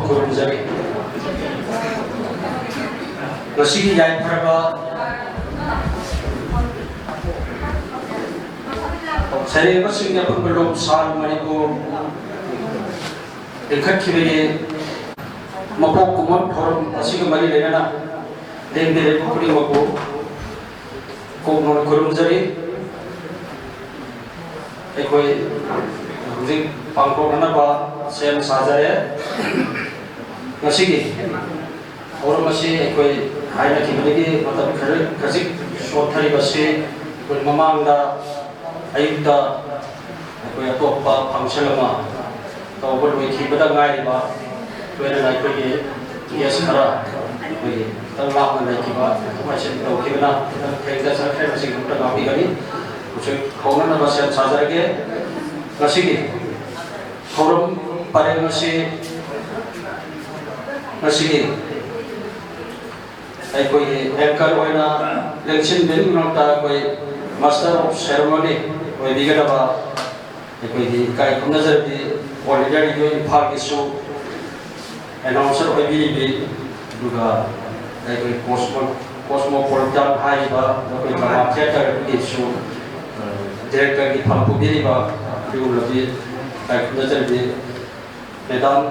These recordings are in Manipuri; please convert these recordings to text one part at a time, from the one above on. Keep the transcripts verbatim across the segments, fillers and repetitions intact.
ꯈꯨꯔꯨꯝꯖꯔꯤ꯫ ꯉꯁꯤꯒꯤ ꯌꯥꯏꯐꯔꯕ ꯁꯩꯔꯦꯡꯕꯁꯤꯡꯒꯤ ꯑꯄꯨꯟꯕ ꯂꯨꯞ ꯁꯥꯟ ꯃꯅꯤꯄꯨꯔ ꯂꯤꯡꯈꯠꯈꯤꯕꯒꯤ ꯃꯄꯣꯛ ꯀꯨꯝꯑꯣꯟ ꯊꯧꯔꯝ ꯑꯁꯤꯒ ꯃꯔꯤ ꯂꯩꯅꯅ ꯂꯦꯡꯕꯤꯔꯛꯄ ꯈꯨꯗꯤꯡꯃꯛꯄꯨ ꯀꯣꯛꯅ ꯈꯨꯔꯨꯝꯖꯔꯤ꯫ ꯑꯩꯈꯣꯏ ꯍꯧꯖꯤꯛ ꯄꯥꯡꯊꯣꯛꯅꯅꯕ ꯁꯦꯝ ꯁꯥꯖꯔꯦ꯫ ꯉꯁꯤꯒꯤ ꯊꯧꯔꯝ ꯑꯁꯤ ꯑꯩꯈꯣꯏ ꯍꯥꯏꯅꯈꯤꯕꯗꯒꯤ ꯃꯇꯝ ꯈꯔ ꯈꯖꯤꯛ ꯁꯣꯟꯊꯔꯤꯕꯁꯤ ꯑꯩꯈꯣꯏ ꯃꯃꯥꯡꯗ ꯑꯌꯨꯛꯇ ꯑꯩꯈꯣꯏ ꯑꯇꯣꯞꯄ function ꯑꯃ ꯇꯧꯕ ꯂꯣꯏꯈꯤꯕꯗ ꯉꯥꯏꯔꯤꯕ, ꯂꯣꯏꯅꯅ ꯑꯩꯈꯣꯏꯒꯤ guest ꯈꯔ ꯑꯩꯈꯣꯏꯒꯤ ꯈꯤꯇꯪ ꯂꯥꯞꯅ ꯂꯩꯈꯤꯕ ꯑꯗꯨꯃꯥꯏꯅ ꯇꯧꯈꯤꯕꯅ ꯈꯤꯇꯪ ꯊꯦꯡꯊꯖꯈ꯭ꯔꯦ꯫ ꯃꯁꯤꯒꯤꯗꯃꯛꯇ ꯉꯥꯛꯄꯤꯒꯅꯤ꯫ ꯍꯧꯖꯤꯛ ꯍꯧꯅꯅꯕ ꯁꯦꯝ ꯁꯥꯖꯔꯒꯦ꯫ ꯉꯁꯤꯒꯤ ꯊꯧꯔꯝ ꯄꯔꯦꯡ ꯑꯁꯤ ꯉꯁꯤꯒꯤ ꯑꯩꯈꯣꯏꯒꯤ anchor ꯑꯣꯏꯅ ꯂꯦꯡꯁꯤꯟꯕꯤꯔꯤꯕ ꯃꯔꯛꯇ ꯑꯩꯈꯣꯏ master of ceremony ꯑꯣꯏꯕꯤꯒꯗꯕ ꯑꯩꯈꯣꯏꯒꯤ ꯏꯀꯥꯏ ꯈꯨꯝꯅꯖꯔꯕꯤ All India Radio ꯏꯝꯐꯥꯜꯒꯤꯁꯨ announcer ꯑꯣꯏꯕꯤꯔꯤꯕꯤ, ꯑꯗꯨꯒ ꯑꯩꯈꯣꯏ Cosmo, Cosmopolitan ꯍꯥꯏꯔꯤꯕ ꯑꯩꯈꯣꯏ drama theatre ꯑꯗꯨꯒꯤꯁꯨ directorꯒꯤ ꯐꯝ ꯄꯨꯕꯤꯔꯤꯕ ꯑꯗꯨꯒꯨꯝꯂꯕꯤ ꯏꯀꯥꯏ ꯈꯨꯝꯅꯖꯔꯕꯤ Madam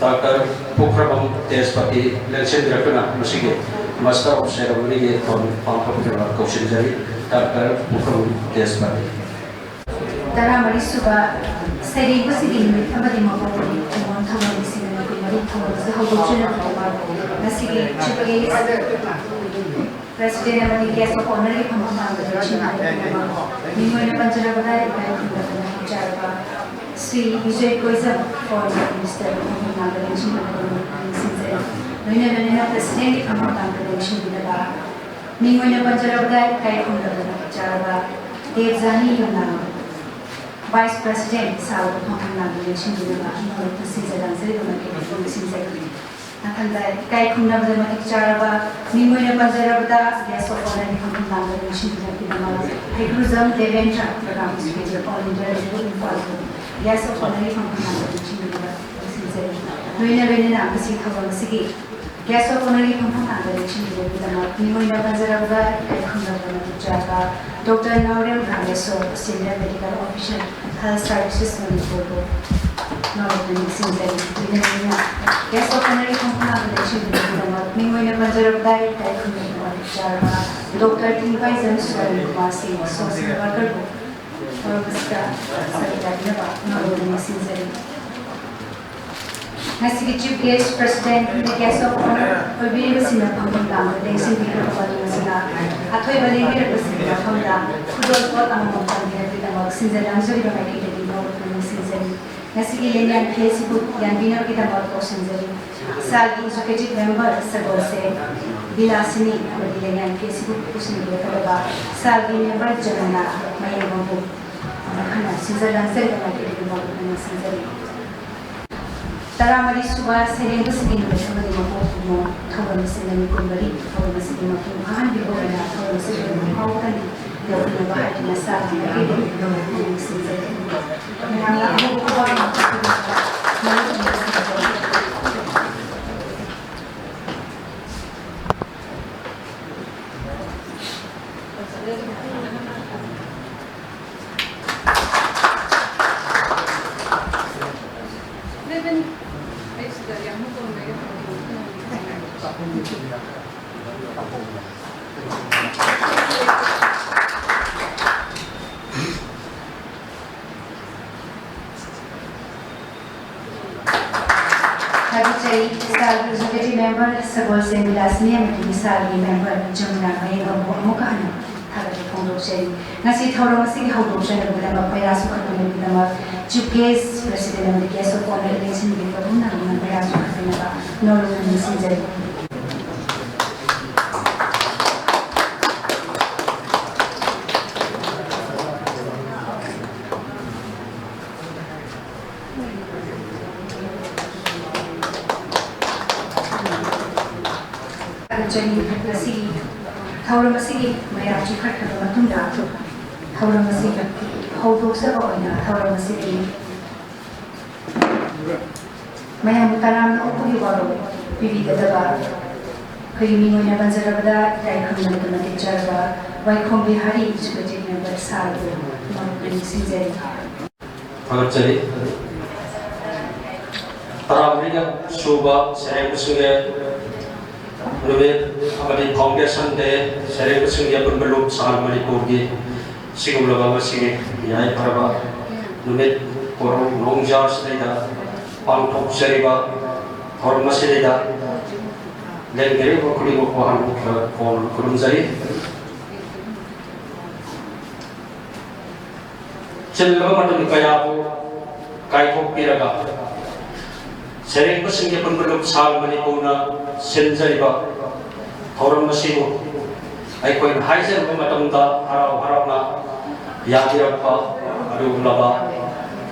Doctor ꯄꯨꯈ꯭ꯔꯕꯝ ꯇꯦꯖꯄꯇꯤ ꯂꯦꯡꯁꯤꯟꯕꯤꯔꯛꯇꯨꯅ ꯃꯁꯤꯒꯤ master of ceremonyꯒꯤ ꯊꯧꯔꯝ ꯄꯥꯡꯊꯣꯛꯄꯤꯅꯕ ꯀꯧꯁꯤꯟꯖꯔꯤ꯫ Doctor ꯄꯨꯈ꯭ꯔꯕꯝ ꯇꯦꯖꯄꯇꯤ꯫ ꯇꯔꯥꯃꯔꯤ ꯁꯨꯕ ꯁꯩꯔꯦꯡꯕꯁꯤꯒꯤ ꯅꯨꯃꯤꯠ ꯑꯃꯗꯤ ꯃꯄꯣꯛ ꯅꯨꯃꯤꯠ ꯀꯨꯝꯑꯣꯟ ꯊꯧꯔꯝ ꯂꯤꯁꯤꯡ ꯑꯅꯤ ꯀꯨꯟꯃꯔꯤ ꯊꯧꯔꯝ ꯑꯁꯤ ꯍꯧꯗꯣꯛꯆꯔꯛꯄ ꯉꯁꯤꯒꯤ Chief Guest President ꯑꯃꯗꯤ Guest of Honourꯒꯤ ꯐꯝꯐꯝ ꯂꯥꯡꯕꯗ ꯂꯦꯡꯁꯤꯟꯕꯤꯔꯛꯅꯕ ꯃꯤꯡ ꯑꯣꯏꯅ ꯄꯟꯖꯔꯕꯗ ꯏꯀꯥꯏ ꯈꯨꯝꯅꯗꯅ ꯍꯧꯖꯔꯕ ꯁ꯭ꯔꯤ ꯕꯤꯖꯣꯏ ꯀꯣꯏꯖꯝ, former minister, ꯐꯝꯐꯝ ꯂꯥꯡꯕꯗ ꯂꯦꯡꯁꯤꯟꯕꯤꯔꯛꯅꯕ ꯅꯤꯡꯁꯤꯡꯖꯔꯤ꯫ ꯂꯣꯏꯅ ꯂꯣꯏꯅꯅ Presidentꯀꯤ ꯐꯝꯐꯝ ꯂꯥꯡꯕꯗ ꯂꯦꯡꯁꯤꯟꯕꯤꯅꯕ ꯃꯤꯡ ꯑꯣꯏꯅ ꯄꯟꯖꯔꯕꯗ ꯏꯀꯥꯏ ꯈꯨꯝꯅꯗꯅ ꯍꯧꯖꯔꯕ ꯗꯦꯕꯖꯥꯅꯤ ꯌꯨꯝꯅꯥꯝ, Vice President ꯁꯥꯕꯗ ꯐꯝꯐꯝ ꯂꯥꯡꯕꯗ ꯂꯦꯡꯁꯤꯟꯕꯤꯅꯕ ꯃꯤꯡ ꯑꯣꯏꯅ ꯁꯤꯟꯖ ꯂꯥꯡꯖꯔꯤꯕ ꯃꯥꯏꯀꯩꯗ ꯅꯤꯡꯁꯤꯡꯖꯔꯤ꯫ ꯃꯊꯪꯗ ꯏꯀꯥꯏ ꯈꯨꯝꯅꯕꯗ ꯃꯇꯤꯛ ꯆꯥꯔꯕ ꯃꯤꯡ ꯑꯣꯏꯅ ꯄꯟꯖꯔꯕꯗ Guest of Honourꯒꯤ ꯐꯝꯐꯝ ꯂꯥꯡꯕꯗ ꯂꯦꯡꯁꯤꯟꯕꯤꯔꯛꯄꯤꯅꯕ ꯍꯩꯒ꯭ꯔꯨꯖꯝ Debendra, Program Secretary, All India Radio Imphal. Guest of Honourꯒꯤ ꯐꯝꯐꯝ ꯂꯥꯡꯕꯗ ꯂꯦꯡꯁꯤꯟꯕꯤꯅꯕ ꯅꯤꯡꯁꯤꯡꯖꯔꯤ꯫ ꯂꯣꯏꯅ ꯂꯣꯏꯅꯅ ꯃꯁꯤ ꯊꯧꯔꯝ ꯑꯁꯤꯒꯤ Guest of Honourꯒꯤ ꯐꯝꯐꯝ ꯂꯥꯡꯗ ꯂꯦꯡꯁꯤꯟꯕꯤꯕꯒꯤꯗꯃꯛ ꯃꯤꯡ ꯑꯣꯏꯅ ꯄꯟꯖꯔꯕꯗ ꯏꯀꯥꯏ ꯈꯨꯝꯅꯕ ꯃꯇꯤꯛ ꯆꯥꯕ doctor Naorem Rameshor, Senior Medical Officer, Health Services ꯃꯅꯤꯄꯨꯔꯕꯨ ꯅꯧꯅ ꯅꯤꯡꯁꯤꯡꯖꯔꯤ꯫ ꯂꯣꯏꯅ ꯂꯣꯏꯅꯅ Guest of Honourꯒꯤ ꯐꯝꯐꯝ ꯂꯥꯡꯗ ꯂꯦꯡꯁꯤꯟꯕꯤꯕꯒꯤꯗꯃꯛ ꯃꯤꯡ ꯑꯣꯏꯅ ꯄꯟꯖꯔꯕꯗ ꯏꯀꯥꯏ ꯈꯨꯝꯅꯕ ꯃꯇꯤꯛ ꯆꯥꯔꯕ ꯗꯣꯛꯇꯔ ꯊꯤꯡꯕꯥꯏꯖꯝ ꯁꯨꯔꯦꯟ ꯀꯨꯃꯥꯔ ꯁꯤꯡ, Social Workerꯕꯨ ꯊꯧꯔꯝ ꯑꯁꯤꯗ ꯁꯔꯨꯛ ꯌꯥꯕꯤꯅꯕ ꯅꯧꯅ ꯅꯤꯡꯁꯤꯡꯖꯔꯤ꯫ ꯉꯁꯤꯒꯤ Chief Guest, President, Guest of Honour ꯑꯣꯏꯕꯤꯔꯤꯕꯁꯤꯡꯅ ꯐꯝꯐꯝ ꯂꯥꯡꯗ ꯂꯦꯡꯁꯤꯟꯕꯤꯈ꯭ꯔꯕ ꯃꯇꯨꯡ ꯑꯁꯤꯗ ꯑꯊꯣꯏꯕ ꯂꯦꯡꯕꯤꯔꯛꯄꯁꯤꯡꯒꯤ ꯃꯐꯝꯗ ꯈꯨꯗꯣꯜꯄꯣꯠ ꯑꯃꯃꯝ ꯇꯝꯕꯤꯔꯛꯄꯒꯤꯗꯃꯛ ꯁꯤꯟꯖ ꯂꯥꯡꯖꯔꯤꯕ ꯃꯥꯏꯀꯩꯗꯒꯤ ꯅꯧꯅ ꯅꯤꯡꯁꯤꯡꯖꯔꯤ꯫ ꯉꯁꯤꯒꯤ ꯂꯦꯡꯌꯥꯟ ꯐꯤ ꯑꯁꯤꯕꯨ ꯌꯥꯟꯕꯤꯅꯕꯒꯤꯗꯃꯛ ꯀꯧꯁꯤꯟꯖꯔꯤ꯫ ꯁꯥꯜꯒꯤ Executive Member ꯁꯒꯣꯜꯁꯦ ꯕꯤꯂꯥꯁꯤꯅꯤ ꯑꯃꯗꯤ ꯂꯦꯡꯌꯥꯟ ꯐꯤ ꯑꯁꯤꯕꯨ ꯄꯨꯁꯤꯟꯕꯤꯔꯛꯀꯗꯕ ꯁꯥꯜꯒꯤ Member ꯖꯃꯨꯅꯥ ꯃꯌꯦꯡꯕꯝꯕꯨ ꯑꯃꯨꯛ ꯍꯟꯅ ꯁꯤꯟꯖ ꯂꯥꯡꯖꯔꯤꯕ ꯃꯥꯏꯀꯩꯗꯒꯤ ꯅꯧꯅ ꯅꯤꯡꯁꯤꯡꯖꯔꯤ꯫ ꯇꯔꯥꯃꯔꯤ ꯁꯨꯕ ꯁꯩꯔꯦꯡꯕꯁꯤꯡꯒꯤ ꯅꯨꯃꯤꯠ ꯑꯃꯗꯤ ꯃꯄꯣꯛ ꯀꯨꯝꯑꯣ ꯊꯧꯔꯝ ꯑꯁꯤ ꯅꯨꯃꯤꯠ ꯀꯨꯟꯃꯔꯤ ꯊꯧꯔꯝ ꯑꯁꯤꯒꯤ ꯃꯄꯨꯡ ꯐꯥꯍꯟꯕꯤꯕ ꯑꯣꯏꯅ ꯊꯧꯔꯝ ꯑꯁꯤ ꯂꯣꯏꯕ ꯐꯥꯎꯕꯗ ꯌꯧꯕꯤꯅꯕ ꯍꯥꯏꯗꯨꯅ ꯁꯥꯗꯨꯅ ꯑꯩꯒꯤ ꯅꯤꯡꯁꯤꯡꯖꯔꯤ꯫ ꯃꯌꯥꯝꯅ ꯑꯍꯧꯕ ꯈꯨꯕꯥꯛ ꯑꯃ ꯊꯥꯕꯤꯔꯒ ꯃꯔꯨꯞ ꯑꯃ ꯁꯤꯟꯖꯔꯤ꯫ ꯊꯥꯒꯠꯆꯔꯤ꯫ ꯁꯥꯜꯒꯤ Executive Member ꯁꯒꯣꯜꯁꯦꯝ ꯕꯤꯂꯥꯁꯤꯅꯤ ꯑꯃꯗꯤ ꯁꯥꯜꯒꯤ Member ꯖꯃꯨꯅꯥ ꯃꯌꯦꯡꯕꯝꯕꯨ ꯑꯃꯨꯛꯀ ꯍꯟꯅ ꯊꯥꯒꯠꯄ ꯐꯣꯡꯗꯣꯛꯆꯔꯤ꯫ ꯉꯁꯤ ꯊꯧꯔꯝ ꯑꯁꯤꯒꯤ ꯍꯧꯗꯣꯛꯆꯅꯕꯒꯤꯗꯃꯛ ꯄꯩꯔꯥ ꯆꯨꯈꯠꯄꯤꯅꯕꯒꯤꯗꯃꯛ Chief Guest, President ꯑꯃꯗꯤ Guest of Honour ꯂꯦꯡꯁꯤꯟꯕꯤꯔꯕ ꯄꯨꯝꯅꯃꯛꯅ ꯄꯩꯔꯥ ꯆꯨꯈꯠꯄꯤꯅꯕ ꯅꯧꯅ ꯅꯤꯡꯁꯤꯡꯖꯔꯤ꯫ ꯊꯥꯒꯠꯆꯔꯤ꯫ ꯉꯁꯤꯒꯤ ꯊꯧꯔꯝ ꯑꯁꯤꯒꯤ ꯃꯌꯥꯝ ꯆꯤꯡꯈꯠꯈ꯭ꯔꯕ ꯃꯇꯨꯡꯗ, ꯊꯧꯔꯝ ꯑꯁꯤ ꯍꯧꯗꯣꯛꯆꯕ ꯑꯣꯏꯅ ꯊꯧꯔꯝ ꯑꯁꯤꯒꯤ ꯃꯌꯥꯝꯕꯨ ꯇꯔꯥꯝꯅ ꯑꯣꯛꯄꯒꯤ ꯋꯥꯔꯣꯜ ꯄꯤꯕꯤꯒꯗꯕ ꯑꯩꯈꯣꯏꯒꯤ ꯃꯤꯡ ꯑꯣꯏꯅ ꯄꯟꯖꯔꯕꯗ ꯏꯀꯥꯏ ꯈꯨꯝꯅꯕ ꯃꯇꯤꯛ ꯆꯥꯔꯕ ꯋꯥꯏꯈꯣꯝꯕꯤ ꯍꯥꯔꯤ Executive Member ꯁꯥꯔꯕꯨ ꯃꯔꯨꯞ ꯅꯤꯡꯁꯤꯡꯖꯔꯤ꯫ ꯊꯥꯒꯠꯆꯔꯤ꯫ ꯇꯔꯥꯃꯔꯤꯒ ꯁꯨꯕ ꯁꯩꯔꯦꯡꯕꯁꯤꯡꯒꯤ ꯅꯨꯃꯤꯠ ꯑꯃꯗꯤ Foundation Day, ꯁꯩꯔꯦꯡꯕꯁꯤꯡꯒꯤ ꯑꯄꯨꯟꯕ ꯂꯨꯞ ꯁꯍꯥꯟ ꯃꯅꯤꯄꯨꯔꯒꯤ ꯁꯤꯒꯨꯝꯂꯕ ꯉꯁꯤꯒꯤ ꯌꯥꯏꯐꯔꯕ ꯅꯨꯃꯤꯠ ꯀꯣꯔꯧ ꯅꯣꯡꯖꯥ ꯑꯁꯤꯗꯩꯗ ꯄꯥꯡꯊꯣꯛꯆꯔꯤꯕ ꯊꯧꯔꯝ ꯑꯁꯤꯗꯩꯗ ꯂꯦꯡꯕꯤꯔꯤꯕ ꯈꯨꯗꯤꯡꯃꯛꯄꯨ ꯍꯥꯟꯅ ꯀꯣꯟ ꯈꯨꯔꯨꯝꯖꯔꯤ꯫ ꯆꯤꯜꯂꯕ ꯃꯇꯝ ꯀꯌꯥꯕꯨ ꯀꯥꯏꯊꯣꯛꯄꯤꯔꯒ ꯁꯩꯔꯦꯡꯕꯁꯤꯡꯒꯤ ꯑꯄꯨꯟꯕ ꯂꯨꯞ ꯁꯍꯥꯟ ꯃꯅꯤꯄꯨꯔꯅ ꯁꯤꯟꯖꯔꯤꯕ ꯊꯧꯔꯝ ꯑꯁꯤꯕꯨ ꯑꯩꯈꯣꯏꯅ ꯍꯥꯏꯖꯔꯨꯕ ꯃꯇꯝꯗ ꯍꯔꯥꯎ ꯍꯔꯥꯎꯅ ꯌꯥꯕꯤꯔꯛꯄ ꯑꯗꯨꯒꯨꯝꯂꯕ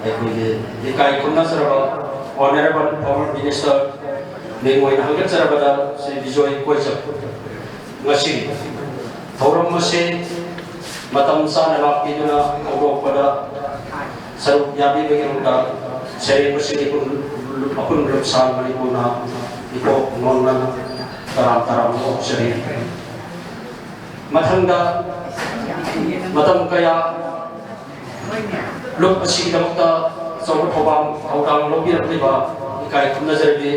ꯑꯩꯈꯣꯏꯒꯤ ꯏꯀꯥꯏ ꯈꯨꯝꯅꯖꯔꯕ Honourable former Minister ꯃꯤꯡ ꯑꯣꯏꯅ ꯍꯪꯒꯠꯆꯔꯕꯗ ꯁ꯭ꯔꯤ ꯕꯤꯖꯣꯏ ꯀꯣꯏꯖꯝ꯫ ꯉꯁꯤ ꯊꯧꯔꯝ ꯑꯁꯤ ꯃꯇꯝ ꯆꯥꯅ ꯂꯥꯛꯄꯤꯗꯨꯅ ꯍꯧꯗꯣꯛꯄꯗ ꯁꯔꯨꯛ ꯌꯥꯕꯤꯕꯒꯤꯗꯃꯛꯇ ꯁꯩꯔꯦꯡꯕꯁꯤꯡꯒꯤ ꯑꯄꯨꯟꯕ ꯂꯨꯞ ꯁꯍꯥꯟ ꯃꯅꯤꯄꯨꯔꯅ ꯏꯄꯣꯛ ꯅꯣꯟꯅ ꯇꯔꯥꯝ ꯇꯔꯥꯝꯅ ꯑꯣꯛꯆꯔꯤ꯫ ꯃꯊꯪꯗ ꯃꯇꯝ ꯀꯌꯥ ꯂꯨꯞ ꯑꯁꯤꯒꯤꯗꯃꯛꯇ ꯑꯆꯧꯕ ꯊꯧꯕꯥꯡ ꯊꯧꯗꯥꯡ ꯂꯧꯕꯤꯔꯛꯂꯤꯕ ꯏꯀꯥꯏ ꯈꯨꯝꯅꯖꯔꯕꯤ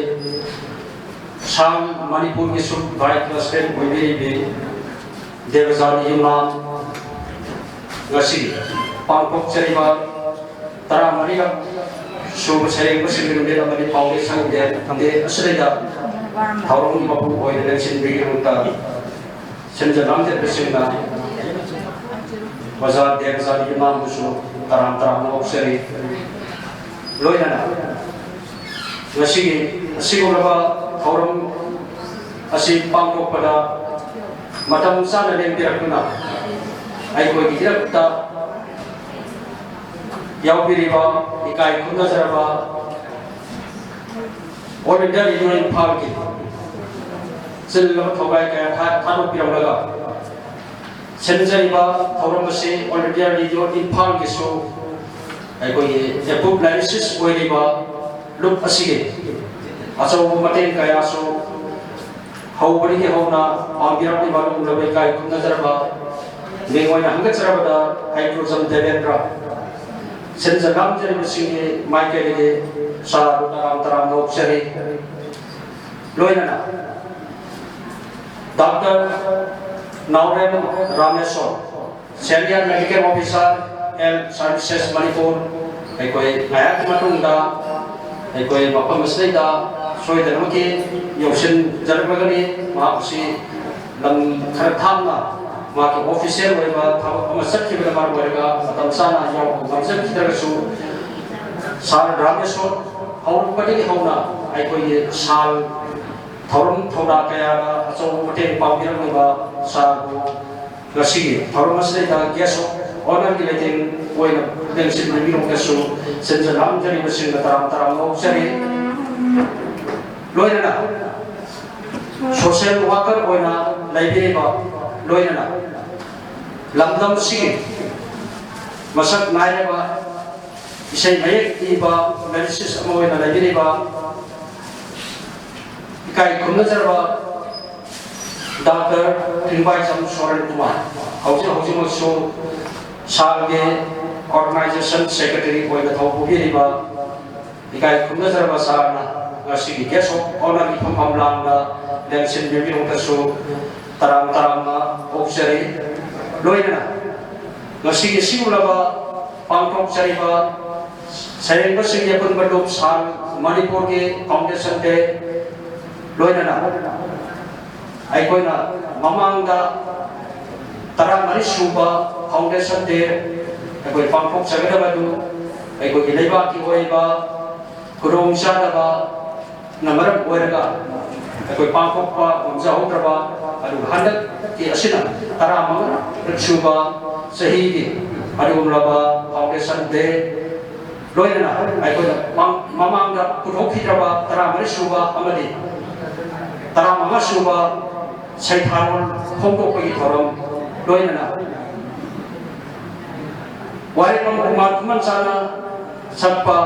ꯁꯍꯥꯟ ꯃꯅꯤꯄꯨꯔꯒꯤꯁꯨ Vice President ꯑꯣꯏꯕꯤꯔꯤꯕꯤ ꯗꯦꯕꯖꯥꯅꯤ ꯌꯨꯝꯅꯥꯝ ꯉꯁꯤ ꯄꯥꯡꯊꯣꯛꯆꯔꯤꯕ ꯇꯔꯥꯃꯔꯤꯔꯛ ꯁꯨꯕ ꯁꯩꯔꯦꯡꯕꯁꯤꯡꯒꯤ ꯅꯨꯃꯤꯠ ꯑꯃꯗꯤ Foundation Day ꯑꯁꯤꯗꯩꯗ ꯊꯧꯔꯝꯒꯤ ꯃꯄꯨ ꯑꯣꯏꯅ ꯂꯦꯡꯁꯤꯟꯕꯤꯒꯤꯗꯃꯛꯇ ꯁꯤꯟꯖ ꯂꯥꯡꯖꯕꯁꯤꯡꯅ ꯑꯣꯖꯥ ꯗꯦꯕꯖꯥꯅꯤ ꯏꯃꯥꯕꯨꯁꯨ ꯇꯔꯥꯝ ꯇꯔꯥꯝꯅ ꯑꯣꯛꯆꯔꯤ꯫ ꯂꯣꯏꯅꯅ ꯉꯁꯤꯒꯤ ꯑꯁꯤꯒꯨꯝꯂꯕ ꯊꯧꯔꯝ ꯑꯁꯤ ꯄꯥꯡꯊꯣꯛꯄꯗ ꯃꯇꯝ ꯆꯥꯅ ꯂꯦꯡꯕꯤꯔꯛꯇꯨꯅ ꯑꯩꯈꯣꯏꯒꯤ ꯏꯔꯛꯇ ꯌꯥꯎꯕꯤꯔꯤꯕ ꯏꯀꯥꯏ ꯈꯨꯝꯅꯖꯔꯕ All India Radio ꯏꯝꯐꯥꯜꯒꯤ ꯆꯤꯜꯂꯕ ꯊꯧꯒꯥꯏ ꯀꯌꯥ ꯊꯥ- ꯊꯥꯗꯣꯛꯄꯤꯔꯝꯂꯒ ꯁꯤꯟꯖꯔꯤꯕ ꯊꯧꯔꯝ ꯑꯁꯤ All India Radio ꯏꯝꯐꯥꯜꯒꯤꯁꯨ ꯑꯩꯈꯣꯏꯒꯤ ꯑꯦꯄ꯭ꯔꯨꯞ ꯂꯥꯏꯁꯦꯟꯁ ꯑꯣꯏꯔꯤꯕ ꯂꯨꯞ ꯑꯁꯤꯒꯤ ꯑꯆꯧꯕ ꯃꯇꯦꯡ ꯀꯌꯥꯁꯨ ꯍꯧꯕꯗꯒꯤ ꯍꯧꯅ ꯄꯥꯡꯕꯤꯔꯛꯂꯤꯕ ꯂꯨꯞꯂꯕ ꯏꯀꯥꯏ ꯈꯨꯝꯅꯖꯔꯕ ꯃꯤꯡ ꯑꯣꯏꯅ ꯍꯪꯒꯠꯆꯔꯕꯗ ꯍꯩꯀ꯭ꯔꯨꯖꯝ ꯗꯦꯕꯦꯟꯗ꯭ꯔ ꯁꯤꯟꯖ ꯂꯥꯡꯖꯔꯤꯕꯁꯤꯡꯒꯤ ꯃꯥꯏꯀꯩꯗꯒꯤ ꯁꯥꯔꯕꯨ ꯇꯔꯥꯝ ꯇꯔꯥꯝꯅ ꯑꯣꯛꯆꯔꯤ꯫ ꯂꯣꯏꯅꯅ ꯗꯥꯛꯇꯔ ꯅꯥꯎꯔꯦꯝ Rameshor, Senior Medical Officer, Health Services Manipur, ꯑꯩꯈꯣꯏ ꯉꯥꯏꯍꯥꯛꯀꯤ ꯃꯇꯨꯡꯗ ꯑꯩꯈꯣꯏ ꯃꯐꯝ ꯑꯁꯤꯗꯩꯗ ꯁꯣꯏꯗꯅꯃꯛꯀꯤ ꯌꯧꯁꯤꯟꯖꯔꯛꯂꯒꯅꯤ꯫ ꯃꯍꯥꯛ ꯑꯁꯤ ꯂꯝ ꯈꯔ ꯊꯥꯞꯅ ꯃꯍꯥꯛꯀꯤ official ꯑꯣꯏꯕ ꯊꯕꯛ ꯑꯃ ꯆꯠꯈꯤꯕꯅ ꯃꯔꯝ ꯑꯣꯏꯔꯒ ꯃꯇꯝ ꯆꯥꯅ ꯌꯥꯎꯕ ꯉꯝꯖꯈꯤꯗ꯭ꯔꯒꯁꯨ, ꯁꯥꯔ ꯔꯥꯃꯦꯁꯣꯔ ꯍꯧꯔꯛꯄꯗꯒꯤ ꯍꯧꯅ ꯑꯩꯈꯣꯏꯒꯤ ꯁꯥꯜ ꯊꯧꯔꯝ ꯊꯧꯗꯥ ꯀꯌꯥꯗ ꯑꯆꯧꯕ ꯃꯇꯦꯡ ꯄꯥꯡꯕꯤꯔꯝꯂꯤꯕ ꯁꯥꯔꯕꯨ ꯉꯁꯤꯒꯤ ꯊꯧꯔꯝ ꯑꯁꯤꯗꯩꯗ Guest of Honourꯒꯤ ꯂꯩꯇꯦꯡ ꯑꯣꯏꯅ ꯂꯦꯡꯁꯤꯟꯕꯤꯔꯝꯕꯁꯨ ꯁꯤꯟꯖ ꯂꯥꯡꯖꯔꯤꯕꯁꯤꯡꯗ ꯇꯔꯥꯝ ꯇꯔꯥꯝꯅ ꯑꯣꯛꯆꯔꯤ꯫ ꯂꯣꯏꯅꯅ social worker ꯑꯣꯏꯅ ꯂꯩꯕꯤꯔꯤꯕ, ꯂꯣꯏꯅꯅ ꯂꯝꯗꯝꯁꯤꯒꯤ ꯃꯁꯛ ꯅꯥꯏꯔꯕ ꯏꯁꯩ ꯃꯌꯦꯛ ꯏꯕ lyricist ꯑꯃ ꯑꯣꯏꯅ ꯂꯩꯕꯤꯔꯤꯕ ꯏꯀꯥꯏ ꯈꯨꯝꯅꯖꯔꯕ ꯗꯥꯛꯇꯔ ꯊꯤꯡꯕꯥꯏꯖꯝ ꯁꯣꯔꯦꯟ ꯀꯨꯃꯥꯔ, ꯍꯧꯖꯤꯛ ꯍꯧꯖꯤꯛꯃꯛꯁꯨ ꯁꯥꯜꯒꯤ organisation secretary ꯑꯣꯏꯅ ꯊꯧ ꯄꯨꯕꯤꯔꯤꯕ ꯏꯀꯥꯏ ꯈꯨꯝꯅꯖꯔꯕ ꯁꯥꯔꯅ ꯉꯁꯤꯒꯤ Guest of Honourꯒꯤ ꯐꯝꯐꯝ ꯂꯥꯡꯗ ꯂꯦꯡꯁꯤꯟꯕꯤꯔꯝꯕꯁꯨ ꯇꯔꯥꯝ ꯇꯔꯥꯝꯅ ꯑꯣꯛꯆꯔꯤ꯫ ꯂꯣꯏꯅꯅ ꯉꯁꯤꯒꯤ ꯁꯤꯒꯨꯝꯂꯕ ꯄꯥꯡꯊꯣꯛꯆꯔꯤꯕ ꯁꯩꯔꯦꯡꯕꯁꯤꯡꯒꯤ ꯑꯄꯨꯟꯕ ꯂꯨꯞ ꯁꯥꯜ ꯃꯅꯤꯄꯨꯔꯒꯤ Foundation Day, ꯂꯣꯏꯅꯅ ꯑꯩꯈꯣꯏꯅ ꯃꯃꯥꯡꯗ ꯇꯔꯥꯃꯔꯤ ꯁꯨꯕ Foundation Day ꯑꯩꯈꯣꯏ ꯄꯥꯡꯊꯣꯛꯆꯒꯗꯕꯗꯨ ꯑꯩꯈꯣꯏꯒꯤ ꯂꯩꯕꯥꯛꯀꯤ ꯑꯣꯏꯕ ꯈꯨꯗꯣꯡꯆꯥꯗꯕꯅ ꯃꯔꯝ ꯑꯣꯏꯔꯒ ꯑꯩꯈꯣꯏ ꯄꯥꯡꯊꯣꯛꯄ ꯉꯝꯖꯍꯧꯗ꯭ꯔꯕ, ꯑꯗꯨꯒ ꯍꯟꯗꯛꯀꯤ ꯑꯁꯤꯅ ꯇꯔꯥꯃꯉꯥ ꯁꯨꯕ ꯆꯍꯤꯒꯤ ꯑꯗꯨꯒꯨꯝꯂꯕ Foundation Day, ꯂꯣꯏꯅꯅ ꯑꯩꯈꯣꯏꯅ ꯃꯃꯥꯡꯗ ꯄꯨꯊꯣꯛꯈꯤꯗ꯭ꯔꯕ ꯇꯔꯥꯃꯔꯤ ꯁꯨꯕ ꯑꯃꯗꯤ ꯇꯔꯥꯃꯉꯥ ꯁꯨꯕ ꯁꯩꯊꯥꯔꯣꯜ ꯐꯣꯡꯗꯣꯛꯄꯒꯤ ꯊꯧꯔꯝ, ꯂꯣꯏꯅꯅ ꯋꯥꯍꯦꯡꯕꯝ ꯀꯨꯃꯥꯔ ꯈꯨꯃꯟꯆꯥꯅ ꯁꯛꯄ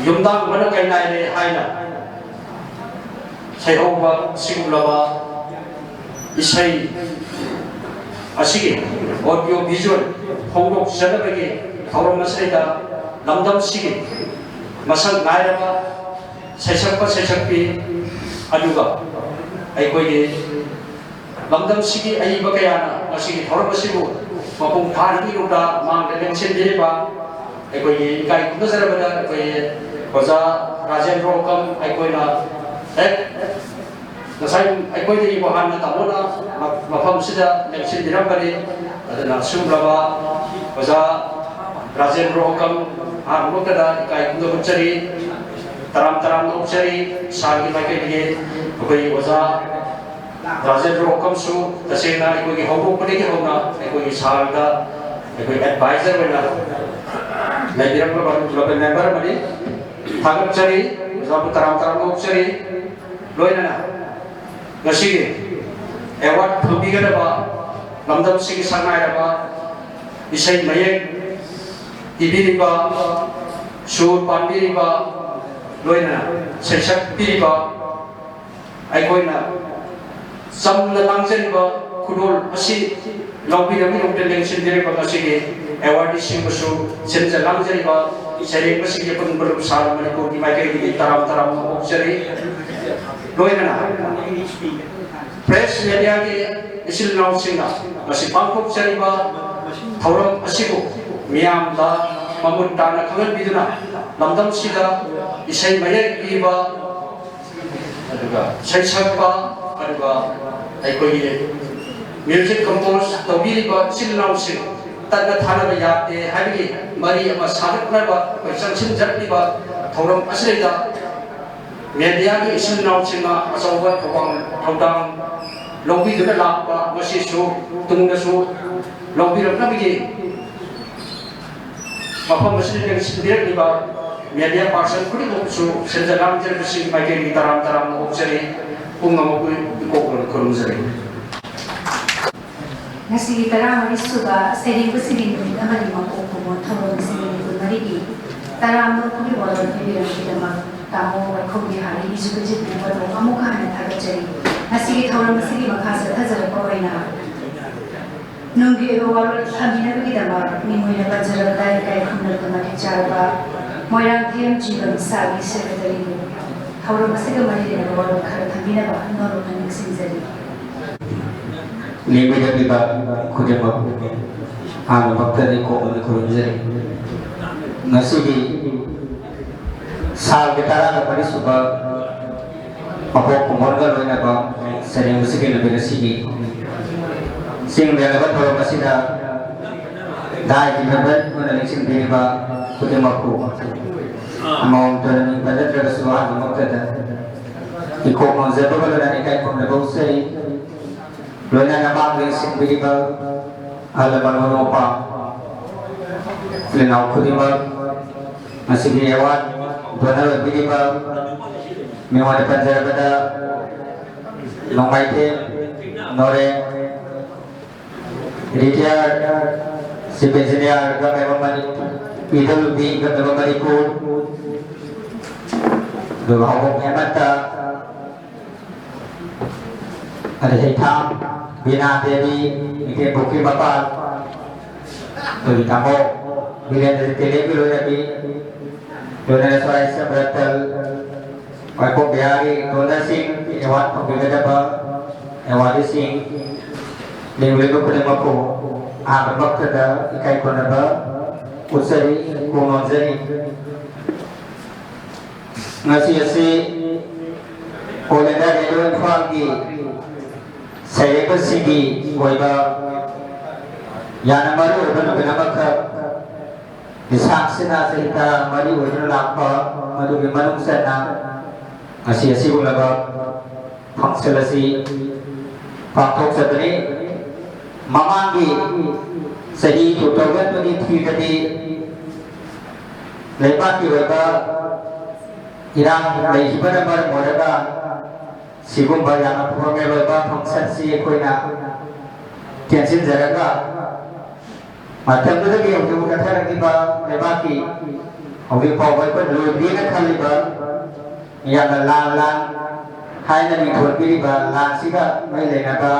ꯌꯨꯝꯗꯥꯡ ꯑꯃꯅ ꯀꯩꯅꯥꯏꯔꯦ ꯍꯥꯏꯅ ꯁꯩꯍꯧꯕ ꯁꯤꯒꯨꯝꯂꯕ ꯏꯁꯩ ꯑꯁꯤꯒꯤ audio visual ꯐꯣꯡꯗꯣꯛꯆꯅꯕꯒꯤ ꯊꯧꯔꯝ ꯑꯁꯤꯗ ꯂꯝꯗꯝꯁꯤꯒꯤ ꯃꯁꯛ ꯅꯥꯏꯔꯕ ꯁꯩꯁꯛꯄ ꯁꯩꯁꯛꯄꯤ, ꯑꯗꯨꯒ ꯑꯩꯈꯣꯏꯒꯤ ꯂꯝꯗꯝꯁꯤꯒꯤ ꯑꯏꯕ ꯀꯌꯥꯅ ꯉꯁꯤꯒꯤ ꯊꯧꯔꯝ ꯑꯁꯤꯕꯨ ꯃꯄꯨꯡ ꯐꯥꯍꯟꯕꯒꯤꯗꯃꯛꯇ ꯃꯥꯡꯗ ꯂꯦꯡꯁꯤꯟꯕꯤꯔꯤꯕ ꯑꯩꯈꯣꯏꯒꯤ ꯏꯀꯥꯏ ꯈꯨꯝꯅꯖꯔꯕꯗ ꯑꯩꯈꯣꯏ ꯑꯣꯖꯥ ꯔꯥꯖꯦꯟꯗ꯭ꯔ ꯑꯣꯀꯝ, ꯑꯩꯈꯣꯏꯅ ꯍꯦꯛ ꯉꯁꯥꯏ ꯑꯩꯈꯣꯏꯗꯒꯤꯕꯨ ꯍꯥꯟꯅ ꯇꯥꯃꯣꯅ ꯃ-, ꯃꯐꯝꯁꯤꯗ ꯂꯦꯡꯁꯤꯟꯕꯤꯔꯝꯕꯅꯤ꯫ ꯑꯗꯨꯅ ꯑꯁꯤꯒꯨꯝꯂꯕ ꯑꯣꯖꯥ ꯔꯥꯖꯦꯟꯗ꯭ꯔ ꯑꯣꯀꯝ ꯑꯍꯥꯟꯕꯃꯛꯇꯗ ꯏꯀꯥꯏ ꯈꯨꯝꯅꯕ ꯎꯠꯆꯔꯤ, ꯇꯔꯥꯝ ꯇꯔꯥꯝꯅ ꯑꯣꯛꯆꯔꯤ꯫ ꯁꯥꯔꯒꯤ ꯃꯥꯏꯀꯩꯗꯒꯤ ꯑꯩꯈꯣꯏ ꯑꯣꯖꯥ ꯔꯥꯖꯦꯟꯗ꯭ꯔ ꯑꯣꯀꯝꯁꯨ ꯇꯁꯦꯡꯅ ꯑꯩꯈꯣꯏꯒꯤ ꯍꯧꯗꯣꯛꯄꯗꯒꯤ ꯍꯧꯅ ꯑꯩꯈꯣꯏꯒꯤ ꯁꯥꯔꯗ ꯑꯩꯈꯣꯏ advisor ꯑꯣꯏꯅ ꯂꯩꯕꯤꯔꯝꯕ ꯃꯔꯨꯞ club member ꯑꯃꯅꯤ꯫ ꯊꯥꯒꯠꯆꯔꯤ, ꯑꯣꯖꯥꯕꯨ ꯇꯔꯥꯝ ꯇꯔꯥꯝꯅ ꯑꯣꯛꯆꯔꯤ꯫ ꯂꯣꯏꯅꯅ ꯉꯁꯤꯒꯤ award ꯐꯪꯕꯤꯒꯗꯕ ꯂꯝꯗꯝꯁꯤꯒꯤ ꯁꯛꯅꯥꯏꯔꯕ ꯏꯁꯩ ꯃꯌꯦꯛ ꯏꯕꯤꯔꯤꯕ, ꯁꯨꯔ ꯄꯥꯟꯕꯤꯔꯤꯕ, ꯂꯣꯏꯅꯅ ꯁꯩꯁꯛꯄꯤꯔꯤꯕ, ꯑꯩꯈꯣꯏꯅ ꯆꯝꯅ ꯂꯥꯡꯖꯔꯤꯕ ꯈꯨꯗꯣꯜ ꯑꯁꯤ ꯂꯧꯕꯤꯅꯕꯒꯤꯗꯃꯛꯇ ꯂꯦꯡꯁꯤꯟꯕꯤꯔꯤꯕ ꯉꯁꯤꯒꯤ awardee ꯁꯤꯡꯕꯨꯁꯨ, ꯁꯤꯟꯖ ꯂꯥꯡꯖꯔꯤꯕ ꯁꯩꯔꯦꯡꯕꯁꯤꯡꯒꯤ ꯑꯄꯨꯟꯕ ꯂꯨꯞ ꯁꯥꯔ ꯃꯅꯤꯄꯨꯔꯒꯤ ꯃꯥꯏꯀꯩꯗꯒꯤ ꯇꯔꯥꯝ ꯇꯔꯥꯝꯅ ꯑꯣꯛꯆꯔꯤ꯫ ꯂꯣꯏꯅꯅ press media ꯒꯤ ꯏꯆꯤꯜ ꯏꯅꯥꯎꯁꯤꯡꯅ ꯉꯁꯤ ꯄꯥꯡꯊꯣꯛꯆꯔꯤꯕ ꯊꯧꯔꯝ ꯑꯁꯤꯕꯨ ꯃꯤꯌꯥꯝꯗ ꯃꯃꯨꯠ ꯇꯥꯅ ꯈꯪꯍꯟꯕꯤꯗꯨꯅ ꯂꯝꯗꯝꯁꯤꯗ ꯏꯁꯩ ꯃꯌꯦꯛ ꯏꯕ, ꯑꯗꯨꯒ ꯏꯁꯩ ꯁꯛꯄ, ꯑꯗꯨꯒ ꯑꯩꯈꯣꯏꯒꯤ music compose ꯇꯧꯕꯤꯔꯤꯕ ꯏꯆꯤꯜ ꯏꯅꯥꯎꯁꯤꯡ ꯇꯠꯅ ꯊꯥꯅꯕ ꯌꯥꯗꯦ ꯍꯥꯏꯕꯒꯤ ꯃꯔꯤ ꯑꯃ ꯁꯥꯒꯠꯅꯕ ꯑꯩꯈꯣꯏ ꯆꯪꯁꯤꯟꯖꯔꯛꯂꯤꯕ ꯊꯧꯔꯝ ꯑꯁꯤꯗꯩꯗ media ꯒꯤ ꯏꯆꯤꯜ ꯏꯅꯥꯎꯁꯤꯡꯅ ꯑꯆꯧꯕ ꯊꯧꯗꯥꯡ, ꯊꯧꯗꯥꯡ ꯂꯧꯕꯤꯗꯨꯅ ꯂꯥꯛꯄ, ꯉꯁꯤꯁꯨ ꯇꯨꯡꯗꯁꯨ ꯂꯧꯕꯤꯔꯛꯅꯕꯒꯤ ꯃꯐꯝ ꯑꯁꯤꯗ ꯂꯦꯡꯁꯤꯟꯕꯤꯔꯛꯂꯤꯕ media person ꯈꯨꯗꯤꯡꯃꯛꯁꯨ ꯁꯦꯟꯖ ꯂꯥꯡꯖꯔꯤꯕꯁꯤꯡꯒꯤ ꯃꯥꯏꯀꯩꯗꯒꯤ ꯇꯔꯥꯝ ꯇꯔꯥꯝꯅ ꯑꯣꯛꯆꯔꯤ꯫ ꯄꯨꯝꯅꯃꯛ ꯏꯀꯣꯛꯅ ꯈꯨꯔꯨꯝꯖꯔꯤ꯫ ꯉꯁꯤꯒꯤ ꯇꯔꯥꯃꯔꯤ ꯁꯨꯕ ꯁꯩꯔꯦꯡꯕꯁꯤꯡꯒꯤ ꯅꯨꯃꯤꯠ ꯑꯃꯗꯤ ꯃꯀꯣꯛ ꯈꯨꯝꯃꯣ ꯊꯧꯔꯝ ꯑꯁꯤ ꯃꯅꯤꯄꯨꯔ ꯃꯔꯤꯒꯤ ꯇꯔꯥꯝꯅ ꯑꯣꯛꯄꯒꯤ ꯋꯥꯔꯣꯜ ꯄꯤꯕꯤꯔꯝꯕꯒꯤꯗꯃꯛ ꯇꯥꯃꯣ ꯋꯥꯏꯈꯣꯝ ꯕꯤꯍꯥꯔꯤ Executive Member ꯕꯨ ꯑꯃꯨꯛ ꯍꯟꯅ ꯊꯥꯒꯠꯆꯔꯤ꯫ ꯉꯁꯤꯒꯤ ꯊꯧꯔꯝ ꯑꯁꯤꯒꯤ ꯃꯈꯥ ꯆꯠꯊꯖꯔꯛꯄ ꯑꯣꯏꯅ ꯅꯨꯡꯒꯤ ꯑꯣꯏꯕ ꯋꯥꯔꯣꯜ ꯊꯝꯕꯤꯅꯕꯒꯤꯗꯃꯛ ꯃꯤꯡ ꯑꯣꯏꯅ ꯄꯟꯖꯔꯕꯗ ꯏꯀꯥꯏ ꯈꯨꯝꯅꯕ ꯃꯇꯤꯛ ꯆꯥꯔꯕ ꯃꯣꯏꯔꯥꯡꯊꯦꯝ ꯖꯤꯕꯟ ꯁꯥꯒꯤ Secretary ꯕꯨ ꯊꯧꯔꯝ ꯑꯁꯤꯒ ꯃꯔꯤ ꯂꯩꯅꯕ ꯋꯥꯔꯣꯜ ꯈꯔ ꯊꯝꯕꯤꯅꯕ ꯅꯣꯂꯨꯛꯅ ꯅꯤꯡꯁꯤꯡꯖꯔꯤ꯫ ꯂꯦꯡꯕꯤꯔꯛꯂꯤꯕ ꯈꯨꯗꯤꯡꯃꯛ ꯑꯍꯥꯟꯕꯃꯛꯇꯗꯤ ꯀꯣꯛ ꯑꯣꯏꯅ ꯈꯨꯔꯨꯝꯖꯔꯤ꯫ ꯉꯁꯤꯒꯤ ꯁꯥꯜꯒꯤ ꯇꯔꯥꯒ ꯃꯔꯤ ꯁꯨꯕ ꯃꯄꯣꯛ ꯀꯨꯝꯑꯣꯟꯒ ꯂꯣꯏꯅꯕ ꯁꯩꯔꯦꯡ ꯑꯁꯤꯒꯤ ꯅꯨꯃꯤꯠ ꯑꯁꯤꯒꯤ ꯆꯤꯡ ꯂꯦꯟꯅꯕ ꯊꯧꯔꯝ ꯑꯁꯤꯗ ꯗꯥꯏꯒꯤ ꯃꯦꯝꯕꯔ ꯑꯃꯅ ꯅꯤꯡꯁꯤꯡꯕꯤꯔꯤꯕ ꯈꯨꯗꯤꯡꯃꯛꯄꯨ ꯑꯃꯃꯝꯇ ꯃꯤꯡ ꯄꯟꯖꯗ꯭ꯔꯒꯁꯨ ꯑꯍꯥꯟꯕꯃꯛꯇꯗ ꯏꯀꯣꯛ ꯅꯣꯟꯖꯕꯒ ꯂꯣꯏꯅꯅ ꯏꯀꯥꯏ ꯈꯨꯝꯅꯕ ꯎꯠꯆꯔꯤ꯫ ꯂꯣꯏꯅꯅ ꯃꯥꯡ ꯂꯦꯡꯁꯤꯟꯕꯤꯔꯤꯕ ꯑꯍꯜ ꯂꯃꯟ ꯃꯔꯨꯞ ꯃꯄꯥꯡ, ꯏꯆꯤꯜ ꯏꯅꯥꯎ ꯈꯨꯗꯤꯡꯃꯛ, ꯉꯁꯤꯒꯤ ꯑꯦꯋꯥꯔꯗ ꯗꯣꯅꯔ ꯑꯣꯏꯕꯤꯔꯤꯕ, ꯃꯤꯡ ꯑꯣꯏꯅ ꯄꯟꯖꯔꯕꯗ ꯅꯣꯡꯃꯥꯏꯊꯦꯝ Noren, retire chief engineer, ꯒꯃꯦꯕ Manipur, ꯄꯤ ꯗꯕ꯭ꯂꯤꯎ ꯗꯤ, ꯒꯃꯦꯕ ꯃꯅꯤꯄꯨꯔ, ꯑꯗꯨꯒ ꯍꯧꯕ ꯃꯌꯥꯝ ꯑꯃꯇ ꯑꯗꯩ ꯍꯩꯊꯥꯡ ꯕꯤꯅꯥ ꯗꯦꯕꯤ, ꯃꯤꯡꯊꯦꯝ ꯄꯨꯈ꯭ꯔꯤ ꯃꯄꯥꯜ, ꯑꯩꯈꯣꯏꯒꯤ ꯇꯥꯃꯣ ꯕꯤꯔꯦꯟꯗ꯭ꯔ ꯇꯦꯂꯦꯕꯤ ꯂꯣꯏꯅꯕꯤ, ꯂꯣꯏꯅꯅ ꯁꯣꯔꯥꯏ ꯁꯝꯔꯇꯜ, ꯋꯥꯏꯈꯣꯝ ꯕꯤꯍꯥꯔꯤ, ꯗꯣꯅꯔꯁꯤꯡ, ꯑꯦꯋꯥꯔꯗ ꯐꯪꯕꯤꯒꯗꯕ ꯑꯦꯋꯥꯔꯗꯤꯁꯤꯡ, ꯂꯦꯡꯂꯤꯕ ꯈꯨꯗꯤꯡꯃꯛꯄꯨ ꯑꯍꯥꯟꯕꯃꯛꯇꯗ ꯏꯀꯥꯏ ꯈꯨꯝꯅꯕ ꯎꯠꯆꯔꯤ, ꯀꯣꯛ ꯅꯣꯟꯖꯔꯤ꯫ ꯉꯁꯤ ꯑꯁꯤ ꯑꯣꯜ ꯏꯟꯗꯤꯌꯥ ꯔꯦꯗꯤꯑꯣ ꯏꯝꯐꯥꯜꯒꯤ ꯁꯩꯔꯦꯡꯕꯁꯤꯡꯒꯤ ꯑꯣꯏꯕ ꯌꯥꯝꯅ ꯃꯔꯨ ꯑꯣꯏꯕ ꯅꯨꯃꯤꯠ ꯑꯃꯈꯛ, ꯂꯤꯁꯥꯡ ꯁꯤꯠꯅ ꯆꯍꯤ ꯇꯔꯥ ꯃꯔꯤ ꯑꯣꯏꯗꯨꯅ ꯂꯥꯛꯄ, ꯃꯗꯨꯒꯤ ꯃꯅꯨꯡ ꯆꯟꯅ ꯉꯁꯤ ꯑꯁꯤꯒꯨꯝꯂꯕ ꯐꯪꯁꯟ ꯑꯁꯤ ꯄꯥꯡꯊꯣꯛꯆꯕꯅꯤ꯫ ꯃꯃꯥꯡꯒꯤ ꯆꯍꯤ two thousand twenty three ꯗꯗꯤ ꯂꯩꯕꯥꯛꯀꯤ ꯑꯣꯏꯕ ꯏꯔꯥꯡ ꯂꯩꯈꯤꯕꯅ ꯃꯔꯝ ꯑꯣꯏꯔꯒ ꯁꯤꯒꯨꯝꯕ ꯌꯥꯝꯅ ꯐꯣꯔꯃꯦꯜ ꯑꯣꯏꯕ ꯐꯪꯁꯟꯁꯤ ꯑꯩꯈꯣꯏꯅ ꯇꯦꯟꯁꯤꯟꯖꯔꯒ ꯃꯇꯝꯗꯨꯗꯒꯤ ꯍꯧꯖꯤꯛ ꯆꯠꯊꯔꯛꯂꯤꯕ ꯂꯩꯕꯥꯛꯀꯤ ꯍꯧꯖꯤꯛ ꯐꯥꯎꯕ ꯑꯩꯈꯣꯏꯅ ꯂꯣꯏꯗ꯭ꯔꯤꯅ ꯈꯜꯂꯤꯕ, ꯌꯥꯝꯅ ꯂꯥꯟ ꯂꯥꯟ ꯍꯥꯏꯅ ꯃꯤꯡꯊꯣꯟ ꯄꯤꯔꯤꯕ ꯂꯥꯟꯁꯤꯒ ꯃꯔꯤ ꯂꯩꯅꯕ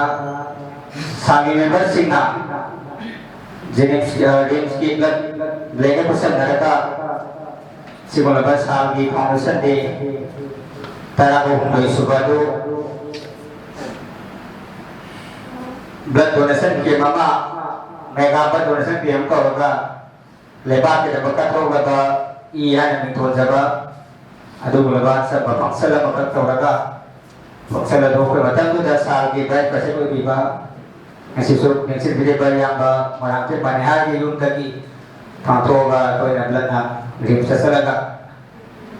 ꯁꯥꯡꯒꯤ ꯃꯦꯝꯕꯔꯁꯤꯡꯅ ꯖꯦꯅꯤꯝꯁ, ꯑ, ꯔꯤꯝꯁꯀꯤ ꯕ꯭ꯂꯗ ꯕꯦꯡꯒ ꯈꯨꯠꯁꯝꯅꯔꯒ ꯁꯤꯒꯨꯝꯂꯕ ꯁꯥꯜꯒꯤ ꯐꯥꯎꯟꯗꯦꯁꯟ ꯗꯦ ꯇꯔꯥꯒ ꯍꯨꯝꯗꯣꯏ ꯁꯨꯕ ꯑꯗꯨ ꯕ꯭ꯂꯗ ꯗꯣꯅꯦꯁꯟ ꯀꯦꯝ ꯑꯃ, ꯃꯦꯒꯥ ꯕ꯭ꯂꯗ ꯗꯣꯅꯦꯁꯟ ꯀꯦꯝ ꯇꯧꯔꯒ ꯂꯩꯕꯥꯛꯀꯤꯗꯃꯛ ꯀꯠꯊꯣꯛꯂꯕ ꯏ ꯍꯥꯏꯅ ꯃꯤꯡꯊꯣꯟꯖꯕ ꯑꯗꯨꯒꯨꯝꯂꯕ ꯑꯆꯝꯕ ꯐꯪꯁꯟ ꯑꯃꯈꯛ ꯇꯧꯔꯒ, ꯐꯪꯁꯟ ꯑꯗꯨ ꯑꯩꯈꯣꯏ ꯃꯇꯝꯗꯨꯗ ꯁꯥꯜꯒꯤ ꯚꯥꯏꯁ ꯄ꯭ꯔꯁꯤꯗꯦꯟ ꯑꯣꯏꯕꯤꯕ, ꯉꯁꯤꯁꯨ ꯅꯤꯡꯁꯤꯡꯕꯤꯔꯤꯕ ꯏꯌꯥꯝꯕ ꯃꯣꯏꯔꯥꯡꯊꯦꯝ ꯄꯥꯅꯤꯍꯥꯔꯒꯤ ꯌꯨꯝꯗꯒꯤ ꯊꯥꯡꯊꯣꯛꯑꯒ ꯑꯩꯈꯣꯏꯅ ꯕ꯭ꯂꯗꯅ ꯔꯤꯝꯁꯇ ꯆꯠꯂꯒ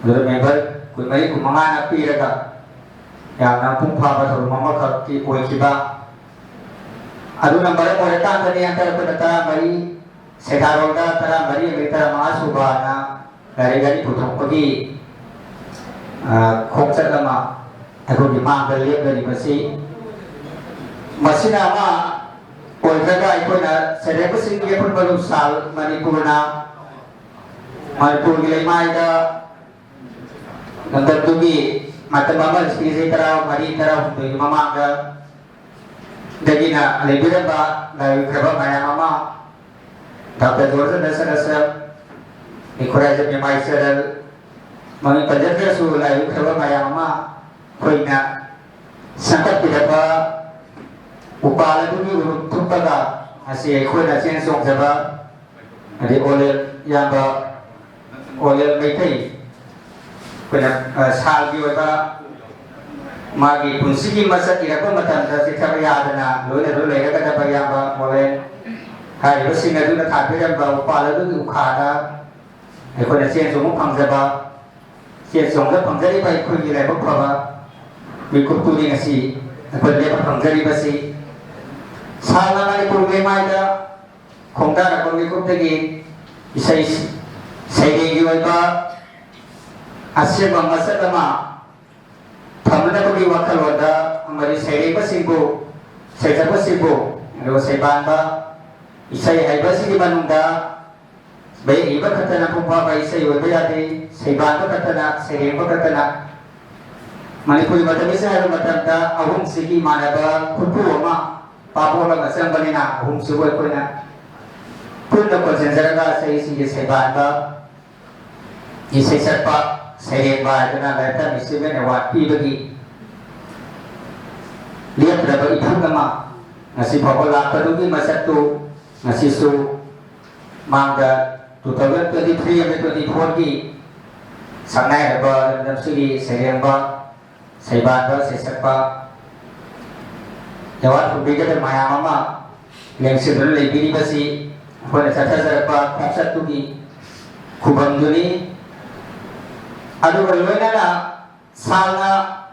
ꯑꯗꯨꯗ ꯃꯦꯝꯕꯔ ꯀꯨꯟꯃꯔꯤ ꯀꯨꯟꯃꯉꯥꯅ ꯄꯤꯔꯒ ꯌꯥꯝꯅ ꯃꯄꯨꯡ ꯐꯥꯕ ꯊꯧꯔꯝ ꯑꯃꯈꯛꯇꯤ ꯑꯣꯏꯈꯤꯕ꯫ ꯑꯗꯨꯅ ꯃꯔꯝ ꯑꯣꯏꯔꯀꯥꯟꯗꯅꯤ ꯍꯟꯗꯛ ꯑꯩꯈꯣꯏꯅ ꯇꯔꯥꯃꯔꯤ, ꯁꯦꯟꯗꯥꯔꯣꯜꯗ ꯇꯔꯥꯃꯔꯤ ꯑꯃꯗꯤ ꯇꯔꯥꯃꯉꯥ ꯁꯨꯕꯅ ꯂꯥꯏꯔꯤꯛ ꯑꯅꯤ ꯄꯨꯊꯣꯛꯄꯒꯤ, ꯑ, ꯈꯣꯡꯆꯠ ꯑꯃ ꯑꯩꯈꯣꯏꯒꯤ ꯃꯥꯡꯗ ꯂꯦꯞꯂꯔꯤꯕꯁꯤ꯫ ꯃꯁꯤꯅ ꯑꯃ ꯑꯣꯏꯈ꯭ꯔꯒ ꯑꯩꯈꯣꯏꯅ ꯁꯩꯔꯦꯡꯕꯁꯤꯡꯒꯤ ꯑꯄꯨꯟꯕ ꯂꯨꯞꯁꯥꯜ ꯃꯅꯤꯄꯨꯔꯅ, ꯃꯅꯤꯄꯨꯔꯒꯤ ꯂꯩꯃꯥꯏꯗ ꯂꯝꯗꯝꯗꯨꯒꯤ ꯃꯇꯝ ꯑꯃ, ꯆꯍꯤ ꯇꯔꯥꯃꯔꯤ, ꯇꯔꯥꯍꯨꯝꯗꯣꯏꯒꯤ ꯃꯃꯥꯡꯗ ꯗꯒꯤꯅ ꯂꯩꯕꯤꯔꯝꯕ ꯂꯥꯏ ꯑꯣꯏꯈ꯭ꯔꯕ ꯃꯌꯥꯝ ꯑꯃ, ꯗꯥꯛꯇꯔ ꯖꯣꯔꯖ ꯅꯁꯔ ꯑꯁꯔ, ꯃꯤꯈꯨꯔꯥꯏꯖꯝ ꯌꯦꯃꯥꯏ ꯆꯔꯜ, ꯃꯃꯤꯡ ꯄꯟꯖꯗ꯭ꯔꯁꯨ ꯂꯥꯏ ꯑꯣꯏꯈ꯭ꯔꯕ ꯃꯌꯥꯝ ꯑꯃ ꯑꯩꯈꯣꯏꯅ ꯁꯪꯒꯠꯄꯤꯔꯕ ꯎꯄꯥꯜ ꯑꯗꯨꯒꯤ ꯎꯔꯨꯝ ꯊꯨꯞꯄꯒ ꯉꯁꯤ ꯑꯩꯈꯣꯏꯅ ꯆꯦꯟ ꯆꯣꯡꯖꯕ ꯑꯗꯩ ꯑꯣꯂꯦꯜ ꯏꯌꯥꯝꯕ, ꯑꯣꯂꯦꯜ ꯃꯩꯇꯩ, ꯑꯩꯈꯣꯏꯅ, ꯑ, ꯁꯥꯜꯒꯤ ꯑꯣꯏꯕ ꯃꯥꯒꯤ ꯄꯨꯟꯁꯤꯒꯤ ꯃꯁꯛ ꯏꯔꯛꯄ ꯃꯇꯝꯗ ꯆꯤꯊꯕ ꯌꯥꯗꯅ ꯂꯣꯏꯅꯗꯨꯅ ꯂꯩꯔꯒꯗꯕ ꯏꯌꯥꯝꯕ ꯑꯣꯂꯦꯜ ꯍꯥꯏꯔꯤꯕꯁꯤꯡ ꯑꯗꯨꯅ ꯊꯥꯟꯕꯤꯔꯝꯕ ꯎꯄꯥꯜ ꯑꯗꯨꯒꯤ ꯎꯈꯥꯗ ꯑꯩꯈꯣꯏꯅ ꯆꯦꯟ ꯆꯣꯡꯕ ꯐꯪꯖꯕ, ꯆꯦꯟ ꯆꯣꯡꯕ ꯐꯪꯖꯔꯤꯕ ꯑꯩꯈꯣꯏꯒꯤ ꯂꯥꯏꯕꯛ ꯐꯕ ꯃꯤꯀꯨꯞꯇꯨꯅꯤ ꯉꯁꯤ ꯑꯩꯈꯣꯏ ꯂꯦꯞꯄ ꯐꯪꯖꯔꯤꯕꯁꯤ꯫ ꯁꯥꯜꯅ ꯃꯅꯤꯄꯨꯔꯒꯤ ꯃꯥꯏꯗ ꯈꯣꯡꯗꯥꯔꯛꯄ ꯃꯤꯀꯨꯞꯇꯒꯤ ꯏꯁꯩ ꯁꯩꯔꯦꯡꯒꯤ ꯑꯣꯏꯕ ꯑꯁꯦꯡꯕ ꯃꯁꯛ ꯑꯃ ꯐꯪꯅꯅꯕꯒꯤ ꯋꯥꯈꯜꯂꯣꯟꯗ ꯑꯃꯗꯤ ꯁꯩꯔꯦꯡꯕꯁꯤꯡꯕꯨ, ꯁꯩꯁꯛꯄꯁꯤꯡꯕꯨ, ꯑꯗꯨꯒ ꯁꯩꯕꯥꯟꯕ ꯏꯁꯩ ꯍꯩꯕꯁꯤꯡꯒꯤ ꯃꯅꯨꯡꯗ ꯃꯌꯦꯛ ꯏꯕ ꯈꯛꯇꯅ ꯄꯨꯡ ꯐꯥꯕ ꯏꯁꯩ ꯑꯣꯏꯕ ꯌꯥꯗꯦ, ꯁꯩꯕꯥꯟꯕ ꯈꯛꯇꯅ, ꯁꯩꯔꯦꯡꯕ ꯈꯛꯇꯅ꯫ ꯃꯅꯤꯄꯨꯔꯤ ꯃꯇꯝ ꯏꯁꯩ ꯍꯥꯏꯕ ꯃꯇꯝꯗ ꯑꯍꯨꯝꯁꯤꯒꯤ ꯃꯥꯟꯅꯕ ꯈꯨꯠꯄꯨ ꯑꯃ ꯄꯥꯡꯊꯣꯛꯂꯒ ꯆꯪꯕꯅꯤꯅ, ꯑꯍꯨꯝꯁꯤꯕꯨ ꯑꯩꯈꯣꯏꯅ ꯄꯨꯟꯅ ꯀꯣꯟꯁꯤꯟꯖꯔꯒ ꯆꯍꯤꯁꯤꯡꯒꯤ ꯁꯩꯕꯥꯟꯕ, ꯏꯁꯩ ꯁꯛꯄ, ꯁꯩꯔꯦꯡꯕ ꯍꯥꯏꯗꯅ Lifetime Achievement Award ꯄꯤꯕꯒꯤ ꯂꯦꯞꯇ꯭ꯔꯕ ꯏꯊꯧ ꯑꯃ ꯉꯁꯤ ꯐꯥꯎꯕ ꯂꯥꯛꯄꯗꯨꯒꯤ ꯃꯁꯛꯇꯨ ꯉꯁꯤꯁꯨ ꯃꯥꯡꯗ two thousand twenty three ꯑꯃꯗꯤ twenty fourꯒꯤ ꯁꯛꯅꯥꯏꯔꯕ ꯂꯝꯗꯝꯁꯤꯒꯤ ꯁꯩꯔꯦꯡꯕ, ꯁꯩꯕꯥꯟꯕ, ꯁꯩꯁꯛꯄ, ꯑꯦꯋꯥꯔꯗ ꯐꯪꯕꯤꯒꯗꯕ ꯃꯌꯥꯝ ꯑꯃ ꯂꯦꯡꯁꯤꯟꯗꯨꯅ ꯂꯩꯕꯤꯔꯤꯕꯁꯤ ꯑꯩꯈꯣꯏꯅ ꯆꯠꯊꯖꯔꯛꯄ ꯈꯣꯡꯆꯠꯇꯨꯒꯤ ꯈꯨꯕꯝꯗꯨꯅꯤ꯫ ꯑꯗꯨꯒ ꯂꯣꯏꯅꯅ ꯁꯥꯜꯅ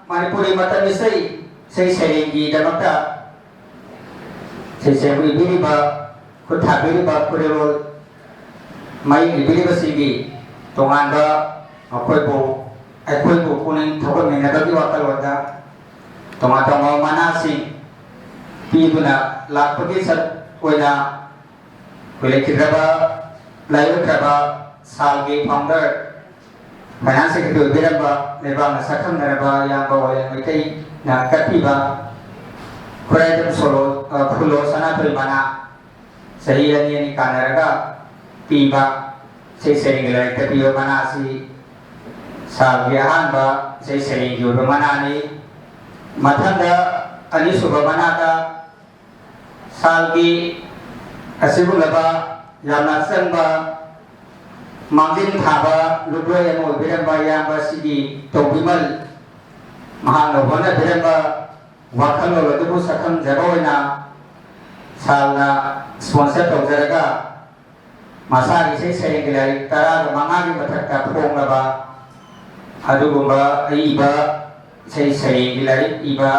ꯃꯅꯤꯄꯨꯔꯤ ꯃꯇꯝ ꯏꯁꯩ, ꯏꯁꯩ ꯁꯩꯔꯦꯡꯒꯤꯗꯃꯛꯇ ꯁꯩꯁꯦꯡ ꯏꯕꯤꯔꯤꯕ, ꯈꯨꯠ ꯊꯥꯕꯤꯔꯤꯕ ꯈꯨꯔꯦꯜ ꯃꯌꯦꯛ ꯏꯕꯤꯔꯤꯕꯁꯤꯡꯒꯤ ꯇꯣꯉꯥꯟꯕ ꯃꯈꯣꯏꯕꯨ, ꯑꯩꯈꯣꯏꯕꯨ ꯄꯨꯛꯅꯤꯡ ꯊꯧꯒꯠꯃꯤꯟꯅꯕꯒꯤ ꯋꯥꯈꯜꯂꯣꯟꯗ ꯇꯣꯉꯥꯟ ꯇꯣꯉꯥꯟꯕ ꯃꯅꯥꯁꯤꯡ ꯄꯤꯗꯨꯅ ꯂꯥꯛꯄꯒꯤ ꯁꯔꯨꯛ ꯑꯣꯏꯅ ꯑꯩꯈꯣꯏ ꯂꯩꯈꯤꯗ꯭ꯔꯕ, ꯂꯥꯏꯑꯣꯏꯈ꯭ꯔꯕ ꯁꯥꯜꯒꯤ founder, finance secretary ꯑꯣꯏꯕꯤꯔꯝꯕ, ꯂꯩꯕꯥꯛꯅ ꯁꯛꯈꯪꯅꯔꯕ ꯏꯌꯥꯝꯕ ꯑꯣꯂꯦꯟ ꯃꯩꯇꯩꯅ ꯀꯠꯄꯤꯕ ꯈꯨꯔꯥꯏꯗꯝ ꯁꯣꯂꯣ, ꯑ, ꯐꯨꯂꯣ ꯁꯅꯥꯊꯣꯏ ꯃꯅꯥ ꯆꯍꯤ ꯑꯅꯤ ꯑꯅꯤ ꯀꯥꯟꯅꯔꯒ ꯄꯤꯕ ꯏꯁꯩ ꯁꯩꯔꯦꯡꯒꯤ ꯂꯥꯏꯔꯤꯛꯇ ꯄꯤꯕ ꯃꯅꯥ ꯑꯁꯤ ꯁꯥꯜꯒꯤ ꯑꯍꯥꯟꯕ ꯏꯁꯩ ꯁꯩꯔꯦꯡꯒꯤ ꯑꯣꯏꯕ ꯃꯅꯥꯅꯤ꯫ ꯃꯊꯪꯗ ꯑꯅꯤꯁꯨꯕ ꯃꯅꯥꯗ ꯁꯥꯜꯒꯤ ꯑꯁꯤꯒꯨꯝꯂꯕ ꯌꯥꯝꯅ ꯑꯆꯪꯕ ꯃꯥꯡꯖꯤꯜ ꯊꯥꯕ ꯂꯨꯞꯂꯣꯏ ꯑꯃ ꯑꯣꯏꯕꯤꯔꯝꯕ ꯏꯌꯥꯝꯕ ꯁꯤꯒꯤ ꯇꯧꯕꯤꯃꯜ, ꯃꯍꯥꯛꯅ ꯍꯣꯠꯅꯕꯤꯔꯝꯕ ꯋꯥꯈꯜꯂꯣꯟ ꯑꯗꯨꯕꯨ ꯁꯛꯈꯪꯖꯕ ꯑꯣꯏꯅ ꯁꯥꯜꯅ sponsor ꯇꯧꯖꯔꯒ ꯃꯁꯥꯒꯤ ꯏꯁꯩ ꯁꯩꯔꯦꯡꯒꯤ ꯂꯥꯏꯔꯤꯛ ꯇꯔꯥꯒ ꯃꯉꯥꯒꯤ ꯃꯊꯛꯇ ꯐꯣꯡꯂꯕ ꯑꯗꯨꯒꯨꯝꯕ ꯑꯏꯕ ꯏꯁꯩ ꯁꯩꯔꯦꯡꯒꯤ ꯂꯥꯏꯔꯤꯛ ꯏꯕ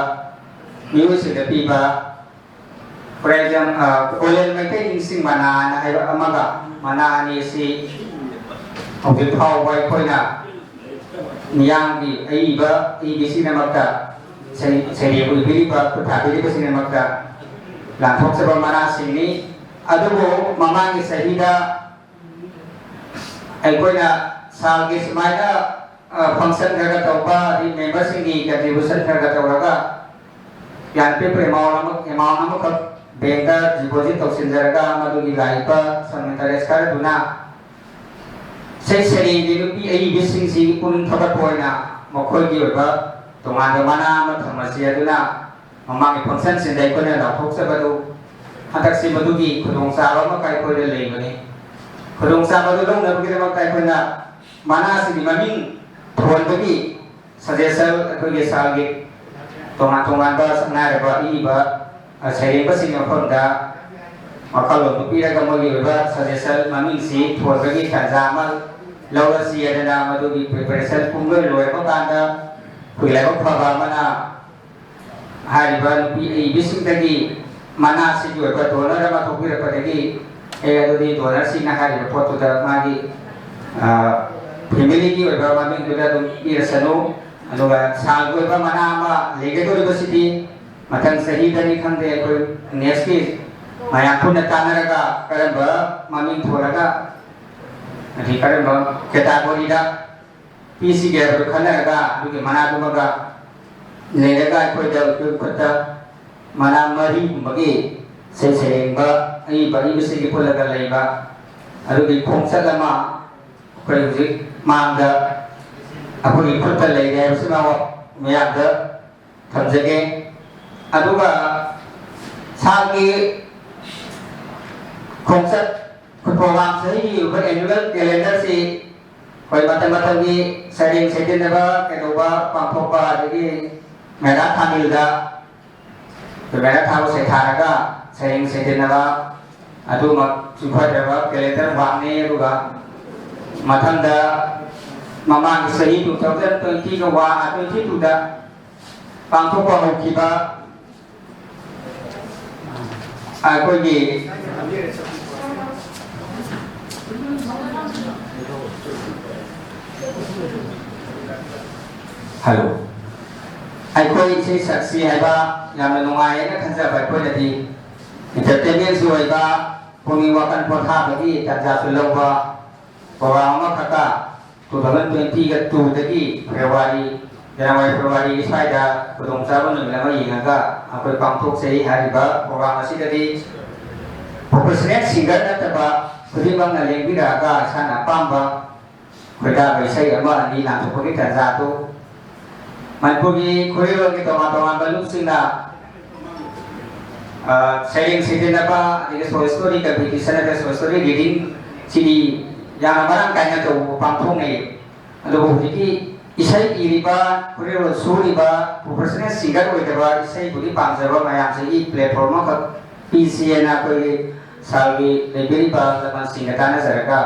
ꯃꯤꯑꯣꯏꯁꯤꯡꯗ ꯄꯤꯕ ꯈꯨꯔꯥꯏꯖꯝ, ꯑ, ꯑꯣꯂꯦꯟ ꯃꯩꯇꯩ ꯅꯤꯡꯁꯤꯡ ꯃꯅꯥ ꯍꯥꯏꯅ ꯍꯥꯏꯕ ꯑꯃꯒ ꯃꯅꯥ ꯑꯅꯤ ꯑꯁꯤ ꯍꯧꯖꯤꯛ ꯐꯥꯎꯕ ꯑꯩꯈꯣꯏꯅ ꯃꯤꯌꯥꯝꯒꯤ ꯑꯏꯕ, ꯏꯕꯤꯁꯤꯡꯒꯤꯗꯃꯛꯇ ꯁꯩ-, ꯁꯩꯔꯦꯡ ꯑꯣꯏꯕꯤꯔꯤꯕ, ꯈꯨꯠ ꯊꯥꯕꯤꯔꯤꯕꯁꯤꯡꯒꯤꯗꯃꯛꯇ ꯂꯥꯟꯊꯣꯛꯆꯕ ꯃꯅꯥꯁꯤꯡꯅꯤ꯫ ꯑꯗꯨꯕꯨ ꯃꯃꯥꯡꯒꯤ ꯆꯍꯤꯗ ꯑꯩꯈꯣꯏꯅ ꯁꯥꯜꯒꯤ ꯁꯨꯃꯥꯏꯅ ꯐꯪꯁꯟ ꯈꯔ ꯈꯔ ꯇꯧꯕ, ꯑꯗꯩ ꯃꯦꯝꯕꯔꯁꯤꯡꯒꯤ ꯀꯟꯇ꯭ꯔꯤꯕ꯭ꯌꯨꯁꯟ ꯈꯔ ꯈꯔ ꯇꯧꯔꯒ ꯌꯥꯝ ꯄꯤꯛꯄ ꯑꯦꯃꯥꯎꯟ ꯑꯃ, ꯑꯦꯃꯥꯎꯟ ꯑꯃꯈꯛ ꯕꯦꯡꯗ ꯗꯤꯄꯣꯖꯤꯠ ꯇꯧꯁꯤꯟꯖꯔꯒ, ꯃꯗꯨꯒꯤ ꯂꯥꯛꯏꯕ ꯁꯝ ꯏꯟꯇꯔꯦꯁ ꯈꯔꯗꯨꯅ ꯁꯦ ꯁꯩꯔꯦꯡꯒꯤ ꯅꯨꯄꯤ ꯑꯏꯕꯁꯤꯡꯁꯤ ꯄꯨꯛꯅꯤꯡ ꯊꯧꯒꯠꯄ ꯑꯣꯏꯅ ꯃꯈꯣꯏꯒꯤ ꯑꯣꯏꯕ ꯇꯣꯉꯥꯟꯕ ꯃꯅꯥ ꯑꯃ ꯊꯝꯃꯁꯤ꯫ ꯑꯗꯨꯅ ꯃꯃꯥꯡꯒꯤ ꯐꯪꯁꯟꯁꯤꯡꯗ ꯑꯩꯈꯣꯏꯅ ꯂꯥꯎꯊꯣꯛꯆꯕꯗꯨ ꯍꯟꯗꯛꯁꯤ ꯃꯗꯨꯒꯤ ꯈꯨꯗꯣꯡꯆꯥꯕ ꯑꯃꯈꯛ ꯑꯩꯈꯣꯏꯗ ꯂꯩꯕꯅꯤ꯫ ꯈꯨꯗꯣꯡꯆꯥꯕꯗꯨ ꯂꯧꯅꯕꯒꯤꯗꯃꯛꯇ ꯑꯩꯈꯣꯏꯅ ꯃꯅꯥꯁꯤꯒꯤ ꯃꯃꯤꯡ ꯊꯣꯟꯕꯒꯤ ꯁꯖꯦꯁꯟ ꯑꯩꯈꯣꯏꯒꯤ ꯁꯥꯔꯒꯤ ꯇꯣꯉꯥꯟ ꯇꯣꯉꯥꯟꯕ ꯁꯛꯅꯥꯏꯔꯕ ꯏꯕ ꯁꯩꯔꯦꯡꯕꯁꯤꯡꯒꯤ ꯃꯐꯝꯗ ꯋꯥꯈꯜꯂꯣꯟꯗꯨ ꯄꯤꯔꯒ ꯃꯣꯏꯒꯤ ꯑꯣꯏꯕ ꯁꯖꯦꯁꯟ ꯃꯃꯤꯡꯁꯤ ꯊꯣꯟꯕꯒꯤ ꯇꯥꯟꯖꯥ ꯑꯃ ꯂꯧꯔꯁꯤ ꯍꯥꯏꯗꯅ ꯃꯗꯨꯒꯤ ꯄ꯭ꯔꯤꯄꯦꯔꯦꯁꯟ ꯄꯨꯡꯂꯣꯏ ꯂꯣꯏꯔꯕ ꯀꯥꯟꯗ ꯑꯩꯈꯣꯏ ꯂꯥꯏꯕꯛ ꯐꯕ ꯑꯃꯅ ꯍꯥꯏꯔꯤꯕ ꯅꯨꯄꯤ ꯑꯏꯕꯤꯁꯤꯡꯗꯒꯤ ꯃꯅꯥꯁꯤꯒꯤ ꯑꯣꯏꯕ ꯗꯣꯅꯔ ꯑꯃ ꯊꯣꯛꯄꯤꯔꯛꯄꯗꯒꯤ ꯑꯦ ꯑꯗꯨꯗꯤ ꯗꯣꯅꯔꯁꯤꯡꯅ ꯍꯥꯏꯔꯤꯕ ꯄꯣꯠꯇꯨꯗ ꯃꯥꯒꯤ ꯐꯦꯃꯤꯂꯤꯒꯤ ꯑꯣꯏꯕ ꯃꯃꯤꯡꯗꯨꯗ ꯑꯗꯨꯝ ꯏꯔꯁꯅꯨ꯫ ꯑꯗꯨꯒ ꯁꯥꯜꯒꯤ ꯑꯣꯏꯕ ꯃꯅꯥ ꯑꯃ ꯂꯩꯒꯗꯧꯔꯤꯕꯁꯤꯗꯤ ꯃꯊꯪ ꯆꯍꯤꯗꯅꯤ ꯈꯪꯗꯦ, ꯑꯩꯈꯣꯏ ꯅꯦꯛꯁꯀꯤ ꯃꯌꯥꯝ ꯄꯨꯟꯅ ꯇꯥꯟꯅꯔꯒ ꯀꯔꯝꯕ ꯃꯃꯤꯡ ꯊꯣꯜꯂꯒ ꯑꯗꯩ ꯀꯔꯝꯕ ꯀꯦꯇꯥꯒꯣꯔꯤꯗ ꯄꯤꯁꯤꯒꯦ ꯍꯥꯏꯕꯗꯨ ꯈꯟꯅꯔꯒ ꯑꯗꯨꯒꯤ ꯃꯅꯥꯗꯨꯃꯒ ꯂꯩꯔꯒ ꯑꯩꯈꯣꯏꯗ ꯑꯩꯈꯣꯏ ꯈꯨꯠꯇ ꯃꯅꯥ ꯃꯔꯤꯒꯨꯝꯕꯒꯤ ꯁꯩ ꯁꯩꯔꯦꯡꯕ ꯑꯏꯕ ꯑꯏꯕꯁꯤꯡꯒꯤ ꯄꯨꯜꯂꯒ ꯂꯩꯕ ꯑꯗꯨꯒꯤ ꯈꯣꯡꯆꯠ ꯑꯃ ꯑꯩꯈꯣꯏ ꯍꯧꯖꯤꯛ ꯃꯥꯡꯗ ꯑꯩꯈꯣꯏꯒꯤ ꯈꯨꯠꯇ ꯂꯩꯔꯦ ꯍꯥꯏꯕꯁꯤꯃ ꯃꯌꯥꯝꯗ ꯊꯝꯖꯒꯦ꯫ ꯑꯗꯨꯒ ꯁꯥꯜꯒꯤ ꯈꯣꯡꯆꯠ ꯄ꯭ꯔꯣꯒ꯭ꯔꯥꯝ ꯆꯍꯤꯒꯤ ꯑꯣꯏꯕ ꯑꯦꯅꯨꯋꯦꯜ ꯀꯦꯂꯦꯟꯗꯔꯁꯤ ꯑꯩꯈꯣꯏ ꯃꯇꯝ ꯃꯇꯝꯒꯤ ꯁꯩꯔꯦꯡ ꯁꯩꯗꯟꯅꯕ ꯀꯩꯗꯧꯕ ꯄꯥꯡꯊꯣꯛꯄ ꯑꯗꯒꯤ ꯃꯦꯔꯥ ꯊꯥꯃꯤꯜꯗ ꯑꯩꯈꯣꯏ ꯃꯦꯔꯥ ꯊꯥꯕ ꯁꯩꯊꯥꯔꯒ ꯁꯩꯔꯦꯡ ꯁꯩꯗꯟꯅꯕ ꯑꯗꯨꯃꯛ ꯆꯨꯝꯐꯗ꯭ꯔꯕ ꯀꯦꯂꯦꯟꯗꯔ ꯋꯥꯛꯅꯤ꯫ ꯑꯗꯨꯒ ꯃꯊꯪꯗ ꯃꯃꯥꯡꯒꯤ ꯆꯍꯤ two thousand twenty ꯒ ꯋꯥ twenty two ꯗ ꯄꯥꯡꯊꯣꯛꯄ ꯍꯧꯈꯤꯕ ꯑꯩꯈꯣꯏꯒꯤ ꯍꯜꯂꯣ, ꯑꯩꯈꯣꯏ ꯏꯁꯩ ꯁꯛꯁꯤ ꯍꯥꯏꯕ ꯌꯥꯝꯅ ꯅꯨꯡꯉꯥꯏ ꯍꯥꯏꯅ ꯈꯟꯖꯕ ꯑꯩꯈꯣꯏꯅꯗꯤ ꯏꯟꯇꯔꯇꯦꯟꯃꯦꯟꯁꯨ ꯑꯣꯏꯕ ꯄꯨꯛꯅꯤꯡ ꯋꯥꯈꯜ ꯄꯣꯊꯥꯕꯒꯤ ꯇꯥꯟꯖꯥꯁꯨ ꯂꯧꯕ ꯄ꯭ꯔꯣꯒ꯭ꯔꯥꯝ ꯑꯃꯈꯛꯇ ꯇꯨ ꯊꯥꯎꯖꯟ ꯇ꯭ꯋꯦꯟꯇꯤꯒ ꯇꯨꯗꯒꯤ ꯐꯦꯕ꯭ꯔꯨꯋꯥꯔꯤ, ꯖꯅꯋꯥꯔꯤ, ꯐꯦꯕ꯭ꯔꯨꯋꯥꯔꯤꯒꯤ ꯁ꯭ꯋꯥꯏꯗ ꯈꯨꯗꯣꯡꯆꯥꯕ ꯅꯨꯃꯤꯠ ꯑꯃ ꯌꯦꯡꯉꯒ ꯑꯩꯈꯣꯏ ꯄꯥꯡꯊꯣꯛꯆꯩ꯫ ꯍꯥꯏꯔꯤꯕ ꯄ꯭ꯔꯣꯒ꯭ꯔꯥꯝ ꯑꯁꯤꯗꯗꯤ ꯄ꯭ꯔꯣꯐꯦꯁꯅꯦꯜ ꯁꯤꯡꯒꯔ ꯅꯠꯇꯕ ꯈꯨꯗꯤꯡꯃꯛꯅ ꯂꯦꯡꯕꯤꯔꯛꯑꯒ ꯏꯁꯥꯅ ꯑꯄꯥꯝꯕ ꯈꯣꯏꯗꯥꯕ ꯏꯁꯩ ꯑꯃ ꯑꯅꯤ ꯂꯥꯡꯊꯣꯛꯄꯒꯤ ꯇꯥꯟꯖꯥ ꯑꯗꯨ ꯃꯅꯤꯄꯨꯔꯒꯤ ꯈꯨꯔꯤꯔꯣꯜꯒꯤ ꯇꯣꯉꯥꯟ ꯇꯣꯉꯥꯟꯕ ꯂꯨꯞꯁꯤꯡꯅ, ꯑ, ꯁꯩꯔꯦꯡ ꯁꯩꯗꯅꯕ, ꯑꯗꯒꯤ short story competition ꯅꯠꯇ꯭ꯔꯒ short story reading ꯁꯤꯗꯤ ꯌꯥꯝꯅ ꯃꯔꯥꯡ ꯀꯥꯏꯅ ꯇꯧꯕ ꯄꯥꯡꯊꯣꯛꯅꯩ꯫ ꯑꯗꯨꯕꯨ ꯍꯧꯖꯤꯛꯀꯤ ꯏꯁꯩ ꯏꯔꯤꯕ, ꯈꯨꯔꯤꯔꯣꯜ ꯁꯨꯔꯤꯕ, professional singer ꯑꯣꯏꯗꯕ ꯏꯁꯩꯕꯨꯗꯤ ꯄꯥꯝꯖꯕ ꯃꯌꯥꯝꯁꯤꯒꯤ platform ꯑꯃꯈꯛ ꯄꯤꯁꯤꯑꯅ ꯑꯩꯈꯣꯏꯒꯤ ꯁꯥꯔꯒꯤ ꯂꯩꯕꯤꯔꯤꯕ ꯂꯃꯟꯁꯤꯡꯒ ꯇꯥꯟꯅꯖꯔꯒ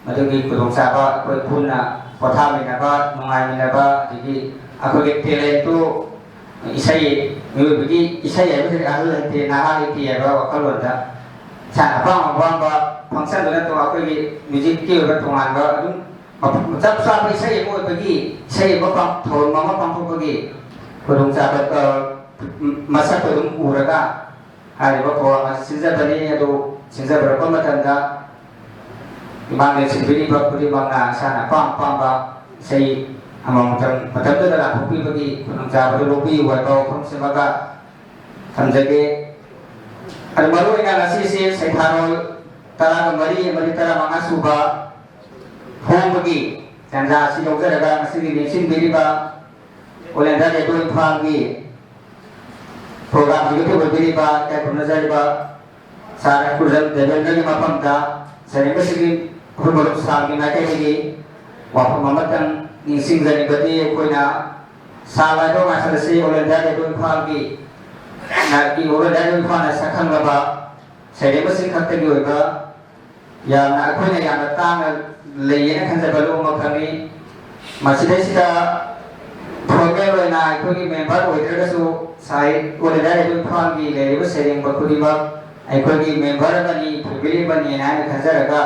ꯃꯗꯨꯒꯤ ꯈꯨꯗꯣꯡꯆꯥꯕ ꯑꯩꯈꯣꯏ ꯄꯨꯟꯅ ꯄꯣꯊꯥꯃꯤꯟꯅꯕ, ꯅꯨꯡꯉꯥꯏꯃꯤꯟꯅꯕ, ꯑꯗꯒꯤ ꯑꯩꯈꯣꯏꯒꯤ talent ꯇꯨ, ꯏꯁꯩ, ꯃꯤꯑꯣꯏꯕꯒꯤ ꯏꯁꯩ ꯍꯥꯏꯕꯁꯤꯗꯤ ꯑꯍꯜ ꯂꯩꯇꯦ, ꯅꯍꯥ ꯂꯩꯇꯦ ꯍꯥꯏꯕ ꯋꯥꯈꯜꯂꯣꯟꯗ ꯏꯁꯥꯅ ꯑꯄꯥꯝ ꯑꯄꯥꯝꯕ function ꯗꯨ ꯅꯠꯇꯕ ꯑꯩꯈꯣꯏꯒꯤ music ꯀꯤ ꯑꯣꯏꯕ ꯇꯣꯉꯥꯟꯕ ꯑꯗꯨꯝ ꯃꯐꯝ ꯆꯞ ꯆꯥꯕ ꯏꯁꯩ ꯑꯃ ꯑꯣꯏꯕꯒꯤ, ꯏꯁꯩ ꯑꯃ ꯄꯥꯡ-, ꯊꯧꯔꯝ ꯑꯃ ꯄꯥꯡꯊꯣꯛꯄꯒꯤ ꯈꯨꯗꯣꯡꯆꯥꯕ, ꯑ, ꯃꯁꯛꯇꯨ ꯑꯗꯨꯝ ꯎꯔꯒ ꯍꯥꯏꯔꯤꯕ ꯄ꯭ꯔꯣꯒ꯭ꯔꯥꯝ ꯑꯁꯤ ꯁꯤꯟꯖꯕꯅꯤ꯫ ꯑꯗꯨ ꯁꯤꯟꯖꯕꯤꯔꯛꯄ ꯃꯇꯝꯗ ꯏꯃꯥꯡꯗ ꯁꯤꯟꯕꯤꯔꯤꯕ ꯈꯨꯗꯤꯡꯃꯛꯅ ꯏꯁꯥꯅ ꯑꯄꯥꯝ ꯑꯄꯥꯝꯕ ꯏꯁꯩ ꯑꯃꯃꯝꯇꯪ ꯃꯇꯝꯗꯨꯗ ꯂꯥꯟꯊꯣꯛꯄꯤꯕꯒꯤ ꯈꯨꯗꯣꯡꯆꯥꯕꯗꯨ ꯂꯧꯕꯤꯌꯨ ꯍꯥꯏꯕ ꯋꯥꯐꯝꯁꯤꯃꯒ ꯊꯝꯖꯒꯦ꯫ ꯑꯗꯨ ꯃꯔꯨꯑꯣꯏꯅ ꯉꯁꯤꯁꯤ ꯁꯩꯊꯥꯔꯣꯜ ꯇꯔꯥꯒ ꯃꯔꯤ ꯑꯃꯗꯤ ꯇꯔꯥꯃꯉꯥ ꯁꯨꯕ ꯐꯣꯡꯕꯒꯤ ꯇꯥꯟꯖꯥ ꯑꯁꯤ ꯂꯧꯖꯔꯒ ꯉꯁꯤꯒꯤ ꯂꯦꯡꯁꯤꯟꯕꯤꯔꯤꯕ All India Radio ꯏꯝꯐꯥꯜꯒꯤ ꯄ꯭ꯔꯣꯒ꯭ꯔꯥꯝꯁꯤꯒꯤ ꯑꯣꯏꯕꯤꯔꯤꯕ ꯏꯀꯥꯏ ꯈꯨꯝꯅꯖꯔꯤꯕ ꯁꯥꯔ ꯀꯨꯔꯖꯜ ꯗꯦꯕꯦꯟꯗ꯭ꯔꯒꯤ ꯃꯐꯝꯗ ꯁꯩꯔꯦꯡꯕꯁꯤꯡꯒꯤ ꯑꯩꯈꯣꯏ ꯃꯔꯨꯞ ꯁꯥꯔꯒꯤ ꯃꯥꯏꯀꯩꯗꯒꯤ ꯋꯥꯐꯝ ꯑꯃꯇꯪ ꯅꯤꯡꯁꯤꯡꯖꯔꯤꯕꯗꯤ ꯑꯩꯈꯣꯏꯅ ꯁꯥꯔ ꯂꯥꯏꯕ ꯉꯥꯛꯆꯔꯁꯤ꯫ All India Radio ꯏꯝꯐꯥꯜꯒꯤ ꯅꯥꯏꯠꯀꯤ All India Radio ꯏꯝꯐꯥꯜꯅ ꯁꯛꯈꯪꯂꯕ ꯁꯩꯔꯦꯡꯕꯁꯤꯡ ꯈꯛꯇꯒꯤ ꯑꯣꯏꯕ ꯌꯥꯝꯅ, ꯑꯩꯈꯣꯏꯅ ꯌꯥꯝꯅ ꯇꯥꯡꯅ ꯂꯩꯌꯦꯅ ꯈꯟꯖꯕ ꯂꯨꯞ ꯑꯃꯈꯛꯅꯤ꯫ ꯃꯁꯤꯗꯩꯁꯤꯗ formal ꯑꯣꯏꯅ ꯑꯩꯈꯣꯏꯒꯤ member ꯑꯣꯏꯗ꯭ꯔꯒꯁꯨ ꯁꯥꯏ All India Radio ꯏꯝꯐꯥꯜꯒꯤ ꯂꯩꯔꯤꯕ ꯁꯩꯔꯦꯡꯕ ꯈꯨꯗꯤꯡꯃꯛ ꯑꯩꯈꯣꯏꯒꯤ member ꯑꯃꯅꯤ, family ꯑꯃꯅꯤꯅ ꯍꯥꯏꯅ ꯈꯟꯖꯔꯒ,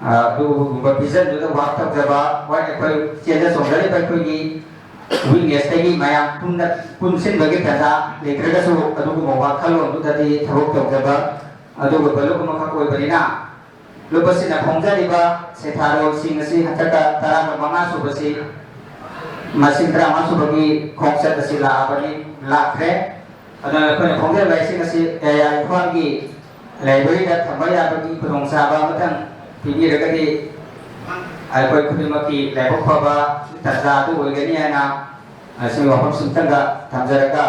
ꯑ, ꯑꯗꯨꯒꯨꯝꯕ vision ꯗꯨꯗ work ꯇꯧꯖꯕ, ꯍꯣꯏ, ꯑꯩꯈꯣꯏ ꯆꯦꯟꯖ ꯆꯣꯡꯖꯔꯤꯕ ꯑꯩꯈꯣꯏꯒꯤ weakness ꯇꯒꯤ ꯃꯌꯥꯝ ꯄꯨꯟꯅ ꯄꯨꯟꯁꯤꯟꯕꯒꯤ ꯇꯥꯟꯖꯥ ꯂꯩꯇ꯭ꯔꯒꯁꯨ ꯑꯗꯨꯒꯨꯝꯕ ꯋꯥꯈꯜꯂꯣꯟꯗꯨꯗꯗꯤ ꯊꯕꯛ ꯇꯧꯖꯕ ꯑꯗꯨꯒꯨꯝꯕ ꯂꯨꯞ ꯑꯃꯈꯛ ꯑꯣꯏꯕꯅꯤꯅ, ꯂꯨꯞꯄꯁꯤꯅ ꯐꯣꯡꯖꯔꯤꯕ ꯁꯩꯊꯥꯔꯣꯜꯁꯤꯡ ꯑꯁꯤ ꯍꯟꯗꯛꯇ ꯇꯔꯥꯃꯉꯥ ꯁꯨꯕꯁꯤ, ꯃꯁꯤꯡ ꯇꯔꯥꯃꯉꯥ ꯁꯨꯕꯒꯤ ꯈꯣꯡꯆꯠ ꯑꯁꯤ ꯂꯥꯛꯑꯕꯅꯤ, ꯂꯥꯛꯈ꯭ꯔꯦ꯫ ꯑꯗꯨꯅ ꯑꯩꯈꯣꯏꯅ ꯐꯣꯡꯖꯔꯤꯕ ꯂꯥꯏꯔꯤꯛꯁꯤꯡ ꯑꯁꯤ ꯑꯦ ꯑꯥꯏ ꯏꯝꯐꯥꯜꯒꯤ ꯂꯥꯏꯕ꯭ꯔꯦꯔꯤꯗ ꯊꯝꯕ ꯌꯥꯕꯒꯤ ꯈꯨꯗꯣꯡꯆꯥꯕ ꯑꯃꯇꯪ ꯄꯤꯕꯤꯔꯒꯗꯤ ꯑꯩꯈꯣꯏ ꯈꯨꯗꯤꯡꯃꯛꯀꯤ ꯂꯥꯏꯕꯛ ꯐꯕ ꯇꯥꯟꯖꯥ ꯑꯗꯨ ꯑꯣꯏꯒꯅꯤ ꯍꯥꯏꯅ ꯑꯁꯤꯒꯤ ꯋꯥꯐꯝꯁꯤꯃꯇꯪꯒ ꯊꯝꯖꯔꯒ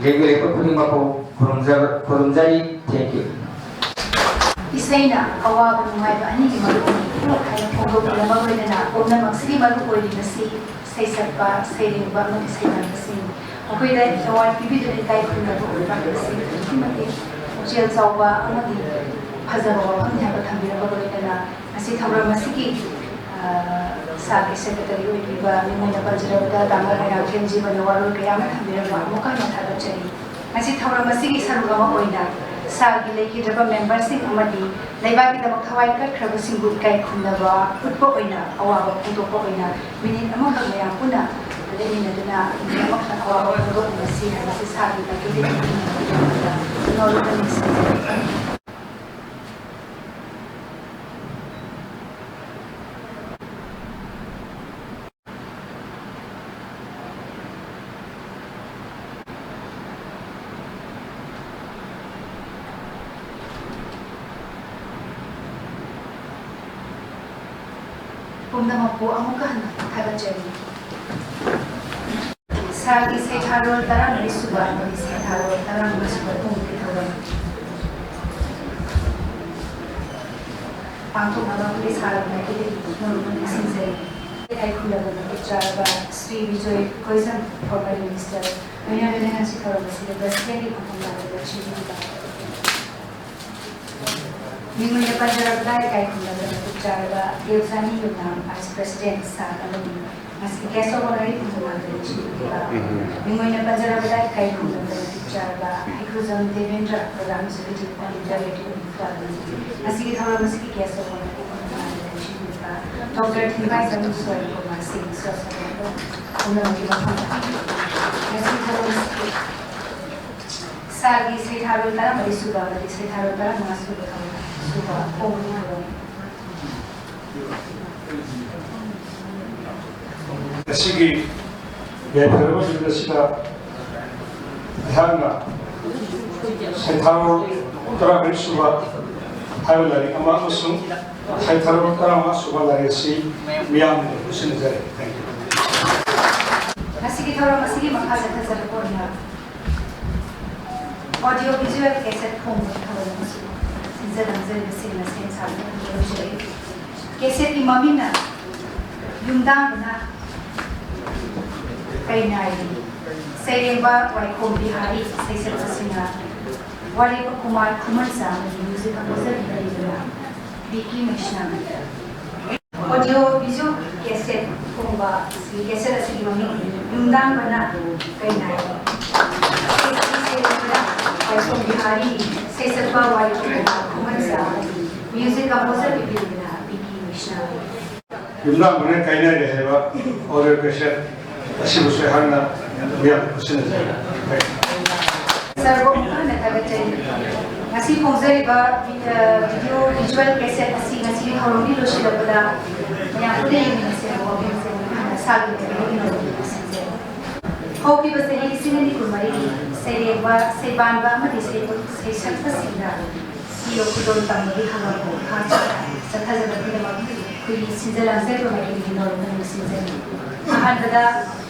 ꯂꯦꯡꯕꯤꯔꯛꯄ ꯈꯨꯗꯤꯡꯃꯛꯄꯨ ꯈꯨꯔꯨꯝꯖ-, ꯈꯨꯔꯨꯝꯖꯔꯤ꯫ Thank you꯫ ꯏꯁꯩꯅ ꯑꯋꯥꯕ ꯅꯨꯡꯉꯥꯏꯕ ꯑꯅꯤꯒꯤ ꯃꯔꯨꯞꯅꯤ ꯍꯥꯏꯅ ꯐꯣꯡꯗꯣꯛꯄꯤꯔꯝꯕ ꯂꯣꯏꯅꯅ ꯄꯨꯝꯅꯃꯛꯁꯤꯒꯤ ꯃꯔꯨ ꯑꯣꯏꯔꯤꯕꯁꯤ ꯁꯩꯁꯛꯄ, ꯁꯩꯔꯦꯡꯕ ꯑꯃꯗꯤ ꯁꯩꯗꯥꯡꯕꯁꯤꯡ꯫ ꯃꯈꯣꯏꯗ ꯑꯦꯋꯥꯔꯗ ꯄꯤꯕꯤꯗꯨꯅ ꯏꯀꯥꯏ ꯈꯨꯝꯅꯕ ꯑꯣꯏꯕ ꯍꯥꯏꯕꯁꯤ ꯑꯗꯨꯛꯀꯤ ꯃꯇꯤꯛ ꯄꯨꯛꯆꯦꯜ ꯆꯥꯎꯕ ꯑꯃꯗꯤ ꯐꯖꯕ ꯋꯥꯐꯝꯅꯤ ꯍꯥꯏꯕ ꯊꯝꯕꯤꯔꯝꯕ ꯂꯣꯏꯅꯅ ꯉꯁꯤ ꯊꯧꯔꯝ ꯑꯁꯤꯒꯤ, ꯑ, ꯁꯥꯒꯤ ꯁꯦꯀ꯭ꯔꯦꯇꯔꯤ ꯑꯣꯏꯕꯤꯕ ꯃꯤꯡ ꯑꯣꯏꯅ ꯄꯟꯖꯔꯕꯗ ꯇꯥꯃꯣ ꯃꯣꯏꯔꯥꯡꯊꯦꯝ ꯖꯤꯕꯟꯅ ꯋꯥꯔꯣꯜ ꯀꯌꯥ ꯑꯃ ꯊꯝꯕꯤꯔꯝꯕ ꯑꯃꯨꯛꯀ ꯍꯟꯅ ꯊꯥꯒꯠꯆꯔꯤ꯫ ꯉꯁꯤ ꯊꯧꯔꯝ ꯑꯁꯤꯒꯤ ꯁꯔꯨꯛ ꯑꯃ ꯑꯣꯏꯅ ꯁꯥꯒꯤ ꯂꯩꯈꯤꯗ꯭ꯔꯕ ꯃꯦꯝꯕꯔꯁꯤꯡ ꯑꯃꯗꯤ ꯂꯩꯕꯥꯛꯀꯤꯗꯃꯛ ꯊꯋꯥꯏ ꯀꯠꯈ꯭ꯔꯕꯁꯤꯡꯕꯨ ꯏꯀꯥꯏ ꯈꯨꯝꯅꯕ ꯎꯠꯄ ꯑꯣꯏꯅ ꯑꯋꯥꯕ ꯐꯣꯡꯗꯣꯛꯄ ꯑꯣꯏꯅ ꯃꯤꯅꯤꯠ ꯑꯃꯈꯛ ꯃꯌꯥꯝ ꯄꯨꯟꯅ ꯂꯦꯞꯃꯤꯟꯅꯗꯨꯅ ꯃꯤꯅꯤꯠ ꯑꯃꯈꯛ ꯑꯋꯥꯕ ꯐꯣꯡꯗꯣꯛꯃꯤꯟꯅꯁꯤ ꯍꯥꯏꯕꯁꯤ ꯁꯥꯒꯤ ꯃꯥꯏꯀꯩꯗꯒꯤ ꯅꯣꯂꯨꯛꯅ ꯅꯤꯡꯁꯤꯡꯖꯔꯤ꯫ ꯄꯨꯝꯅꯃꯛꯄꯨ ꯑꯃꯨꯛꯀ ꯍꯟꯅ ꯊꯥꯒꯠꯆꯔꯤ꯫ ꯁꯥꯒꯤ ꯁꯩꯊꯥꯔꯣꯜ ꯇꯔꯥꯃꯔꯤ ꯁꯨꯕ ꯑꯃꯗꯤ ꯁꯩꯊꯥꯔꯣꯜ ꯇꯔꯥꯃꯉꯥ ꯁꯨꯕ ꯄꯨꯡꯒꯤ ꯊꯧꯔꯝ ꯄꯥꯡꯊꯣꯛꯅꯕ ꯑꯩꯈꯣꯏꯒꯤ ꯁꯥꯒꯤ ꯃꯥꯏꯀꯩꯗꯒꯤ ꯅꯣꯂꯨꯛꯅ ꯅꯤꯡꯁꯤꯡꯖꯔꯤ꯫ ꯏꯀꯥꯏ ꯈꯨꯝꯅꯕ ꯃꯇꯤꯛ ꯆꯥꯔꯕ ꯁ꯭ꯔꯤ ꯕꯤꯖꯣꯏ ꯀꯣꯏꯁꯝ, former minister, ꯂꯣꯏꯅ ꯂꯣꯏꯅꯅ ꯉꯁꯤ ꯊꯧꯔꯝ ꯑꯁꯤꯗ presidentꯀꯤ ꯐꯝꯐꯝ ꯂꯥꯡꯕꯗ ꯁꯤꯟꯕꯤꯕ꯫ ꯃꯤꯡ ꯑꯣꯏꯅ ꯄꯟꯖꯔꯕꯗ ꯏꯀꯥꯏ ꯈꯨꯝꯅꯕ ꯃꯇꯤꯛ ꯆꯥꯔꯕ ꯗꯦꯕꯖꯥꯅꯤ ꯌꯨꯝꯅꯥꯝ, vice president, ꯁꯥꯔ ꯑꯃꯗꯤ ꯉꯁꯤ guest of honourꯒꯤ ꯐꯝꯐꯝ ꯂꯥꯡꯕꯗ ꯁꯤꯟꯕꯤꯕ꯫ ꯎꯝ꯫ ꯃꯤꯡ ꯑꯣꯏꯅ ꯄꯟꯖꯔꯕꯗ ꯏꯀꯥꯏ ꯈꯨꯝꯅꯕ ꯃꯇꯤꯛ ꯆꯥꯔꯕ ꯍꯩꯀ꯭ꯔꯨꯖꯝ Debendra, program executive and director of ꯉꯁꯤꯒꯤ ꯊꯧꯔꯝ ꯑꯁꯤꯒꯤ guest of honourꯒꯤ ꯈꯨꯗꯣꯡꯆꯥꯕ ꯂꯧꯁꯤꯟꯕꯤꯕ ꯗꯣꯛꯇꯔ ꯊꯤꯡꯕꯥꯏꯖꯝ ꯁꯣꯏ ꯀꯨꯃꯥꯔ ꯁꯤꯡ, ꯁꯣꯁꯦꯜ ꯋꯥꯔꯀꯔ ꯄꯨꯝꯅꯃꯛꯀꯤ ꯃꯐꯝꯗ ꯉꯁꯤ ꯊꯧꯔꯝ ꯑꯁꯤꯒꯤ ꯁꯥꯒꯤ ꯁꯩꯊꯥꯔꯣꯜ ꯇꯔꯥꯃꯔꯤ ꯁꯨꯕ ꯑꯃꯗꯤ ꯁꯩꯊꯥꯔꯣꯜ ꯇꯔꯥꯃꯉꯥ ꯁꯨꯕ ꯊꯧꯔꯝ ꯉꯁꯤꯒꯤ ꯌꯥꯏꯐꯔꯕ ꯅꯨꯃꯤꯠ ꯑꯁꯤꯗ ꯑꯩꯍꯥꯛꯅ ꯁꯩꯊꯥꯔꯣꯜ ꯇꯔꯥꯃꯔꯤ ꯁꯨꯕ ꯍꯥꯏꯕ ꯂꯥꯏꯔꯤꯛ ꯑꯃ ꯑꯃꯁꯨꯡ ꯁꯩꯊꯥꯔꯣꯜ ꯇꯔꯥꯃꯉꯥ ꯁꯨꯕ ꯂꯥꯏꯔꯤꯛ ꯑꯁꯤ ꯃꯤꯌꯥꯝꯅ ꯎꯠꯁꯤꯟꯖꯔꯤ꯫ Thank you꯫ ꯉꯁꯤꯒꯤ ꯊꯧꯔꯝ ꯑꯁꯤꯒꯤ ꯃꯈꯥ ꯆꯠꯊꯖꯔꯛꯄ ꯑꯣꯏꯅ audio visual cassette ꯐꯣꯡꯕꯒꯤ ꯊꯧꯔꯝ ꯑꯃꯁꯨ ꯁꯤꯟꯖ ꯂꯥꯡꯖꯔꯤꯕꯁꯤꯡꯅ ꯁꯦꯝ ꯁꯥꯗꯨꯅ ꯂꯣꯏꯖꯔꯤ꯫ Cassetteꯀꯤ ꯃꯃꯤꯡꯅ ꯌꯨꯝꯗꯥꯡꯕꯅ ꯀꯩ ꯅꯥꯏꯔꯤ? ꯁꯩꯔꯦꯡꯕ ꯋꯥꯏꯈꯣꯝ ꯕꯤꯍꯥꯔꯤ, ꯁꯩꯁꯛꯄꯁꯤꯅ ꯋꯥꯔꯦꯞꯄ ꯀꯨꯃꯥꯔ ꯈꯨꯃꯟꯆꯥ ꯑꯃꯗꯤ music composer ꯂꯩꯔꯤꯕꯅ ꯕꯤ ꯀꯦ ꯃꯩꯁꯅꯥꯝ꯫ Audio visual cassette ꯐꯣꯡꯕ ꯑꯁꯤ cassette ꯑꯁꯤꯒꯤ ꯃꯃꯤꯡ ꯌꯨꯝꯗꯥꯡꯕꯅ ꯀꯩ ꯅꯥꯏꯔꯤ? ꯁꯩꯁꯛꯄ ꯋꯥꯏꯈꯣꯝ ꯕꯤꯍꯥꯔꯤ, ꯁꯩꯁꯛꯄ ꯋꯥꯏꯈꯣꯝ ꯈꯨꯃꯟꯆꯥ, music composer ꯕꯤꯄꯤꯟ ꯕꯤꯅꯥ, ꯕꯤ ꯀꯦ ꯃꯩꯁꯅꯥꯝ꯫ ꯌꯨꯝꯗꯥꯡꯕꯅ ꯀꯥꯏꯅꯔꯦ ꯍꯥꯏꯕ audio cassette ꯑꯁꯤꯕꯨꯁꯨ ꯑꯩꯍꯥꯛꯅ ꯃꯤꯌꯥꯝꯗ ꯎꯠꯁꯤꯟꯅꯖꯔꯤ꯫ ꯁꯔꯕꯣꯛ ꯍꯥꯟꯅ ꯊꯥꯒꯠꯆꯔꯤ꯫ ꯉꯁꯤ ꯐꯣꯡꯖꯔꯤꯕ, ꯑ, video visual cassette ꯑꯁꯤ ꯉꯁꯤꯒꯤ ꯊꯧꯔꯝꯒꯤ ꯂꯣꯏꯁꯤꯜꯂꯛꯄꯗ ꯃꯌꯥꯝ ꯄꯨꯟꯅ ꯌꯦꯡꯃꯤꯟꯅꯁꯦ ꯍꯥꯏꯕ ꯋꯥꯐꯝꯁꯦ ꯍꯥꯟꯅ ꯁꯥꯈꯤꯕ ꯁꯤꯟꯖꯩ꯫ ꯍꯧꯈꯤꯕ ꯆꯍꯤ ꯂꯤꯁꯤꯡ ꯑꯅꯤ ꯀꯨꯟꯃꯔꯤꯒꯤ ꯁꯩꯔꯦꯡꯕ, ꯁꯩꯕꯥꯟꯕ ꯑꯃꯗꯤ ꯁꯩ-, ꯁꯩꯁꯛꯄꯁꯤꯡꯅ ꯁꯤꯌꯣ ꯈꯨꯗꯣꯜ ꯇꯝꯕꯒꯤ ꯊꯧꯔꯝ ꯃꯈꯥ ꯆꯠꯊꯖꯕꯒꯤꯗꯃꯛ ꯑꯩꯈꯣꯏꯒꯤ ꯁꯤꯟꯖ ꯂꯥꯡꯖꯔꯤꯕ ꯃꯥꯏꯀꯩꯗꯒꯤ ꯅꯧꯅ ꯅꯤꯡꯁꯤꯡꯖꯔꯤ꯫ ꯑꯍꯥꯟꯕꯗ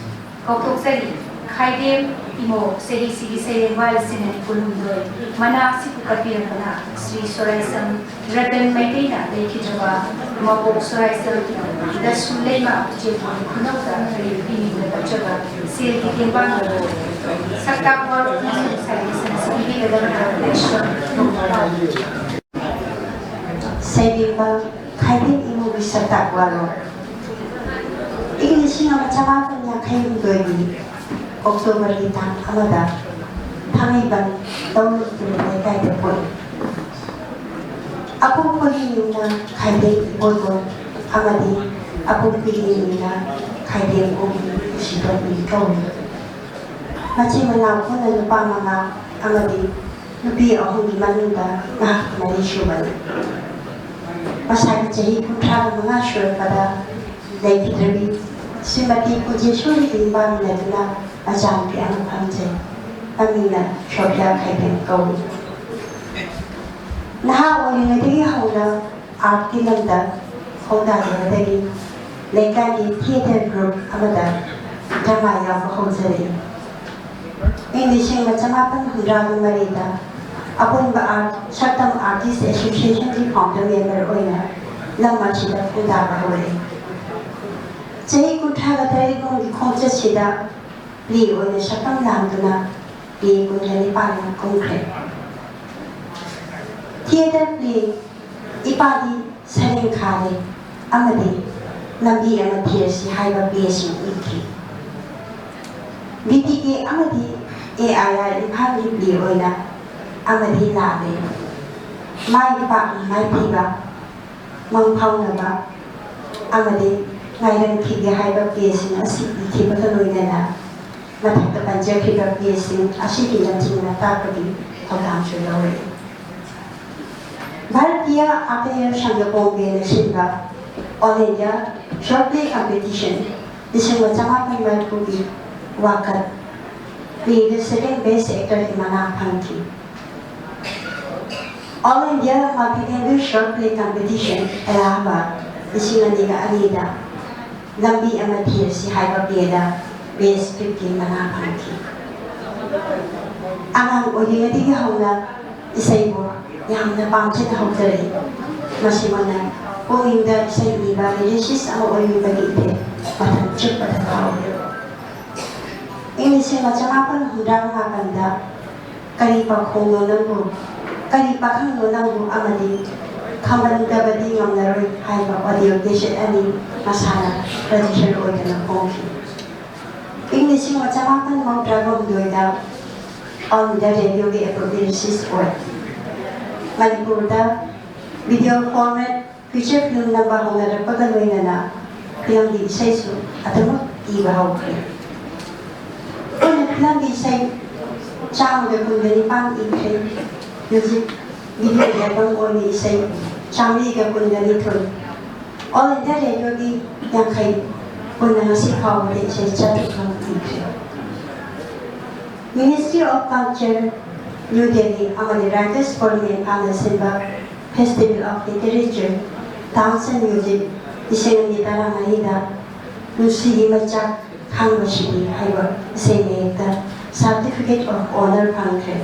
ꯀꯧꯊꯣꯛꯆꯔꯤ, ꯈꯥꯏꯗꯦꯝ ꯏꯃꯣ, ꯆꯍꯤꯁꯤꯒꯤ ꯁꯩꯔꯦꯡꯕ ꯂꯤꯁꯤꯡ ꯑꯅꯤ ꯀꯨꯟꯍꯨꯝꯗꯣꯏ, ꯃꯅꯥ ꯑꯁꯤꯕꯨ ꯀꯠꯄꯤꯔꯛꯄꯅ ꯁ꯭ꯔꯤ ꯁꯣꯔꯥꯏꯁꯝ ꯔꯇꯟ ꯃꯩꯇꯩꯅ ꯂꯩꯈꯤꯗ꯭ꯔꯕ ꯃꯕꯣꯛ ꯁꯣꯔꯥꯏꯁꯝ ꯗꯁꯨ ꯂꯩꯃ ꯎꯆꯦꯛꯄꯨ ꯈꯨꯅꯧꯗ ꯂꯩꯔꯤꯕꯤ ꯃꯤꯡꯗ ꯀꯠꯆꯕ ꯁꯦꯜꯒꯤ ꯇꯦꯡꯕꯥꯡ ꯑꯗꯨ ꯁꯛꯇꯥꯛ ꯋꯥꯔꯣꯛ ꯑꯃꯁꯨꯡ ꯁꯥꯏꯕꯤꯁꯤꯡ ꯑꯁꯤ ꯄꯤꯕꯤꯒꯗꯕꯅ ꯂꯩꯁ꯭ꯔꯝ ꯁꯩꯔꯦꯡꯕ ꯈꯥꯏꯗꯦꯝ ꯏꯃꯣꯒꯤ ꯁꯛꯇꯥꯛ ꯋꯥꯔꯣꯜ꯫ ꯏꯪ ꯂꯤꯁꯤꯡ ꯑꯃ ꯆꯃꯥꯄꯟ ꯌꯥꯡꯈꯩ ꯍꯨꯝꯗꯣꯏꯒꯤ ꯑꯣꯛꯇꯣꯕꯔꯒꯤ ꯇꯥꯡ ꯑꯃꯗ ꯊꯥꯡꯃꯩꯕꯟ ꯂꯧꯅꯨꯡ ꯇꯨꯔꯦꯜ ꯂꯩꯀꯥꯏꯗ ꯄꯣꯛꯏ꯫ ꯑꯄꯣꯛꯄꯒꯤ ꯃꯤꯡꯅ ꯈꯥꯏꯗꯦꯝ ꯏꯕꯣꯇꯣꯟ ꯑꯃꯗꯤ ꯑꯄꯣꯛꯄꯤꯒꯤ ꯃꯤꯡꯅ ꯈꯥꯏꯗꯦꯝ ꯑꯣꯡꯕꯤ ꯅꯨꯡꯁꯤꯇꯣꯝꯕꯤ ꯀꯧꯏ꯫ ꯃꯆꯤꯟ ꯃꯅꯥꯎ ꯄꯨꯟꯅ ꯅꯨꯄꯥ ꯃꯉꯥ ꯑꯃꯗꯤ ꯅꯨꯄꯤ ꯑꯍꯨꯝꯒꯤ ꯃꯅꯨꯡꯗ ꯃꯍꯥꯛ ꯃꯔꯤ ꯁꯨꯕꯅꯤ꯫ ꯃꯁꯥꯒꯤ ꯆꯍꯤ ꯀꯨꯟꯊ꯭ꯔꯥꯒ ꯃꯉꯥ ꯁꯨꯔꯛꯄꯗ ꯂꯩꯈꯤꯗ꯭ꯔꯕꯤ ꯁ꯭ꯔꯤꯃꯇꯤ ꯀꯨꯟꯖꯦꯁꯣꯔꯤꯒꯤ ꯏꯝꯕꯥꯜ ꯅꯠꯇꯅ ꯃꯆꯥꯅꯨꯄꯤ ꯑꯃ ꯐꯪꯖꯩ꯫ ꯃꯃꯤꯡꯅ ꯁꯣꯐꯤꯌꯥ ꯈꯩꯗꯦꯝ ꯀꯧꯏ꯫ ꯅꯍꯥ ꯑꯣꯏꯔꯤꯉꯩꯗꯒꯤ ꯍꯧꯅ ꯑꯥꯔꯠꯀꯤ ꯂꯝꯗ ꯈꯣꯡꯗꯥꯖꯕꯗꯒꯤ ꯂꯩꯀꯥꯏꯒꯤ ꯊꯤꯌꯦꯇꯔ ꯒ꯭ꯔꯨꯞ ꯑꯃꯗ ꯗ꯭ꯔꯃꯥ ꯌꯥꯎꯕ ꯍꯧꯖꯔꯛꯏ꯫ ꯏꯪ ꯂꯤꯁꯤꯡ ꯑꯃ ꯆꯃꯥꯄꯟ ꯍꯨꯝꯗ꯭ꯔꯥꯒ ꯃꯔꯤꯗ ꯑꯄꯨꯟꯕ ꯑꯥꯔꯠ ꯁꯛꯇꯝ ꯑꯥꯔꯇꯤꯁ ꯑꯦꯁꯣꯁꯤꯌꯦꯁꯟꯒꯤ ꯐꯥꯎꯟꯗꯔ ꯃꯦꯝꯕꯔ ꯑꯣꯏꯅ ꯂꯝ ꯑꯁꯤꯗ ꯈꯣꯡꯗꯥꯕ ꯍꯧꯔꯛꯏ꯫ ꯆꯍꯤ ꯀꯨꯟꯊ꯭ꯔꯥꯒ ꯇꯔꯦꯠ ꯂꯣꯝꯒꯤ ꯈꯣꯡꯆꯠꯁꯤꯗ ꯄ꯭ꯂꯦ ꯑꯣꯏꯅ ꯁꯛꯇꯝ ꯂꯥꯡꯗꯨꯅ ꯄ꯭ꯂꯦ ꯀꯨꯟꯒ ꯅꯤꯄꯥꯟ ꯀꯨꯝꯈ꯭ꯔꯦ꯫ ꯊꯤꯌꯦꯇꯔ ꯄ꯭ꯂꯦ ꯏꯄꯥꯗꯤ ꯁꯔꯦꯡ ꯈꯥꯔꯦ ꯑꯃꯗꯤ ꯂꯝꯕꯤ ꯑꯃ ꯊꯤꯔꯁꯤ ꯍꯥꯏꯕ ꯄ꯭ꯂꯦꯁꯤꯡ ꯏꯈꯤ꯫ ꯕꯤ ꯇꯤ ꯀꯦ ꯑꯃꯗꯤ ꯑꯦ ꯑꯥꯏ ꯑꯥꯔ ꯏꯝꯐꯥꯜꯒꯤ ꯄ꯭ꯂꯦ ꯑꯣꯏꯅ ꯑꯃꯗꯤ ꯂꯥꯛꯂꯦ꯫ ꯃꯥꯏ ꯄꯥꯛꯅ ꯃꯥꯏꯊꯤꯕ ꯃꯪ ꯐꯥꯎꯅꯕ ꯑꯃꯗꯤ ꯉꯥꯏꯔꯝꯈꯤꯒꯦ ꯍꯥꯏꯕ ꯄ꯭ꯂꯦꯁꯤꯡ ꯑꯁꯤ ꯏꯈꯤꯕꯒ ꯂꯣꯏꯅꯅ ꯃꯊꯛꯇ ꯄꯟꯖꯈ꯭ꯔꯤꯕ ꯄ꯭ꯂꯦꯁꯤꯡ ꯑꯁꯤꯒꯤ ꯂꯝꯖꯤꯡꯅ ꯇꯥꯛꯄꯒꯤ ꯊꯧꯗꯥꯡꯁꯨ ꯂꯧꯔꯛꯏ꯫ ꯚꯥꯔꯇꯤꯌꯥ ꯑꯥꯇꯌꯔ ꯁꯪꯒ ꯕꯣꯝꯕꯦꯅ ꯁꯤꯟꯕ All India Short Play Competition ꯂꯤꯁꯤꯡ ꯑꯃ ꯆꯃꯥꯄꯟ ꯃꯔꯤꯐꯨꯒꯤ ꯋꯥꯀꯠ ꯄ꯭ꯂꯦꯗ second best actorꯒꯤ ꯃꯅꯥ ꯐꯪꯈꯤ꯫ All India Multilingual Short Play Competition, Allahabad, ꯂꯤꯁꯤꯡ ꯑꯅꯤꯒ ꯑꯅꯤꯗ ꯂꯝꯕꯤ ꯑꯃ ꯊꯤꯔꯁꯤ ꯍꯥꯏꯕ ꯄ꯭ꯂꯦꯗ best scriptꯀꯤ ꯃꯅꯥ ꯐꯪꯈꯤ꯫ ꯑꯉꯥꯡ ꯑꯣꯏꯔꯤꯉꯩꯗꯒꯤ ꯍꯧꯅ ꯏꯁꯩꯕꯨ ꯌꯥꯝꯅ ꯄꯥꯝꯖꯅ ꯍꯧꯖꯔꯛꯏ꯫ ꯃꯁꯤꯃꯛꯅ ꯄꯨꯛꯅꯤꯡꯗ ꯏꯁꯩ ꯏꯕ lyricist ꯑꯃ ꯑꯣꯏꯅꯤꯡꯕꯒꯤ ꯏꯊꯤꯜ ꯃꯇꯝ ꯆꯨꯞꯄꯗ ꯐꯥꯎꯏ꯫ ꯏꯪ ꯂꯤꯁꯤꯡ ꯑꯃ ꯆꯃꯥꯄꯟ ꯍꯨꯝꯗ꯭ꯔꯥ ꯃꯥꯄꯟꯗ ꯀꯔꯤ ꯄꯥꯈꯣꯡꯅꯣ ꯅꯪꯕꯨ, ꯀꯔꯤ ꯄꯥꯈꯪꯅꯣ ꯅꯪꯕꯨ ꯑꯃꯗꯤ ꯈꯪꯃꯟꯗꯕꯗꯤ ꯉꯝꯂꯔꯣꯏ ꯍꯥꯏꯕ audio cassette ꯑꯅꯤ ꯃꯁꯥꯅ producer ꯑꯣꯏꯗꯨꯅ ꯐꯣꯡꯈꯤ꯫ ꯏꯪ ꯂꯤꯁꯤꯡ ꯑꯃ ꯆꯃꯥꯄꯟ ꯃꯧꯗ꯭ꯔꯥꯒ ꯍꯨꯝꯗꯣꯏꯗ All India Radioꯒꯤ approve lyricist ꯑꯣꯏ꯫ ꯃꯅꯤꯄꯨꯔꯗ video format feature film ꯅꯝꯕ ꯍꯧꯅꯔꯛꯄꯒ ꯂꯣꯏꯅꯅ ꯐꯤꯂꯝꯒꯤ ꯏꯁꯩꯁꯨ ꯑꯗꯨꯃꯛ ꯏꯕ ꯍꯧꯈ꯭ꯔꯦ꯫ ꯑꯩꯈꯣꯏꯅ ꯐꯤꯂꯝꯒꯤ ꯏꯁꯩ ꯆꯥꯝꯃꯒ ꯀꯨꯟꯒ ꯅꯤꯄꯥꯟ ꯏꯈ꯭ꯔꯦ꯫ Music video album ꯑꯣꯏꯅ ꯏꯁꯩ ꯆꯥꯃꯔꯤꯒ ꯀꯨꯟꯒ ꯅꯤꯊꯣꯏ꯫ All India Radioꯒꯤ ꯌꯥꯡꯈꯩ ꯄꯨꯟꯅ ꯉꯁꯤ ꯐꯥꯎꯕꯗ ꯏꯁꯩ ꯆꯥꯇ꯭ꯔꯨꯛ ꯂꯧꯈꯤꯈ꯭ꯔꯦ꯫ Ministry of Culture, New Delhi ꯑꯃꯗꯤ Writers Forum ꯏꯝꯐꯥꯜꯅ ꯁꯤꯟꯕ Festival of Literature, Dance and Music ꯂꯤꯁꯤꯡ ꯑꯅꯤ ꯇꯔꯥꯃꯔꯤꯗ ꯅꯨꯡꯁꯤꯒꯤ ꯃꯩꯆꯥꯛ ꯈꯥꯡꯕꯁꯤꯗꯤ ꯍꯥꯏꯕ ꯏꯁꯩ ꯃꯌꯦꯛꯇ Certificate of Honour ꯐꯪꯈ꯭ꯔꯦ꯫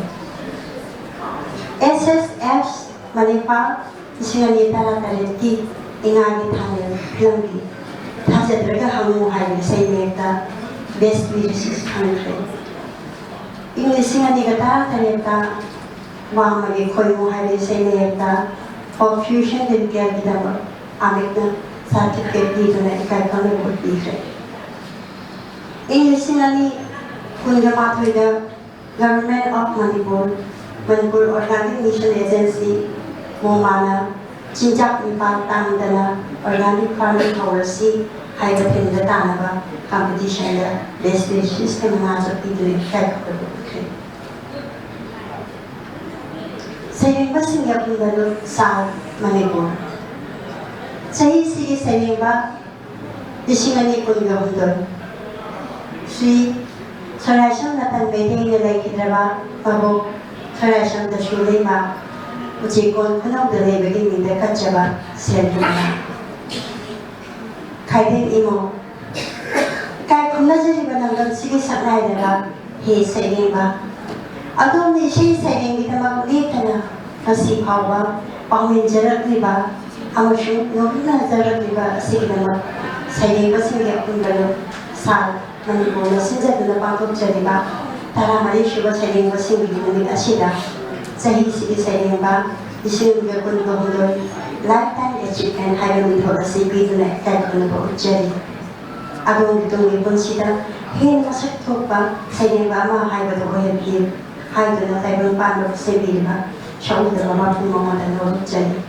S S F ꯃꯅꯤꯄꯥꯜ ꯂꯤꯁꯤꯡ ꯑꯅꯤ ꯇꯔꯥꯇꯔꯦꯠꯀꯤ ꯏꯉꯥꯒꯤ ꯊꯥꯅꯦꯜ ꯐꯤꯂꯝꯒꯤ ꯊꯥꯖꯗ꯭ꯔꯒ ꯍꯪꯉꯨ ꯍꯥꯏꯕ ꯏꯁꯩ ꯃꯌꯦꯛꯇ Best Lyricist ꯐꯪꯈ꯭ꯔꯦ꯫ ꯏꯪ ꯂꯤꯁꯤꯡ ꯑꯅꯤꯒ ꯇꯔꯥꯇꯔꯦꯠꯇ ꯋꯥꯡꯃꯒꯤ ꯈꯣꯏꯃꯨ ꯍꯥꯏꯕ ꯏꯁꯩ ꯃꯌꯦꯛꯇ Pop Fusion Lyrical ꯒꯤꯗꯃꯛ ꯑꯃꯤꯠꯅ Certificate ꯄꯤꯗꯨꯅ ꯏꯀꯥꯏ ꯈꯨꯝꯅꯕ ꯎꯠꯄꯤꯈ꯭ꯔꯦ꯫ ꯏꯪ ꯂꯤꯁꯤꯡ ꯑꯅꯤ ꯀꯨꯟꯒ ꯃꯥꯊꯣꯏꯗ Government of Manipur, Manipur Organic Mission Agency, ꯃꯣꯃꯥꯅ ꯆꯤꯟꯖꯥꯛ ꯅꯤꯄꯥꯜ ꯇꯥꯡꯗꯅ organic farming ꯍꯧꯔꯁꯤ ꯍꯥꯏꯕ theme ꯗ ꯇꯥꯟꯅꯕ competition ꯗ Best Lyricist ꯀꯤ ꯃꯉꯥ ꯆꯠꯄꯤꯗꯨꯅ ꯏꯀꯥꯏ ꯈꯨꯝꯅꯕ ꯎꯠꯈ꯭ꯔꯦ꯫ ꯁꯩꯔꯦꯡꯕꯁꯤꯡꯒꯤ ꯑꯄꯨꯟꯕ ꯂꯨꯞ ꯁꯥꯜ ꯃꯅꯤꯄꯨꯔ꯫ ꯆꯍꯤꯁꯤꯒꯤ ꯁꯩꯔꯦꯡꯕ ꯂꯤꯁꯤꯡ ꯑꯅꯤ ꯀꯨꯟꯒ ꯍꯨꯝꯗꯣꯏ꯫ ꯁ꯭ꯔꯤ ꯁꯣꯔꯥꯏꯁꯝ ꯔꯇꯟ ꯃꯩꯇꯩꯅ ꯂꯩꯈꯤꯗ꯭ꯔꯕ ꯃꯕꯣꯛ ꯁꯣꯔꯥꯏꯁꯝ ꯗꯁꯨ ꯂꯩꯃ ꯎꯆꯦꯛꯀꯣꯟ ꯈꯨꯅꯧꯗ ꯂꯩꯕꯒꯤ ꯃꯤꯡꯗ ꯀꯠꯆꯕ ꯁꯦꯜ ꯊꯨꯝꯅ ꯈꯥꯏꯗꯦꯟ ꯏꯃꯣ꯫ ꯏꯀꯥꯏ ꯈꯨꯝꯅꯖꯔꯤꯕ ꯂꯝꯗꯝꯁꯤꯒꯤ ꯁꯛꯅꯥꯏꯔꯕ ꯍꯦ ꯁꯩꯔꯦꯡꯕ, ꯑꯗꯣꯝꯅ ꯏꯁꯩ ꯁꯩꯔꯦꯡꯒꯤꯗꯃꯛ ꯂꯦꯞꯇꯅ ꯉꯁꯤ ꯐꯥꯎꯕ ꯄꯥꯎꯃꯤꯟꯖꯔꯛꯂꯤꯕ ꯑꯃꯁꯨꯡ ꯅꯣꯛꯃꯤꯟꯅꯖꯔꯛꯂꯤꯕ ꯑꯁꯤꯒꯤꯗꯃꯛ ꯁꯩꯔꯦꯡꯕꯁꯤꯡꯒꯤ ꯑꯄꯨꯟꯕ ꯂꯨꯞ ꯁꯥꯜ ꯃꯅꯤꯄꯨꯔꯅ ꯁꯤꯟꯖꯗꯨꯅ ꯄꯥꯡꯊꯣꯛꯆꯔꯤꯕ ꯇꯔꯥꯃꯔꯤ ꯁꯨꯕ ꯁꯩꯔꯦꯡꯕꯁꯤꯡꯒꯤ ꯅꯨꯃꯤꯠ ꯑꯁꯤꯗ ꯆꯍꯤꯁꯤꯒꯤ ꯁꯩꯔꯦꯡꯕ ꯂꯤꯁꯤꯡ ꯑꯅꯤꯒ ꯀꯨꯟꯒ ꯍꯨꯝꯗꯣꯏ Lifetime Achievement ꯍꯥꯏꯕ ꯃꯤꯡꯊꯣꯜ ꯑꯁꯤ ꯄꯤꯗꯨꯅ ꯏꯀꯥꯏ ꯈꯨꯝꯅꯕ ꯎꯠꯆꯔꯤ꯫ ꯑꯗꯣꯝꯒꯤ ꯇꯨꯡꯒꯤ ꯄꯨꯟꯁꯤꯗ ꯍꯦꯟꯅ ꯃꯁꯛ ꯊꯣꯛꯄ ꯁꯩꯔꯦꯡꯕ ꯑꯃ ꯍꯥꯏꯕꯗꯨ ꯑꯣꯏꯍꯟꯕꯤꯌꯨ ꯍꯥꯏꯗꯨꯅ ꯇꯥꯏꯕꯪ ꯄꯥꯟꯕꯕꯨ ꯁꯦꯝꯕꯤꯔꯤꯕ ꯁꯛꯎꯗꯕ ꯃꯄꯨ ꯃꯉꯣꯟꯗ ꯅꯣꯂꯨꯛꯆꯔꯤ꯫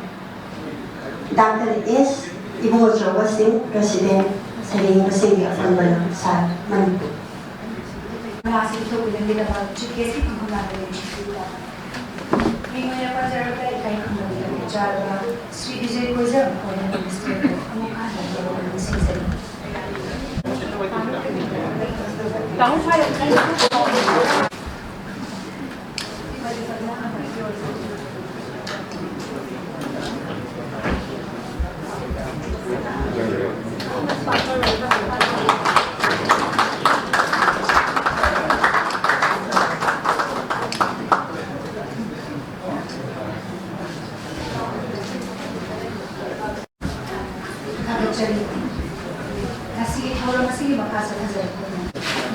ꯗꯥꯛꯇꯔ ꯑꯦꯁ ꯏꯕꯨꯡꯉꯣꯆꯧꯕ ꯁꯤꯡ, President, ꯁꯩꯔꯦꯡꯕꯁꯤꯡꯒꯤ ꯑꯄꯨꯟꯕ ꯂꯨꯞ ꯁꯥꯜ ꯃꯅꯤꯄꯨꯔ꯫ ꯑꯁꯤ ꯄꯨꯊꯣꯛꯄꯤꯔꯝꯒꯗꯕ ꯆꯤꯐ ꯒꯦꯁꯀꯤ ꯐꯝꯐꯝ ꯂꯥꯛꯄꯗ ꯅꯨꯡꯁꯤꯕꯤꯕ ꯃꯤꯡ ꯑꯣꯏꯅ ꯄꯥꯖꯔꯒ ꯏꯀꯥꯏ ꯈꯨꯝꯅꯕꯒꯤ ꯆꯥꯔꯕ ꯁ꯭ꯔꯤ ꯕꯤꯖꯣꯏ ꯀꯣꯏꯖꯝ ꯑꯣꯏꯅ ꯃꯤꯅꯤꯁꯇꯔꯕꯨ ꯑꯃꯨꯛ ꯍꯟꯅ ꯌꯧꯕ ꯅꯤꯡꯁꯤꯡꯖꯔꯤ꯫ ꯊꯥꯒꯠꯆꯔꯤ꯫ ꯉꯁꯤꯒꯤ ꯊꯧꯔꯝ ꯑꯁꯤꯒꯤ ꯃꯈꯥ ꯆꯠꯊꯖꯔꯛꯄ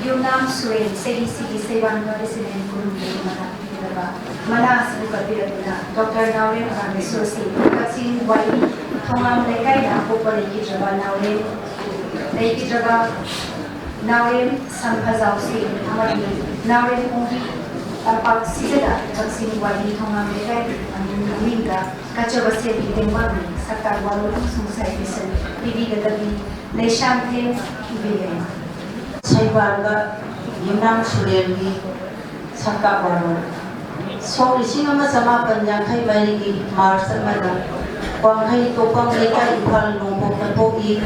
ꯌꯨꯝꯅꯥꯝ ꯁꯨꯔꯦꯟ ꯆꯍꯤ ꯁꯤꯒꯤ ꯁꯩꯕꯥꯟꯕ ꯔꯦꯁꯤꯗꯦꯟ ꯈꯨꯔꯨꯝꯒꯤ ꯃꯅꯥꯛ ꯄꯤꯔꯕ ꯃꯅꯥ ꯑꯁꯤꯕꯨ ꯀꯠꯄꯤꯔꯗꯨꯅ ꯗꯣꯛꯇꯔ ꯅꯥꯎꯔꯦꯝ ꯄ꯭ꯔꯥꯃꯦꯁꯣꯔ ꯁꯤꯡ, ꯀꯛꯆꯤꯡ ꯋꯥꯏꯔꯤ ꯊꯣꯉꯥꯝ ꯂꯩꯀꯥꯏꯗ ꯄꯣꯛꯄ ꯂꯩꯈꯤꯗ꯭ꯔꯕ ꯅꯥꯎꯔꯦꯝ, ꯂꯩꯈꯤꯗ꯭ꯔꯕ ꯅꯥꯎꯔꯦꯝ ꯁꯝꯐꯖꯥꯎ ꯁꯤꯡ ꯑꯃꯗꯤ ꯅꯥꯎꯔꯦꯝ ꯄꯣꯡꯕꯤ ꯇꯝꯄꯥꯛ ꯁꯤꯖꯗ ꯀꯛꯆꯤꯡ ꯋꯥꯏꯔꯤ ꯊꯣꯉꯥꯝ ꯂꯩꯀꯥꯏꯒꯤ ꯃꯃꯤꯡꯗ ꯀꯠꯆꯕ ꯁꯦꯜꯒꯤ ꯇꯦꯡꯕꯥꯡꯅꯤ ꯁꯛꯇꯥꯛ ꯋꯥꯔꯣꯜ ꯑꯃꯁꯨꯡ ꯁꯥꯏꯠ ꯄꯤꯁꯟ ꯄꯤꯕꯤꯒꯗꯕꯤ ꯂꯩꯁꯥꯡꯊꯦꯝ ꯏꯕꯦꯝ꯫ ꯁꯩꯕꯥꯟꯕ ꯌꯨꯝꯅꯥꯝ ꯁꯨꯔꯦꯟꯒꯤ ꯁꯛꯇꯥꯛ ꯋꯥꯔꯣꯜ꯫ ꯁꯣꯛ ꯂꯤꯁꯤꯡ ꯑꯃ ꯆꯃꯥꯄꯟ ꯌꯥꯡꯈꯩ ꯃꯔꯤꯒꯤ ꯃꯥꯔꯆ ꯑꯃꯗ ꯋꯥꯡꯈꯩ ꯇꯣꯄꯝ ꯂꯩꯀꯥꯏ ꯏꯝꯐꯥꯜ ꯅꯣꯡꯄꯣꯛꯇ ꯄꯣꯛꯏ꯫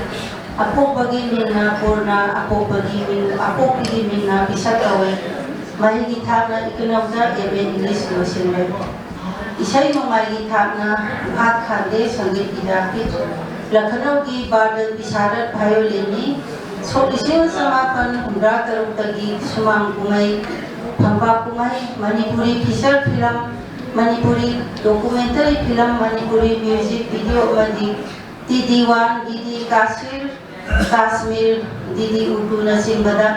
ꯑꯄꯣꯛꯄꯒꯤ ꯃꯤꯡꯅ ꯄꯨꯔꯅ, ꯑꯄꯣꯛꯄꯒꯤ ꯃꯤꯡ, ꯑꯄꯣꯛꯄꯤꯒꯤ ꯃꯤꯡꯅ ꯄꯤꯁꯛ ꯀꯧꯏ꯫ ꯃꯍꯩꯒꯤ ꯊꯥꯛꯅ ꯏꯀꯅꯧꯗ ꯑꯦꯝ ꯑꯦ ꯏꯪꯂꯤꯁ ꯂꯣꯏꯁꯤꯟꯂꯦ꯫ ꯏꯁꯩ ꯅꯣꯡꯃꯥꯏꯒꯤ ꯊꯥꯛꯅ ꯚꯥꯠ ꯈꯥꯟꯗꯦ ꯁꯪꯒꯤꯠ ꯕꯤꯗ꯭ꯌꯥꯄꯤꯊ, ꯂꯈꯅꯧꯒꯤ ꯕꯥꯔꯗꯜ ꯕꯤꯁꯥꯔꯠ ꯚꯥꯏꯑꯣꯂꯤꯟꯅꯤ꯫ ꯁꯣꯛ ꯂꯤꯁꯤꯡ ꯆꯃꯥꯄꯟ ꯍꯨꯝꯗ꯭ꯔꯥ ꯇꯔꯨꯛꯇꯒꯤ ꯁꯨꯃꯥꯡ ꯀꯨꯝꯍꯩ, ꯐꯝꯕꯥꯛ ꯀꯨꯝꯍꯩ, Manipuri feature film, Manipuri documentary film, Manipuri music video ꯑꯃꯗꯤ D D one, D D Kashir, Kashmir, D D ꯎꯔꯗꯨꯅꯆꯤꯡꯕꯗ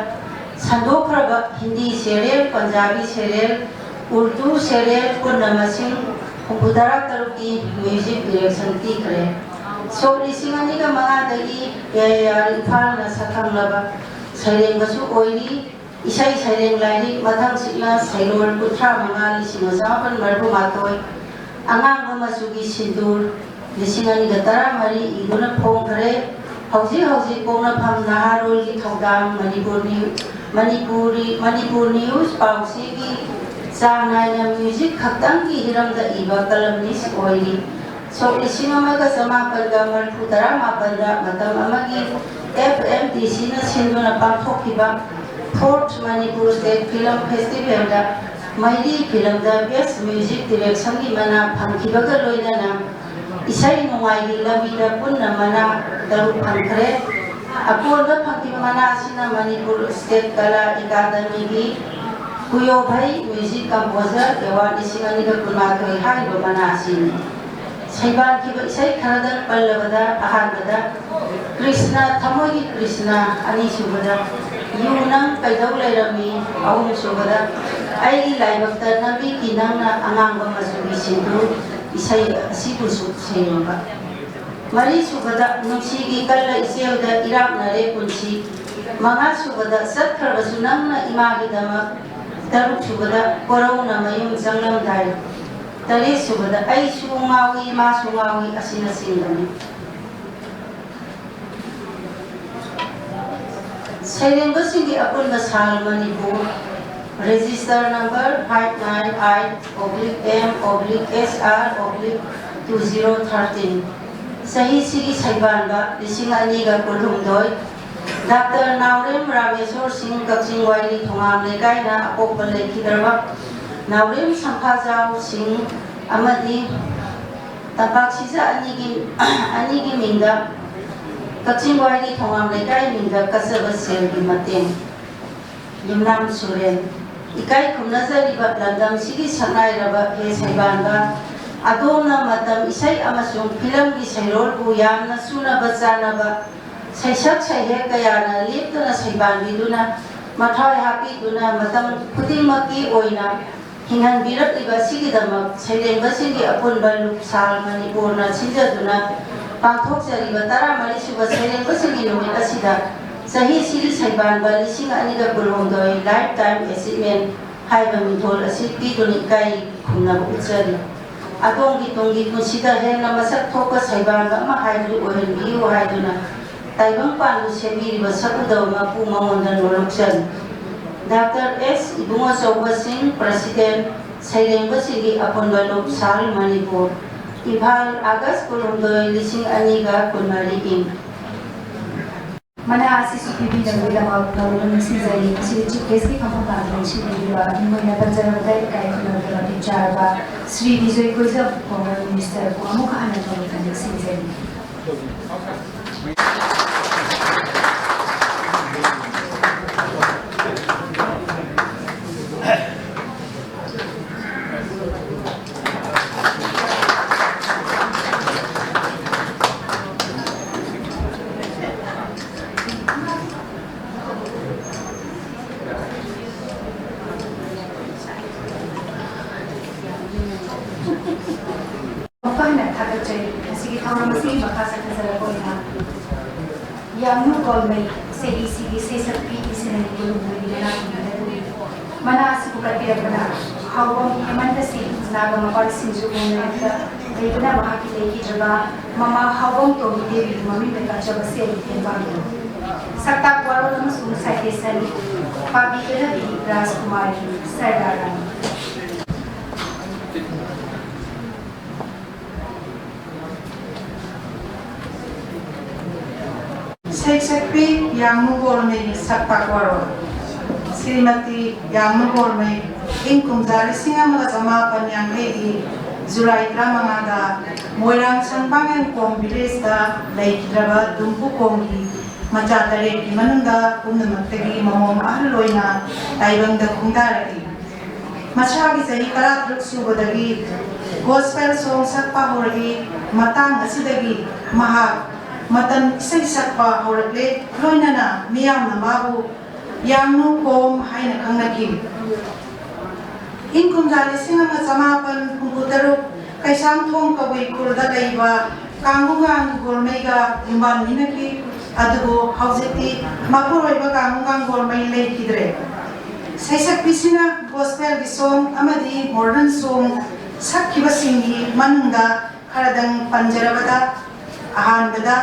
ꯁꯟꯗꯣꯛꯈ꯭ꯔꯕ Hindi serial, Punjabi serial, Urdu serial ꯄꯨꯟꯅ ꯃꯁꯤꯡ ꯍꯨꯝꯐꯨꯇꯔꯥ ꯇꯔꯨꯛꯀꯤ ꯃ꯭ꯌꯨꯖꯤꯛ ꯗꯤꯔꯦꯛꯁꯟ ꯄꯤꯈ꯭ꯔꯦ꯫ ꯁꯣꯛ ꯂꯤꯁꯤꯡ ꯑꯅꯤꯒ ꯃꯉꯥꯗꯒꯤ ꯑꯦ ꯑꯥꯏ ꯑꯥꯔ ꯏꯝꯐꯥꯜꯅ ꯁꯛꯈꯪꯂꯕ ꯁꯩꯔꯦꯡꯕꯁꯨ ꯑꯣꯏꯔꯤ꯫ ꯏꯁꯩ ꯁꯩꯔꯦꯡ ꯂꯥꯏꯔꯤꯛ ꯃꯊꯪꯁꯤꯠꯅ ꯁꯩꯔꯣꯜ ꯀꯨꯟꯊ꯭ꯔꯥ ꯃꯉꯥ ꯂꯤꯁꯤꯡ ꯑꯃ ꯆꯃꯥꯄꯟ ꯃꯔꯤꯐꯨ ꯃꯥꯊꯣꯏ, ꯑꯉꯥꯡꯕ ꯃꯆꯨꯒꯤ ꯁꯤꯟꯗꯨꯔ ꯂꯤꯁꯤꯡ ꯑꯅꯤꯒ ꯇꯔꯥꯃꯔꯤ ꯏꯗꯨꯅ ꯐꯣꯡꯈ꯭ꯔꯦ꯫ ꯍꯧꯖꯤꯛ ꯍꯧꯖꯤꯛ ꯄꯣꯛꯅꯐꯝ ꯅꯍꯥꯔꯣꯜꯒꯤ ꯊꯧꯗꯥꯡ ꯃꯅꯤꯄꯨꯔ ꯅ꯭ꯌꯨ-, ꯃꯅꯤꯄꯨꯔꯤ, ꯃꯅꯤꯄꯨꯔ ꯅ꯭ꯌꯨꯁ ꯄꯥꯎꯆꯦꯒꯤ ꯆꯥꯡ ꯅꯥꯏꯅ ꯃ꯭ꯌꯨꯖꯤꯛ ꯈꯛꯇꯪꯒꯤ ꯍꯤꯔꯝꯗ ꯏꯕ columnist ꯑꯣꯏꯔꯤ꯫ ꯁꯣꯛ ꯂꯤꯁꯤꯡ ꯑꯃꯒ ꯆꯃꯥꯄꯜꯒ ꯃꯔꯤꯐꯨ ꯇꯔꯥꯃꯥꯄꯜꯗ ꯃꯇꯝ ꯑꯃꯒꯤ F M T Cꯅ ꯁꯤꯟꯗꯨꯅ ꯄꯥꯡꯊꯣꯛꯈꯤꯕ Fourth Manipur State Film Festivalꯗ ꯃꯩꯔꯤ ꯐꯤꯂꯝꯗ Best Music Directionꯒꯤ ꯃꯅꯥ ꯐꯪꯈꯤꯕꯒ ꯂꯣꯏꯅꯅ ꯏꯁꯩ ꯅꯣꯡꯃꯥꯏꯒꯤ ꯂꯝꯕꯤꯗ ꯄꯨꯟꯅ ꯃꯅꯥ ꯇꯔꯨꯛ ꯐꯪꯈ꯭ꯔꯦ꯫ ꯑꯀꯣꯟꯕ ꯐꯪꯈꯤꯕ ꯃꯅꯥ ꯑꯁꯤꯅ Manipur State Kala Academyꯒꯤ ꯀꯨꯌꯣꯚꯩ Music Composer Award ꯂꯤꯁꯤꯡ ꯑꯅꯤꯒ ꯀꯨꯟꯃꯥꯊꯣꯏ ꯍꯥꯏꯔꯤꯕ ꯃꯅꯥ ꯑꯁꯤꯅꯤ꯫ ꯁꯩꯕꯥꯟꯈꯤꯕ ꯏꯁꯩ ꯈꯔꯗꯪ ꯄꯜꯂꯕꯗ, ꯑꯍꯥꯟꯕꯗ ꯀ꯭ꯔꯤꯁꯅ, ꯊꯃꯣꯏꯒꯤ ꯀ꯭ꯔꯤꯁꯅ, ꯑꯅꯤꯁꯨꯕꯗ ꯌꯨ ꯅꯪ ꯀꯩꯗꯧ ꯂꯩꯔꯝꯃꯤ, ꯑꯍꯨꯝꯁꯨꯕꯗ ꯑꯩꯒꯤ ꯂꯥꯏꯕꯛꯇ ꯅꯝꯕꯤꯈꯤ ꯅꯪꯅ ꯑꯉꯥꯡꯕ ꯃꯆꯨꯒꯤ ꯁꯤꯟꯗꯨ, ꯏꯁꯩ ꯑꯁꯤꯕꯨꯁꯨ ꯁꯩꯔꯝꯕ꯫ ꯃꯔꯤꯁꯨꯕꯗ ꯅꯨꯡꯁꯤꯒꯤ ꯀꯜꯂ ꯏꯆꯦꯜꯗ ꯏꯔꯥꯛꯅꯔꯦ ꯄꯨꯟꯁꯤ, ꯃꯉꯥꯁꯨꯕꯗ ꯆꯠꯈ꯭ꯔꯕꯁꯨ ꯅꯪꯅ ꯏꯃꯥꯒꯤꯗꯃꯛ, ꯇꯔꯨꯛꯁꯨꯕꯗ ꯀꯣꯔꯧꯅ ꯃꯌꯨꯝ ꯆꯪꯂꯝꯗꯥꯏ, ꯇꯔꯦꯠꯁꯨꯕꯗ ꯑꯩꯁꯨ ꯉꯥꯎꯏ ꯃꯥꯁꯨ ꯉꯥꯎꯏ ꯑꯁꯤꯅꯆꯤꯡꯕꯅꯤ꯫ ꯁꯩꯔꯦꯡꯕꯁꯤꯡꯒꯤ ꯑꯄꯨꯟꯕ ꯁꯥꯜ Manipur, register number five nine eight oblique M oblique S R oblique two zero thirteen꯫ ꯆꯍꯤꯁꯤꯒꯤ ꯁꯩꯕꯥꯟꯕ ꯂꯤꯁꯤꯡ ꯑꯅꯤꯒ ꯀꯨꯟꯍꯨꯝꯗꯣꯏ꯫ ꯗꯥꯛꯇꯔ ꯅꯥꯎꯔꯦꯝ ꯔꯥꯃꯦꯁꯣꯔ ꯁꯤꯡ, ꯀꯛꯆꯤꯡ ꯋꯥꯏꯔꯤ ꯊꯣꯉꯥꯝ ꯂꯩꯀꯥꯏꯅ ꯑꯄꯣꯛꯄ ꯂꯩꯈꯤꯗ꯭ꯔꯕ ꯅꯥꯎꯔꯦꯝ ꯁꯝꯐꯥꯖꯥꯎ ꯁꯤꯡ ꯑꯃꯗꯤ ꯇꯝꯄꯥꯛ ꯁꯤꯖ ꯑꯅꯤꯒꯤ, ꯑꯅꯤꯒꯤ ꯃꯤꯡꯗ ꯀꯛꯆꯤꯡ ꯋꯥꯏꯔꯤ ꯊꯣꯉꯥꯝ ꯂꯩꯀꯥꯏ ꯃꯤꯡꯗ ꯀꯠꯆꯕ ꯁꯦꯜꯒꯤ ꯃꯇꯦꯡ꯫ ꯌꯨꯝꯅꯥꯝ ꯁꯨꯔꯦꯟ, ꯏꯀꯥꯏ ꯈꯨꯝꯅꯖꯔꯤꯕ ꯂꯝꯗꯝꯁꯤꯒꯤ ꯁꯛꯅꯥꯏꯔꯕ ꯍꯦ ꯁꯩꯕꯥꯟꯕ, ꯑꯗꯣꯝꯅ ꯃꯇꯝ, ꯏꯁꯩ ꯑꯃꯁꯨꯡ ꯐꯤꯂꯝꯒꯤ ꯁꯩꯔꯣꯜꯕꯨ ꯌꯥꯝꯅ ꯆꯨꯅꯕ ꯆꯥꯅꯕ ꯁꯩꯁꯛ ꯁꯩꯍꯦꯛ ꯀꯌꯥꯅ ꯂꯦꯞꯇꯅ ꯁꯩꯕꯥꯟꯕꯤꯗꯨꯅ ꯃꯊ꯭ꯋꯥꯏ ꯍꯥꯞꯄꯤꯗꯨꯅ ꯃꯇꯝ ꯈꯨꯗꯤꯡꯃꯛꯀꯤ ꯑꯣꯏꯅ ꯍꯤꯡꯍꯟꯕꯤꯔꯛꯂꯤꯕ ꯑꯁꯤꯒꯤꯗꯃꯛ ꯁꯩꯔꯦꯡꯕꯁꯤꯡꯒꯤ ꯑꯄꯨꯟꯕ ꯂꯨꯞꯁꯥꯜ ꯃꯅꯤꯄꯨꯔꯅ ꯁꯤꯟꯖꯗꯨꯅ ꯄꯥꯡꯊꯣꯛꯆꯔꯤꯕ ꯇꯔꯥꯃꯔꯤꯁꯨꯕ ꯁꯩꯔꯦꯡꯕꯁꯤꯡꯒꯤ ꯅꯨꯃꯤꯠ ꯑꯁꯤꯗ ꯆꯍꯤꯁꯤꯒꯤ ꯁꯩꯕꯥꯟꯕ ꯂꯤꯁꯤꯡ ꯑꯅꯤꯒ ꯀꯨꯟꯍꯨꯝꯗꯣꯏ Lifetime Achievement ꯍꯥꯏꯕ ꯃꯤꯡꯊꯣꯜ ꯑꯁꯤ ꯄꯤꯗꯨꯅ ꯏꯀꯥꯏ ꯈꯨꯝꯅꯕ ꯎꯠꯆꯔꯤ꯫ ꯑꯗꯣꯝꯒꯤ ꯇꯨꯡꯒꯤ ꯄꯨꯟꯁꯤꯗ ꯍꯦꯟꯅ ꯃꯁꯛ ꯊꯣꯛꯄ ꯁꯩꯕꯥꯟꯕ ꯑꯃ ꯍꯥꯏꯕꯗꯨ ꯑꯣꯏꯍꯟꯕꯤꯌꯨ ꯍꯥꯏꯗꯨꯅ ꯇꯥꯏꯕꯪꯄꯥꯟꯕꯨ ꯁꯦꯝꯕꯤꯔꯤꯕ ꯁꯛꯎꯗꯕ ꯃꯄꯨ ꯃꯉꯣꯟꯗ ꯅꯣꯂꯨꯛꯆꯔꯤ꯫ ꯗꯥꯛꯇꯔ ꯑꯦꯁ ꯏꯕꯨꯡꯉꯣꯆꯧꯕ ꯁꯤꯡ, ꯄ꯭ꯔꯁꯤꯗꯦꯟ, ꯁꯩꯔꯦꯡꯕꯁꯤꯡꯒꯤ ꯑꯄꯨꯟꯕ ꯂꯨꯞ ꯁꯥꯔꯤ ꯃꯅꯤꯄꯨꯔ꯫ ꯏꯝꯐꯥꯜ, ꯑꯥꯒꯁ ꯀꯨꯟꯍꯨꯝꯗꯣꯏ, ꯂꯤꯁꯤꯡ ꯑꯅꯤꯒ ꯀꯨꯟꯃꯔꯤ, ꯏꯪ꯫ ꯃꯅꯥ ꯑꯁꯤꯁꯨ ꯄꯤꯕꯤꯅꯕꯒꯤꯗꯃꯛ ꯅꯧꯅ ꯅꯤꯡꯁꯤꯡꯖꯔꯤ꯫ ꯃꯁꯤ ꯆꯤꯐ ꯒꯦꯁꯀꯤ ꯐꯝꯐꯝ ꯂꯥꯡꯗ ꯂꯦꯡꯁꯤꯟꯕꯤꯔꯤꯕ ꯏꯃꯣꯏꯅ ꯄꯟꯖꯔꯕꯗ ꯏꯀꯥꯏ ꯈꯨꯝꯅꯕ ꯃꯇꯤꯛ ꯆꯥꯔꯕ ꯁ꯭ꯔꯤ ꯕꯤꯖꯣꯏ ꯀꯣꯏꯖꯝ, former minister ꯕꯨ ꯑꯃꯨꯛ ꯍꯟꯅ ꯅꯧꯅ ꯅꯤꯡꯁꯤꯡꯖꯔꯤ꯫ ꯃꯐꯝꯅ ꯊꯥꯒꯠꯆꯔꯤ꯫ ꯉꯁꯤꯒꯤ ꯊꯧꯔꯝ ꯑꯁꯤꯒꯤ ꯃꯈꯥ ꯆꯠꯊꯖꯔꯛꯄ ꯑꯣꯏꯅ ꯌꯥꯝꯅꯨ ꯒꯣꯜꯃꯩ, ꯁꯦ ꯏ ꯁꯤꯒꯤ ꯁꯩꯁꯛꯄꯤ ꯏꯁꯤꯅ ꯏꯕꯨ ꯂꯨꯝꯕꯨꯒꯤ ꯃꯅꯥꯛ ꯈꯨꯟꯕꯗ ꯄꯣꯛꯏ꯫ ꯃꯅꯥ ꯑꯁꯤꯕꯨ ꯀꯠꯄꯤꯔꯛꯄꯅ ꯍꯥꯎꯕꯝ ꯍꯦꯃꯟꯇ ꯁꯤꯡ, ꯅꯥꯒ ꯃꯄꯥꯜ ꯁꯤꯡꯖꯨ ꯃꯌꯨꯝꯗ ꯂꯩꯕꯅ ꯃꯍꯥꯛꯀꯤ ꯂꯩꯈꯤꯗ꯭ꯔꯕ ꯃꯃꯥ ꯍꯥꯎꯕꯝ ꯇꯣꯝꯕꯤ ꯗꯦꯕꯤꯒꯤ ꯃꯃꯤꯡꯗ ꯀꯠꯆꯕ ꯁꯦꯜꯒꯤ ꯇꯦꯡꯕꯥꯡꯅꯤ꯫ ꯁꯛꯇꯥꯛ ꯋꯥꯔꯣꯜ ꯑꯃꯁꯨꯡ citation ꯄꯥꯕꯤꯕꯅ ꯕꯤ ꯔꯥꯖꯀꯨꯃꯥꯔꯤ, ꯁꯔꯗꯥꯔ ꯔꯥꯅꯤ꯫ ꯁꯩꯁꯛꯄꯤ ꯌꯥꯡꯅꯨ ꯒꯣꯜꯃꯩꯒꯤ ꯁꯛꯇꯥꯛ ꯋꯥꯔꯣꯜ꯫ ꯁ꯭ꯔꯤꯃꯇꯤ ꯌꯥꯡꯅꯨ ꯒꯣꯜꯃꯩ ꯏꯪ ꯀꯨꯝꯖꯥ ꯂꯤꯁꯤꯡ ꯑꯃꯒ ꯆꯃꯥꯄꯟ ꯌꯥꯡꯈꯩꯒꯤ ꯖꯨꯂꯥꯏ ꯇꯔꯥꯃꯉꯥꯗ ꯃꯣꯏꯔꯥꯡ ꯁꯪꯕꯥꯡ ꯌꯦꯡꯈꯣꯝ ꯚꯤꯂꯦꯖꯇ ꯂꯩꯈꯤꯗ꯭ꯔꯕ ꯗꯨꯝꯕꯨ ꯈꯣꯡꯒꯤ ꯃꯆꯥ ꯇꯔꯦꯠꯀꯤ ꯃꯅꯨꯡꯗ ꯄꯨꯝꯅꯃꯛꯇꯒꯤ ꯃꯃꯣꯝ ꯑꯍꯜ ꯑꯣꯏꯅ ꯇꯥꯏꯕꯪꯗ ꯈꯣꯡꯗꯥꯔꯛꯏ꯫ ꯃꯁꯥꯒꯤ ꯆꯍꯤ ꯇꯔꯥꯇꯔꯨꯛ ꯁꯨꯕꯗꯒꯤ ꯒꯣꯁꯄꯦꯜ ꯁꯣꯡ ꯁꯛꯄ ꯍꯧꯔꯛꯏ꯫ ꯃꯇꯥꯡ ꯑꯁꯤꯗꯒꯤ ꯃꯍꯥꯛ ꯃꯇꯝ ꯏꯁꯩ ꯁꯛꯄ ꯍꯧꯔꯛꯂꯦ, ꯂꯣꯏꯅꯅ ꯃꯤꯌꯥꯝꯅ ꯃꯥꯕꯨ ꯌꯥꯡꯅꯨ ꯈꯣꯝ ꯍꯥꯏꯅ ꯈꯪꯅꯈꯤ꯫ ꯏꯪ ꯀꯨꯝꯖꯥ ꯂꯤꯁꯤꯡ ꯑꯃ ꯆꯃꯥꯄꯟ ꯍꯨꯝꯐꯨ ꯇꯔꯨꯛ ꯀꯩꯁꯥꯝꯊꯣꯡ ꯀꯕꯨꯏ ꯈꯨꯜꯗ ꯂꯩꯕ ꯀꯥꯡꯒꯨꯉꯥꯡ ꯒꯣꯜꯃꯩꯒ ꯌꯨꯝꯕꯥꯟꯃꯤꯟꯅꯈꯤ꯫ ꯑꯗꯨꯕꯨ ꯍꯧꯖꯤꯛꯇꯤ ꯃꯄꯨꯔꯣꯏꯕ ꯀꯥꯡꯒꯨꯉꯥꯡ ꯒꯣꯜꯃꯩ ꯂꯩꯈꯤꯗ꯭ꯔꯦ꯫ ꯁꯩꯁꯛꯄꯤꯁꯤꯅ ꯒꯣꯁꯄꯦꯜꯒꯤ ꯁꯣꯡ ꯑꯃꯗꯤ ꯃꯣꯗꯔꯟ ꯁꯣꯡ ꯁꯛꯈꯤꯕꯁꯤꯡꯒꯤ ꯃꯅꯨꯡꯗ ꯈꯔꯗꯪ ꯄꯟꯖꯔꯕꯗ, ꯑꯍꯥꯟꯕꯗ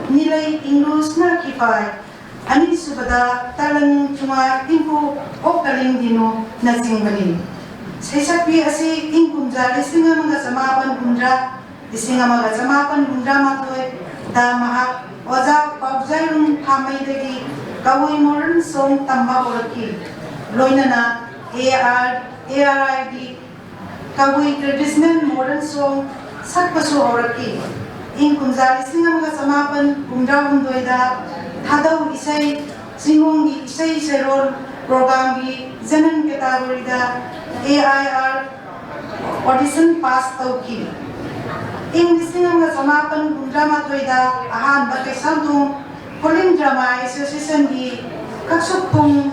ꯅꯤꯂꯩ ꯏꯪꯂꯨꯁꯅ ꯀꯤꯐꯥꯏ, ꯑꯅꯤꯁꯨꯕꯗ ꯇꯂꯪ ꯆꯨꯉꯥ ꯏꯪꯄꯨ ꯑꯣꯛ ꯀꯂꯤꯡ ꯗꯤꯅꯨꯅꯆꯤꯡꯕꯅꯤ꯫ ꯁꯩꯁꯛꯄꯤ ꯑꯁꯤ ꯏꯪ ꯀꯨꯝꯖꯥ ꯂꯤꯁꯤꯡ ꯑꯃꯒ ꯆꯃꯥꯄꯟ ꯍꯨꯝꯗ꯭ꯔꯥ, ꯂꯤꯁꯤꯡ ꯑꯃꯒ ꯆꯃꯥꯄꯟ ꯍꯨꯝꯗ꯭ꯔꯥ ꯃꯥꯊꯣꯏꯗ ꯃꯍꯥꯛ ꯑꯣꯖꯥ ꯄꯥꯎꯖꯥꯏꯔꯨꯡ ꯊꯥꯃꯩꯗꯒꯤ ꯀꯕꯨꯏ ꯃꯣꯗꯔꯟ ꯁꯣꯡ ꯇꯝꯕ ꯍꯧꯔꯛꯈꯤ꯫ ꯂꯣꯏꯅꯅ AR, ARIꯒꯤ ꯀꯕꯨꯏ traditional modern song ꯁꯛꯄꯁꯨ ꯍꯧꯔꯛꯈꯤ꯫ ꯏꯪ ꯀꯨꯝꯖꯥ ꯂꯤꯁꯤꯡ ꯑꯃꯒ ꯆꯃꯥꯄꯟ ꯍꯨꯝꯗ꯭ꯔꯥ ꯍꯨꯝꯗꯣꯏꯗ ꯊꯥꯗꯧ ꯏꯁꯩ ꯆꯤꯡꯒꯣꯡꯒꯤ ꯏꯁꯩ ꯁꯩꯔꯣꯜ programꯒꯤ general categoryꯗ AIR audition pass ꯇꯧꯈꯤ꯫ ꯏꯪ ꯂꯤꯁꯤꯡ ꯑꯃꯒ ꯆꯃꯥꯄꯟ ꯍꯨꯝꯗ꯭ꯔꯥ ꯃꯥꯊꯣꯏꯗ ꯑꯍꯥꯟꯕ ꯀꯩꯁꯥꯝꯊꯣꯡ ꯈꯨꯂꯤꯡ Drama Associationꯒꯤ ꯀꯛꯁꯨꯞ ꯄꯨꯡ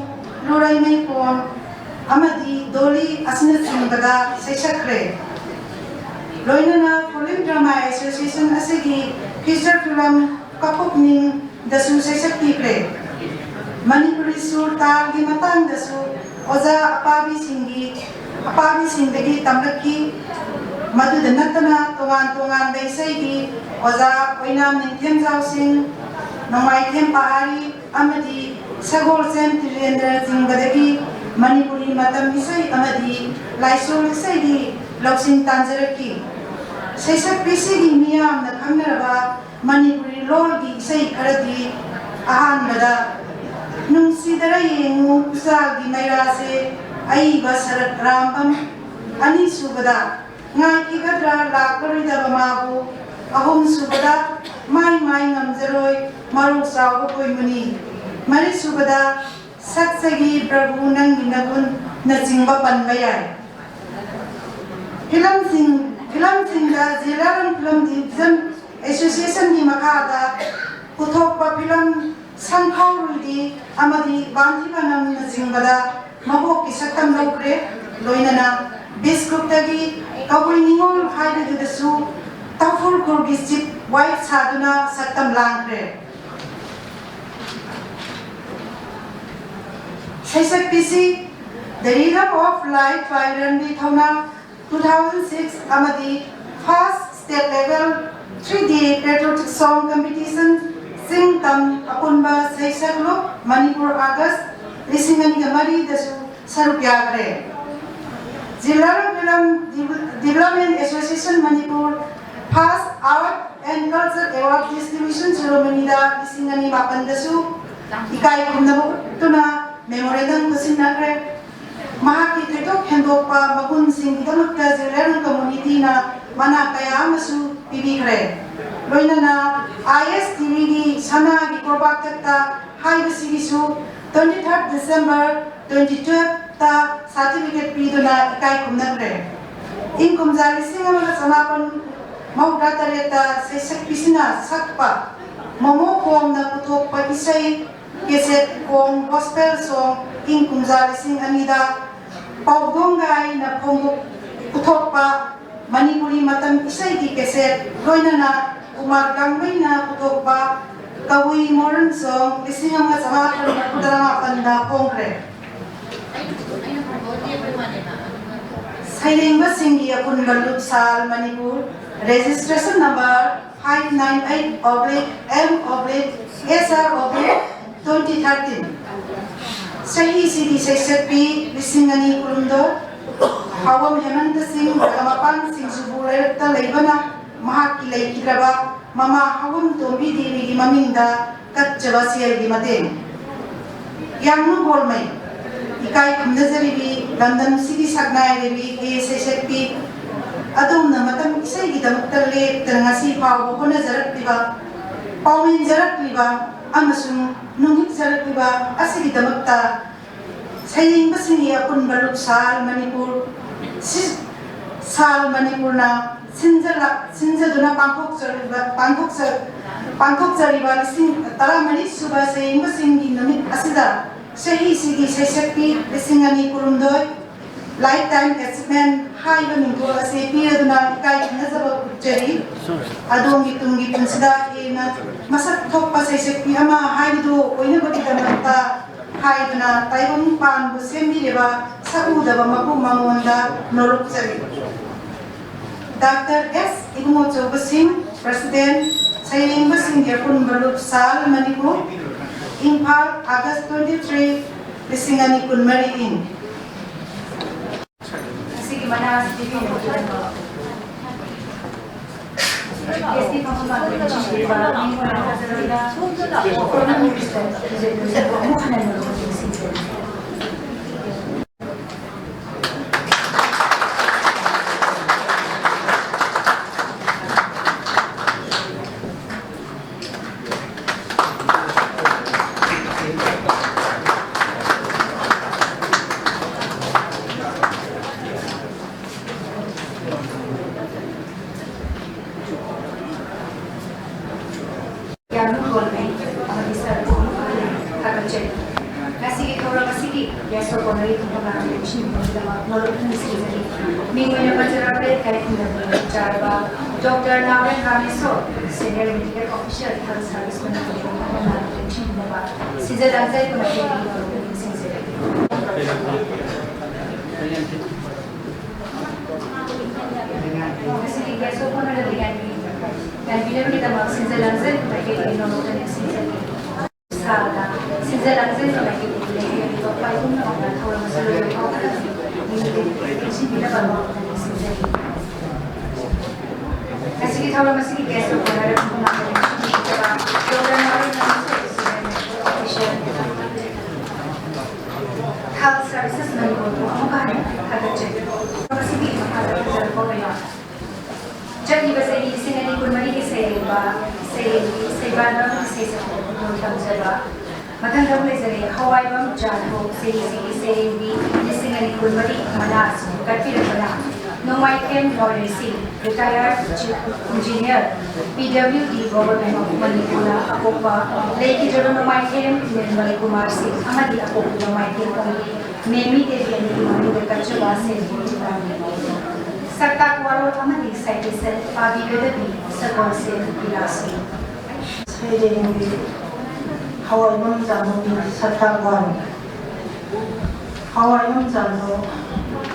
ꯂꯨꯔꯩꯃꯩ ꯄꯣꯟ ꯑꯃꯗꯤ ꯗꯣꯂꯤ ꯑꯁꯤꯅꯆꯤꯡꯕꯗ ꯁꯩꯁꯛꯈ꯭ꯔꯦ꯫ ꯂꯣꯏꯅꯅ ꯈꯨꯂꯤꯡ Drama Association ꯑꯁꯤꯒꯤ feature film ꯀꯄꯨꯛꯅꯤꯡꯗꯁꯨ ꯁꯩꯁꯛꯄꯤꯈ꯭ꯔꯦ꯫ ꯃꯅꯤꯄꯨꯔꯤ ꯁꯨꯔ ꯇꯥꯜꯒꯤ ꯃꯇꯥꯡꯗꯁꯨ ꯑꯣꯖꯥ ꯑꯄꯥꯕꯤꯁꯤꯡꯒꯤ ꯑꯄꯥꯕꯤꯁꯤꯡꯗꯒꯤ ꯇꯝꯂꯛꯈꯤ꯫ ꯃꯗꯨꯗ ꯅꯠꯇꯅ ꯇꯣꯉꯥꯟ ꯇꯣꯉꯥꯟꯕ ꯏꯁꯩꯒꯤ ꯑꯣꯖꯥ ꯑꯣꯏꯅꯥꯝ ꯅꯤꯡꯊꯦꯝꯖꯥꯎꯁꯤꯡ, ꯅꯣꯡꯃꯥꯏꯊꯦꯝ ꯄꯍꯥꯔꯤ ꯑꯃꯗꯤ ꯁꯒꯣꯜꯁꯦꯝ ꯇꯤꯔꯦꯟꯗ꯭ꯔꯆꯤꯡꯕꯗꯒꯤ ꯃꯅꯤꯄꯨꯔꯤ ꯃꯇꯝ ꯏꯁꯩ ꯑꯃꯗꯤ ꯂꯥꯏꯁꯣꯟ ꯏꯁꯩꯒꯤ ꯂꯧꯁꯤꯡ ꯇꯥꯟꯖꯔꯛꯈꯤ꯫ ꯁꯩꯁꯛꯄꯤꯁꯤꯒꯤ ꯃꯤꯌꯥꯝꯅ ꯈꯪꯅꯔꯕ ꯃꯅꯤꯄꯨꯔꯤ ꯂꯣꯜꯒꯤ ꯏꯁꯩ ꯈꯔꯗꯤ ꯑꯍꯥꯟꯕꯗ ꯅꯨꯡꯁꯤꯗꯔ ꯌꯦꯡꯉꯨ ꯎꯆꯥꯒꯤ ꯃꯩꯔꯥꯁꯦ, ꯑꯏꯕ ꯁꯔꯠ ꯔꯥꯝꯕꯝ, ꯑꯅꯤꯁꯨꯕꯗ ꯉꯥꯏꯈꯤꯒꯗ꯭ꯔꯥ ꯂꯥꯛꯂꯔꯣꯏꯗꯕ ꯃꯥꯕꯨ, ꯑꯍꯨꯝꯁꯨꯕꯗ ꯃꯥꯏ ꯃꯥꯏ ꯉꯝꯖꯔꯣꯏ ꯃꯔꯨ ꯆꯥꯎꯕ ꯄꯣꯏꯃꯨꯅꯤ, ꯃꯔꯤꯁꯨꯕꯗ ꯁꯛꯆꯒꯤ ꯄ꯭ꯔꯚꯨ ꯅꯪꯒꯤ ꯅꯒꯨꯟꯅꯆꯤꯡꯕ ꯄꯟꯕ ꯌꯥꯏ꯫ ꯐꯤꯂꯝꯁꯤꯡ ꯐꯤꯂꯝꯁꯤꯡꯗ ꯖꯤꯂꯥꯔꯣꯜ ꯐꯤꯂꯝ ꯗꯤꯕꯤꯖꯟ ꯑꯦꯁꯣꯁꯤꯌꯦꯁꯟꯒꯤ ꯃꯈꯥꯗ ꯄꯨꯊꯣꯛꯄ ꯐꯤꯂꯝ ꯁꯪꯈꯥꯎꯔꯨꯏꯗꯤ ꯑꯃꯗꯤ ꯕꯥꯟꯊꯤ ꯃꯅꯝꯅꯆꯤꯡꯕꯗ ꯃꯕꯣꯛꯀꯤ ꯁꯛꯇꯝ ꯂꯧꯈ꯭ꯔꯦ꯫ ꯂꯣꯏꯅꯅ ꯕꯤꯁꯀꯨꯞꯇꯒꯤ ꯀꯕꯨꯏ ꯅꯤꯉꯣꯜ ꯍꯥꯏꯕꯗꯨꯗꯁꯨ ꯇꯥꯐꯨꯔ ꯈꯨꯜꯒꯤ ꯆꯤꯞ ꯋꯥꯏꯐ ꯁꯥꯗꯨꯅ ꯁꯛꯇꯝ ꯂꯥꯡꯈ꯭ꯔꯦ꯫ ꯁꯩꯁꯛꯄꯤꯁꯤ The Rhythm of Life by Ranvi Thauna two thousand six ꯑꯃꯗꯤ First State Level Three D Patriotic Song Competition, ꯆꯤꯡ ꯇꯝ ꯑꯄꯨꯟꯕ ꯁꯩꯁꯛꯂꯨꯞ, ꯃꯅꯤꯄꯨꯔ, ꯑꯥꯒꯁ ꯂꯤꯁꯤꯡ ꯑꯅꯤꯒ ꯃꯔꯤꯗꯁꯨ ꯁꯔꯨꯛ ꯌꯥꯈ꯭ꯔꯦ꯫ Zila film Development Association Manipur First Art and Culture Award Distribution Ceremonyꯗ ꯂꯤꯁꯤꯡ ꯑꯅꯤ ꯃꯥꯄꯟꯗꯁꯨ ꯏꯀꯥꯏ ꯈꯨꯝꯅꯕ ꯎꯠꯇꯨꯅ memorandum ꯈꯨꯠꯁꯤꯟꯅꯈ꯭ꯔꯦ꯫ ꯃꯍꯥꯛꯀꯤ ꯊꯣꯏꯗꯣꯛ ꯍꯦꯟꯗꯣꯛꯄ ꯃꯒꯨꯟꯁꯤꯡꯒꯤꯗꯃꯛꯇ ꯖꯤꯂꯥ ꯀꯝꯃꯨꯅꯤꯇꯤꯅ ꯃꯅꯥ ꯀꯌꯥ ꯑꯃꯁꯨ ꯄꯤꯕꯤꯈ꯭ꯔꯦ꯫ ꯂꯣꯏꯅꯅ ISTVꯒꯤ ꯁꯅꯥꯒꯤ ꯀꯣꯔꯕꯥꯛ ꯇꯛꯇ ꯍꯥꯏꯕꯁꯤꯒꯤꯁꯨ twenty third December twenty twelveꯇ certificate ꯄꯤꯗꯨꯅ ꯏꯀꯥꯏ ꯈꯨꯝꯅꯈ꯭ꯔꯦ꯫ ꯏꯪ ꯀꯨꯝꯖꯥ ꯂꯤꯁꯤꯡ ꯑꯃꯒ ꯆꯃꯥꯄꯟ ꯃꯧꯗ꯭ꯔꯥ ꯇꯔꯦꯠꯇ ꯁꯩꯁꯛꯄꯤꯁꯤꯅ ꯁꯛꯄ ꯃꯣꯃꯣ ꯀꯣꯝꯅ ꯄꯨꯊꯣꯛꯄ ꯏꯁꯩ cassette ꯀꯣꯝ Gospel Song, ꯏꯪ ꯀꯨꯝꯖꯥ ꯂꯤꯁꯤꯡ ꯑꯅꯤꯗ ꯄꯥꯎꯗꯣꯡꯒꯥꯏꯅ ꯐꯣꯡꯗꯣꯛ-, ꯄꯨꯊꯣꯛꯄ ꯃꯅꯤꯄꯨꯔꯤ ꯃꯇꯝ ꯏꯁꯩꯒꯤ cassette, ꯂꯣꯏꯅꯅ ꯀꯨꯃꯥꯔ ꯒꯥꯡꯃꯩꯅ ꯄꯨꯊꯣꯛꯄ ꯀꯕꯨꯏ Modern Song ꯂꯤꯁꯤꯡ ꯑꯃꯒ ꯆꯃꯥꯄꯟ ꯃꯔꯤꯐꯨ ꯇꯔꯥꯃꯥꯄꯟꯗ ꯐꯣꯡꯈ꯭ꯔꯦ꯫ ꯁꯩꯔꯦꯡꯕꯁꯤꯡꯒꯤ ꯑꯄꯨꯟꯕ ꯂꯨꯞꯁꯥꯜ Manipur, registration number five nine eight oblique M oblique S R oblique twenty thirteen꯫ ꯆꯍꯤꯁꯤꯒꯤ ꯁꯩꯁꯛꯄꯤ ꯂꯤꯁꯤꯡ ꯑꯅꯤ ꯀꯨꯟꯍꯨꯝꯗꯣꯏ, ꯍꯥꯋꯝ ꯍꯦꯃꯟꯇ ꯁꯤꯡ ꯖꯒꯃꯄꯥꯟ ꯁꯤꯡꯖꯨꯕꯨ ꯂꯩꯔꯛꯇ ꯂꯩꯕꯅ ꯃꯍꯥꯛꯀꯤ ꯂꯩꯈꯤꯗ꯭ꯔꯕ ꯃꯃꯥ ꯍꯥꯋꯝ ꯇꯣꯝꯕꯤ ꯗꯦꯕꯤꯒꯤ ꯃꯃꯤꯡꯗ ꯀꯠꯆꯕ ꯁꯦꯜꯒꯤ ꯃꯇꯦꯡ꯫ ꯌꯥꯡꯅꯨ ꯒꯣꯜꯃꯩ, ꯏꯀꯥꯏ ꯈꯨꯝꯅꯖꯔꯤꯕꯤ ꯂꯝꯗꯝꯁꯤꯒꯤ ꯁꯛꯅꯥꯏꯔꯕꯤ ꯍꯦ ꯁꯩꯁꯛꯄꯤ, ꯑꯗꯣꯝꯅ ꯃꯇꯝ ꯏꯁꯩꯒꯤꯗꯃꯛꯇ ꯂꯦꯞꯇꯅ ꯉꯁꯤ ꯐꯥꯎꯕ ꯍꯣꯠꯅꯖꯔꯛꯂꯤꯕ, ꯄꯥꯎꯃꯤꯟꯖꯔꯛꯂꯤꯕ ꯑꯃꯁꯨꯡ ꯅꯨꯡꯒꯤꯠꯆꯔꯛꯂꯤꯕ ꯑꯁꯤꯒꯤꯗꯃꯛꯇ ꯁꯩꯔꯦꯡꯕꯁꯤꯡꯒꯤ ꯑꯄꯨꯟꯕ ꯂꯨꯞꯁꯥꯜ ꯃꯅꯤꯄꯨꯔ, ꯁꯤ-, ꯁꯥꯜ ꯃꯅꯤꯄꯨꯔꯅ ꯁꯤꯟꯖꯂ-, ꯁꯤꯟꯖꯗꯨꯅ ꯄꯥꯡꯊꯣꯛꯆꯔꯤꯕ, ꯄꯥꯡꯊꯣꯛꯆ-, ꯄꯥꯡꯊꯣꯛꯆꯔꯤꯕ ꯂꯤꯁꯤꯡ ꯇꯔꯥꯃꯔꯤ ꯁꯨꯕ ꯁꯩꯔꯦꯡꯕꯁꯤꯡꯒꯤ ꯅꯨꯃꯤꯠ ꯑꯁꯤꯗ ꯆꯍꯤꯁꯤꯒꯤ ꯁꯩꯁꯛꯄꯤ ꯂꯤꯁꯤꯡ ꯑꯅꯤ ꯀꯨꯟꯍꯨꯝꯗꯣꯏ Lifetime Achievement ꯍꯥꯏꯕ ꯃꯤꯡꯊꯣꯜ ꯑꯁꯤ ꯄꯤꯔꯗꯨꯅ ꯏꯀꯥꯏ ꯈꯨꯝꯅꯖꯕ ꯎꯠꯆꯔꯤ꯫ ꯑꯗꯣꯝꯒꯤ ꯇꯨꯡꯒꯤ ꯄꯨꯟꯁꯤꯗ ꯍꯦꯟꯅ ꯃꯁꯛ ꯊꯣꯛꯄ ꯁꯩꯁꯛꯄꯤ ꯑꯃ ꯍꯥꯏꯕꯗꯨ ꯑꯣꯏꯅꯕꯒꯤꯗꯃꯛꯇ ꯍꯥꯏꯗꯨꯅ ꯇꯥꯏꯕꯪ ꯄꯥꯟꯕꯨ ꯁꯦꯝꯕꯤꯔꯤꯕ ꯁꯛꯎꯗꯕ ꯃꯄꯨ ꯃꯉꯣꯟꯗ ꯅꯣꯂꯨꯛꯆꯔꯤ꯫ ꯗꯥꯛꯇꯔ ꯑꯦꯁ ꯏꯕꯨꯡꯉꯣꯆꯧꯕ ꯁꯤꯡ, President, ꯁꯩꯔꯦꯡꯕꯁꯤꯡꯒꯤ ꯑꯄꯨꯟꯕ ꯂꯨꯞ ꯁꯥꯜ ꯃꯅꯤꯄꯨꯔ, ꯏꯝꯐꯥꯜ, August twenty-three, ꯂꯤꯁꯤꯡ ꯑꯅꯤ ꯀꯨꯟꯃꯔꯤ ꯏꯪ꯫ ꯉꯁꯤꯒꯤ ꯃꯅꯥ ꯑꯁꯤꯗꯤ ꯐꯪꯕ ꯈꯨꯗꯤꯡꯃꯛ꯫ ꯌꯥꯝꯅ ꯊꯣꯜꯂꯦ ꯑꯃꯗꯤ ꯁꯔꯨꯛ ꯑꯃ ꯐꯪꯍꯜꯂꯦ꯫ ꯊꯥꯒꯠꯆꯔꯤ꯫ ꯉꯁꯤꯒꯤ ꯊꯧꯔꯝ ꯑꯁꯤꯒꯤ ꯌꯥꯏꯁꯀꯣꯟꯅꯔꯤ ꯊꯧꯒꯜ ꯂꯣꯏꯁꯤꯟꯕꯒꯤꯗꯃꯛ ꯅꯣꯂꯨꯛ ꯊꯝꯅ ꯁꯤꯟꯖꯔꯤ꯫ ꯃꯤꯡ ꯑꯣꯏꯅ ꯄꯟꯖꯔꯕꯗ ꯏꯀꯥꯏ ꯈꯨꯝꯅꯕ ꯆꯥꯔꯕ doctor Naorem Rameshor, Senior Medical Officer, Health Service Manipur ꯊꯧꯒꯜ ꯂꯣꯏꯁꯤꯟꯕ ꯁꯤꯟꯖ ꯂꯥꯡꯖ ꯀꯃꯤꯇꯤꯒꯤ ꯅꯣꯂꯨꯛ ꯊꯝꯅ ꯁꯤꯟꯖꯔꯤ꯫ ꯉꯁꯤꯒꯤ guest of honour ꯑꯗꯨ ꯌꯥꯕꯤ-, ꯌꯥꯕꯤꯅꯕꯒꯤꯗꯃꯛ ꯁꯤꯟꯖ ꯂꯥꯡꯖ ꯀꯃꯤꯇꯤꯒꯤ ꯅꯣꯂꯨꯛ ꯊꯝꯅ ꯁꯤꯟꯖꯔꯤ꯫ ꯁꯥꯜꯗ ꯁꯤꯟꯖ ꯂꯥꯡꯖ ꯀꯃꯤꯇꯤꯒꯤ ꯂꯩꯔꯤꯕ ꯈ꯭ꯋꯥꯏ ꯄꯨꯝꯅꯃꯛꯅ ꯊꯧꯔꯝ ꯑꯁꯤ ꯂꯣꯏꯕ ꯐꯥꯎꯕ ꯂꯦꯡꯁꯤꯟꯕꯤꯅꯕ ꯅꯣꯂꯨꯛ ꯊꯝꯅ ꯁꯤꯟꯖꯔꯤ꯫ ꯉꯁꯤꯒꯤ ꯊꯧꯔꯝ ꯑꯁꯤꯒꯤ guest of honour doctor Naorem Rameshor, Senior Medical Officer, Health Services ꯃꯅꯤꯄꯨꯔꯕꯨ ꯑꯃꯨꯛꯀ ꯍꯟꯅ ꯊꯥꯒꯠꯆꯔꯤ꯫ ꯃꯁꯤꯒꯤ ꯃꯈꯥꯗ ꯐꯖꯔꯛꯄ ꯀꯌꯥ꯫ ꯆꯠꯂꯤꯕ ꯆꯍꯤ ꯂꯤꯁꯤꯡ ꯑꯅꯤ ꯀꯨꯟꯃꯔꯤꯒꯤ ꯁꯩꯔꯦꯡꯕ, ꯁꯩꯔꯦꯡꯕꯤ, ꯁꯩꯕꯥꯟꯕ ꯑꯃꯗꯤ ꯁꯩꯁꯛꯄ ꯄꯨꯛꯅꯤꯡ ꯊꯧꯖꯕ꯫ ꯃꯊꯪꯗ ꯑꯃꯨꯛ ꯂꯩꯖꯔꯦ, ꯍꯋꯥꯏꯕꯝ ꯖꯥꯟꯍꯣ, ꯁꯤꯒꯤ ꯁꯩꯔꯦꯡꯕꯤ, ꯂꯤꯁꯤꯡ ꯑꯅꯤ ꯀꯨꯟꯃꯔꯤ ꯃꯅꯥ ꯑꯁꯤ ꯀꯠꯄꯤꯔꯛꯄꯅ ꯅꯣꯡꯃꯥꯏꯊꯦꯝ ꯂꯣꯏꯔꯦꯁꯤ, Retired Chief Engineer, P W D Government of ꯃꯅꯤꯄꯨꯔꯅ ꯑꯄꯣꯛꯄ ꯂꯩꯈꯤꯗ꯭ꯔꯕ ꯅꯣꯡꯃꯥꯏꯊꯦꯝ ꯅꯤꯔꯃꯜ ꯀꯨꯃꯥꯔ ꯁꯤꯡ ꯑꯃꯗꯤ ꯑꯄꯣꯛꯄ ꯅꯣꯡꯃꯥꯏꯊꯦꯝ ꯑꯣꯡꯕꯤ ꯃꯦꯃꯤ ꯗꯦꯕꯤ ꯑꯅꯤꯒꯤ ꯃꯃꯤꯡꯗ ꯀꯠꯆꯕ ꯁꯦꯜꯐꯤ ꯊꯧꯔꯥꯡꯅꯤ꯫ ꯁꯛꯇꯥꯛ ꯋꯥꯔꯣꯜ ꯑꯃꯗꯤ citation ꯄꯥꯕꯤꯒꯗꯕꯤ ꯁꯒꯣꯜꯁꯦꯜ ꯕꯤꯂꯥꯁꯤ꯫ ꯁꯩꯔꯦꯡꯕꯤ ꯍꯋꯥꯏꯕꯝ ꯖꯥꯟꯍꯣꯒꯤ ꯁꯛꯇꯥꯛ ꯋꯥꯔꯣꯜ꯫ ꯍꯋꯥꯏꯕꯝ ꯖꯥꯟꯍꯣ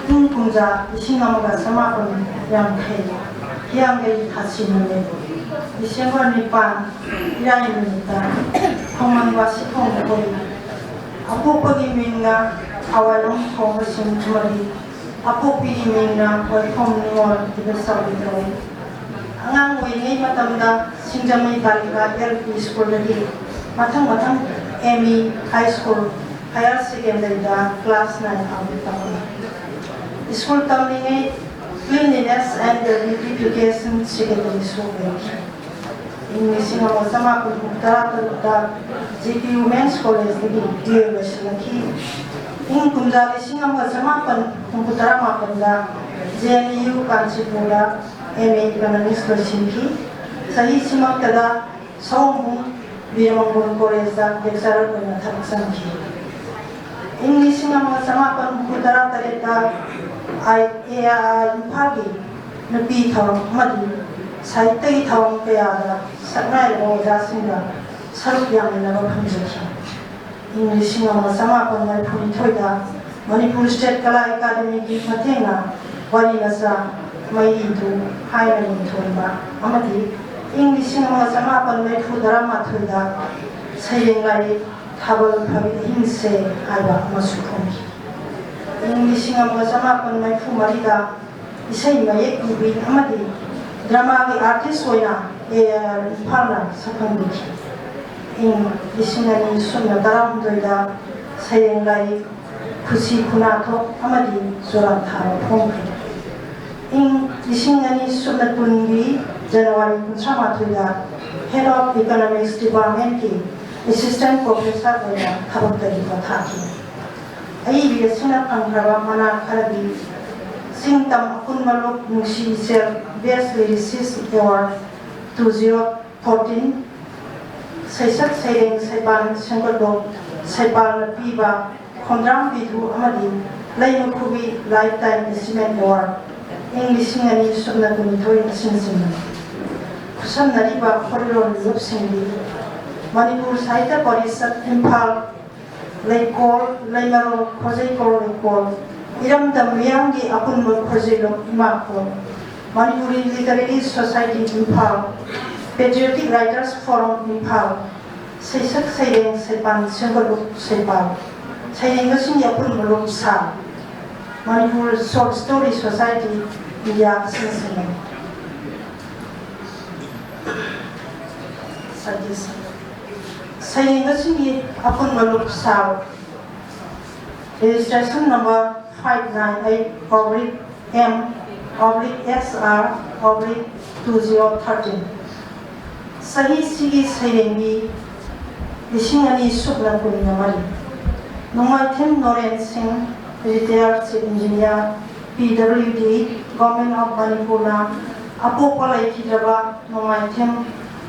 ꯏꯪ ꯀꯨꯝꯖꯥ ꯂꯤꯁꯤꯡ ꯑꯃꯒ ꯆꯃꯥꯄꯟ ꯌꯥꯡꯈꯩ ꯍꯤꯌꯥꯡꯒꯩ ꯊꯥꯁꯤ ꯅꯨꯃꯤꯠ ꯗꯤꯁꯦꯝꯕꯔ ꯅꯤꯄꯥꯟ, ꯏꯔꯥꯏ ꯅꯨꯃꯤꯠꯇ ꯈꯣꯡꯃꯟ ꯋꯥꯁꯤꯐꯧ ꯃꯈꯣꯏ ꯑꯄꯣꯛꯄꯒꯤ ꯃꯤꯡꯅ ꯊꯋꯥꯏꯂꯣꯝ ꯈꯣꯡꯕꯁꯤꯡ ꯑꯃꯗꯤ ꯑꯄꯣꯛꯄꯤꯒꯤ ꯃꯤꯡꯅ ꯋꯥꯏꯈꯣꯝ ꯅꯤꯉꯣꯜ ꯏꯕ ꯆꯥꯎꯕꯤ ꯀꯧꯏ꯫ ꯑꯉꯥꯡ ꯑꯣꯏꯔꯤꯉꯩ ꯃꯇꯝꯗ ꯁꯤꯡꯖꯃꯩ ꯕꯥꯂꯤꯀꯥ ꯑꯦꯜ ꯄꯤ ꯁ꯭ꯀꯨꯜꯗꯒꯤ ꯃꯊꯪ ꯃꯊꯪ M E high school higher ꯁꯦꯀꯦꯟꯗꯔꯤꯗ ꯀ꯭ꯂꯥꯁ ꯅꯥꯏꯟ ꯐꯥꯎꯕ ꯇꯝꯃꯤ꯫ ꯁ꯭ꯀꯨꯜ ꯇꯝꯂꯤꯉꯩ Cleanliness and Beautification Secretary ꯁꯨ ꯑꯣꯏꯈꯤ꯫ ꯏꯪ ꯂꯤꯁꯤꯡ ꯑꯃꯒ ꯆꯃꯥꯄꯟ ꯍꯨꯝꯐꯨ ꯇꯔꯥ ꯇꯔꯨꯛꯇ ꯖꯤ ꯄꯤ ꯋꯨꯃꯦꯟꯁ ꯀꯣꯂꯦꯖꯇꯒꯤ ꯕꯤ ꯑꯦ ꯂꯣꯏꯁꯤꯜꯂꯛꯈꯤ꯫ ꯏꯪ ꯀꯨꯝꯖꯥ ꯂꯤꯁꯤꯡ ꯑꯃꯒ ꯆꯃꯥꯄꯟ ꯍꯨꯝꯐꯨ ꯇꯔꯥ ꯃꯥꯄꯟꯗ ꯖꯦ ꯑꯦꯟ ꯌꯨ ꯀꯥꯟꯆꯤꯄꯨꯔꯗ ꯑꯦꯝ ꯑꯦ ꯏꯀꯣꯅꯣꯃꯤꯛꯁ ꯂꯣꯏꯁꯤꯟꯈꯤ꯫ ꯆꯍꯤꯁꯤꯃꯛꯇꯗ ꯁꯑꯣꯝꯕꯨꯡ ꯕꯤꯔꯃꯪꯒꯣꯜ ꯀꯣꯂꯦꯖꯇ ꯂꯦꯛꯆꯔꯔ ꯑꯣꯏꯅ ꯊꯕꯛ ꯆꯪꯈꯤ꯫ ꯏꯪ ꯂꯤꯁꯤꯡ ꯑꯃꯒ ꯆꯃꯥꯄꯟ ꯍꯨꯝꯐꯨ ꯇꯔꯥ ꯇꯔꯦꯠꯇ ꯑꯥꯏ ꯑꯦ ꯑꯥꯏ ꯏꯝꯐꯥꯜꯒꯤ ꯅꯨꯄꯤ ꯊꯧꯔꯝ ꯑꯃꯗꯤ ꯁꯥꯍꯤꯠꯌꯒꯤ ꯊꯧꯔꯝ ꯀꯌꯥꯗ ꯁꯛꯅꯥꯏꯔꯕ ꯑꯣꯖꯥꯁꯤꯡꯒ ꯁꯔꯨꯛ ꯌꯥꯃꯤꯟꯅꯕ ꯐꯪꯖꯈꯤ꯫ ꯏꯪ ꯂꯤꯁꯤꯡ ꯑꯃꯒ ꯆꯃꯥꯄꯟ ꯃꯔꯤꯐꯨꯅꯤꯊꯣꯏꯗ ꯃꯅꯤꯄꯨꯔ ꯁ꯭ꯇꯦꯠ ꯀꯂꯥ ꯑꯦꯀꯥꯗꯃꯤꯒꯤ ꯃꯇꯦꯡꯅ ꯋꯥꯔꯤ ꯃꯆꯥ ꯃꯩꯔꯤꯗꯨ ꯍꯥꯏꯅ ꯃꯤꯡꯊꯣꯟꯕ ꯑꯃꯗꯤ ꯏꯪ ꯂꯤꯁꯤꯡ ꯑꯃꯒ ꯆꯃꯥꯄꯟ ꯃꯔꯤꯐꯨ ꯇꯔꯥꯃꯥꯊꯣꯏꯗ ꯁꯩꯔꯦꯡ ꯂꯥꯏꯔꯤꯛ ꯊꯥꯕꯜ ꯐꯥꯕꯤ ꯑꯍꯤꯡꯁꯦ ꯍꯥꯏꯕ ꯑꯃꯁꯨ ꯐꯣꯡꯈꯤ꯫ ꯏꯪ ꯂꯤꯁꯤꯡ ꯑꯃꯒ ꯆꯃꯥꯄꯟ ꯃꯔꯤꯐꯨ ꯃꯔꯤꯗ ꯏꯁꯩ ꯃꯌꯦꯛ ꯏꯕꯤ ꯑꯃꯗꯤ ꯗ꯭ꯔꯃꯥꯒꯤ ꯑꯥꯔꯇꯤꯁ ꯑꯣꯏꯅ ꯑꯦ ꯑꯥꯏ ꯑꯥꯔ ꯏꯝꯐꯥꯜꯅ ꯁꯛꯈꯪꯕꯤꯈꯤ꯫ ꯏꯪ ꯂꯤꯁꯤꯡ ꯑꯅꯤ ꯁꯨꯞꯅ ꯇꯔꯥꯍꯨꯝꯗꯣꯏꯗ ꯁꯩꯔꯦꯡ ꯂꯥꯏꯔꯤꯛ ꯈꯨꯠꯁꯤ ꯈꯨꯅꯥꯊꯣꯛ ꯑꯃꯗꯤ ꯆꯨꯔꯥꯟ ꯊꯥꯕ ꯐꯣꯡꯈꯤ꯫ ꯏꯪ ꯂꯤꯁꯤꯡ ꯑꯅꯤ ꯁꯨꯞꯅ ꯀꯨꯟꯒꯤ ꯖꯅꯋꯥꯔꯤ ꯀꯨꯟꯊ꯭ꯔꯥ ꯃꯥꯊꯣꯏꯗ Head of Economics Department ꯀꯤ Assistant Professor ꯑꯣꯏꯅ ꯊꯕꯛꯇꯒꯤ ꯄꯣꯊꯥꯈꯤ꯫ ꯑꯏꯕꯤ ꯑꯁꯤꯅ ꯐꯪꯈ꯭ꯔꯕ ꯃꯅꯥ ꯈꯔꯗꯤ ꯆꯤꯡ ꯇꯝ ꯑꯄꯨꯟꯕ ꯂꯨꯞ ꯅꯨꯡꯁꯤ ꯏꯆꯦꯜ Best Lyricist Award two zero fourteen, ꯁꯩꯁꯛ ꯁꯩꯔꯦꯡ ꯁꯩꯄꯥꯟ ꯁꯦꯝꯒꯠꯂꯣ ꯁꯩꯄꯥꯜꯅ ꯄꯤꯕ ꯈꯣꯝꯗ꯭ꯔꯥꯝ ꯕꯤꯙꯨ ꯑꯃꯗꯤ ꯂꯩꯃꯈꯨꯕꯤ Lifetime Achievement Award ꯏꯪ ꯂꯤꯁꯤꯡ ꯑꯅꯤ ꯁꯨꯞꯅ ꯀꯨꯟꯅꯤꯊꯣꯏ ꯑꯁꯤꯅꯆꯤꯡꯕꯅꯤ꯫ ꯈꯨꯠꯁꯝꯅꯔꯤꯕ ꯐꯣꯛꯂꯣꯔ ꯂꯨꯞꯁꯤꯡꯗꯤ ꯃꯅꯤꯄꯨꯔ ꯁꯥꯍꯤꯇ꯭ꯌ ꯄꯔꯤꯁꯠ ꯏꯝꯐꯥꯜ, ꯂꯩꯀꯣꯜ, ꯂꯩꯃꯔꯣꯜ, ꯈꯣꯖꯩꯀꯣꯜ ꯂꯩꯀꯣꯜ, ꯏꯔꯝꯗꯝ ꯃꯤꯌꯥꯝꯒꯤ ꯑꯄꯨꯟꯕ ꯈꯣꯖꯩꯂꯣꯝ ꯏꯃꯥꯀꯣꯜ, Manipuri Literary Society Imphal, Patriotic Writers Forum Imphal, ꯁꯩꯁꯛ ꯁꯩꯔꯦꯡ ꯁꯩꯄꯥꯟ ꯁꯦꯝꯒꯠꯂꯨ ꯁꯩꯄꯥꯜ, ꯁꯩꯔꯦꯡꯕꯁꯤꯡꯒꯤ ꯑꯄꯨꯟꯕ ꯂꯨꯞ ꯁꯥ, Manipur Short Story Society India ꯑꯁꯤꯅꯆꯤꯡꯕꯅꯤ꯫ ꯁꯩꯔꯦꯡꯕꯁꯤꯡꯒꯤ ꯑꯄꯨꯟꯕ ꯂꯨꯞ ꯁꯥ, registration number five nine eight oblique M oblique X R oblique two zero thirteen꯫ ꯆꯍꯤꯁꯤꯒꯤ ꯁꯩꯔꯦꯡꯕꯤ ꯂꯤꯁꯤꯡ ꯑꯅꯤ ꯁꯨꯞꯅ ꯀꯨꯟꯒ ꯃꯔꯤ꯫ ꯅꯣꯡꯃꯥꯏꯊꯦꯝ ꯅꯣꯔꯦꯟ ꯁꯤꯡ, retired chief engineer, P W D, Government of ꯃꯅꯤꯄꯨꯔꯅ ꯑꯄꯣꯛꯄ ꯂꯩꯈꯤꯗ꯭ꯔꯕ ꯅꯣꯡꯃꯥꯏꯊꯦꯝ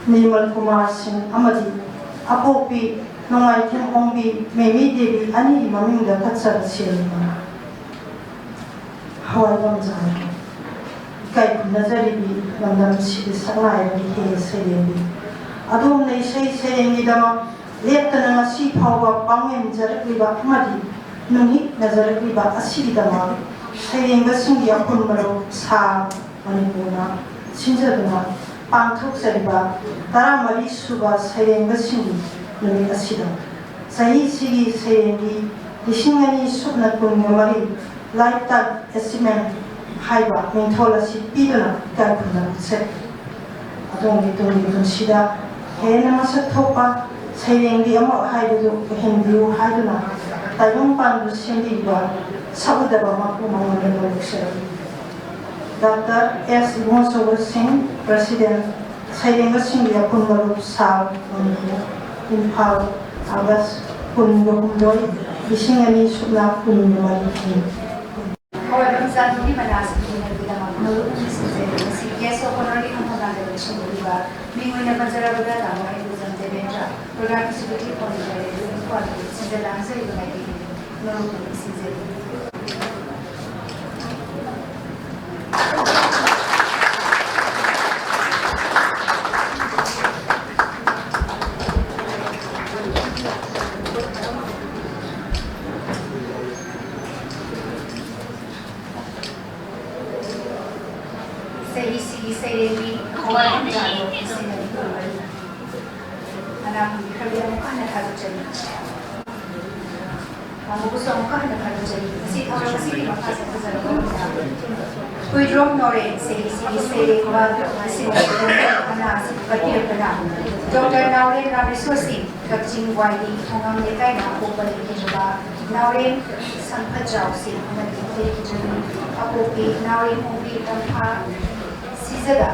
ꯅꯤꯔꯃꯜ ꯀꯨꯃꯥꯔ ꯁꯤꯡ ꯑꯃꯗꯤ ꯑꯄꯣꯛꯄꯤ ꯅꯣꯡꯃꯥꯏꯊꯦꯝ ꯑꯣꯡꯕꯤ ꯃꯦꯃꯤ ꯗꯦꯕꯤ ꯑꯅꯤꯒꯤ ꯃꯃꯤꯡꯗ ꯀꯠꯆꯕ ꯁꯦꯜꯅꯤ꯫ ꯍꯋꯥꯏ ꯄꯥꯝꯖꯥꯏ꯫ ꯏꯀꯥꯏ ꯈꯨꯝꯅꯖꯔꯤꯕꯤ ꯂꯝꯗꯝꯁꯤꯒꯤ ꯁꯛꯅꯥꯏꯔꯕꯤ ꯍꯦ ꯁꯩꯔꯦꯡꯕꯤ꯫ ꯑꯗꯣꯝꯅ ꯏꯁꯩ ꯁꯩꯔꯦꯡꯒꯤꯗꯃꯛ ꯂꯦꯞꯇꯅ ꯉꯁꯤ ꯐꯥꯎꯕ ꯄꯥꯡꯂꯦꯟꯖꯔꯛꯂꯤꯕ ꯑꯃꯗꯤ ꯅꯨꯡꯍꯤꯛꯅꯖꯔꯛꯂꯤꯕ ꯑꯁꯤꯒꯤꯗꯃꯛ ꯁꯩꯔꯦꯡꯕꯁꯤꯡꯒꯤ ꯑꯄꯨꯟꯕ ꯂꯨꯞ ꯁꯥ ꯃꯅꯤꯄꯨꯔꯅ ꯁꯤꯟꯖꯗꯨꯅ ꯄꯥꯡꯊꯣꯛꯆꯔꯤꯕ ꯇꯔꯥꯃꯔꯤ ꯁꯨꯕ ꯁꯩꯔꯦꯡꯕꯁꯤꯡꯒꯤ ꯅꯨꯃꯤꯠ ꯑꯁꯤꯗ ꯆꯍꯤꯁꯤꯒꯤ ꯁꯩꯔꯦꯡꯒꯤ ꯂꯤꯁꯤꯡ ꯑꯅꯤ ꯁꯨꯞꯅ ꯀꯨꯟꯒ ꯃꯔꯤ Lifetime Achievement ꯍꯥꯏꯕ ꯃꯤꯡꯊꯣꯜ ꯑꯁꯤ ꯄꯤꯗꯨꯅ ꯏꯀꯥꯏ ꯈꯨꯝꯅꯕ ꯎꯠꯆꯔꯤ꯫ ꯑꯗꯣꯝꯒꯤ ꯇꯨꯡꯒꯤ ꯄꯨꯟꯁꯤꯗ ꯍꯦꯟꯅ ꯃꯁꯛ ꯊꯣꯛꯄ ꯁꯩꯔꯦꯡꯕꯤ ꯑꯃ ꯍꯥꯏꯕꯗꯨ ꯑꯣꯏꯍꯟꯕꯤꯌꯨ ꯍꯥꯏꯗꯨꯅ ꯇꯥꯏꯕꯪꯄꯥꯟꯕꯨ ꯁꯦꯝꯕꯤꯕ ꯁꯛꯎꯗꯕ ꯃꯄꯨ ꯃꯉꯣꯟꯗ ꯅꯣꯂꯨꯛꯆꯔꯤ꯫ ꯗꯥꯛꯇꯔ ꯑꯦꯁ ꯏꯕꯨꯡꯉꯣꯆꯧꯕ ꯁꯤꯡ, President, ꯁꯩꯔꯦꯡꯕꯁꯤꯡꯒꯤ ꯑꯄꯨꯟꯕ ꯂꯨꯞ ꯁꯥ ꯃꯅꯤꯄꯨꯔ, ꯏꯝꯐꯥꯜ, ꯑꯥꯒꯁ ꯀꯨꯟꯒ ꯍꯨꯝꯗꯣꯏ, ꯂꯤꯁꯤꯡ ꯑꯅꯤ ꯁꯨꯞꯅ ꯀꯨꯟꯒ ꯃꯔꯤꯅꯤ꯫ ꯍꯋꯥꯏꯕꯝ ꯆꯥꯟꯗꯨꯒꯤ ꯃꯅꯥꯁꯤꯡ ꯍꯤꯡꯅꯕꯒꯤꯗꯃꯛ ꯃꯔꯨꯞ ꯑꯃ ꯁꯤꯟꯖꯔꯤ꯫ ꯉꯁꯤ Guest of Honourꯒꯤ ꯍꯟꯊꯅ ꯂꯩꯕ ꯁꯤꯟꯗꯣꯛꯂꯤꯕ ꯃꯤꯡ ꯑꯣꯏꯅ ꯄꯟꯖꯔꯕꯗ ꯇꯥꯃꯣ ꯍꯩꯕꯨꯖꯝ ꯗꯦꯕꯦꯟꯗ꯭ꯔ, Program Executive Committee ꯂꯩꯔꯤꯕ ꯅꯨꯄꯥ ꯁꯤꯟꯖ ꯂꯥꯡꯖꯔꯤꯕ ꯃꯥꯏꯀꯩꯒꯤ ꯃꯔꯨꯞ ꯑꯃ ꯁꯤꯟꯖꯔꯤ꯫ ꯆꯍꯤꯁꯤꯒꯤ ꯁꯩꯔꯦꯡꯕꯤ ꯊꯋꯥꯏ ꯌꯥꯝ ꯌꯥꯕ ꯏꯁꯩ ꯑꯗꯨ ꯑꯅꯥ ꯐꯪꯕꯤꯈ꯭ꯔꯕꯗꯤ ꯑꯃꯨꯛꯀ ꯍꯟꯅ ꯊꯥꯒꯠꯆꯔꯤ꯫ ꯑꯃꯨꯛꯀꯁꯨ ꯑꯃꯨꯛꯀ ꯍꯟꯅ ꯊꯥꯒꯠꯆꯔꯤ꯫ ꯉꯁꯤ ꯊꯧꯔꯝ ꯑꯁꯤꯒꯤ ꯃꯈꯥ ꯆꯠꯊꯖꯔꯛꯄ ꯑꯣꯏꯅ ꯍꯨꯏꯗ꯭ꯔꯣꯝ ꯅꯣꯔꯦꯟ ꯁꯦꯔꯤꯁꯤꯒꯤ ꯁꯩꯔꯦꯡꯕ ꯑꯁꯤꯒꯨꯝꯕ ꯑꯅꯥ ꯑꯁꯤ ꯀꯠꯄꯤꯔꯛꯄꯅ ꯗꯣꯛꯇꯔ ꯅꯥꯎꯔꯦꯝ ꯔꯥꯃꯦꯁꯣꯔ ꯁꯤꯡ, ꯀꯛꯆꯤꯡ ꯋꯥꯏꯔꯤ ꯊꯣꯉꯥꯝ ꯂꯩꯀꯥꯏꯗ ꯄꯣꯛꯄ ꯂꯩꯈꯤꯗ꯭ꯔꯕ ꯅꯥꯎꯔꯦꯝ ꯁꯝꯐꯠꯆꯥꯎ ꯁꯤꯡ ꯑꯃꯗꯤ ꯂꯩꯈꯤꯗ꯭ꯔꯕꯤ ꯑꯄꯣꯛꯄꯤ ꯅꯥꯎꯔꯦꯝ ꯍꯣꯡꯕꯤ ꯇꯝꯐꯥ ꯁꯤꯖꯗ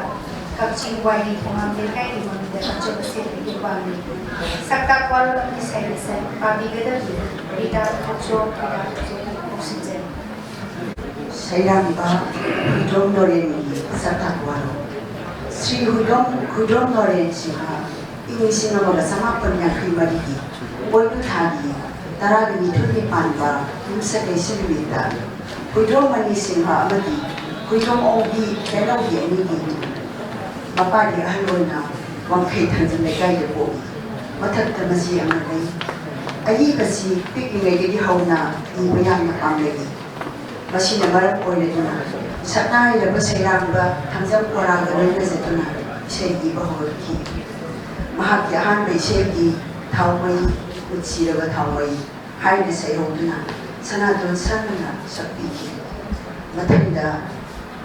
ꯀꯛꯆꯤꯡ ꯋꯥꯏꯔꯤ ꯊꯣꯉꯥꯝ ꯂꯩꯀꯥꯏꯒꯤ ꯃꯃꯤꯡꯗ ꯀꯠꯆꯕ ꯁꯦꯠꯄꯒꯤ ꯄꯥꯝꯃꯤ꯫ ꯁꯛꯇꯥꯛ ꯋꯥꯔꯣꯜ ꯑꯃꯗꯤ ꯁꯩꯔꯦꯡ ꯄꯥꯕꯤꯒꯗꯕꯤ ꯔꯤꯇꯥ ꯊꯣꯛꯆꯣꯝ, ꯔꯤꯇꯥ ꯊꯣꯛꯆꯣꯝ ꯀꯧꯁꯤꯟꯖꯔꯤ꯫ ꯁꯩꯔꯥꯡꯕ ꯍꯨꯏꯗ꯭ꯔꯣꯝ ꯅꯣꯔꯦꯟꯒꯤ ꯁꯛꯇꯥꯛ ꯋꯥꯔꯣꯜ꯫ ꯁ꯭ꯔꯤ ꯍꯨꯏꯗ꯭ꯔꯣꯝ, ꯍꯨꯏꯗ꯭ꯔꯣꯝ ꯅꯣꯔꯦꯟ ꯁꯤꯡꯍ ꯏꯪ ꯂꯤꯁꯤꯡ ꯑꯃꯒ ꯆꯃꯥꯄꯟ ꯌꯥꯡꯈꯩ ꯃꯔꯤꯒꯤ ꯄꯣꯏꯅꯨ ꯊꯥꯒꯤ ꯇꯔꯥꯒ ꯅꯤꯊꯣꯏꯅꯤ ꯄꯥꯟꯕ ꯌꯨꯝꯁꯀꯩꯁ ꯅꯨꯃꯤꯠꯇ ꯍꯨꯏꯗ꯭ꯔꯣꯝ ꯃꯅꯤ ꯁꯤꯡꯍ ꯑꯃꯗꯤ ꯍꯨꯏꯗ꯭ꯔꯣꯝ ꯑꯣꯡꯕꯤ ꯀꯩꯅꯧꯒꯤ ꯑꯅꯤꯒꯤ ꯃꯄꯥꯒꯤ ꯑꯍꯜ ꯑꯣꯏꯅ ꯋꯥꯡꯈꯩ ꯊꯥꯡꯖꯝ ꯂꯩꯀꯥꯏꯗ ꯄꯣꯛꯏ꯫ ꯃꯊꯛꯇ ꯃꯆꯦ ꯑꯃ ꯂꯩ꯫ ꯑꯏꯕꯁꯤ ꯄꯤꯛꯂꯤꯉꯩꯗꯒꯤ ꯍꯧꯅ ꯏꯕ ꯌꯥꯝꯅ ꯄꯥꯝꯂꯛꯏ꯫ ꯃꯁꯤꯅ ꯃꯔꯝ ꯑꯣꯏꯔꯗꯨꯅ ꯁꯛꯅꯥꯏꯔꯕ ꯁꯩꯔꯥꯡꯕ ꯊꯥꯡꯖꯝ ꯈꯣꯔꯥꯒ ꯂꯣꯏꯅꯖꯗꯨꯅ ꯏꯁꯩ ꯏꯕ ꯍꯧꯔꯛꯈꯤ꯫ ꯃꯍꯥꯛꯀꯤ ꯑꯍꯥꯟꯕ ꯏꯁꯩꯗꯤ ꯊꯥꯎꯃꯩ, ꯄꯨꯟꯁꯤꯔꯕ ꯊꯥꯎꯃꯩ ꯍꯥꯏꯅ ꯁꯩꯍꯧꯗꯨꯅ ꯁꯅꯥꯇꯣꯟ ꯁꯔꯃꯅ ꯁꯛꯄꯤꯈꯤ꯫ ꯃꯊꯪꯗ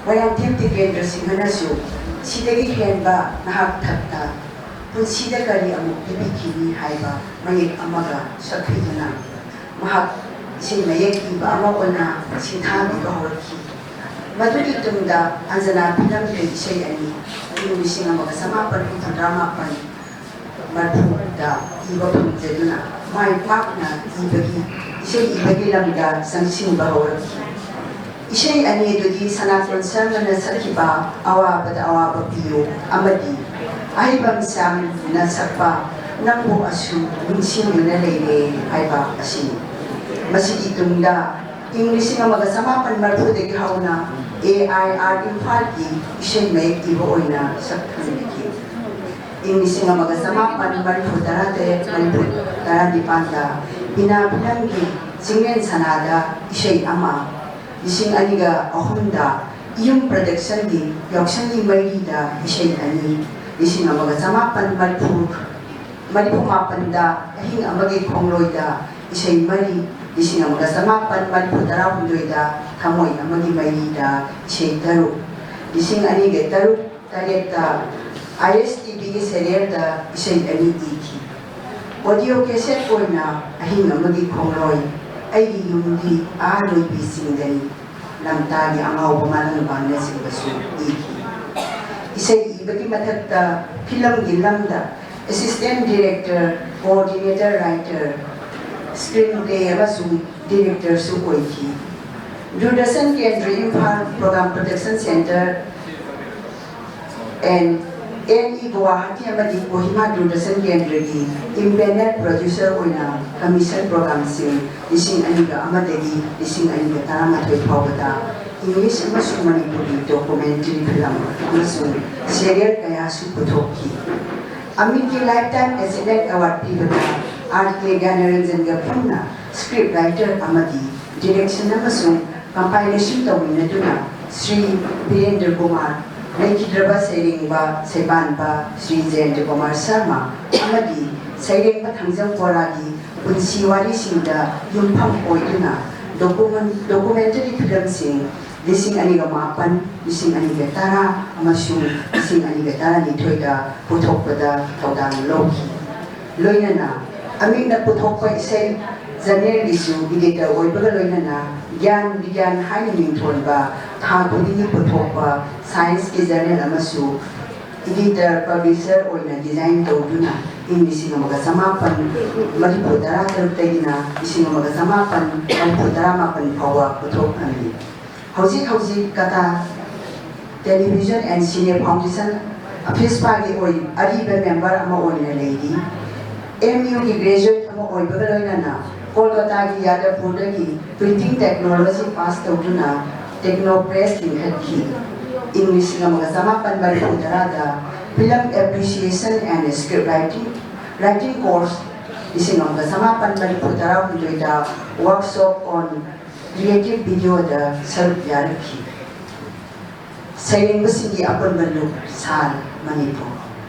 ꯃꯣꯏꯔꯥꯡꯊꯦꯝ ꯇꯤꯀꯦꯟꯗ꯭ꯔ ꯁꯤꯡꯍꯅꯁꯨ ꯁꯤꯗꯒꯤ ꯍꯦꯟꯕ ꯅꯍꯥꯛ ꯊꯛꯇ ꯄꯨꯟꯁꯤꯗ ꯀꯔꯤ ꯑꯃꯨꯛ ꯄꯤꯕꯤꯈꯤꯅꯤ ꯍꯥꯏꯕ ꯃꯌꯦꯛ ꯑꯃꯒ ꯁꯛꯄꯤꯗꯨꯅ ꯃꯍꯥꯛ ꯏꯁꯩ ꯃꯌꯦꯛ ꯏꯕ ꯑꯃ ꯑꯣꯏꯅ ꯁꯤꯡꯊꯥꯕꯤꯕ ꯍꯧꯔꯛꯈꯤ꯫ ꯃꯗꯨꯒꯤ ꯇꯨꯡꯗ ꯑꯟꯖꯅꯥ ꯐꯤꯂꯝꯒꯤ ꯏꯁꯩ ꯑꯅꯤ, ꯏꯪ ꯂꯤꯁꯤꯡ ꯑꯃꯒ ꯆꯃꯥꯄꯟ ꯍꯨꯝꯐꯨꯇꯔꯥ ꯃꯥꯄꯟ ꯃꯔꯐꯨꯗ ꯏꯕ ꯐꯪꯖꯗꯨꯅ ꯃꯥꯏ ꯄꯥꯛꯅ ꯏꯕꯒꯤ, ꯏꯁꯩ ꯏꯕꯒꯤ ꯂꯝꯗ ꯆꯪꯁꯤꯟꯕ ꯍꯧꯔꯛꯈꯤ꯫ ꯏꯁꯩ ꯑꯅꯤ ꯑꯗꯨꯗꯤ ꯁꯅꯥꯇꯣꯟ ꯁꯔꯃꯅ ꯁꯛꯈꯤꯕ ꯑꯋꯥꯕꯗ ꯑꯋꯥꯕ ꯄꯤꯌꯨ ꯑꯃꯗꯤ ꯑꯍꯩꯕꯝ ꯁ꯭ꯌꯥꯝꯅ ꯁꯛꯄ ꯅꯪꯕꯨ ꯑꯁꯨꯝ ꯅꯤꯡꯁꯤꯡꯗꯨꯅ ꯂꯩꯔꯦ ꯍꯥꯏꯕ ꯑꯁꯤꯅꯤ꯫ ꯃꯁꯤꯒꯤ ꯇꯨꯡꯗ ꯏꯪ ꯂꯤꯁꯤꯡ ꯑꯃꯒ ꯆꯃꯥꯄꯟ ꯃꯔꯐꯨꯗꯒꯤ ꯍꯧꯅ ꯑꯦ ꯑꯥꯏ ꯑꯥꯔ ꯏꯝꯐꯥꯜꯒꯤ ꯏꯁꯩ ꯃꯌꯦꯛ ꯏꯕ ꯑꯣꯏꯅ ꯁꯛ ꯈꯪꯅꯈꯤ꯫ ꯏꯪ ꯂꯤꯁꯤꯡ ꯑꯃꯒ ꯆꯃꯥꯄꯟ ꯃꯔꯤꯐꯨ ꯇꯔꯥꯇꯔꯦꯠ ꯃꯔꯤꯐꯨ ꯇꯔꯥꯅꯤꯄꯥꯟꯗ ꯏꯅꯥ ꯐꯤꯂꯝꯒꯤ ꯆꯤꯡꯂꯦꯟ ꯁꯅꯥꯗ ꯏꯁꯩ ꯑꯃ, ꯂꯤꯁꯤꯡ ꯑꯅꯤꯒ ꯑꯍꯨꯝꯗ ꯏꯌꯨꯝ ꯄ꯭ꯔꯗꯛꯁꯟꯒꯤ ꯌꯥꯎꯁꯪꯒꯤ ꯃꯩꯔꯤꯗ ꯏꯁꯩ ꯑꯅꯤ, ꯂꯤꯁꯤꯡ ꯑꯃꯒ ꯆꯃꯥꯄꯟ ꯃꯔꯤꯐꯨ ꯃꯔꯤꯐꯨ ꯃꯥꯄꯟꯗ ꯑꯍꯤꯡ ꯑꯃꯒꯤ ꯈꯣꯡꯂꯣꯏꯗ ꯏꯁꯩ ꯃꯔꯤ, ꯂꯤꯁꯤꯡ ꯑꯃꯒ ꯆꯃꯥꯄꯟ ꯃꯔꯤꯐꯨ ꯇꯔꯥꯍꯨꯝꯗꯣꯏꯗ ꯊꯃꯣꯏ ꯑꯃꯒꯤ ꯃꯩꯔꯤꯗ ꯏꯁꯩ ꯇꯔꯨꯛ, ꯂꯤꯁꯤꯡ ꯑꯅꯤꯒ ꯇꯔꯨꯛ ꯇꯔꯦꯠꯇ ꯑꯥꯏ ꯑꯦꯁ ꯇꯤ ꯚꯤꯒꯤ ꯁꯦꯔꯤꯌꯦꯜꯗ ꯏꯁꯩ ꯑꯅꯤ ꯏꯈꯤ꯫ ꯑꯣꯗꯤꯑꯣ ꯀꯦꯁꯦꯠ ꯑꯣꯏꯅ ꯑꯍꯤꯡ ꯑꯃꯒꯤ ꯈꯣꯡꯂꯣꯏ, ꯑꯩꯒꯤ ꯌꯨꯝꯗꯤ ꯑꯥ ꯂꯣꯏꯕꯤ ꯆꯤꯡꯗꯅꯤ, ꯂꯝꯇꯥꯒꯤ ꯑꯉꯥꯎꯕ ꯃꯥꯂꯪꯕꯥꯝꯅꯆꯤꯡꯕꯁꯨ ꯏꯈꯤ꯫ ꯏꯁꯩ ꯏꯕꯒꯤ ꯃꯊꯛꯇ ꯐꯤꯂꯝꯒꯤ ꯂꯝꯗ assistant director, coordinator writer, screenplay ꯑꯃꯁꯨꯡ ꯗꯤꯔꯦꯛꯇꯔꯁꯨ ꯑꯣꯏꯈꯤ꯫ Doordarshan Kendra Imphal, Program Production Centre, and N E Guwahati ꯑꯃꯗꯤ ꯀꯣꯍꯤꯃꯥ ꯗꯨꯔꯗꯔꯁꯟ ꯀꯦꯟꯗ꯭ꯔꯒꯤ ꯏꯝꯄꯦꯅꯦꯜ ꯄ꯭ꯔꯣꯗ꯭ꯌꯨꯁꯔ ꯑꯣꯏꯅ ꯀꯃꯤꯁꯟ ꯄ꯭ꯔꯣꯒ꯭ꯔꯥꯝꯁꯤꯡ ꯂꯤꯁꯤꯡ ꯑꯅꯤꯒ ꯑꯃꯗꯒꯤ ꯂꯤꯁꯤꯡ ꯑꯅꯤꯒ ꯇꯔꯥꯃꯥꯊꯣꯏ ꯐꯥꯎꯕꯗ ꯏꯪꯂꯤꯁ ꯑꯃꯁꯨꯡ ꯃꯅꯤꯄꯨꯔꯤ ꯗꯣꯀꯨꯃꯦꯟꯇꯔꯤ ꯐꯤꯂꯝ ꯑꯃꯁꯨꯡ ꯁꯦꯔꯤꯌꯦꯜ ꯀꯌꯥꯁꯨ ꯄꯨꯊꯣꯛꯈꯤ꯫ ꯑꯃꯤꯠꯀꯤ Lifetime Achievement Award ꯄꯤꯕꯗ ꯑꯥꯔ ꯀꯦ ꯒ꯭ꯌꯥꯅꯔꯟꯖꯟꯒ ꯄꯨꯟꯅ ꯁ꯭ꯀ꯭ꯔꯤꯞ ꯔꯥꯏꯇꯔ ꯑꯃꯗꯤ ꯗꯤꯔꯦꯛꯁꯟ ꯑꯃꯁꯨꯡ ꯀꯝꯄꯥꯏꯂꯦꯁꯟ ꯇꯧꯃꯤꯟꯅꯗꯨꯅ ꯁ꯭ꯔꯤ ꯕꯤꯔꯦꯟꯗ꯭ꯔ ꯀꯨꯃꯥꯔ, ꯂꯩꯈꯤꯗ꯭ꯔꯕ ꯁꯩꯔꯦꯡꯕ ꯁꯩꯄꯥꯟꯕ ꯁ꯭ꯔꯤ ꯖꯌꯟꯇ ꯀꯨꯃꯥꯔ ꯁꯔꯃ ꯑꯃꯗꯤ ꯁꯩꯔꯦꯡꯕ ꯊꯥꯡꯖꯝ ꯕꯣꯔꯥꯒꯤ ꯄꯨꯟꯁꯤ ꯋꯥꯔꯤꯁꯤꯡꯗ ꯌꯨꯝꯐꯝ ꯑꯣꯏꯗꯨꯅ ꯗꯣꯀꯨꯃꯦꯟ-, ꯗꯣꯀꯨꯃꯦꯟꯇꯔꯤ ꯐꯤꯂꯝꯁꯤꯡ ꯂꯤꯁꯤꯡ ꯑꯅꯤꯒ ꯃꯥꯄꯟ, ꯂꯤꯁꯤꯡ ꯑꯅꯤꯒ ꯇꯔꯥ ꯑꯃꯁꯨꯡ ꯂꯤꯁꯤꯡ ꯑꯅꯤꯒ ꯇꯔꯥꯅꯤꯊꯣꯏꯗ ꯄꯨꯊꯣꯛꯄꯗ ꯊꯧꯗꯥꯡ ꯂꯧꯈꯤ꯫ ꯂꯣꯏꯅꯅ ꯑꯃꯤꯟꯅ ꯄꯨꯊꯣꯛꯄ ꯏꯁꯩ ꯖꯔꯅꯦꯜꯒꯤꯁꯨ ꯏꯗꯤꯇꯔ ꯑꯣꯏꯕꯒ ꯂꯣꯏꯅꯅ ꯒ꯭ꯌꯥꯟ ꯕꯤꯒ꯭ꯌꯥꯟ ꯍꯥꯏꯅ ꯃꯤꯡꯊꯣꯟꯕ ꯊꯥ ꯈꯨꯗꯤꯡꯒꯤ ꯄꯨꯊꯣꯛꯄ ꯁꯥꯏꯟꯁꯀꯤ ꯖꯔꯅꯦꯜ ꯑꯃꯁꯨ ꯏꯗꯤꯇꯔ ꯄꯕ꯭ꯂꯤꯁꯔ ꯑꯣꯏꯅ ꯗꯤꯖꯥꯏꯟ ꯇꯧꯗꯨꯅ ꯏꯪ ꯂꯤꯁꯤꯡ ꯑꯃꯒ ꯆꯃꯥꯄꯟ ꯃꯔꯤꯐꯨ ꯇꯔꯥ ꯇꯔꯨꯛꯇꯒꯤꯅ ꯂꯤꯁꯤꯡ ꯑꯃꯒ ꯆꯃꯥꯄꯟ ꯃꯔꯤꯐꯨ ꯇꯔꯥ ꯃꯥꯄꯟ ꯐꯥꯎꯕ ꯄꯨꯊꯣꯛꯂꯝꯃꯤ꯫ ꯍꯧꯖꯤꯛ ꯍꯧꯖꯤꯛ ꯀꯇꯥ Television and Cine Foundation, ꯑꯐꯤꯁꯄꯥꯒꯤ ꯑꯣꯏ-, ꯑꯔꯤꯕ ꯃꯦꯝꯕꯔ ꯑꯃ ꯑꯣꯏꯅ ꯂꯩꯔꯤ꯫ ꯑꯦꯝ ꯌꯨꯒꯤ ꯒ꯭ꯔꯦꯖꯨꯋꯦꯠ ꯑꯃ ꯑꯣꯏꯕꯒ ꯂꯣꯏꯅꯅ ꯀꯣꯜꯀꯇꯥꯒꯤ ꯌꯥꯗꯕꯄꯨꯔꯗꯒꯤ ꯄ꯭ꯔꯤꯟꯇꯤꯡ ꯇꯦꯛꯅꯣꯂꯣꯖꯤ ꯄꯥꯁ ꯇꯧꯗꯨꯅ ꯇꯦꯛꯅꯣ ꯄ꯭ꯔꯦꯁ ꯂꯤꯡꯈꯠꯈꯤ꯫ ꯏꯪ ꯂꯤꯁꯤꯡ ꯑꯃꯒ ꯆꯃꯥꯄꯟ ꯃꯔꯤꯐꯨ ꯇꯔꯥꯗ Film Appreciation and Script Writing, Writing Course, ꯂꯤꯁꯤꯡ ꯑꯃꯒ ꯆꯃꯥꯄꯟ ꯃꯔꯤꯐꯨ ꯇꯔꯥꯍꯨꯝꯗꯣꯏꯗ Workshop on Creative Videoꯗ ꯁꯔꯨꯛ ꯌꯥꯔꯛꯈꯤ꯫ ꯁꯩꯔꯦꯡꯕꯁꯤꯡꯒꯤ ꯑꯄꯨꯟꯕ ꯂꯨꯞ ꯁꯥꯜ Manipur.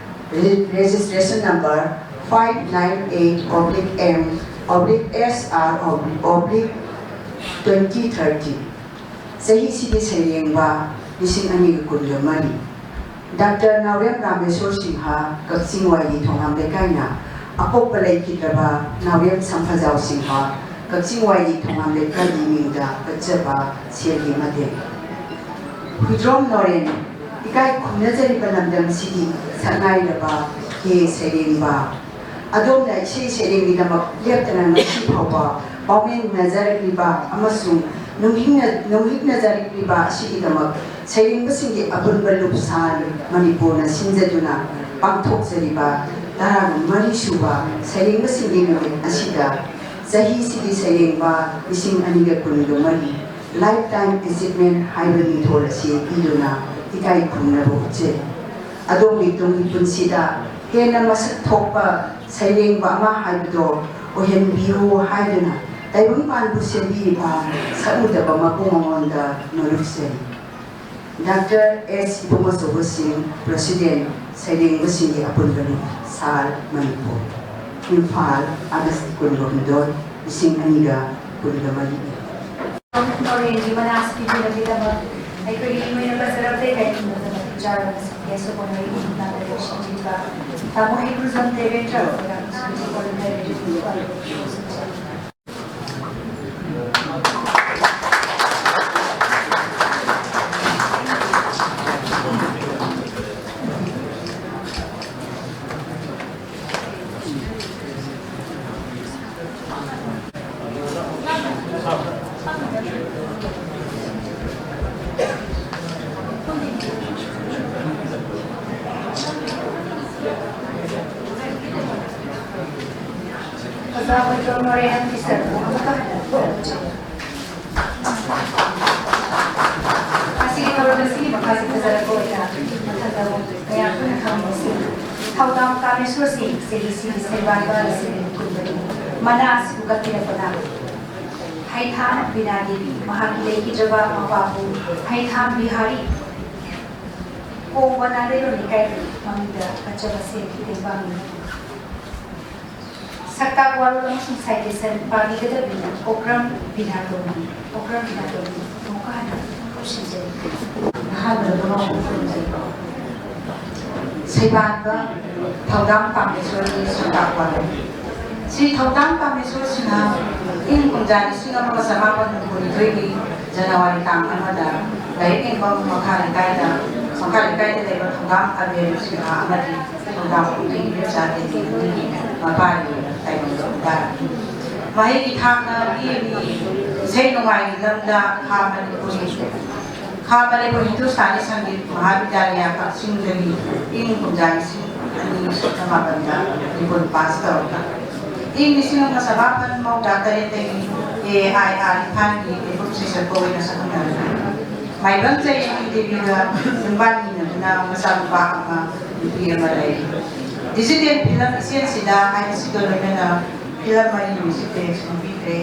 Re- registration number five nine eight oblique M oblique S R oblique twenty thirty꯫ ꯆꯍꯤꯁꯤꯒꯤ ꯁꯩꯔꯦꯡꯕ ꯂꯤꯁꯤꯡ ꯑꯅꯤꯒ ꯀꯨꯟꯒ ꯃꯔꯤ꯫ ꯗꯥꯛꯇꯔ ꯅꯥꯎꯔꯦꯝ ꯔꯥꯃꯦꯁꯣꯔ ꯁꯤꯡꯍ, ꯀꯛꯆꯤꯡ ꯋꯥꯏꯔꯤ ꯊꯣꯉꯥꯝ ꯂꯩꯀꯥꯏꯅ ꯑꯄꯣꯛꯄ ꯂꯩꯈꯤꯗ꯭ꯔꯕ ꯅꯥꯎꯔꯦꯝ ꯁꯝꯐꯖꯥꯎ ꯁꯤꯡꯍ, ꯀꯛꯆꯤꯡ ꯋꯥꯏꯔꯤ ꯊꯣꯉꯥꯝ ꯂꯩꯀꯥꯏꯒꯤ ꯃꯤꯡꯗ ꯀꯠꯆꯕ ꯁꯦꯜꯒꯤ ꯃꯇꯦꯡ꯫ ꯍꯨꯏꯗ꯭ꯔꯣꯝ ꯅꯣꯔꯦꯟ, ꯏꯀꯥꯏ ꯈꯨꯝꯅꯖꯔꯤꯕ ꯂꯝꯗꯝꯁꯤꯒꯤ ꯁꯛꯅꯥꯏꯔꯕ ꯍꯦ ꯁꯩꯔꯦꯡꯕ, ꯑꯗꯣꯝꯅ ꯏꯁꯩ ꯁꯩꯔꯦꯡꯒꯤꯗꯃꯛ ꯂꯦꯞꯇꯅ ꯉꯁꯤ ꯐꯥꯎꯕ ꯄꯥꯎꯃꯤꯟꯅꯖꯔꯛꯂꯤꯕ ꯑꯃꯁꯨꯡ ꯅꯨꯡꯍꯤꯡꯅ- ꯅꯨꯡꯍꯤꯛꯅꯖꯔꯛꯂꯤꯕ ꯑꯁꯤꯒꯤꯗꯃꯛ ꯁꯩꯔꯦꯡꯕꯁꯤꯡꯒꯤ ꯑꯄꯨꯟꯕ ꯂꯨꯞ ꯁꯥꯜ ꯃꯅꯤꯄꯨꯔꯅ ꯁꯤꯟꯖꯗꯨꯅ ꯄꯥꯡꯊꯣꯛꯆꯔꯤꯕ ꯇꯔꯥꯃꯔꯤ ꯁꯨꯕ ꯁꯩꯔꯦꯡꯕꯁꯤꯡꯒꯤ ꯅꯨꯃꯤꯠ ꯑꯁꯤꯗ ꯆꯍꯤꯁꯤꯒꯤ ꯁꯩꯔꯦꯡꯕ ꯂꯤꯁꯤꯡ ꯑꯅꯤꯒ ꯀꯨꯟꯒ ꯃꯔꯤ Lifetime Achievement ꯍꯥꯏꯕ ꯃꯤꯡꯊꯣꯜ ꯑꯁꯤ ꯄꯤꯗꯨꯅ ꯏꯀꯥꯏ ꯈꯨꯝꯅꯕ ꯎꯠꯆꯔꯤ꯫ ꯑꯗꯣꯝꯒꯤ ꯇꯨꯡꯒꯤ ꯄꯨꯟꯁꯤꯗ ꯍꯦꯟꯅ ꯃꯁꯛ ꯊꯣꯛꯄ ꯁꯩꯔꯦꯡꯕ ꯑꯃ ꯍꯥꯏꯕꯗꯣ ꯑꯣꯏꯍꯟꯕꯤꯌꯨ ꯍꯥꯏꯗꯨꯅ ꯇꯥꯏꯕꯪꯄꯥꯟꯕꯨ ꯁꯦꯝꯕꯤꯔꯤꯕ ꯁꯛꯎꯗꯕ ꯃꯄꯨ ꯃꯉꯣꯟꯗ ꯅꯣꯂꯨꯛꯆꯔꯤ꯫ ꯗꯥꯛꯇꯔ ꯑꯦꯁ ꯏꯕꯨꯡꯉꯣꯆꯧꯕ ꯁꯤꯡ, ꯄ꯭ꯔꯦꯁꯤꯗꯦꯟ, ꯁꯩꯔꯦꯡꯕꯁꯤꯡꯒꯤ ꯑꯄꯨꯟꯕ ꯂꯨꯞ ꯁꯥꯜ ꯃꯅꯤꯄꯨꯔ꯫ ꯏꯝꯐꯥꯜ, ꯑꯥꯒꯁ ꯀꯨꯟꯒ ꯍꯨꯝꯗꯣꯏ, ꯂꯤꯁꯤꯡ ꯑꯅꯤꯒ ꯀꯨꯟꯒ ꯃꯔꯤꯒꯤ꯫ ꯅꯣꯔꯦꯟꯒꯤ ꯃꯅꯥꯁ ꯄꯤꯕꯤꯅꯕꯒꯤꯗꯃꯛ ꯑꯩꯈꯣꯏꯒꯤ ꯏꯃꯣꯏꯅꯨ ꯀꯆꯔꯛꯇ ꯀꯩꯒꯨꯝꯕꯗ ꯃꯇꯤꯛ ꯆꯥꯔꯕ ꯁꯛꯇꯤ ꯑꯁꯣꯛꯄ ꯃꯔꯤꯒꯤ ꯃꯇꯥꯡꯗ ꯂꯧꯁꯤꯟꯕꯤꯕ ꯇꯥꯃꯣ ꯍꯩꯀ꯭ꯔꯨꯖꯝ ꯗꯦꯕꯦꯟꯗ꯭ꯔ ꯑꯣꯏꯅ ꯄ꯭ꯔꯤꯟꯁꯤꯄꯥꯜ ꯂꯩꯔꯦ꯫ ꯑꯣꯖꯥ ꯃꯩꯇꯣꯟ ꯃꯣꯔꯦ ꯑꯃꯗꯤ ꯁꯔꯕꯨ ꯑꯃꯨꯛꯀ ꯍꯟꯅ ꯈꯨꯔꯨꯝꯖꯔꯤ꯫ ꯃꯁꯤꯒꯤ ꯊꯧꯔꯝ ꯑꯁꯤꯒꯤ ꯃꯈꯥꯁꯤ ꯐꯖꯔꯛꯄ ꯑꯣꯏꯅ ꯃꯊꯪꯗ ꯑꯃꯨꯛ ꯃꯌꯥꯝ ꯄꯨꯟꯅ ꯈꯪꯃꯤꯟꯅꯁꯤ꯫ ꯊꯧꯗꯥꯝ ꯀꯥꯃꯦꯁꯣꯔ ꯁꯤꯡ, ꯁꯦ ꯗꯤ ꯁꯤꯒꯤ ꯁꯦꯕꯥ ꯕꯥꯜ ꯑꯁꯤꯅ ꯀꯨꯝꯕꯅꯤ꯫ ꯃꯅꯥ ꯑꯁꯤꯕꯨ ꯀꯠꯄꯤꯔꯛꯄꯅ ꯍꯩꯊꯥꯝ ꯕꯤꯅꯥ ꯗꯦꯕꯤ, ꯃꯍꯥꯛꯀꯤ ꯂꯩꯈꯤꯗ꯭ꯔꯕ ꯃꯄꯥꯕꯨ ꯍꯩꯊꯥꯝ ꯕꯤꯍꯥꯔꯤ ꯀꯣꯡꯕ ꯅꯥꯗꯩꯔꯣꯝ ꯂꯩꯀꯥꯏꯒꯤ ꯃꯃꯤꯡꯗ ꯀꯠꯆꯕ ꯁꯦꯜꯒꯤ ꯇꯦꯡꯕꯥꯡꯅꯤ꯫ ꯁꯛꯇꯥꯛ ꯋꯥꯔꯣꯜ ꯑꯃꯁꯨꯡ citation ꯄꯥꯕꯤꯒꯗꯕꯅꯤ ꯑꯣꯀ꯭ꯔꯝ ꯕꯤꯅꯥꯇꯣꯝꯕꯤ꯫ ꯑꯣꯀ꯭ꯔꯝ ꯕꯤꯅꯥꯇꯣꯝꯕꯤ, ꯑꯃꯨꯛꯀ ꯍꯟꯅ ꯈꯨꯔꯨꯝꯖꯔꯤ꯫ ꯑꯍꯥꯟꯕꯗ ꯃꯉꯥ ꯈꯨꯔꯨꯝꯖꯔꯤ꯫ ꯁꯩꯕꯥꯟꯕ ꯊꯧꯗꯥꯝ ꯄꯥꯝꯕꯤꯁꯣꯔꯒꯤ ꯁꯛꯇꯥꯛ ꯋꯥꯔꯣꯜ꯫ ꯁ꯭ꯔꯤ ꯊꯧꯗꯥꯝ ꯄꯥꯝꯕꯤꯁꯣꯔ ꯁꯤꯡꯍ ꯏꯪ ꯀꯨꯝꯖꯥ ꯂꯤꯁꯤꯡ ꯑꯃꯒ ꯆꯃꯥꯄꯟ ꯍꯨꯝꯐꯨꯅꯤꯊꯣꯏꯒꯤ ꯖꯅꯋꯥꯔꯤ ꯇꯥꯡ ꯑꯃꯗ ꯂꯥꯏꯔꯤꯛ ꯌꯦꯡꯐꯝ ꯃꯈꯥ ꯂꯩꯀꯥꯏꯗ, ꯃꯈꯥ ꯂꯩꯀꯥꯏꯗ ꯂꯩꯕ ꯊꯧꯗꯥꯝ ꯑꯕꯦꯟ ꯁꯤꯡꯍ ꯑꯃꯗꯤ ꯊꯧꯗꯥꯝ ꯀꯨꯝꯕꯤ ꯏꯕꯦꯝꯆꯥ ꯇꯦꯅꯤ ꯑꯅꯤꯒꯤ ꯃꯄꯥꯒꯤ ꯑꯣꯏꯅ ꯇꯥꯏꯕꯪꯗ ꯈꯨꯟꯗꯥꯔꯛꯈꯤ꯫ ꯃꯍꯩꯒꯤ ꯊꯥꯛꯅ ꯕꯤ ꯑꯦ ꯕꯤ ꯏꯁꯩ ꯅꯣꯡꯃꯥꯏꯒꯤ ꯂꯝꯗ ꯈꯥ ꯃꯅꯤꯄꯨꯔꯤ, ꯈꯥ ꯃꯅꯤꯄꯨꯔ ꯍꯤꯟꯗꯨꯁꯇꯥꯅꯤ ꯁꯪꯒꯤꯠ ꯃꯍꯥꯕꯤꯗ꯭ꯌꯥꯂꯌꯥ ꯀꯛꯆꯤꯡꯗꯒꯤ ꯏꯪ ꯀꯨꯝꯖꯥ ꯂꯤꯁꯤꯡ ꯑꯅꯤ ꯁꯨꯞꯅ ꯃꯥꯄꯟꯗ ꯗꯤꯄ꯭ꯂꯣꯃꯥ ꯄꯥꯁ ꯇꯧꯔꯛꯄ꯫ ꯏꯪ ꯂꯤꯁꯤꯡ ꯑꯃ ꯆꯃꯥꯄꯟ ꯃꯧꯗ꯭ꯔꯥ ꯇꯔꯦꯠꯇꯒꯤ ꯑꯦ ꯑꯥꯏ ꯑꯥꯔ ꯏꯝꯐꯥꯜꯒꯤ ꯃꯤꯐꯝ ꯁꯩꯁꯛꯄ ꯑꯣꯏꯅ ꯁꯛꯈꯪꯅꯔꯛꯈꯤ꯫ ꯃꯥꯏꯕꯝ ꯆꯩꯔꯦꯡꯒꯤ ꯗꯦꯕꯤꯒ ꯆꯤꯟꯕꯥꯟ ꯏꯟꯅꯗꯨꯅ ꯃꯆꯥꯅꯨꯄꯥ ꯑꯃ, ꯅꯨꯄꯤ ꯑꯃ ꯂꯩꯔꯤ꯫ ꯗꯤꯖꯤꯇꯦꯜ ꯐꯤꯂꯝ ꯏꯆꯦꯜꯁꯤꯗ ꯍꯥꯏꯕꯁꯤꯒ ꯂꯣꯏꯅꯅ ꯐꯤꯂꯝ ꯃꯔꯤ ꯃ꯭ꯌꯨꯖꯤꯛ ꯗꯥꯏꯔꯦꯛꯁꯟ ꯄꯤꯈ꯭ꯔꯦ꯫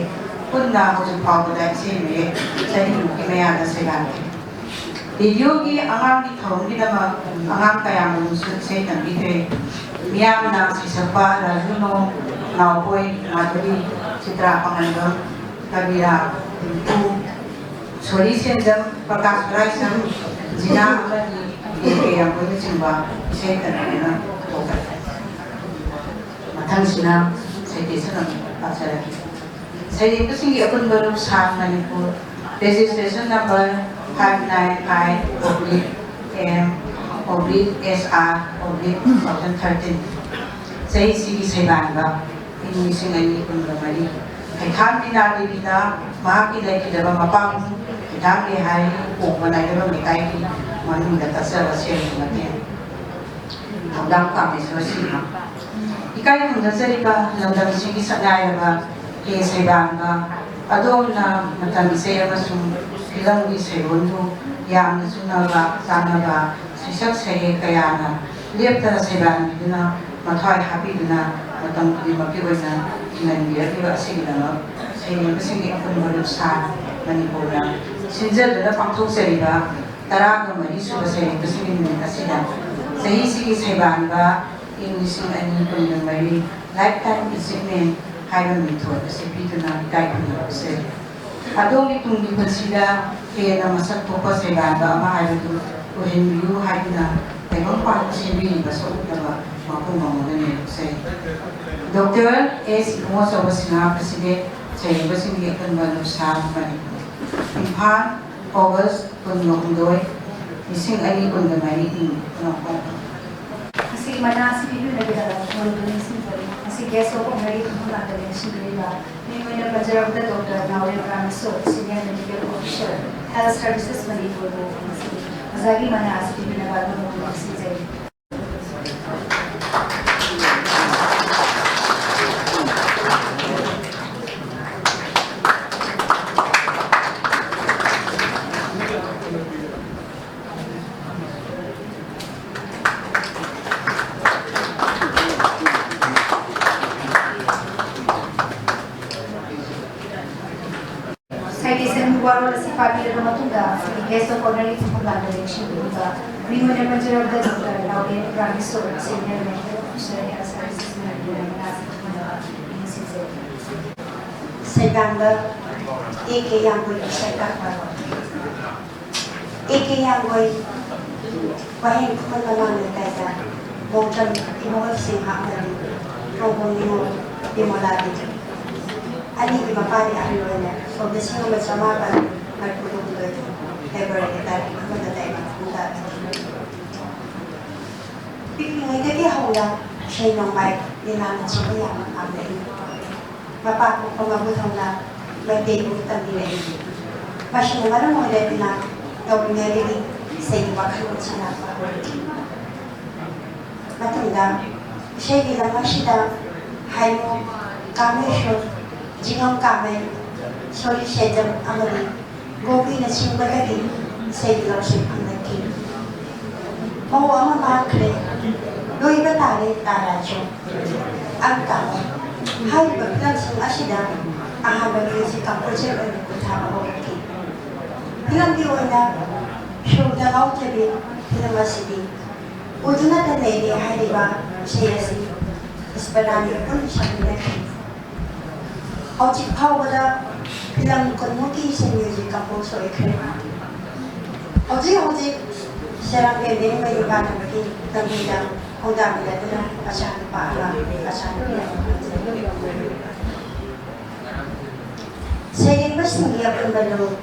ꯄꯨꯟꯅ ꯍꯧꯖꯤꯛ ꯐꯥꯎꯕꯗ ꯏꯁꯩ ꯃꯤꯌꯦꯛ ꯆꯅꯤꯃꯨꯛꯀꯤ ꯃꯌꯥꯗ ꯁꯩꯗꯥꯟꯈ꯭ꯔꯦ꯫ ꯔꯦꯗꯤꯑꯣꯒꯤ ꯑꯉꯥꯡꯒꯤ ꯊꯧꯔꯝꯒꯤꯗꯃꯛ ꯑꯉꯥꯡ ꯀꯌꯥꯃꯔꯨꯝꯁꯨ ꯏꯁꯩ ꯇꯝꯕꯤꯈ꯭ꯔꯦ꯫ ꯃꯤꯌꯥꯝꯅ ꯁꯩꯁꯛꯄ ꯔꯥꯖꯨꯅꯣ, ꯅꯥꯎꯕꯣꯏ, ꯃꯥꯙꯨꯔꯤ, ꯆꯤꯇ꯭ꯔꯥ ꯄꯥꯉꯟꯕꯝ, ꯀꯕꯤꯔꯥ, ꯄꯤꯟꯇꯨ, ꯁꯣꯔꯤ ꯁꯦꯟꯖꯝ, ꯄ꯭ꯔꯀꯥꯁ ꯈꯨꯔꯥꯏꯁꯝ, ꯖꯤꯅꯥ ꯑꯃꯗꯤ ꯀꯦ ꯀꯦ ꯔꯥꯝꯕꯣꯏꯅꯆꯤꯡꯕ ꯏꯁꯩ ꯇꯝꯕꯤꯗꯨꯅ ꯄꯨꯊꯣꯛꯈ꯭ꯔꯦ꯫ ꯃꯊꯪꯁꯤꯅ citation ꯑꯃꯨꯛ ꯄꯥꯖꯔꯛꯀꯦ꯫ ꯁꯩꯔꯦꯡꯕꯁꯤꯡꯒꯤ ꯑꯄꯨꯟꯕ ꯂꯨꯞ ꯁꯥꯡ Manipur, registration number five nine five oblique M oblique S R oblique two thousand thirteen꯫ ꯆꯍꯤꯁꯤꯒꯤ ꯁꯩꯗꯥꯟꯕ ꯏꯪ ꯂꯤꯁꯤꯡ ꯑꯅꯤ ꯀꯨꯟꯒ ꯃꯔꯤ꯫ ꯈꯩꯊꯥꯝ ꯕꯤꯅꯥ ꯗꯦꯕꯤꯅ ꯃꯍꯥꯛꯀꯤ ꯂꯩꯈꯤꯗꯕ ꯃꯄꯥꯕꯨꯡ ꯈꯩꯊꯥꯝ ꯔꯦꯍꯥꯏ ꯀꯣꯡꯕ ꯅꯥꯏꯗꯕ ꯂꯩꯀꯥꯏꯒꯤ ꯃꯃꯤꯡꯗ ꯀꯠꯆꯕ ꯁꯦꯜꯒꯤ ꯃꯇꯦꯡ꯫ ꯊꯧꯗꯥꯝ ꯄꯥꯝꯕꯤꯁꯣꯔ ꯁꯤꯡꯍ꯫ ꯏꯀꯥꯏ ꯈꯨꯝꯅꯖꯔꯤꯕ ꯂꯝꯗꯝꯁꯤꯒꯤ ꯁꯛꯅꯥꯏꯔꯕ ꯍꯦ ꯁꯩꯗꯥꯟꯕ, ꯑꯗꯣꯝꯅ ꯃꯇꯝ ꯏꯁꯩ ꯑꯃꯁꯨꯡ ꯐꯤꯂꯝꯒꯤ ꯁꯩꯔꯣꯟꯕꯨ ꯌꯥꯝꯅ ꯆꯨꯅꯕ ꯆꯥꯟꯅꯕ ꯁꯩꯁꯛ ꯁꯩꯍꯦꯛ ꯀꯌꯥꯅ ꯂꯦꯞꯇꯅ ꯁꯩꯗꯥꯟꯕꯤꯗꯨꯅ, ꯃꯊ꯭ꯋꯥꯏ ꯍꯥꯞꯄꯤꯗꯨꯅ, ꯃꯇꯝ ꯈꯨꯗꯤꯡꯃꯛꯀꯤ ꯑꯣꯏꯅ ꯊꯤꯡꯍꯟꯕꯤꯔꯛꯂꯤꯕ ꯑꯁꯤꯒꯤꯗꯃꯛ ꯁꯩꯔꯦꯡꯕꯁꯤꯡꯒꯤ ꯑꯄꯨꯟꯕ ꯂꯨꯞꯁꯥ ꯃꯅꯤꯄꯨꯔꯅ ꯁꯤꯟꯖꯗꯨꯅ ꯄꯥꯡꯊꯣꯛꯆꯔꯤꯕ ꯇꯔꯥꯒ ꯃꯔꯤ ꯁꯨꯕ ꯁꯩꯔꯦꯡꯕꯁꯤꯡꯒꯤ ꯅꯨꯃꯤꯠ ꯑꯁꯤꯗ ꯆꯍꯤꯁꯤꯒꯤ ꯁꯩꯕꯥꯟꯕ ꯏꯪ ꯂꯤꯁꯤꯡ ꯑꯅꯤ ꯀꯨꯟꯒ ꯃꯔꯤ Lifetime Achievement ꯍꯥꯏꯕ ꯃꯤꯡꯊꯣꯜ ꯑꯁꯤ ꯄꯤꯗꯨꯅ ꯏꯀꯥꯏ ꯈꯨꯝꯅꯕ ꯄꯤꯖꯔꯤ꯫ ꯑꯗꯣꯝꯒꯤ ꯇꯨꯡꯒꯤ ꯄꯨꯟꯁꯤꯗ ꯍꯦꯟꯅ ꯃꯁꯛ ꯊꯣꯛꯄ ꯁꯩꯗꯥꯟꯕ ꯑꯃ ꯍꯥꯏꯕꯗꯨ ꯑꯣꯏꯍꯟꯕꯤꯌꯨ ꯍꯥꯏꯗꯨꯅ ꯇꯥꯏꯕꯪꯄꯥꯟꯗ ꯁꯦꯝꯕꯤꯔꯤꯕ ꯁꯛꯎꯠꯂꯕ ꯃꯄꯨ ꯃꯃꯣꯟꯅ ꯅꯦꯔꯛꯆꯔꯤ꯫ ꯗꯣꯛꯇꯔ ꯑꯦꯁ ꯏꯕꯨꯡꯉꯣꯆꯧꯕ ꯁꯤꯡꯍꯥ, ꯄ꯭ꯔꯁꯤꯗꯦꯟꯠ, ꯁꯩꯔꯦꯡꯕꯁꯤꯡꯒꯤ ꯑꯄꯨꯟꯕ ꯅꯨꯡꯁꯥ ꯃꯅꯤꯄꯨꯔ꯫ ꯏꯝꯐꯥꯜ, ꯑꯣꯒꯁ ꯀꯨꯟꯒ ꯍꯨꯝꯗꯣꯏ, ꯂꯤꯁꯤꯡ ꯑꯅꯤ ꯀꯨꯟꯒ ꯃꯔꯤ ꯏꯪ ꯅꯣꯡꯄꯣꯛ꯫ ꯉꯁꯤꯒꯤ ꯃꯅꯥ ꯑꯁꯤ ꯄꯤꯕꯤꯅꯕꯒꯤꯗꯃꯛ ꯊꯥꯒꯠꯄ ꯅꯤꯡꯁꯤꯡꯖꯔꯤ꯫ ꯉꯁꯤ Guest of Honourꯒꯤ ꯈꯨꯐꯝ ꯂꯥꯡꯗ ꯂꯦꯡꯁꯤꯟꯕꯤꯔꯤꯕ ꯃꯤꯡ ꯑꯣꯏꯅ ꯄꯟꯖꯔꯕꯗ doctor Naorem Rameshor, Senior Medical Officer, Health Services ꯃꯅꯤꯄꯨꯔꯕꯨ ꯉꯁꯤ ꯑꯣꯖꯥꯒꯤ ꯃꯅꯥ ꯑꯁꯤ ꯄꯤꯕꯤꯅꯕ ꯑꯗꯣꯝꯕꯨ ꯅꯤꯡꯁꯤꯡꯖꯔꯤ꯫ Citation ꯋꯥꯔꯣꯜ ꯑꯁꯤ ꯄꯥꯕꯤꯔꯕ ꯃꯇꯨꯡꯗ, Guest of Honourꯒꯤ ꯈꯨꯐꯝ ꯂꯥꯡꯗ ꯂꯦꯡꯁꯤꯟꯕꯤꯔꯤꯕ ꯃꯤꯡ ꯑꯣꯏꯅ ꯄꯟꯖꯔꯕꯗ doctor Naorem Rameshor, Senior Medical Officer, Health Services Manipur ꯃꯅꯥ ꯑꯁꯤ ꯄꯤꯕꯤꯅꯕ ꯅꯤꯡꯁꯤꯡꯖꯔꯤ꯫ ꯁꯩꯗꯥꯡꯕ ꯑꯦ ꯀꯦ ꯌꯥꯡꯒꯣꯏꯒꯤ ꯁꯩꯇꯥꯛ ꯋꯥꯔꯣꯜ꯫ ꯑꯦ ꯀꯦ ꯌꯥꯡꯒꯣꯏ, ꯋꯥꯍꯦꯡ ꯈꯨꯃꯟ ꯃꯃꯥꯡ ꯂꯩꯀꯥꯏꯗ ꯃꯣꯡꯆꯝ ꯏꯕꯣꯍꯜ ꯁꯤꯡꯍ ꯑꯃꯗꯤ ꯇ꯭ꯔꯣꯡꯕꯣꯡ ꯅꯤꯉꯣꯜ ꯕꯤꯃꯣꯂꯥ ꯗꯦꯕꯤ꯫ ꯑꯅꯤꯒꯤ ꯃꯄꯥꯗꯤ ꯑꯍꯜ ꯑꯣꯏꯅ ꯁꯣꯛ ꯂꯤꯁꯤꯡ ꯑꯃ ꯆꯃꯥꯄꯟ ꯃꯔꯤꯐꯨ ꯍꯨꯝꯗꯣꯏ ꯐꯦꯕ꯭ꯔꯨꯋꯥꯔꯤ ꯇꯥꯔꯤꯛ ꯑꯃꯗ ꯂꯩꯕ ꯈꯨꯟꯗꯥꯈꯤ꯫ ꯄꯤꯛꯂꯤꯉꯩꯗꯒꯤ ꯍꯧꯅ ꯏꯁꯩ ꯅꯣꯡꯃꯥꯏ, ꯂꯤꯂꯥꯅꯆꯤꯡꯕ ꯌꯥꯝꯅ ꯄꯥꯝꯂꯛꯏ꯫ ꯃꯄꯥ ꯄꯣꯛꯄ ꯃꯄꯨꯗꯧꯅ ꯃꯩꯇꯩ ꯏꯕꯨꯡ ꯇꯝꯕꯤꯔꯛꯏ꯫ ꯃꯁꯤꯅ ꯃꯔꯝ ꯑꯣꯏꯔꯗꯨꯅ ꯅꯧꯔꯤꯉꯩꯗꯒꯤ ꯏꯁꯩꯒꯤ ꯋꯥꯈꯜꯂꯣꯟꯁꯤ ꯂꯥꯛꯄ ꯍꯧꯔꯛꯈꯤ꯫ ꯃꯇꯨꯡꯗ ꯏꯁꯩꯒꯤ ꯂꯝ ꯑꯁꯤꯗ ꯍꯥꯏꯃꯨ, ꯀꯥꯃꯦꯁꯣꯔ, ꯖꯤꯉꯝ ꯀꯥꯃꯩ, ꯁꯣꯔꯤ ꯁꯦꯟꯖꯝ ꯑꯃꯗꯤ ꯒꯣꯄꯤꯅꯆꯤꯡꯕꯗꯒꯤ ꯏꯁꯩꯒꯤ ꯂꯧꯁꯤꯡ ꯐꯪꯂꯛꯈꯤ꯫ ꯃꯧ ꯑꯃ ꯃꯥꯡꯈ꯭ꯔꯦ, ꯂꯣꯏꯕ ꯇꯥꯔꯦ ꯇꯥꯔꯥꯁꯨ꯫ ꯑꯪꯀ ꯍꯥꯏꯔꯤꯕ ꯐꯤꯂꯝꯁꯤꯡ ꯑꯁꯤꯗ ꯑꯍꯥꯟꯕ music composer ꯑꯣꯏꯅ ꯈꯨꯠ ꯊꯥꯕ ꯍꯧꯔꯛꯈꯤ꯫ ꯐꯤꯂꯝꯒꯤ ꯑꯣꯏꯅ ꯁꯨꯔꯗ ꯉꯥꯎꯖꯕꯤ ꯐꯤꯂꯝ ꯑꯁꯤꯗꯤ ꯎꯗꯨꯅꯇ ꯂꯩꯔꯦ ꯍꯥꯏꯔꯤꯕ ꯏꯁꯩ ꯑꯁꯤ ꯄꯨꯁꯄꯔꯥꯅꯤ ꯄꯨꯟꯅ ꯁꯛꯃꯤꯟꯅꯈꯤ꯫ ꯍꯧꯖꯤꯛ ꯐꯥꯎꯕꯗ ꯐꯤꯂꯝ ꯀꯨꯟꯃꯨꯛꯀꯤ ꯏꯁꯩ ꯃ꯭ꯌꯨꯖꯤꯛ ꯀꯝꯄꯣꯖ ꯑꯣꯏꯈ꯭ꯔꯦ꯫ ꯍꯧꯖꯤꯛ ꯍꯧꯖꯤꯛ ꯁꯦꯔꯥꯝ ꯕꯦꯝꯕꯦꯝ ꯃꯌꯨꯝ ꯄꯥꯟꯅꯕꯒꯤ ꯂꯝꯕꯤꯗ ꯈꯣꯡꯗꯥꯃꯤꯟꯅꯗꯨꯅ ꯃꯆꯥꯅꯨꯄꯥ ꯑꯃ, ꯃꯆꯥꯅꯨꯄꯤ ꯑꯃ ꯐꯪꯖꯔꯦ꯫ ꯁꯩꯔꯦꯡꯕꯁꯤꯡꯒꯤ ꯑꯄꯨꯟꯕ ꯂꯨꯞ: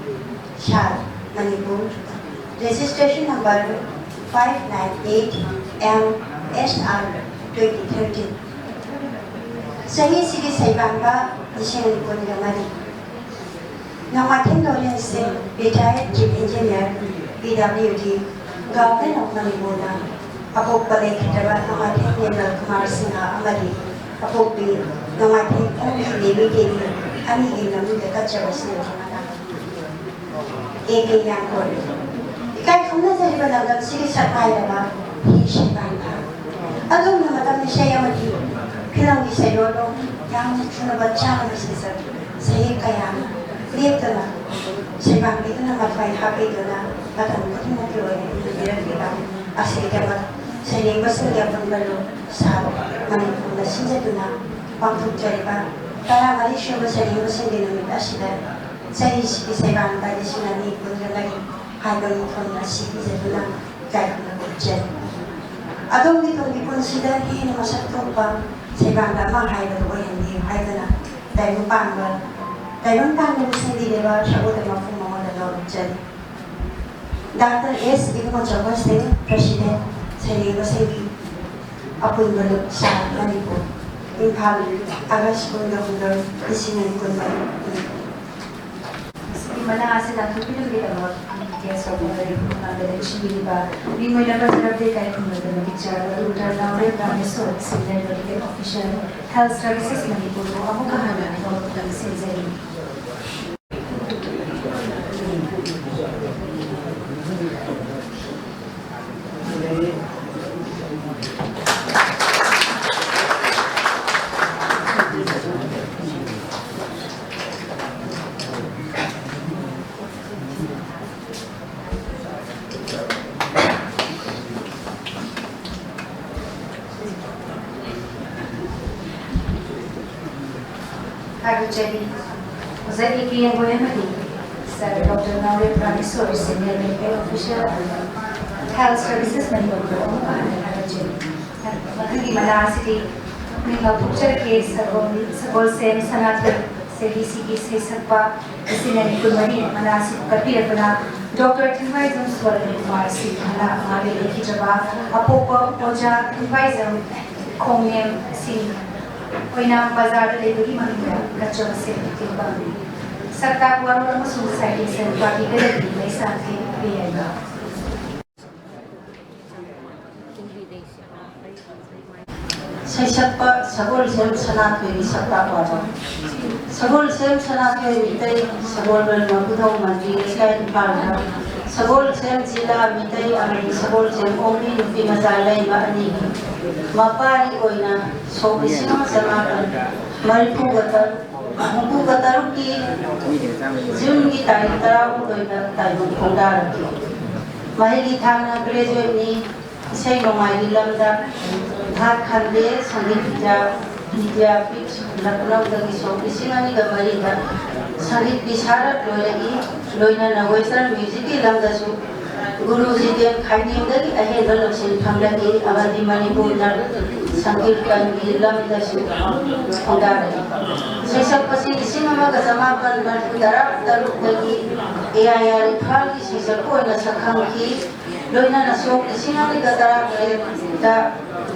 ꯁꯥꯜ, Manipur, registration number five nine eight M S R twenty thirteen꯫ ꯆꯍꯤꯁꯤꯒꯤ ꯁꯩꯕꯥꯡꯕ ꯂꯤꯁꯤꯡ ꯑꯅꯤ ꯀꯨꯟꯒ ꯃꯔꯤ꯫ ꯅꯣꯡꯃꯥꯏꯊꯦꯝ ꯂꯣꯔꯦꯟ ꯁꯤꯡ, retired chief engineer, P W D, Government of ꯃꯅꯤꯄꯨꯔꯅ ꯑꯄꯣꯛꯄ ꯂꯩꯈꯤꯗ꯭ꯔꯕ ꯅꯣꯡꯃꯥꯏꯊꯦꯝ ꯅꯤꯔꯃꯜ ꯀꯨꯃꯥꯔ ꯁꯤꯡꯍ ꯑꯃꯗꯤ ꯑꯄꯣꯛꯄꯤ ꯅꯣꯡꯃꯥꯏꯊꯦꯝ ꯑꯣꯡꯕꯤ ꯗꯦꯕꯤ ꯗꯦꯕꯤ ꯑꯅꯤꯒꯤ ꯃꯃꯤꯡꯗ ꯀꯠꯆꯕ ꯁꯤꯡꯅ ꯑꯦ ꯀꯦ ꯌꯥꯡꯒꯣꯜ꯫ ꯏꯀꯥꯏ ꯈꯨꯝꯅꯖꯔꯤꯕ ꯂꯝꯗꯝꯁꯤꯒꯤ ꯁꯛꯅꯥꯏꯔꯕ ꯍꯤ ꯁꯤꯕꯥꯏ ꯐꯥ꯫ ꯑꯗꯣꯝꯅ ꯃꯇꯝ ꯏꯁꯩ ꯑꯃꯗꯤ ꯐꯤꯂꯝꯒꯤ ꯁꯩꯔꯣꯜꯂꯣ ꯌꯥꯝꯅ ꯆꯨꯅꯕ ꯆꯥꯅꯕ ꯁꯩꯁꯛ ꯁꯩꯍꯦꯛ ꯀꯌꯥꯅ ꯂꯦꯞꯇꯅ ꯁꯩꯕꯥꯡꯕꯤꯗꯨꯅ ꯃꯊ꯭ꯋꯥꯏ ꯍꯥꯞꯄꯤꯗꯨꯅ ꯃꯇꯝ ꯈꯨꯗꯤꯡꯃꯛꯀꯤ ꯑꯣꯏꯅ ꯏꯟꯕꯤꯔꯛꯂꯤꯕ ꯑꯁꯤꯒꯤꯗꯃꯛ ꯁꯩꯔꯦꯡꯕꯁꯤꯡꯒꯤ ꯑꯄꯨꯟꯕ ꯂꯨꯞ ꯁꯥꯜ ꯃꯅꯤꯄꯨꯔꯅ ꯁꯤꯟꯖꯗꯨꯅ ꯄꯥꯡꯊꯣꯛꯆꯔꯤꯕ ꯇꯔꯥꯃꯔꯤ ꯁꯨꯕ ꯁꯩꯔꯦꯡꯕꯁꯤꯡꯒꯤ ꯅꯨꯃꯤꯠ ꯑꯁꯤꯗ ꯆꯍꯤꯁꯤꯒꯤ ꯁꯩꯕꯥꯡꯕ ꯂꯤꯁꯤꯡ ꯑꯅꯤ ꯀꯨꯟꯒ ꯃꯔꯤ ꯍꯥꯏꯕ ꯃꯤꯡꯊꯣꯜ ꯑꯁꯤ ꯄꯤꯖꯗꯨꯅ ꯏꯀꯥꯏ ꯈꯨꯝꯅꯕ ꯎꯠꯆꯔꯤ꯫ ꯑꯗꯣꯝꯒꯤ ꯇꯨꯡꯒꯤ ꯄꯨꯟꯁꯤꯗ ꯍꯦꯟꯅ ꯃꯁꯛ ꯊꯣꯛꯄ ꯁꯩꯕꯥꯡꯕ ꯑꯃ ꯍꯥꯏꯕꯗꯨ ꯑꯣꯏꯍꯟꯕꯤꯌꯨ ꯍꯥꯏꯗꯨꯅ ꯇꯥꯏꯕꯪ ꯄꯥꯟꯕ, ꯇꯥꯏꯕꯪ ꯄꯥꯟꯕꯕꯨ ꯁꯦꯝꯕꯤꯔꯤꯕ ꯁꯛꯑꯣꯗ ꯃꯄꯨ ꯃꯉꯣꯟꯗ ꯅꯣꯂꯨꯛꯆꯔꯤ꯫ ꯗꯥꯛꯇꯔ ꯑꯦꯁ ꯏꯕꯨꯡꯉꯣꯆꯥꯎꯕ ꯁꯤꯡ, President, ꯁꯩꯔꯦꯡꯕꯁꯤꯡꯒꯤ ꯑꯄꯨꯟꯕ ꯂꯨꯞ ꯁꯥꯜ ꯃꯅꯤꯄꯨꯔ, ꯏꯝꯐꯥꯜ, ꯑꯥꯒꯁ ꯀꯨꯟꯒ ꯍꯨꯝꯗꯣꯏ, ꯂꯤꯁꯤꯡ ꯑꯅꯤ ꯀꯨꯟꯃꯔꯤ꯫ ꯃꯁꯤꯒꯤ ꯃꯅꯥ ꯑꯁꯤ ꯂꯪꯊꯣꯛꯄꯤꯔꯝꯕꯒꯤꯗꯃꯛ ꯒꯦꯁ ꯑꯣꯐ ꯑꯣꯅꯔꯒꯤ ꯃꯃꯥꯡꯗ ꯂꯦꯡꯁꯤꯟꯕꯤꯔꯤꯕ ꯃꯤꯡ ꯑꯣꯏꯅ ꯄꯟꯖꯔꯕꯗ ꯏꯀꯥꯏ ꯈꯨꯝꯅꯗꯨꯅ ꯄꯤꯛꯆꯔꯕ doctor Naorem Rameshor, Senior Medical Officer, Health Services ꯃꯅꯤꯄꯨꯔꯕꯨ ꯑꯃꯨꯛꯀ ꯍꯟꯅ ꯊꯧꯔꯝꯗ ꯁꯤꯟꯖꯔꯤ꯫ ꯆꯔꯤ ꯑꯣꯖꯥ ꯑꯦ ꯀꯦ ꯌꯦꯡꯒꯣꯏ ꯑꯃꯗꯤ ꯁꯥꯔ doctor Naorem Praneshor, senior medical officer, health services ꯃꯅꯤꯄꯨꯔꯕꯨ ꯑꯃꯨꯛ ꯍꯟꯅ ꯊꯥꯒꯠꯆꯔꯤ꯫ ꯃꯊꯪꯒꯤ ꯃꯅꯥ ꯑꯁꯤꯗꯤ ꯄꯨꯛꯅꯤꯡ ꯂꯥꯎꯊꯣꯛꯆꯔꯛꯀꯦ꯫ ꯁꯒꯣꯜ, ꯁꯒꯣꯜꯁꯦꯝ ꯁꯅꯥꯊꯣꯏ ꯁꯦ ꯕꯤ ꯁꯤꯒꯤ ꯁꯩꯁꯛꯄ ꯂꯤꯁꯤꯡ ꯑꯅꯤ ꯀꯨꯟꯃꯔꯤ ꯃꯅꯥ ꯑꯁꯤꯕꯨ ꯀꯠꯄꯤꯔꯛꯄꯅ ꯗꯣꯛꯇꯔ ꯊꯤꯡꯕꯥꯏꯖꯝ ꯁꯣꯔꯟ ꯀꯨꯃꯥꯔ ꯁꯤꯡ ꯍꯥꯏꯅ ꯃꯥꯂꯦꯝ ꯂꯩꯈꯤꯗ꯭ꯔꯕ ꯑꯄꯣꯛꯄ ꯑꯣꯖꯥ ꯊꯤꯡꯕꯥꯏꯖꯝ ꯈꯣꯡꯅꯦꯝ ꯁꯤꯡ ꯑꯣꯏꯅ ꯕꯖꯥꯔꯗ ꯂꯩꯕꯒꯤ ꯃꯃꯤꯡꯗ ꯀꯠꯆꯕ ꯁꯦꯜ ꯇꯦꯡꯕꯥꯡꯅꯤ꯫ ꯁꯛꯇꯥꯛ ꯋꯥꯔꯣꯜ ꯑꯃꯁꯨꯡ ꯁꯥꯏꯇꯦꯁꯟ ꯄꯥꯔꯇꯤꯒ ꯂꯩꯕꯤ ꯂꯩꯁꯥꯡꯊꯦꯝ ꯄꯦ ꯌꯥꯏꯃ꯫ ꯁꯩꯁꯛꯄ ꯁꯒꯣꯜꯁꯦꯝ ꯁꯅꯥꯊꯣꯏꯒꯤ ꯁꯛꯇꯥꯛ ꯋꯥꯔꯣꯜ꯫ ꯁꯒꯣꯜꯁꯦꯝ ꯁꯅꯥꯊꯣꯏ ꯃꯤꯇꯩ, ꯁꯒꯣꯜꯕꯟ ꯃꯕꯨꯙꯧ ꯃꯟꯗꯤ ꯂꯩꯀꯥꯏ, ꯏꯝꯐꯥꯜꯗ ꯁꯒꯣꯜꯁꯦꯝ ꯖꯤꯂꯥ ꯃꯤꯇꯩ ꯑꯃꯗꯤ ꯁꯒꯣꯜꯁꯦꯝ ꯑꯣꯡꯕꯤ ꯅꯨꯄꯤ ꯃꯆꯥ ꯂꯩꯃ ꯑꯅꯤꯒꯤ ꯃꯄꯥꯒꯤ ꯑꯣꯏꯅ ꯁꯣꯛ ꯂꯤꯁꯤꯡ ꯑꯃ ꯆꯃꯥꯄꯟ ꯃꯔꯤꯐꯨꯒ ꯇꯔꯨꯛ, ꯍꯨꯝꯐꯨꯒ ꯇꯔꯨꯛꯀꯤ ꯖꯨꯟꯒꯤ ꯇꯥꯔꯤꯛ ꯇꯔꯥꯍꯨꯝꯗꯣꯏꯗ ꯇꯥꯏꯕꯪ ꯈꯣꯡꯗꯥꯔꯛꯈꯤ꯫ ꯃꯍꯩꯒꯤ ꯊꯥꯛꯅ ꯒ꯭ꯔꯦꯖꯨꯋꯦꯠꯅꯤ꯫ ꯏꯁꯩ ꯅꯣꯡꯃꯥꯏꯒꯤ ꯂꯝꯗ ꯙꯥꯠ ꯈꯟꯗꯦ꯫ ꯁꯪꯒꯤꯠ ꯕꯤꯗ꯭ꯌꯥ, ꯕꯤꯗ꯭ꯌꯥꯄꯤꯊ ꯂꯈꯅꯧꯗꯒꯤ ꯁꯣꯛ ꯂꯤꯁꯤꯡ ꯑꯅꯤꯒ ꯃꯔꯤꯗ ꯁꯪꯒꯤꯠ ꯕꯤꯁꯥꯔꯠ ꯂꯣꯏꯔꯛꯏ꯫ ꯂꯣꯏꯅꯅ ꯋꯦꯁꯇꯔꯟ ꯃ꯭ꯌꯨꯖꯤꯛꯀꯤ ꯂꯝꯗꯁꯨ ꯒꯨꯔꯨ ꯖꯤꯇꯦꯟ ꯈꯥꯏꯅꯦꯝꯗꯒꯤ ꯑꯍꯦꯟꯕ ꯂꯧꯁꯤꯡ ꯐꯪꯂꯛꯏ ꯑꯃꯗꯤ ꯃꯅꯤꯄꯨꯔ ꯅꯥꯠ ꯁꯪꯀꯤꯔꯇꯟꯒꯤ ꯂꯝꯗꯁꯨ ꯈꯣꯡꯗꯥꯔꯛꯏ꯫ ꯁꯩꯁꯛꯄꯁꯤ ꯂꯤꯁꯤꯡ ꯑꯃꯒ ꯆꯃꯥꯄꯟ ꯃꯔꯤꯐꯨ ꯇꯔꯥ ꯇꯔꯨꯛꯇꯒꯤ ꯑꯦ ꯑꯥꯏ ꯑꯥꯔ ꯏꯝꯐꯥꯜꯒꯤ ꯁꯩꯁꯛꯄ ꯑꯣꯏꯅ ꯁꯛꯈꯪꯈꯤ꯫ ꯂꯣꯏꯅꯅ ꯁꯣꯛ ꯂꯤꯁꯤꯡ ꯑꯅꯤꯒ ꯇꯔꯥꯇꯔꯦꯠꯇ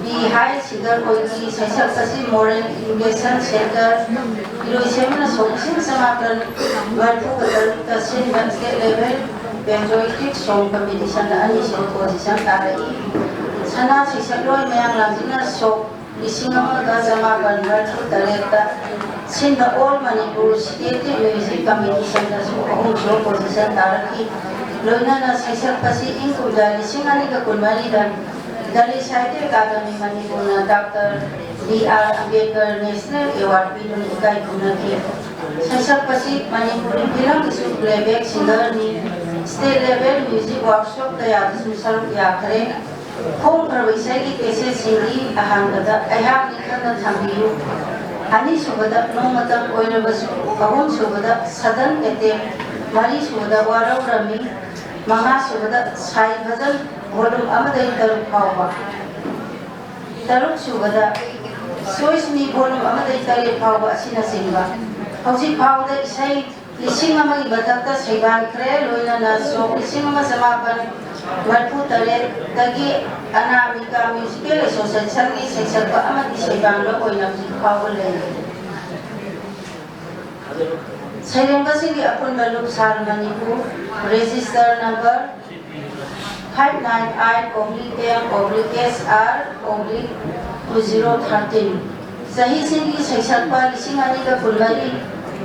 ꯕꯤ ꯍꯥꯏ ꯁꯤꯡꯒꯔ ꯑꯣꯏꯈꯤ꯫ ꯁꯩꯁꯛꯄꯁꯤ ꯃꯣꯔꯦꯜ ꯏꯗꯨꯀꯦꯁꯟ ꯁꯦꯟꯇꯔ ꯏꯔꯣꯏꯁꯦꯝꯅ ꯁꯣꯛ ꯂꯤꯁꯤꯡ ꯆꯃꯥꯄꯟ ꯃꯔꯤꯐꯨꯒ ꯇꯔꯨꯛꯇ ꯁꯤꯟꯕ ꯁ꯭ꯇꯦꯠ ꯂꯦꯚꯦꯜ ꯄꯦꯇ꯭ꯔꯣꯏꯇꯤꯛ ꯁꯣꯡ ꯀꯝꯄꯤꯇꯤꯁꯟꯗ ꯑꯅꯤꯁꯨꯕ ꯄꯣꯖꯤꯁꯟ ꯇꯥꯔꯛꯏ꯫ ꯁꯅꯥ ꯁꯩꯁꯛꯂꯣꯏ ꯃꯌꯥꯡ ꯂꯥꯡꯖꯤꯡꯅ ꯁꯣꯛ ꯂꯤꯁꯤꯡ ꯑꯃꯒ ꯆꯃꯥꯄꯟ ꯃꯔꯤꯐꯨ ꯇꯔꯦꯠꯇ ꯁꯤꯟꯕ ꯑꯣꯜ ꯃꯅꯤꯄꯨꯔ ꯁ꯭ꯇꯦꯠꯀꯤ ꯃ꯭ꯌꯨꯖꯤꯛ ꯀꯝꯄꯤꯇꯤꯁꯟꯗꯁꯨ ꯑꯍꯨꯝꯁꯨꯕ ꯄꯣꯖꯤꯁꯟ ꯇꯥꯔꯛꯈꯤ꯫ ꯂꯣꯏꯅꯅ ꯁꯩꯁꯛꯄꯁꯤ ꯏꯪ ꯀꯨꯝꯖꯥ ꯂꯤꯁꯤꯡ ꯑꯅꯤꯒ ꯀꯨꯟꯃꯔꯤꯗ ꯗꯂꯤ ꯁꯥꯍꯤꯇ꯭ꯌ ꯑꯦꯀꯥꯗꯃꯤ ꯃꯅꯤꯄꯨꯔꯅ doctor B R Ambedkar national award ꯄꯤꯗꯨꯅ ꯏꯀꯥꯏ ꯈꯨꯝꯅꯈꯤ꯫ ꯁꯩꯁꯛꯄꯁꯤ ꯃꯅꯤꯄꯨꯔꯤ ꯐꯤꯂꯝꯒꯤꯁꯨ ꯄ꯭ꯂꯦꯕꯦꯛ ꯁꯤꯡꯒꯔꯅꯤ꯫ ꯁ꯭ꯇꯦꯠ ꯂꯦꯚꯦꯜ ꯃ꯭ꯌꯨꯖꯤꯛ ꯋꯥꯔꯛꯁꯣꯞ ꯀꯌꯥꯗꯁꯨ ꯁꯔꯨꯛ ꯌꯥꯈꯔꯦ꯫ ꯐꯣꯡꯈ꯭ꯔꯕ ꯏꯁꯩꯒꯤ ꯀꯦꯁꯦꯠꯁꯤꯡꯒꯤ ꯑꯍꯥꯟꯕꯗ ꯑꯩꯍꯥꯛꯅꯤ ꯈꯟꯅ ꯊꯝꯕꯤꯌꯨ꯫ ꯑꯅꯤꯁꯨꯕꯗ ꯅꯣꯡꯃꯇꯪ ꯑꯣꯏꯔꯕꯁꯨ, ꯑꯍꯨꯝꯁꯨꯕꯗ ꯁꯗꯟ ꯑꯦꯇꯦꯛ, ꯃꯔꯤꯁꯨꯕꯗ ꯋꯥꯔꯧꯔꯝꯃꯤ, ꯃꯉꯥꯁꯨꯕꯗ ꯁꯥꯏ ꯚꯖꯟ ꯚꯣꯂꯨꯝ ꯑꯃꯗꯒꯤ ꯇꯔꯨꯛ ꯐꯥꯎꯕ, ꯇꯔꯨꯛꯁꯨꯕꯗ ꯁꯣꯏꯁꯅꯤ ꯚꯣꯂꯨꯝ ꯑꯃꯗꯒꯤ ꯇꯔꯦꯠ ꯐꯥꯎꯕ ꯑꯁꯤꯅꯆꯤꯡꯕ꯫ ꯍꯧꯖꯤꯛ ꯐꯥꯎꯕꯗ ꯏꯁꯩ ꯂꯤꯁꯤꯡ ꯑꯃꯒꯤ ꯃꯊꯛꯇ ꯁꯩꯗꯥꯟꯈ꯭ꯔꯦ, ꯂꯣꯏꯅꯅ ꯁꯣꯛ ꯂꯤꯁꯤꯡ ꯑꯃ ꯆꯃꯥꯄꯟ ꯃꯔꯤꯐꯨ ꯇꯔꯦꯠꯇꯒꯤ ꯑꯅꯥꯃꯤꯀꯥ ꯃ꯭ꯌꯨꯖꯤꯀꯦꯜ ꯑꯦꯁꯣꯁꯤꯌꯦꯁꯟꯒꯤ ꯁꯩꯁꯛꯄ ꯑꯃꯗꯤ ꯁꯩꯗꯥꯟꯕ ꯑꯣꯏꯅ ꯍꯧꯖꯤꯛ ꯐꯥꯎꯕ ꯂꯩꯔꯤ꯫ ꯁꯩꯔꯦꯡꯕꯁꯤꯡꯒꯤ ꯑꯄꯨꯟꯕ ꯂꯨꯞ ꯁꯥꯜ Manipur, register number five nine eight oblique M oblique S R oblique two zero thirteen꯫ ꯆꯍꯤꯁꯤꯡꯒꯤ ꯁꯩꯁꯛꯄ ꯂꯤꯁꯤꯡ ꯑꯅꯤꯒ ꯀꯨꯟꯃꯔꯤ,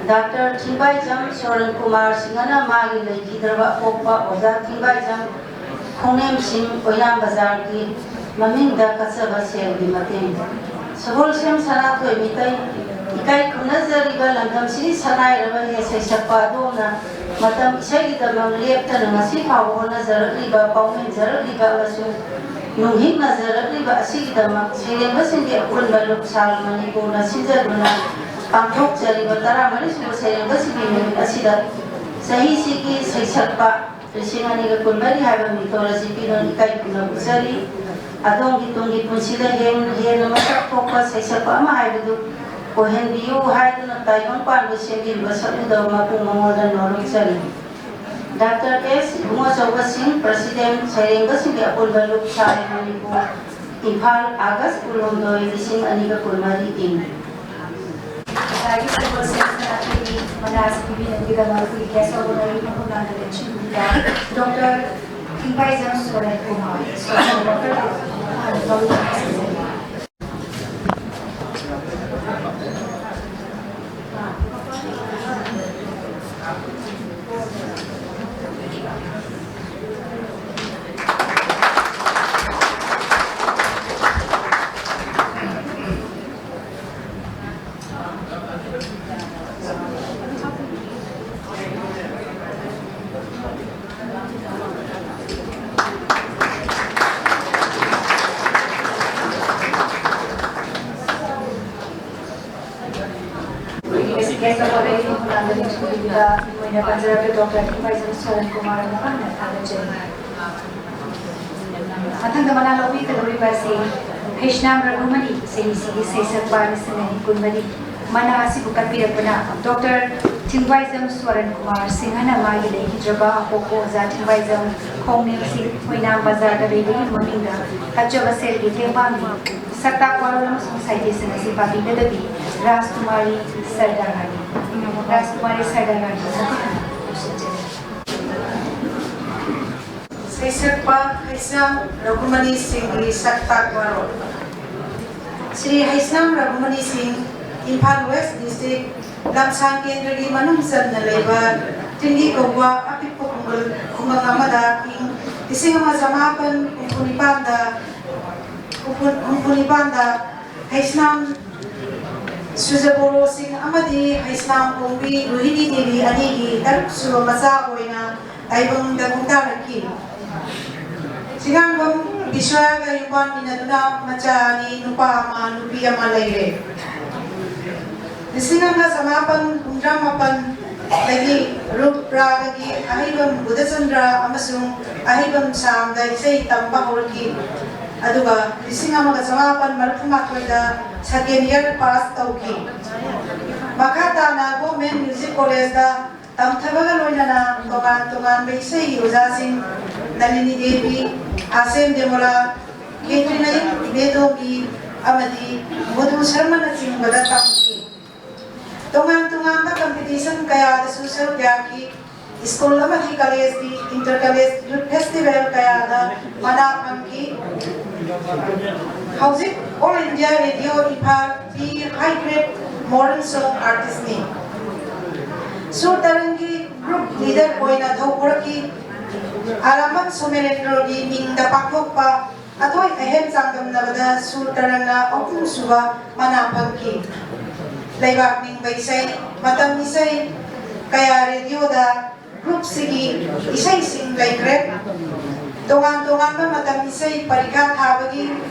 ꯗꯥꯛꯇꯔ ꯊꯤꯡꯕꯥꯏꯖꯝ ꯁꯣꯔꯟ ꯀꯨꯃꯥꯔ ꯁꯤꯡꯍꯅ ꯃꯥꯒꯤ ꯂꯩꯈꯤꯗ꯭ꯔꯕ ꯑꯄꯣꯛꯄ ꯑꯣꯖꯥ ꯊꯤꯡꯕꯥꯏꯖꯝ ꯈꯣꯡꯅꯦꯝꯁꯤꯡ ꯑꯣꯏꯅꯥꯝ ꯕꯖꯥꯔꯒꯤ ꯃꯃꯤꯡꯗ ꯀꯠꯆꯕ ꯁꯦꯜꯒꯤ ꯃꯇꯦꯡ꯫ ꯁꯒꯣꯜꯁꯦꯝ ꯁꯅꯥꯊꯣꯏ ꯃꯤꯇꯩ, ꯏꯀꯥꯏ ꯈꯨꯝꯅꯖꯔꯤꯕ ꯂꯝꯗꯝꯁꯤꯒꯤ ꯁꯅꯥꯏꯔꯕ ꯍꯦ ꯁꯩꯁꯛꯄ ꯑꯗꯣꯝꯅ ꯃꯇꯝ ꯏꯁꯩꯒꯤꯗꯃꯛ ꯂꯦꯞꯇꯅ ꯉꯁꯤ ꯐꯥꯎꯕ ꯍꯣꯠꯅꯖꯔꯛꯂꯤꯕ, ꯄꯥꯎꯃꯤꯟꯖꯔꯛꯂꯤꯕ ꯑꯃꯁꯨꯡ ꯅꯨꯡꯍꯤꯛꯅꯖꯔꯛꯂꯤꯕ ꯑꯁꯤꯒꯤꯗꯃꯛ ꯁꯩꯔꯦꯡꯕꯁꯤꯡꯒꯤ ꯑꯄꯨꯟꯕ ꯂꯨꯞꯁꯥꯜ ꯃꯅꯤꯄꯨꯔꯅ ꯁꯤꯟꯖꯗꯨꯅ ꯄꯥꯡꯊꯣꯛꯆꯔꯤꯕ ꯇꯔꯥꯃꯔꯤꯁꯨꯕ ꯁꯩꯔꯦꯡꯕꯁꯤꯡꯒꯤ ꯅꯨꯃꯤꯠ ꯑꯁꯤꯗ ꯆꯍꯤꯁꯤꯒꯤ ꯁꯩꯁꯛꯄ ꯂꯤꯁꯤꯡ ꯑꯅꯤꯒ ꯀꯨꯟꯃꯔꯤ ꯍꯥꯏꯕ ꯃꯤꯡꯊꯣꯜ ꯑꯁꯤ ꯄꯤꯗꯨꯅ ꯏꯀꯥꯏ ꯈꯨꯝꯅꯕ ꯎꯠꯆꯔꯤ꯫ ꯑꯗꯣꯝꯒꯤ ꯇꯨꯡꯒꯤ ꯄꯨꯟꯁꯤꯗ ꯍꯦꯟ-, ꯍꯦꯟꯅ ꯃꯁꯛ ꯊꯣꯛꯄ ꯁꯩꯁꯛꯄ ꯑꯃ ꯍꯥꯏꯕꯗꯨ ꯑꯣꯏꯍꯟꯕꯤꯌꯨ ꯍꯥꯏꯗꯨꯅ ꯇꯥꯏꯕꯪ ꯄꯥꯟꯕ ꯁꯦꯝꯕꯤꯔꯤꯕ ꯁꯛꯎꯗꯕ ꯃꯄꯨ ꯃꯉꯣꯟꯗ ꯅꯣꯂꯨꯛꯆꯔꯤ꯫ ꯗꯥꯛꯇꯔ ꯑꯦꯁ ꯏꯕꯨꯡꯉꯣꯆꯧꯕ ꯁꯤꯡ, ꯄ꯭ꯔꯁꯤꯗꯦꯟ, ꯁꯩꯔꯦꯡꯕꯁꯤꯡꯒꯤ ꯑꯄꯨꯟꯕ ꯂꯨꯞ ꯁꯥꯏ ꯃꯅꯤꯄꯨꯔ, ꯏꯝꯐꯥꯜ, ꯑꯥꯒꯁ ꯀꯨꯟꯍꯨꯝꯗꯣꯏ, ꯂꯤꯁꯤꯡ ꯑꯅꯤꯒ ꯀꯨꯟꯃꯔꯤ ꯏꯪ꯫ ꯉꯁꯥꯏꯒꯤ ꯁꯒꯣꯜꯁꯦꯝ ꯁꯅꯥꯊꯣꯏꯒꯤ ꯃꯅꯥ ꯑꯁꯤ ꯄꯤꯕꯤꯅꯕꯒꯤꯗꯃꯛ ꯑꯩꯈꯣꯏꯒꯤ guest of honour ꯃꯐꯝ ꯂꯥꯡꯗ ꯂꯦꯞꯁꯤꯟꯕꯤꯕ ꯗꯣꯛꯇꯔ ꯊꯤꯡꯕꯥꯏꯖꯝ ꯁꯣꯔꯦꯟ ꯀꯨꯃꯥꯔ, social worker, ꯑꯣꯏꯅ ꯄꯟꯖꯔꯛꯄ ꯗꯣꯛꯇꯔ ꯊꯤꯡꯕꯥꯏꯖꯝ ꯁꯣꯔꯟ ꯀꯨꯃꯥꯔ ꯃꯍꯥꯛꯅ ꯊꯥꯒꯠꯆꯔꯤ꯫ ꯃꯊꯪꯗ ꯃꯅꯥ ꯂꯧꯕꯤꯒꯗꯧꯔꯤꯕ ꯑꯁꯤ ꯍꯩꯁꯅꯥꯝ ꯔꯘꯨꯃꯅꯤ, ꯆꯍꯤ ꯑꯁꯤꯒꯤ ꯁꯩꯁꯛꯄ ꯂꯤꯁꯤꯡ ꯑꯅꯤ ꯀꯨꯟꯃꯔꯤ꯫ ꯃꯅꯥ ꯑꯁꯤꯕꯨ ꯀꯠꯄꯤꯔꯛꯄꯅ ꯗꯣꯛꯇꯔ ꯊꯤꯡꯕꯥꯏꯖꯝ ꯁꯣꯔꯟ ꯀꯨꯃꯥꯔ ꯁꯤꯡꯍꯅ ꯃꯥꯒꯤ ꯂꯩꯈꯤꯗ꯭ꯔꯕ ꯑꯄꯣꯛꯄ ꯑꯣꯖꯥ ꯊꯤꯡꯕꯥꯏꯖꯝ ꯈꯣꯡꯅꯤꯜ ꯁꯤꯡ, ꯑꯣꯏꯅꯥꯝ ꯕꯖꯥꯔꯗ ꯂꯩꯕꯒꯤ ꯃꯃꯤꯡꯗ ꯀꯠꯆꯕ ꯁꯦꯜꯒꯤ ꯇꯦꯡꯕꯥꯡꯅꯤ꯫ ꯁꯛꯇꯥꯛ ꯋꯥꯔꯣꯜ ꯑꯃꯁꯨꯡ citation ꯑꯁꯤ ꯄꯥꯕꯤꯒꯗꯕꯤ ꯔꯥꯖꯀꯨꯃꯥꯔꯤ ꯁꯔꯗꯥꯔ ꯔꯥꯅꯤ꯫ ꯔꯥꯖꯀꯨꯃꯥꯔꯤ ꯁꯔꯗꯥꯔ ꯔꯥꯅꯤ ꯃꯈꯥ ꯇꯥꯅ ꯂꯧꯁꯤꯟꯖꯔꯤ꯫ ꯁꯩꯁꯛꯄ ꯍꯩꯁꯅꯥꯝ ꯔꯘꯨꯃꯅꯤ ꯁꯤꯡꯒꯤ ꯁꯛꯇꯥꯛ ꯋꯥꯔꯣꯜ꯫ ꯁ꯭ꯔꯤ ꯍꯩꯁꯅꯥꯝ ꯔꯘꯨꯃꯅꯤ ꯁꯤꯡ, ꯏꯝꯐꯥꯜ ꯋꯦꯁ ꯗꯤꯁꯇ꯭ꯔꯤꯛ ꯂꯝꯁꯥꯡ ꯀꯦꯟꯗ꯭ꯔꯒꯤ ꯃꯅꯨꯡ ꯆꯟꯅ ꯂꯩꯕ ꯇꯤꯡꯒꯤ ꯀꯧꯕ ꯑꯄꯤꯛꯄ ꯈꯨꯡꯒꯪ, ꯈꯨꯡꯒꯪ ꯑꯃꯗ ꯏꯪ ꯂꯤꯁꯤꯡ ꯑꯃ ꯆꯃꯥꯄꯟ ꯍꯨꯝꯐꯨ ꯅꯤꯄꯥꯟꯗ, ꯍꯨꯝꯐꯨ, ꯍꯨꯝꯐꯨ ꯅꯤꯄꯥꯟꯗ ꯍꯩꯁꯅꯥꯝ ꯁꯨꯖꯕꯣꯔꯣ ꯁꯤꯡ ꯑꯃꯗꯤ ꯍꯩꯁꯅꯥꯝ ꯀꯣꯡꯕꯤ ꯔꯣꯍꯤꯅꯤ ꯗꯦꯕꯤ ꯑꯅꯤꯒꯤ ꯇꯔꯨꯛ ꯁꯨꯕ ꯃꯆꯥ ꯑꯣꯏꯅ ꯇꯥꯏꯕꯪꯗ ꯈꯣꯡꯗꯥꯔꯛꯈꯤ꯫ ꯆꯤꯉꯥꯡꯕꯝ ꯕꯤꯁ꯭ꯋꯥꯒ ꯌꯨꯝꯕꯥꯟꯃꯤꯟꯅꯗꯨꯅ ꯃꯆꯥ ꯑꯅꯤ, ꯅꯨꯄꯥ ꯑꯃ, ꯅꯨꯄꯤ ꯑꯃ ꯂꯩꯔꯦ꯫ ꯂꯤꯁꯤꯡ ꯑꯃ ꯆꯃꯥꯄꯟ ꯍꯨꯝꯗ꯭ꯔꯥ ꯃꯥꯄꯟꯗꯒꯤ ꯔꯨꯞ ꯔꯥꯒꯒꯤ ꯑꯍꯩꯕꯝ ꯕꯨꯙꯆꯟꯗ꯭ꯔ ꯑꯃꯁꯨꯡ ꯑꯍꯩꯕꯝ ꯁꯥꯝꯗ ꯏꯁꯩ ꯇꯝꯕ ꯍꯧꯔꯛꯈꯤ꯫ ꯑꯗꯨꯒ ꯂꯤꯁꯤꯡ ꯑꯃꯒ ꯆꯃꯥꯄꯟ ꯃꯔꯤꯐꯨ ꯃꯥꯊꯣꯏꯗ second year pass ꯇꯧꯈꯤ꯫ ꯃꯈꯥ ꯇꯥꯅ Government Music Collegeꯇ ꯇꯝꯊꯕꯒ ꯂꯣꯏꯅꯅ ꯇꯣꯉꯥꯟ ꯇꯣꯉꯥꯟꯕ ꯏꯁꯩꯒꯤ ꯑꯣꯖꯥꯁꯤꯡ ꯅꯂꯤꯅꯤ ꯗꯦꯕꯤ, ꯑꯥꯁꯦꯝ ꯗꯦꯃꯣꯂꯥ, ꯀꯦꯇ꯭ꯔꯤꯅꯥ ꯏꯕꯦꯗꯣꯝꯕꯤ ꯑꯃꯗꯤ ꯃꯙꯨ ꯁꯔꯃꯅꯆꯤꯡꯕꯗ ꯇꯝꯈꯤ꯫ ꯇꯣꯉꯥꯟ ꯇꯣꯉꯥꯟꯕ competition ꯀꯌꯥꯗꯁꯨ ꯁꯔꯨꯛ ꯌꯥꯈꯤ꯫ ꯁ꯭ꯀꯨꯜ ꯑꯃꯗꯤ ꯀꯣꯂꯦꯖꯀꯤ inter college youth festival ꯀꯌꯥꯗ ꯃꯅꯥ ꯐꯪꯈꯤ꯫ ꯍꯧꯖꯤꯛ All India Radio ꯏꯝꯐꯥꯜ ꯄꯤ high grade modern song artistꯅꯤ꯫ ꯁꯨꯔ ꯇꯔꯪꯒꯤ group leader ꯑꯣꯏꯅ ꯊꯧ ꯄꯨꯔꯛꯈꯤ꯫ ꯑꯔꯥꯝꯕꯝ ꯁꯣꯃꯦꯂꯦꯟꯗ꯭ꯔꯣꯒꯤ ꯃꯤꯡꯗ ꯄꯥꯡꯊꯣꯛꯄ ꯑꯊꯣꯏ ꯑꯍꯦꯟ ꯆꯥꯡꯗꯝꯅꯕꯗ ꯁꯨꯔ ꯇꯔꯪꯅ ꯑꯍꯨꯝꯁꯨꯕ ꯃꯅꯥ ꯐꯪꯈꯤ꯫ ꯂꯩꯕꯥꯛ ꯅꯤꯡꯕ ꯏꯁꯩ, ꯃꯇꯝ ꯏꯁꯩ ꯀꯌꯥ ꯔꯦꯗꯤꯑꯣꯗ groupꯁꯤꯒꯤ ꯏꯁꯩꯁꯤꯡ ꯂꯩꯈ꯭ꯔꯦ꯫ ꯇꯣꯉꯥꯟ ꯇꯣꯉꯥꯟꯕ ꯃꯇꯝ ꯏꯁꯩ ꯄꯔꯤꯈꯥ ꯊꯥꯕꯒꯤ,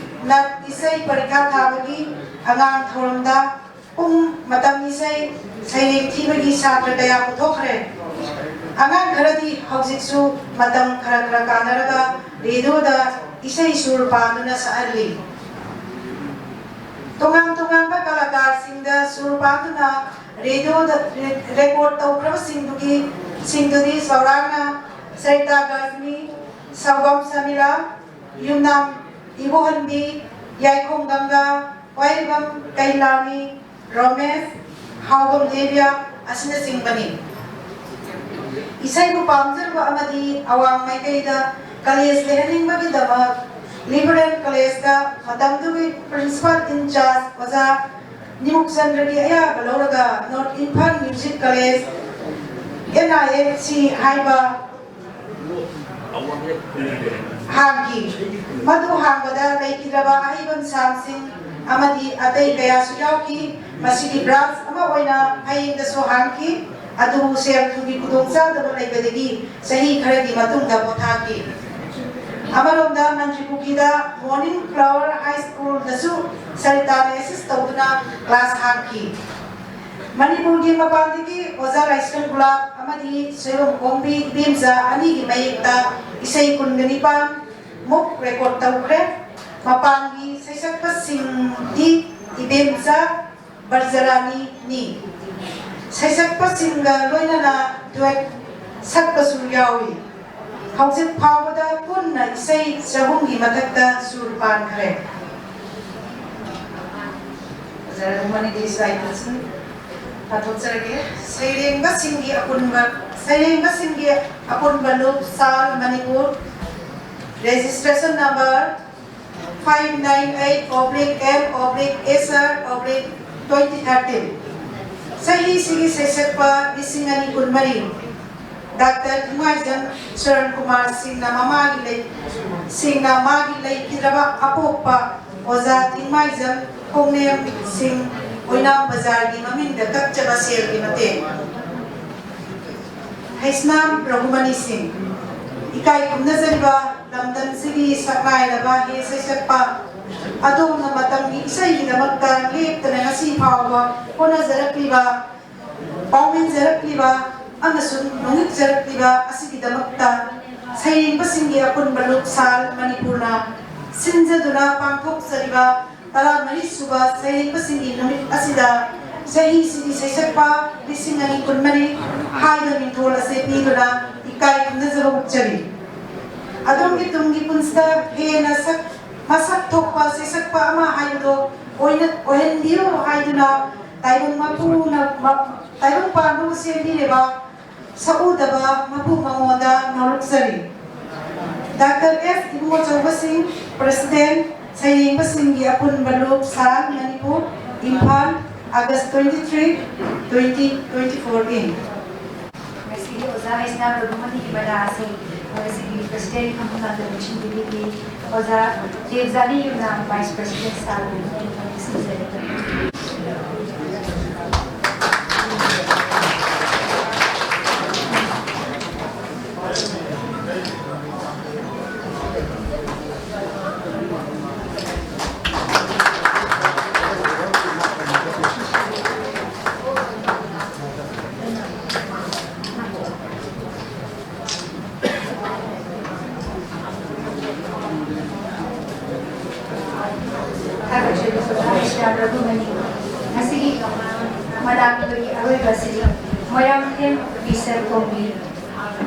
ꯅꯠ ꯏꯁꯩ ꯄꯔꯤꯈꯥ ꯊꯥꯕꯒꯤ, ꯑꯉꯥꯡ ꯊꯧꯔꯝꯗ, ꯄꯨꯡ ꯃꯇꯝ ꯏꯁꯩ ꯁꯩꯔꯦꯡ ꯊꯤꯕꯒꯤ ꯁꯥꯇ꯭ꯔ ꯀꯌꯥ ꯄꯨꯊꯣꯛꯈ꯭ꯔꯦ꯫ ꯑꯉꯥꯡ ꯈꯔꯗꯤ ꯍꯧꯖꯤꯛꯁꯨ ꯃꯇꯝ ꯈꯔ ꯈꯔ ꯀꯥꯟꯅꯔꯒ ꯔꯦꯗꯤꯑꯣꯗ ꯏꯁꯩ ꯁꯨꯔ ꯄꯥꯟꯗꯨꯅ ꯁꯛꯍꯜꯂꯤ꯫ ꯇꯣꯉꯥꯟ ꯇꯣꯉꯥꯟꯕ ꯀꯂꯥꯀꯥꯔꯁꯤꯡꯗ ꯁꯨꯔ ꯄꯥꯟꯗꯨꯅ ꯔꯦꯗꯤꯑꯣꯗ ꯔꯦ-, ꯔꯦꯀꯣꯔꯗ ꯇꯧꯈ꯭ꯔꯕꯁꯤꯡꯗꯨꯒꯤ, ꯁꯤꯡꯗꯨꯗꯤ ꯆꯥꯎꯔꯥꯛꯅ ꯁꯔꯤꯇꯥ ꯒꯔꯚꯅꯤ, ꯁꯥꯎꯕꯝ ꯁꯃꯤꯔꯥ, ꯌꯨꯝꯅꯥꯝ ꯏꯕꯣꯍꯟꯕꯤ, ꯌꯥꯏꯈꯣꯡ ꯒꯪꯒꯥ, ꯋꯥꯏꯔꯤꯕꯝ ꯀꯩꯂꯥꯅꯤ, ꯔꯣꯃꯦꯁ, ꯍꯥꯎꯕꯝ ꯗꯦꯕꯤꯌꯥ ꯑꯁꯤꯅꯆꯤꯡꯕꯅꯤ꯫ ꯏꯁꯩꯕꯨ ꯄꯥꯝꯖꯔꯨꯕ ꯑꯃꯗꯤ ꯑꯋꯥꯡ ꯃꯥꯏꯀꯩꯗ ꯀꯂꯦꯖ ꯂꯩꯍꯟꯅꯤꯡꯕꯒꯤꯗꯃꯛ ꯂꯤꯕꯔꯦꯜ ꯀꯂꯦꯖꯇ ꯃꯇꯝꯗꯨꯒꯤ ꯄ꯭ꯔꯤꯟꯁꯤꯄꯥꯜ ꯏꯟꯆꯥꯔꯖ ꯑꯣꯖꯥ ꯅꯤꯃꯨꯛꯆꯟꯗ꯭ꯔꯒꯤ ꯑꯌꯥꯕ ꯂꯧꯔꯒ north Imphal music college, N I F C ꯍꯥꯏꯕ ꯍꯥꯡꯈꯤ꯫ ꯃꯗꯨ ꯍꯥꯡꯕꯗ ꯂꯩꯈꯤꯗ꯭ꯔꯕ ꯑꯍꯩꯕ ꯃꯤꯁꯥꯝꯁꯤꯡ ꯑꯃꯗꯤ ꯑꯇꯩ ꯀꯌꯥꯁꯨ ꯌꯥꯎꯈꯤ꯫ ꯃꯁꯤꯒꯤ ꯕ꯭ꯔꯥꯟꯁ ꯑꯃ ꯑꯣꯏꯅ ꯐꯌꯦꯡꯗꯁꯨ ꯍꯥꯡꯈꯤ꯫ ꯑꯗꯨꯕꯨ ꯁꯦꯜ ꯊꯨꯝꯒꯤ ꯈꯨꯗꯣꯡꯆꯥꯗꯕ ꯂꯩꯕꯗꯒꯤ ꯆꯍꯤ ꯈꯔꯒꯤ ꯃꯇꯨꯡꯗ ꯄꯣꯊꯥꯈꯤ꯫ ꯑꯃꯔꯣꯝꯗ ꯃꯟꯇ꯭ꯔꯤꯄꯨꯈ꯭ꯔꯤꯗ ꯃꯣꯔꯅꯤꯡ ꯐ꯭ꯂꯥꯋꯔ ꯍꯥꯏ ꯁ꯭ꯀꯨꯜꯗꯁꯨ ꯁꯔꯤꯇꯥꯅ ꯑꯦꯁꯤꯁ ꯇꯧꯗꯨꯅ ꯀ꯭ꯂꯥꯁ ꯍꯥꯡꯈꯤ꯫ ꯃꯅꯤꯄꯨꯔꯒꯤ ꯃꯄꯥꯟꯗꯒꯤ ꯑꯣꯖꯥ ꯂꯥꯏꯁ꯭ꯔꯝ ꯒꯨꯂꯥꯞ ꯑꯃꯗꯤ ꯁꯣꯏꯕꯝ ꯑꯣꯡꯕꯤ ꯏꯕꯦꯝꯆꯥ ꯑꯅꯤꯒꯤ ꯃꯌꯦꯛꯇ ꯏꯁꯩ ꯀꯨꯟꯒ ꯅꯤꯄꯥꯟ ꯃꯨꯛ ꯔꯦꯀꯣꯔꯗ ꯇꯧꯈ꯭ꯔꯦ꯫ ꯃꯄꯥꯟꯒꯤ ꯁꯩꯁꯛꯄꯁꯤꯡꯗꯤ ꯏꯕꯦꯝꯆꯥ ꯕ꯭ꯔꯖꯔꯥꯅꯤꯅꯤ꯫ ꯁꯩꯁꯛꯄꯁꯤꯡꯒ ꯂꯣꯏꯅꯅ ꯗꯨꯋꯦꯠ ꯁꯛꯄꯁꯨ ꯌꯥꯎꯏ꯫ ꯍꯧꯖꯤꯛ ꯐꯥꯎꯕꯗ ꯄꯨꯟꯅ ꯏꯁꯩ ꯆꯍꯨꯝꯒꯤ ꯃꯊꯛꯇ ꯁꯨꯔ ꯄꯥꯟꯈ꯭ꯔꯦ꯫ ꯐꯖꯔꯕ ꯃꯅꯤꯄꯨꯔꯤ ꯁꯥꯍꯤꯇ꯭ꯌꯁꯤꯡ ꯄꯥꯊꯣꯛꯆꯔꯒꯦ꯫ ꯁꯩꯔꯦꯡꯕꯁꯤꯡꯒꯤ ꯑꯄꯨꯟꯕ, ꯁꯩꯔꯦꯡꯕꯁꯤꯡꯒꯤ ꯑꯄꯨꯟꯕ ꯂꯨꯞ ꯁꯥꯜ Manipur, registration number five nine eight oblique M oblique S R oblique twenty thirteen꯫ ꯆꯍꯤꯁꯤꯒꯤ ꯁꯩꯁꯛꯄ ꯂꯤꯁꯤꯡ ꯑꯅꯤ ꯀꯨꯟꯃꯔꯤ꯫ ꯗꯥꯛꯇꯔ ꯊꯤꯡꯃꯥꯏꯖꯝ ꯁꯔꯟ ꯀꯨꯃꯥꯔ ꯁꯤꯡꯅ ꯃꯃꯥꯒꯤ ꯂꯩ-, ꯁꯤꯡꯅ ꯃꯥꯒꯤ ꯂꯩꯈꯤꯗ꯭ꯔꯕ ꯑꯄꯣꯛꯄ ꯑꯣꯖꯥ ꯊꯤꯡꯃꯥꯏꯖꯝ ꯈꯣꯡꯅꯦꯝ ꯁꯤꯡ ꯑꯣꯏꯅꯥꯝ ꯕꯖꯥꯔꯒꯤ ꯃꯃꯤꯡꯗ ꯀꯛꯆꯕ ꯁꯦꯜꯒꯤ ꯃꯇꯦꯡ꯫ ꯍꯩꯁꯅꯥꯝ ꯔꯘꯨꯃꯅꯤ ꯁꯤꯡ꯫ ꯏꯀꯥꯏ ꯈꯨꯝꯅꯖꯔꯤꯕ ꯂꯝꯗꯝꯁꯤꯒꯤ ꯁꯛꯅꯥꯏꯔꯕ ꯍꯦ ꯁꯩꯁꯛꯄ ꯑꯗꯣꯝꯅ ꯃꯇꯝꯒꯤ ꯏꯁꯩꯒꯤꯗꯃꯛꯇ ꯂꯦꯞꯇꯅ ꯉꯁꯤ ꯐꯥꯎꯕ ꯍꯣꯠꯅꯖꯔꯛꯂꯤꯕ, ꯄꯥꯎꯃꯤꯟꯖꯔꯛꯂꯤꯕ ꯑꯃꯁꯨꯡ ꯅꯣꯡꯂꯤꯛꯆꯔꯛꯂꯤꯕ ꯑꯁꯤꯒꯤꯗꯃꯛꯇ ꯁꯩꯔꯦꯡꯕꯁꯤꯡꯒꯤ ꯑꯄꯨꯟꯕ ꯂꯨꯞ ꯁꯥꯜ ꯃꯅꯤꯄꯨꯔꯅ ꯁꯤꯟꯖꯗꯨꯅ ꯄꯥꯡꯊꯣꯛꯆꯔꯤꯕ ꯇꯔꯥꯃꯔꯤ ꯁꯨꯕ ꯁꯩꯔꯦꯡꯕꯁꯤꯡꯒꯤ ꯅꯨꯃꯤꯠ ꯑꯁꯤꯗ ꯆꯍꯤꯁꯤꯒꯤ ꯁꯩꯁꯛꯄ ꯂꯤꯁꯤꯡ ꯑꯅꯤ ꯀꯨꯟꯃꯔꯤ ꯍꯥꯏꯕ ꯃꯤꯡꯊꯣꯜ ꯑꯁꯤ ꯄꯤꯗꯨꯅ ꯏꯀꯥꯏ ꯈꯨꯝꯅꯖꯕ ꯎꯠꯆꯔꯤ꯫ ꯑꯗꯣꯝꯒꯤ ꯇꯨꯡꯒꯤ ꯄꯨꯟꯁꯤꯗ ꯍꯦꯟꯅ ꯁꯛ, ꯃꯁꯛ ꯊꯣꯛꯄ ꯁꯩꯁꯛꯄ ꯑꯃ ꯍꯥꯏꯕꯗꯣ ꯑꯣꯏꯅ, ꯑꯣꯏꯍꯟꯕꯤꯌꯨ ꯍꯥꯏꯗꯨꯅ ꯇꯥꯏꯕꯪ ꯃꯄꯨꯅ, ꯃ-, ꯇꯥꯏꯕꯪ ꯄꯥꯟꯕꯕꯨ ꯁꯦꯝꯕꯤꯔꯤꯕ ꯁꯛꯎꯗꯕ ꯃꯄꯨ ꯃꯉꯣꯟꯗ ꯅꯣꯂꯨꯛꯆꯔꯤ꯫ ꯗꯥꯛꯇꯔ ꯑꯦꯁ ꯏꯕꯨꯡꯉꯣꯆꯧꯕꯁꯤꯡ, ꯄ꯭ꯔꯦꯁꯤꯗꯦꯟꯠ, ꯁꯩꯔꯦꯡꯕꯁꯤꯡꯒꯤ ꯑꯄꯨꯟꯕ ꯂꯨꯞ ꯁꯥꯜ ꯃꯅꯤꯄꯨꯔ, ꯏꯝꯐꯥꯜ, ꯑꯥꯒꯁ ꯇ꯭ꯋꯦꯟꯇꯤ ꯊ꯭ꯔꯤ, ꯇ꯭ꯋꯦꯟꯇꯤ ꯇ꯭ꯋꯦꯟꯇꯤ ꯐꯣꯔꯒꯤ꯫ ꯉꯁꯤꯒꯤ ꯑꯣꯖꯥ ꯍꯩꯁꯅꯥꯝ ꯔꯘꯨꯃꯅꯤꯒꯤ ꯃꯅꯥ ꯑꯁꯤ ꯉꯁꯤꯒꯤ ꯄ꯭ꯔꯦꯁꯤꯗꯦꯟꯠ ꯈꯝꯕ ꯊꯣꯏꯕꯤꯒꯤ ꯑꯣꯖꯥ ꯗꯦꯕꯖꯥꯅꯤ ꯌꯨꯝꯅꯥꯝ ꯚꯥꯏꯁ ꯄ꯭ꯔꯦꯁꯤꯗꯦꯟꯠ ꯁꯥꯔꯕꯨ ꯁꯤꯟꯖꯔꯤ꯫ ꯊꯥꯒꯠꯆꯔꯤ ꯑꯣꯖꯥ ꯍꯩꯁꯅꯥꯝ ꯔꯘꯨꯃꯅꯤ꯫ ꯉꯁꯤꯒꯤ ꯃꯅꯥ ꯄꯤꯕꯒꯤ ꯑꯔꯣꯏꯕ ꯑꯁꯤꯗꯤ ꯃꯣꯏꯔꯥꯡꯊꯦꯝ ꯕꯤꯁꯔ ꯀꯣꯝꯕꯤ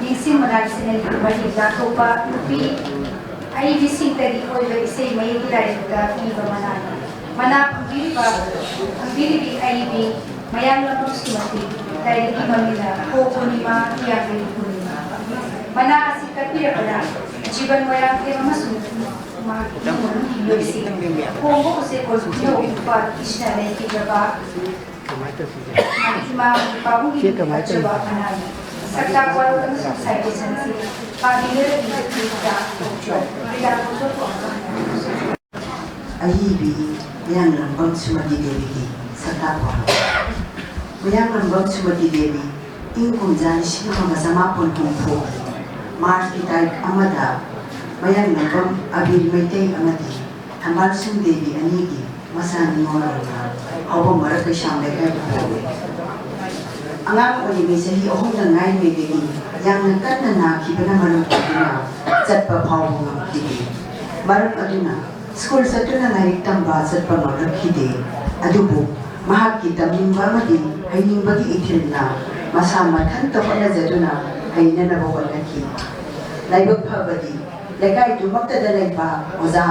ꯅꯤꯡꯁꯤꯡ ꯃꯅꯥꯒꯤ ꯁꯤꯅꯔꯤ ꯃꯔꯤ ꯂꯥꯟꯊꯣꯛꯄ ꯅꯨꯄꯤ ꯑꯏꯕꯤꯁꯤꯡꯇꯒꯤ ꯑꯣꯏꯕ ꯏꯁꯩ ꯃꯌꯦꯛꯀꯤ ꯂꯥꯏꯔꯤꯛꯇ ꯄꯤꯕ ꯃꯅꯥꯅꯤ꯫ ꯃꯅꯥ ꯐꯪꯕꯤꯔꯤꯕ, ꯐꯪꯕꯤꯔꯤꯕꯤ ꯑꯏꯕꯤ ꯃꯌꯥꯡꯂꯝꯕꯝ ꯁꯨꯃꯇꯤ, ꯂꯥꯏꯔꯤꯛꯀꯤ ꯃꯃꯤꯡꯅ ꯍꯣ ꯄꯨꯔꯅꯤꯃꯥ, ꯍꯤꯌꯥꯡꯒꯩ ꯄꯨꯔꯅꯤꯃꯥ꯫ ꯃꯅꯥ ꯑꯁꯤ ꯀꯠꯄꯤꯔꯛꯄꯗ ꯖꯤꯕꯟ ꯃꯣꯏꯔꯥꯡꯊꯦꯝ ꯑꯃꯁꯨꯡ ꯃꯍꯥꯛꯀꯤ ꯏꯃꯨꯡ ꯃꯅꯨꯡꯒꯤ ꯃꯤꯑꯣꯏꯁꯤꯡ ꯈꯣꯡꯕ ꯎꯆꯦꯛ ꯀꯣꯜꯍꯨꯟꯗ ꯎꯄꯥꯜ ꯄꯤꯁꯤꯅ ꯂꯩꯈꯤꯗ꯭ꯔꯕ ꯏꯃꯥ ꯄꯥꯕꯨꯡꯒꯤ ꯃꯤꯡ ꯀꯠꯆꯕ ꯃꯅꯥꯅꯤ꯫ ꯁꯛꯇꯥꯛ ꯋꯥꯔꯣꯜ ꯑꯃꯁꯨꯡ ꯁꯥꯏꯇꯦꯁꯟꯁꯤ ꯄꯥꯕꯤꯅꯕꯒꯤ ꯃꯤꯀꯨꯞꯇ ꯀꯧꯖꯧ꯫ ꯂꯤꯂꯥ ꯀꯧꯖꯧ꯫ ꯑꯏꯕꯤ ꯃꯌꯥꯡꯂꯝꯕꯝ ꯁꯨꯃꯇꯤ ꯗꯦꯕꯤꯒꯤ ꯁꯛꯇꯥꯛ ꯋꯥꯔꯣꯜ꯫ ꯃꯌꯥꯡꯂꯝꯕꯝ ꯁꯨꯃꯇꯤ ꯗꯦꯕꯤ ꯏꯪ ꯀꯨꯝꯖꯥ ꯂꯤꯁꯤꯡ ꯑꯃꯒ ꯆꯃꯥꯄꯟ ꯍꯨꯝꯐꯨ ꯃꯥꯔꯆꯀꯤ ꯇꯥꯔꯤꯛ ꯑꯃꯗ ꯃꯌꯥꯡꯂꯝꯕꯝ ꯑꯕꯤꯔ ꯃꯩꯇꯩ ꯑꯃꯗꯤ ꯊꯝꯕꯥꯜꯁꯤꯡ ꯗꯦꯕꯤ ꯑꯅꯤꯒꯤ ꯃꯆꯥ ꯅꯤꯉꯣꯜ ꯑꯣꯏꯅ ꯍꯧꯕ ꯃꯔꯛ ꯀꯩꯁꯥꯝ ꯂꯩꯀꯥꯏꯗ ꯄꯣꯛꯏ꯫ ꯑꯉꯥꯡ ꯑꯣꯏꯔꯤꯉꯩ ꯆꯍꯤ ꯑꯍꯨꯝꯗ ꯉꯥꯏꯔꯤꯉꯩꯗꯒꯤ ꯌꯥꯝꯅ ꯀꯟꯅ ꯅꯥꯈꯤꯕꯅ ꯃꯔꯝ ꯑꯣꯏꯗꯨꯅ ꯆꯠꯄ ꯐꯥꯎꯕ ꯉꯝꯈꯤꯗꯦ꯫ ꯃꯔꯝ ꯑꯗꯨꯅ ꯁ꯭ꯀꯨꯜ ꯆꯠꯇꯨꯅ ꯂꯥꯏꯔꯤꯛ ꯇꯝꯕ ꯆꯠꯄ ꯉꯝꯂꯛꯈꯤꯗꯦ꯫ ꯑꯗꯨꯕꯨ ꯃꯍꯥꯛꯀꯤ ꯇꯝꯅꯤꯡꯕ ꯑꯃꯗꯤ ꯍꯩꯅꯤꯡꯕꯒꯤ ꯏꯊꯤꯜꯅ ꯃꯁꯥ ꯃꯊꯟꯇ ꯍꯣꯠꯅꯖꯗꯨꯅ ꯍꯩꯅꯅꯕ ꯍꯣꯠꯅꯈꯤ꯫ ꯂꯥꯏꯕꯛ ꯐꯕꯗꯤ ꯂꯩꯀꯥꯏꯗꯨꯃꯛꯇꯗ ꯂꯩꯕ ꯑꯣꯖꯥ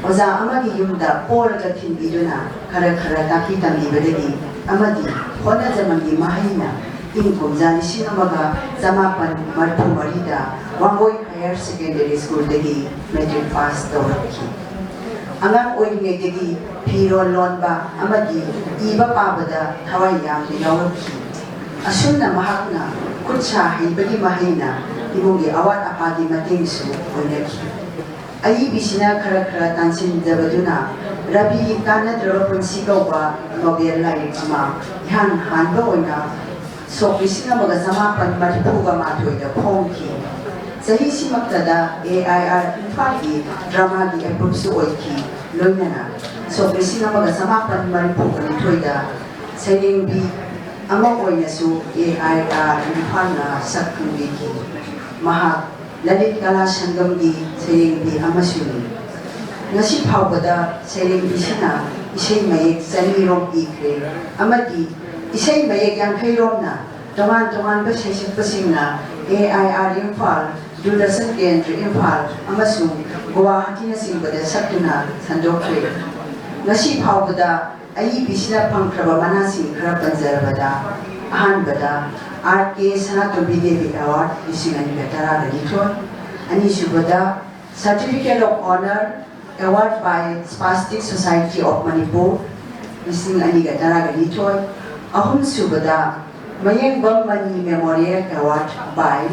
ꯑꯣꯖꯥ ꯑꯃꯒꯤ ꯌꯨꯝꯗ ꯄꯣꯔꯒ ꯊꯤꯟꯕꯤꯗꯨꯅ ꯈꯔ ꯈꯔ ꯇꯥꯛꯄꯤ ꯇꯝꯕꯤꯕꯗꯒꯤ ꯑꯃꯗꯤ ꯍꯣꯠꯅꯖꯃꯟꯒꯤ ꯃꯍꯩꯅ ꯏꯪ ꯀꯨꯝꯖꯥ ꯂꯤꯁꯤꯡ ꯑꯃꯒ ꯆꯃꯥꯄꯟ ꯃꯔꯤꯐꯨ ꯃꯔꯤꯗ ꯋꯥꯡꯒꯣꯏ ꯍꯥꯌꯔ ꯁꯦꯀꯦꯟꯗꯔꯤ ꯁ꯭ꯀꯨꯜꯗꯒꯤ ꯃꯦꯇ꯭ꯔꯤꯛ ꯄꯥꯁ ꯇꯧꯔꯛꯈꯤ꯫ ꯑꯉꯥꯡ ꯑꯣꯏꯔꯤꯉꯩꯗꯒꯤ ꯐꯤꯔꯣꯜ ꯂꯣꯟꯕ ꯑꯃꯗꯤ ꯏꯕ ꯄꯥꯕꯗ ꯊꯋꯥꯏ ꯌꯥꯝꯅ ꯌꯥꯎꯔꯛꯈꯤ꯫ ꯑꯁꯨꯝꯅ ꯃꯍꯥꯛꯅ ꯈꯨꯠ ꯁꯥ ꯍꯩꯕꯒꯤ ꯃꯍꯩꯅ ꯏꯃꯨꯡꯒꯤ ꯑꯋꯥꯠ ꯑꯄꯥꯒꯤ ꯃꯇꯦꯡꯁꯨ ꯑꯣꯏꯅꯈꯤ꯫ ꯑꯏꯕꯤꯁꯤꯅ ꯈꯔ ꯈꯔ ꯇꯥꯟꯁꯤꯟꯖꯕꯗꯨꯅ ꯔꯕꯤꯒꯤ ꯀꯥꯟꯅꯗ꯭ꯔꯕ ꯄꯨꯟꯁꯤ ꯀꯧꯕ ꯅꯣꯕꯦꯜ ꯂꯥꯏꯔꯤꯛ ꯑꯃ ꯏꯍꯥꯟ ꯍꯥꯟꯕ ꯑꯣꯏꯅ ꯁꯣꯛ ꯂꯤꯁꯤꯡ ꯑꯃꯒ ꯆꯃꯥꯄꯟ ꯃꯔꯤꯐꯨꯒ ꯃꯥꯊꯣꯏꯗ ꯐꯣꯡꯈꯤ꯫ ꯆꯍꯤꯁꯤꯃꯛꯇꯗ ꯑꯦ ꯑꯥꯏ ꯑꯥꯔ ꯏꯝꯐꯥꯜꯒꯤ ꯗ꯭ꯔꯃꯥꯒꯤ ꯑꯦꯄ꯭ꯔꯨꯞꯁꯨ ꯑꯣꯏꯈꯤ꯫ ꯂꯣꯏꯅꯅ ꯁꯣꯛ ꯂꯤꯁꯤꯡ ꯑꯃꯒ ꯆꯃꯥꯄꯟ ꯃꯔꯤꯐꯨꯒ ꯅꯤꯊꯣꯏꯗ ꯁꯩꯔꯦꯡꯕꯤ ꯑꯃ ꯑꯣꯏꯅꯁꯨ ꯑꯦ ꯑꯥꯏ ꯑꯥꯔ ꯏꯝꯐꯥꯜꯅ ꯁꯛ ꯈꯪꯕꯤꯈꯤ꯫ ꯃꯍꯥꯛ ꯂꯂꯤꯠ ꯀꯂꯥ ꯁꯪꯒꯝꯒꯤ ꯁꯩꯔꯦꯡꯕꯤ ꯑꯃꯁꯨꯅꯤ꯫ ꯉꯁꯤ ꯐꯥꯎꯕꯗ ꯁꯩꯔꯦꯡꯕꯤꯁꯤꯅ ꯏꯁꯩ ꯃꯌꯦꯛ ꯆꯅꯤꯔꯣꯝ ꯏꯈ꯭ꯔꯦ ꯑꯃꯗꯤ ꯏꯁꯩ ꯃꯌꯦꯛ ꯌꯥꯡꯈꯩꯔꯣꯝꯅ ꯇꯣꯉꯥꯟ ꯇꯣꯉꯥꯟꯕ ꯁꯩꯁꯛꯄꯁꯤꯡꯅ A I R Imphal, Doordarshan Kendra Imphal ꯑꯃꯁꯨꯡ ꯒꯨꯋꯥꯍꯥꯇꯤꯅꯆꯤꯡꯕꯗ ꯁꯛꯇꯨꯅ ꯁꯟꯗꯣꯛꯈ꯭ꯔꯦ꯫ ꯉꯁꯤ ꯐꯥꯎꯕꯗ ꯑꯏꯕꯤꯁꯤꯅ ꯐꯪꯈ꯭ꯔꯕ ꯃꯅꯥꯁꯤꯡ ꯈꯔ ꯄꯟꯖꯔꯕꯗ, ꯑꯍꯥꯟꯕꯗ ꯑꯥꯔ ꯀꯦ ꯁꯅꯥꯇꯣꯝꯕꯤ ꯗꯦꯕꯤ ꯑꯦꯋꯥꯔꯗ ꯂꯤꯁꯤꯡ ꯑꯅꯤꯒ ꯇꯔꯥꯒ ꯅꯤꯊꯣꯏ, ꯑꯅꯤꯁꯨꯕꯗ Certificate of Honor Award by Spastic Society of Manipur ꯂꯤꯁꯤꯡ ꯑꯅꯤꯒ ꯇꯔꯥꯒ ꯅꯤꯊꯣꯏ, ꯑꯍꯨꯝꯁꯨꯕꯗ ꯃꯌꯦꯡꯕꯝ money Memorial Award by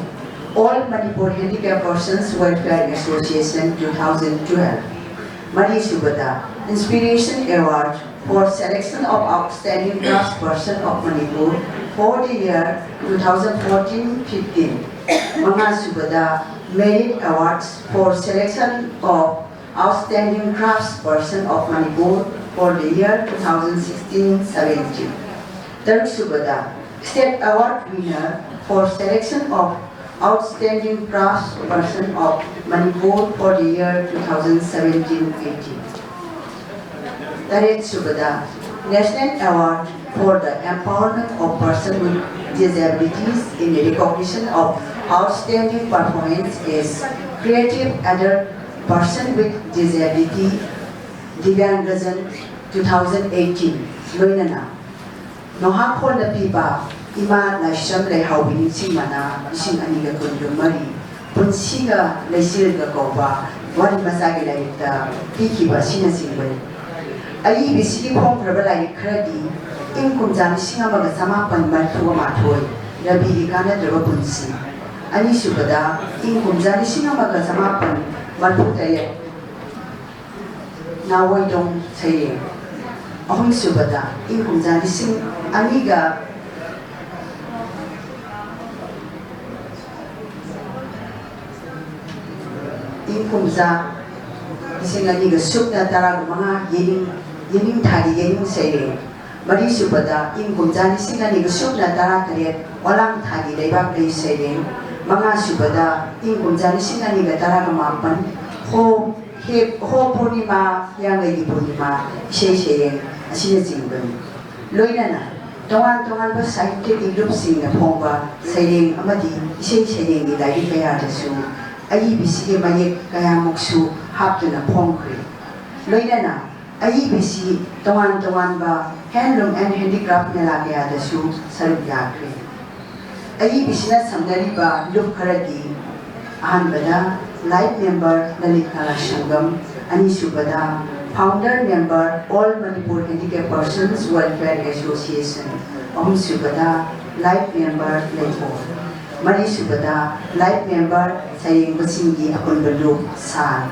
All Manipur Handicap Persons Welfare Association two thousand twelve, ꯃꯔꯤꯁꯨꯕꯗ Inspiration Award for Selection of Outstanding Craftsperson of Manipur for the year two thousand fourteen fifteen, ꯃꯉꯥꯁꯨꯕꯗ Merit Awards for Selection of Outstanding Craftsperson of Manipur for the year two thousand sixteen seventeen. ꯇꯔꯨꯛꯁꯨꯕꯗ, State Award winner for selection of Outstanding Craftsperson of Manipur for the year two thousand seventeen eighteen. ꯇꯔꯦꯠꯁꯨꯕꯗ, National Award for the Empowerment of Person with Disabilities in recognition of outstanding performance as Creative Adult Person with Disability, Divyangajan, two thousand eighteen, ꯂꯣꯏꯅꯅ ꯅꯣꯍꯥꯈꯣꯟꯅ ꯄꯤꯕ ꯏꯃꯥ ꯂꯥꯏꯁ꯭ꯔꯝ ꯂꯩꯍꯥꯎꯕꯤ ꯅꯤꯡꯁꯤꯡ ꯃꯅꯥ ꯂꯤꯁꯤꯡ ꯑꯅꯤꯒ ꯀꯨꯟꯒ ꯃꯔꯤ, ꯄꯨꯟꯁꯤꯒ ꯂꯩꯆꯤꯜꯒ ꯀꯧꯕ ꯋꯥꯔꯤ ꯃꯆꯥꯒꯤ ꯂꯥꯏꯔꯤꯛꯇ ꯄꯤꯈꯤꯕ ꯑꯁꯤꯅꯆꯤꯡꯕꯅꯤ꯫ ꯑꯏꯕꯤꯁꯤꯒꯤ ꯐꯣꯡꯈ꯭ꯔꯕ ꯂꯥꯏꯔꯤꯛ ꯈꯔꯗꯤ ꯏꯪ ꯀꯨꯝꯖꯥ ꯂꯤꯁꯤꯡ ꯑꯃꯒ ꯆꯃꯥꯄꯟ ꯃꯔꯤꯐꯨ ꯃꯥꯊꯣꯏ, ꯔꯕꯤꯒꯤ ꯀꯥꯟꯅꯗ꯭ꯔꯕ ꯄꯨꯟꯁꯤ꯫ ꯑꯅꯤꯁꯨꯕꯗ, ꯏꯪ ꯀꯨꯝꯖꯥ ꯂꯤꯁꯤꯡ ꯑꯃꯒ ꯆꯃꯥꯄꯟ ꯃꯔꯤꯐꯨ ꯇꯔꯦꯠ, ꯅꯥꯋꯣꯏꯗꯣꯡ ꯁꯩꯔꯦꯡ꯫ ꯑꯍꯨꯝꯁꯨꯕꯗ, ꯏꯪ ꯀꯨꯝꯖꯥ ꯂꯤꯁꯤꯡ ꯑꯅꯤꯒ ꯏꯪ ꯀꯨꯝꯖꯥ ꯂꯤꯁꯤꯡ ꯑꯅꯤꯒ ꯁꯨꯞꯅ ꯇꯔꯥꯒ ꯃꯉꯥ, ꯌꯦꯅꯤꯡ, ꯌꯦꯅꯤꯡꯊꯥꯒꯤ ꯌꯦꯅꯤꯡ ꯁꯩꯔꯦꯡ꯫ ꯃꯔꯤꯁꯨꯕꯗ, ꯏꯪ ꯀꯨꯝꯖꯥ ꯂꯤꯁꯤꯡ ꯑꯅꯤꯒ ꯁꯨꯞꯅ ꯇꯔꯥꯇꯔꯦꯠ, ꯑꯣꯂꯥꯡ ꯊꯥꯒꯤ ꯂꯩꯕꯥꯛ ꯂꯩ ꯁꯩꯔꯦꯡ꯫ ꯃꯉꯥꯁꯨꯕꯗ, ꯏꯪ ꯀꯨꯝꯖꯥ ꯂꯤꯁꯤꯡ ꯑꯅꯤꯒ ꯇꯔꯥꯒ ꯃꯥꯄꯟ, ꯍꯣ ꯍꯦ, ꯍꯣ ꯄꯨꯔꯅꯤꯃꯥ, ꯍꯤꯌꯥꯡꯒꯩꯒꯤ ꯄꯨꯔꯅꯤꯃꯥ ꯏꯁꯩ ꯁꯩꯔꯦꯡ ꯑꯁꯤꯅꯆꯤꯡꯕꯅꯤ꯫ ꯂꯣꯏꯅꯅ ꯇꯣꯉꯥꯟ ꯇꯣꯉꯥꯟꯕ ꯁꯥꯍꯤꯇ꯭ꯌꯒꯤ ꯂꯨꯞꯁꯤꯡꯅ ꯐꯣꯡꯕ ꯁꯩꯔꯦꯡ ꯑꯃꯗꯤ ꯏꯁꯩ ꯁꯩꯔꯦꯡꯒꯤ ꯂꯥꯏꯔꯤꯛ ꯀꯌꯥꯗꯁꯨ ꯑꯏꯕꯤꯁꯤꯒꯤ ꯃꯌꯦꯛ ꯀꯌꯥꯃꯨꯛꯁꯨ ꯍꯥꯞꯇꯨꯅ ꯐꯣꯡꯈ꯭ꯔꯦ꯫ ꯂꯣꯏꯅꯅ ꯑꯏꯕꯤꯁꯤ ꯇꯣꯉꯥꯟ ꯇꯣꯉꯥꯟꯕ Handloom and Handicraft ꯃꯦꯂꯥ ꯀꯌꯥꯗꯁꯨ ꯁꯔꯨꯛ ꯌꯥꯈ꯭ꯔꯦ꯫ ꯑꯏꯕꯤꯁꯤꯅ ꯁꯝꯅꯔꯤꯕ ꯂꯨꯞ ꯈꯔꯗꯤ, ꯑꯍꯥꯟꯕꯗ, Life Member, ꯂꯂꯤꯠ ꯀꯂꯥ ꯁꯪꯒꯝ, ꯑꯅꯤꯁꯨꯕꯗ, Founder Member, All Manipur Handicap Persons Welfare Association, ꯑꯍꯨꯝꯁꯨꯕꯗ, Life Member, ꯂꯩꯀꯣꯜ, ꯃꯔꯤꯁꯨꯕꯗ, Life Member, ꯁꯩꯔꯦꯡꯕꯁꯤꯡꯒꯤ ꯑꯄꯨꯟꯕ ꯂꯨꯞ, ꯁꯥꯜ,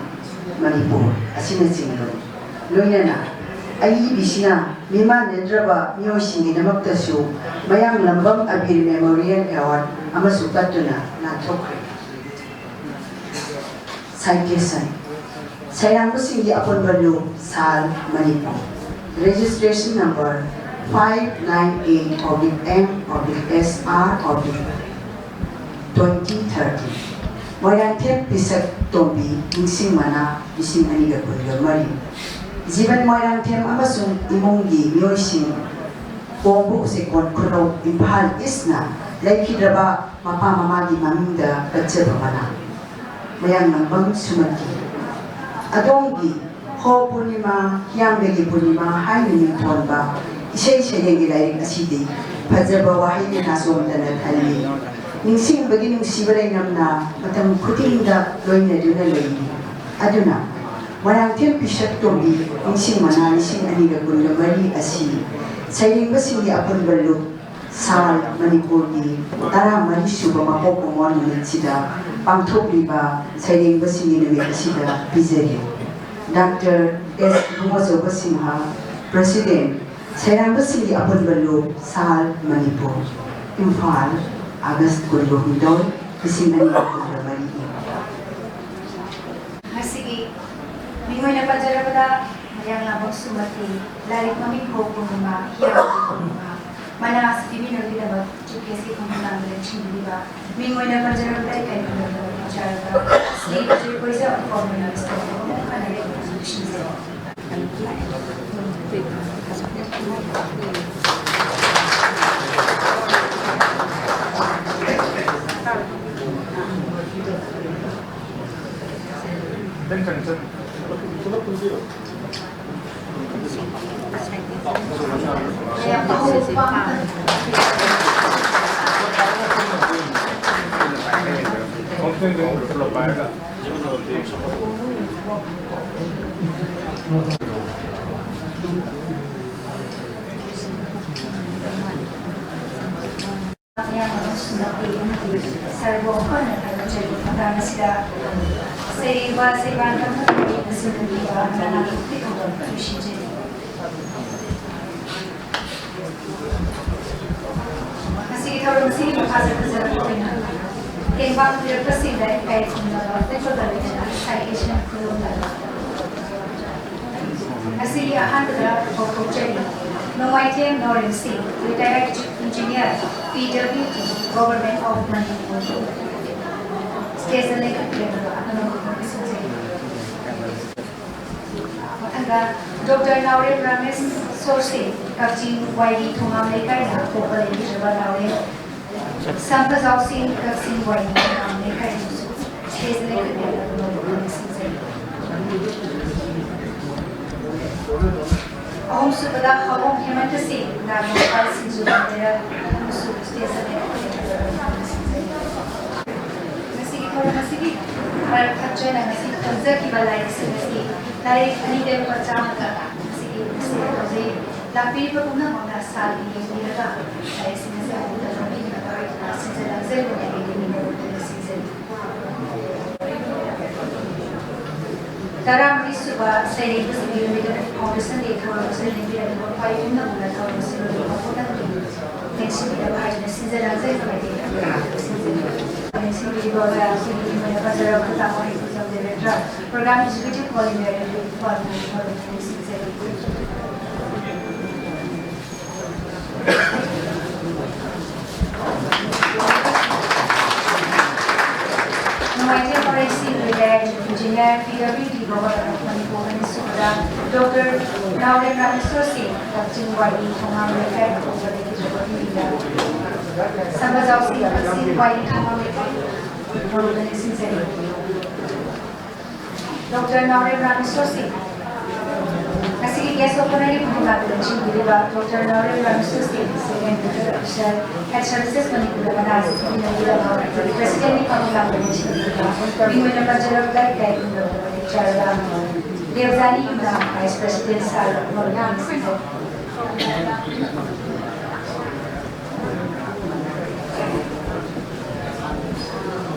ꯃꯅꯤꯄꯨꯔ ꯑꯁꯤꯅꯆꯤꯡꯕꯅꯤ꯫ ꯂꯣꯏꯅꯅ ꯑꯏꯕꯤꯁꯤꯅ ꯃꯤꯃꯥꯟꯅꯗ꯭ꯔꯕ ꯃꯤꯑꯣꯏꯁꯤꯡꯒꯤꯗꯃꯛꯇꯁꯨ ꯃꯌꯥꯡꯂꯝꯕꯝ ꯑꯕꯤꯔ Memorial Award ꯑꯃꯁꯨ ꯀꯠꯇꯨꯅ ꯂꯥꯟꯊꯣꯛꯈ꯭ꯔꯦ꯫ Citation: ꯁꯩꯔꯥꯡꯕꯁꯤꯡꯒꯤ ꯑꯄꯨꯟꯕ ꯂꯨꯞ, ꯁꯥꯜ, Manipur. Registration number five nine eight oblique M oblique S R oblique twenty thirty꯫ Moirangthem ꯄꯤꯁꯛ ꯇꯣꯝꯕꯤ, ꯅꯤꯡꯁꯤꯡ ꯃꯅꯥ, ꯂꯤꯁꯤꯡ ꯑꯅꯤꯒ ꯀꯨꯟꯒ ꯃꯔꯤ꯫ ꯖꯤꯕꯟ ꯃꯣꯏꯔꯥꯡꯊꯦꯝ ꯑꯃꯁꯨꯡ ꯏꯃꯨꯡꯒꯤ ꯃꯤꯑꯣꯏꯁꯤꯡ, ꯀꯣꯡꯕ ꯎꯆꯦꯛꯀꯣꯟ ꯈꯨꯅꯧ, ꯏꯝꯐꯥꯜ ꯏꯁꯅ ꯂꯩꯈꯤꯗ꯭ꯔꯕ ꯃꯄꯥ ꯃꯃꯥꯒꯤ ꯃꯃꯤꯡꯗ ꯀꯠꯆꯕ ꯃꯅꯥ꯫ ꯃꯌꯥꯡꯂꯥꯡꯕꯝ ꯁꯨꯃꯇꯤ꯫ ꯑꯗꯣꯝꯒꯤ ꯍꯣ ꯄꯨꯔꯅꯤꯃꯥ, ꯍꯤꯌꯥꯡꯒꯩꯒꯤ ꯄꯨꯔꯅꯤꯃꯥ ꯍꯥꯏꯅ ꯃꯤꯡꯊꯣꯟꯕ ꯏꯁꯩ ꯁꯩꯔꯦꯡꯒꯤ ꯂꯥꯏꯔꯤꯛ ꯑꯁꯤꯗꯤ ꯐꯖꯕ ꯋꯥꯍꯩꯅ ꯅꯥꯆꯣꯝꯗꯅ ꯊꯜꯂꯤ꯫ ꯅꯤꯡꯁꯤꯡꯕꯒꯤ ꯅꯨꯡꯁꯤꯕ ꯂꯩꯅꯝꯅ ꯃꯇꯝ ꯈꯨꯗꯤꯡꯗ ꯂꯣꯏꯅꯗꯨꯅ ꯂꯩꯔꯤ꯫ ꯑꯗꯨꯅ ꯃꯣꯏꯔꯥꯡꯊꯦꯝ ꯄꯤꯁꯛ ꯇꯣꯝꯕꯤ ꯅꯤꯡꯁꯤꯡ ꯃꯅꯥ ꯂꯤꯁꯤꯡ ꯑꯅꯤꯒ ꯀꯨꯟꯒ ꯃꯔꯤ ꯑꯁꯤ ꯁꯩꯔꯦꯡꯕꯁꯤꯡꯒꯤ ꯑꯄꯨꯟꯕ ꯂꯨꯞ, ꯁꯥꯜ, ꯃꯅꯤꯄꯨꯔꯒꯤ ꯇꯔꯥꯃꯔꯤ ꯁꯨꯕ ꯃꯄꯣꯛ ꯀꯨꯝꯑꯣꯟ ꯅꯨꯃꯤꯠꯁꯤꯗ ꯄꯥꯡꯊꯣꯛꯂꯤꯕ ꯁꯩꯔꯦꯡꯕꯁꯤꯡꯒꯤ ꯅꯨꯃꯤꯠ ꯑꯁꯤꯗ ꯄꯤꯖꯔꯤ꯫ ꯗꯥꯛꯇꯔ ꯑꯦꯁ ꯏꯕꯨꯡꯉꯣꯆꯧꯕ ꯁꯤꯡꯍ, ꯄ꯭ꯔꯁꯤꯗꯦꯟ, ꯁꯩꯔꯥꯡꯕꯁꯤꯡꯒꯤ ꯑꯄꯨꯟꯕ ꯂꯨꯞ, ꯁꯥꯜ, ꯃꯅꯤꯄꯨꯔ, ꯏꯝꯐꯥꯜ, ꯑꯥꯒꯁ ꯀꯨꯟꯒ ꯍꯨꯝꯗꯣꯏ, ꯂꯤꯁꯤꯡ ꯑꯅꯤꯒ ꯀꯨꯟꯒ ꯃꯔꯤꯒꯤ꯫ ꯉꯁꯤꯒꯤ ꯃꯤꯡ ꯑꯣꯏꯅ ꯄꯟꯖꯔꯕꯗ, ꯃꯌꯥꯡꯂꯥꯡꯕꯝ ꯁꯨꯃꯇꯤ, ꯂꯥꯏꯔꯤꯛ ꯃꯃꯤꯡ ꯍꯣ ꯄꯨꯔꯅꯤꯃꯥ, ꯍꯤꯌꯥꯡꯒꯩ ꯄꯨꯔꯅꯤꯃꯥ, ꯃꯅꯥ ꯑꯁꯤ ꯄꯤꯕꯤꯅꯕꯒꯤꯗꯕꯛ ꯌꯨ ꯄꯤ ꯑꯦꯁ ꯀꯤ ꯈꯣꯡꯊꯥꯡꯗ ꯂꯦꯡꯁꯤꯟꯕꯤꯕ ꯃꯤꯡ ꯑꯣꯏꯅ ꯄꯟꯖꯔꯕꯗ ꯏꯀꯥꯏ ꯈꯨꯝꯅꯕ ꯊꯥꯖꯔꯒ ꯁ꯭ꯔꯤ ꯕꯤꯖꯣꯏ ꯀꯣꯏꯖꯝ ꯐꯣꯔꯝ ꯃꯤꯅꯤꯁꯇꯔ ꯑꯃꯨꯛ ꯍꯟꯅ ꯂꯦꯡꯁꯤꯟꯖꯔꯤ꯫ ꯁꯔꯕꯣ ꯑꯩꯈꯣꯏꯅ ꯊꯥꯒꯠꯆꯔꯤ꯫ ꯃꯇꯥꯡ ꯑꯁꯤꯗ ꯁꯩꯔꯦꯡꯕ ꯁꯩꯕꯥꯟ ꯀꯝꯊꯛꯄꯤ ꯑꯁꯤꯅ ꯄꯤꯕ ꯃꯅꯥ ꯈꯨꯗꯤꯡꯃꯛ ꯂꯣꯏꯁꯤꯟꯖꯔꯤ꯫ ꯉꯁꯤꯒꯤ ꯊꯧꯔꯝ ꯑꯁꯤꯒꯤ ꯃꯈꯥ ꯆꯠꯊꯖꯔꯛꯄ ꯑꯣꯏꯅ ꯇꯦꯡꯕꯥꯡ ꯄꯤꯔꯛꯄꯁꯤꯡꯗ ꯏꯀꯥꯏ ꯈꯨꯝꯅꯕ ꯎꯠꯄꯒ ꯂꯣꯏꯅꯅ ꯁꯥꯏꯀꯦꯁꯟ ꯈꯨꯔꯨꯝꯅꯕ꯫ ꯉꯁꯤꯒꯤ ꯑꯍꯥꯟꯕꯗ ꯀꯧꯊꯣꯛꯆꯔꯤ ꯅꯣꯡꯃꯥꯏꯊꯦꯝ ꯅꯥꯎꯔꯦꯝ ꯁꯤꯡ, retired chief engineer, P W D, Government of Manipur꯫ Stage ꯗ ꯂꯦꯡꯈꯠꯄꯤꯔꯛꯅꯕ ꯑꯈꯟꯅꯕ ꯈꯨꯔꯨꯝꯖꯔꯤ꯫ ꯃꯊꯪꯗ ꯗꯣꯛꯇꯔ ꯅꯥꯎꯔꯦꯝ ꯔꯥꯃꯦꯁꯣꯔ ꯁꯤꯡ, ꯀꯛꯆꯤꯡ ꯋꯥꯏꯔꯤ ꯊꯣꯉꯥꯝ ꯂꯩꯀꯥꯏꯗ ꯄꯣꯛꯄ ꯂꯩꯈꯤꯗ꯭ꯔꯕ ꯅꯥꯎꯔꯦꯝ ꯁꯝꯐꯖꯥꯎ ꯁꯤꯡ, ꯀꯛꯆꯤꯡ ꯋꯥꯏꯔꯤ ꯊꯣꯉꯥꯝ ꯂꯩꯀꯥꯏꯗꯁꯨ stage ꯂꯦꯡꯈꯠꯄꯤꯔꯛꯅꯕ ꯅꯤꯡꯁꯤꯡꯖꯔꯤ꯫ ꯑꯍꯨꯝꯁꯨꯕꯗ ꯍꯥꯎꯕꯝ ꯍꯦꯃꯟꯇ ꯁꯤꯡ, ꯅꯥꯒꯥꯃꯄꯥꯜ ꯁꯤꯡꯖꯃꯩ ꯂꯩꯔꯛ, ꯑꯍꯨꯝꯁꯨꯕ stage ꯂꯦꯡꯈꯠꯄꯤꯔꯛꯅꯕ ꯅꯤꯡꯁꯤꯡꯖꯔꯤ꯫ ꯉꯁꯤꯒꯤ ꯊꯧꯔꯝ ꯑꯁꯤꯒꯤ ꯃꯔꯛ ꯊꯠꯆꯅ ꯉꯁꯤ ꯈꯟꯖꯈꯤꯕ ꯂꯥꯏꯔꯤꯛꯁꯤꯡ ꯑꯁꯤ ꯂꯥꯏꯔꯤꯛ ꯑꯅꯤꯗ ꯂꯨꯄꯥ ꯆꯥꯝꯃꯗ ꯉꯁꯤꯒꯤ ꯁꯦꯜ ꯇꯧꯖꯩ꯫ ꯂꯥꯛꯄꯤꯔꯤꯕ ꯄꯨꯝꯅꯃꯛꯅ ꯁꯥꯜꯒꯤ ꯌꯦꯡꯕꯤꯔꯒ ꯂꯥꯏꯔꯤꯛꯁꯤꯡ ꯑꯁꯤ ꯑꯃꯨꯛꯇ ꯂꯧꯕꯤꯅꯕ ꯁꯤꯟꯖ ꯂꯥꯡꯖꯔꯨꯕꯗꯒꯤ ꯅꯤꯡꯕ ꯁꯤꯡꯖꯔꯤ꯫ ꯇꯔꯥꯃꯔꯤ ꯁꯨꯕ ꯁꯩꯔꯦꯡꯕꯁꯤꯡꯒꯤ ꯅꯨꯃꯤꯠ ꯑꯃꯗꯤ foundation day ꯊꯧꯔꯝ ꯑꯁꯤ ꯂꯦꯡꯕꯤꯔꯛꯂꯤꯕ ꯈ꯭ꯋꯥꯏ ꯄꯨꯝꯅꯃꯛꯅ ꯊꯧꯔꯝ ꯑꯁꯤ ꯂꯣꯏꯕ ꯐꯥꯎꯕ ꯅꯪꯒꯤ ꯂꯦꯡꯁꯤꯟꯕꯤꯔꯛꯄ ꯍꯥꯏꯗꯨꯅ ꯁꯤꯟꯖ ꯂꯥꯡꯖꯔꯤꯕ ꯃꯥꯏꯀꯩꯗ ꯂꯦꯡꯁꯤꯟꯕꯤꯔꯤꯕ ꯑꯣꯖꯥ ꯑꯩꯈꯣꯏꯒꯤ ꯏꯃꯣꯏꯅꯨ ꯄꯟꯖꯔꯕ ꯈꯨꯊꯥꯡ ꯋꯥꯍꯩ ꯈꯨꯖꯝ director, program executive coordinator, department ꯊꯧꯔꯝ ꯂꯦꯡꯁꯤꯟꯖꯔꯤ꯫ ꯅꯨꯡꯉꯥꯏꯖꯩ forensic retire engineer P W D governor of Manipur ꯑꯅꯤꯁꯨꯕꯗ ꯗꯣꯛꯇꯔ ꯅꯥꯎꯔꯦꯝ ꯔꯥꯃꯦꯁꯣꯔ ꯁꯤꯡ, ꯀꯛꯆꯤꯡ ꯋꯥꯏꯔꯤ ꯊꯣꯉꯥꯝ ꯂꯩꯀꯥꯏ ꯑꯄꯣꯛꯄꯗꯒꯤ ꯄꯣꯛꯄ ꯏꯃꯤꯗ ꯁꯝꯕꯖꯥꯎ ꯁꯤꯡ, ꯀꯛꯆꯤꯡ ꯋꯥꯏꯔꯤ ꯊꯣꯉꯥꯝ ꯂꯩꯀꯥꯏ ꯃꯔꯨꯞꯇ ꯅꯤꯡꯁꯤꯡꯖꯔꯤ꯫ ꯗꯣꯛꯇꯔ ꯅꯥꯎꯔꯦꯝ ꯔꯥꯃꯦꯁꯣꯔ ꯁꯤꯡ, ꯉꯁꯤꯒꯤ guest of honour ꯒꯤ ꯐꯝꯐꯝ ꯂꯥꯛꯄꯗ ꯂꯦꯡꯁꯤꯟꯕꯤꯔꯤꯕ ꯗꯣꯛꯇꯔ ꯅꯥꯎꯔꯦꯝ ꯔꯥꯃꯦꯁꯣꯔ ꯁꯤꯡ, Second Medical Officer, Health Services ꯃꯅꯤꯄꯨꯔꯗ ꯃꯅꯥ ꯑꯁꯤ ꯄꯤꯕꯤꯅꯕꯒꯤꯗꯃꯛ President ꯀꯤ ꯐꯝꯐꯝ ꯂꯥꯛꯄꯗ ꯂꯦꯡꯁꯤꯟꯕꯤꯔꯤꯕ ꯃꯤꯡ ꯑꯣꯏꯅ ꯄꯟꯖꯔꯕꯗ ꯏꯀꯥꯏ ꯈꯨꯝꯅꯕ ꯆꯥꯔꯕ ꯗꯦꯕꯖꯥꯅꯤ ꯌꯨꯝꯅꯥꯝ, Vice President sir ꯃꯔꯨꯞ ꯅꯤꯡꯁꯤꯡꯖꯔꯤ꯫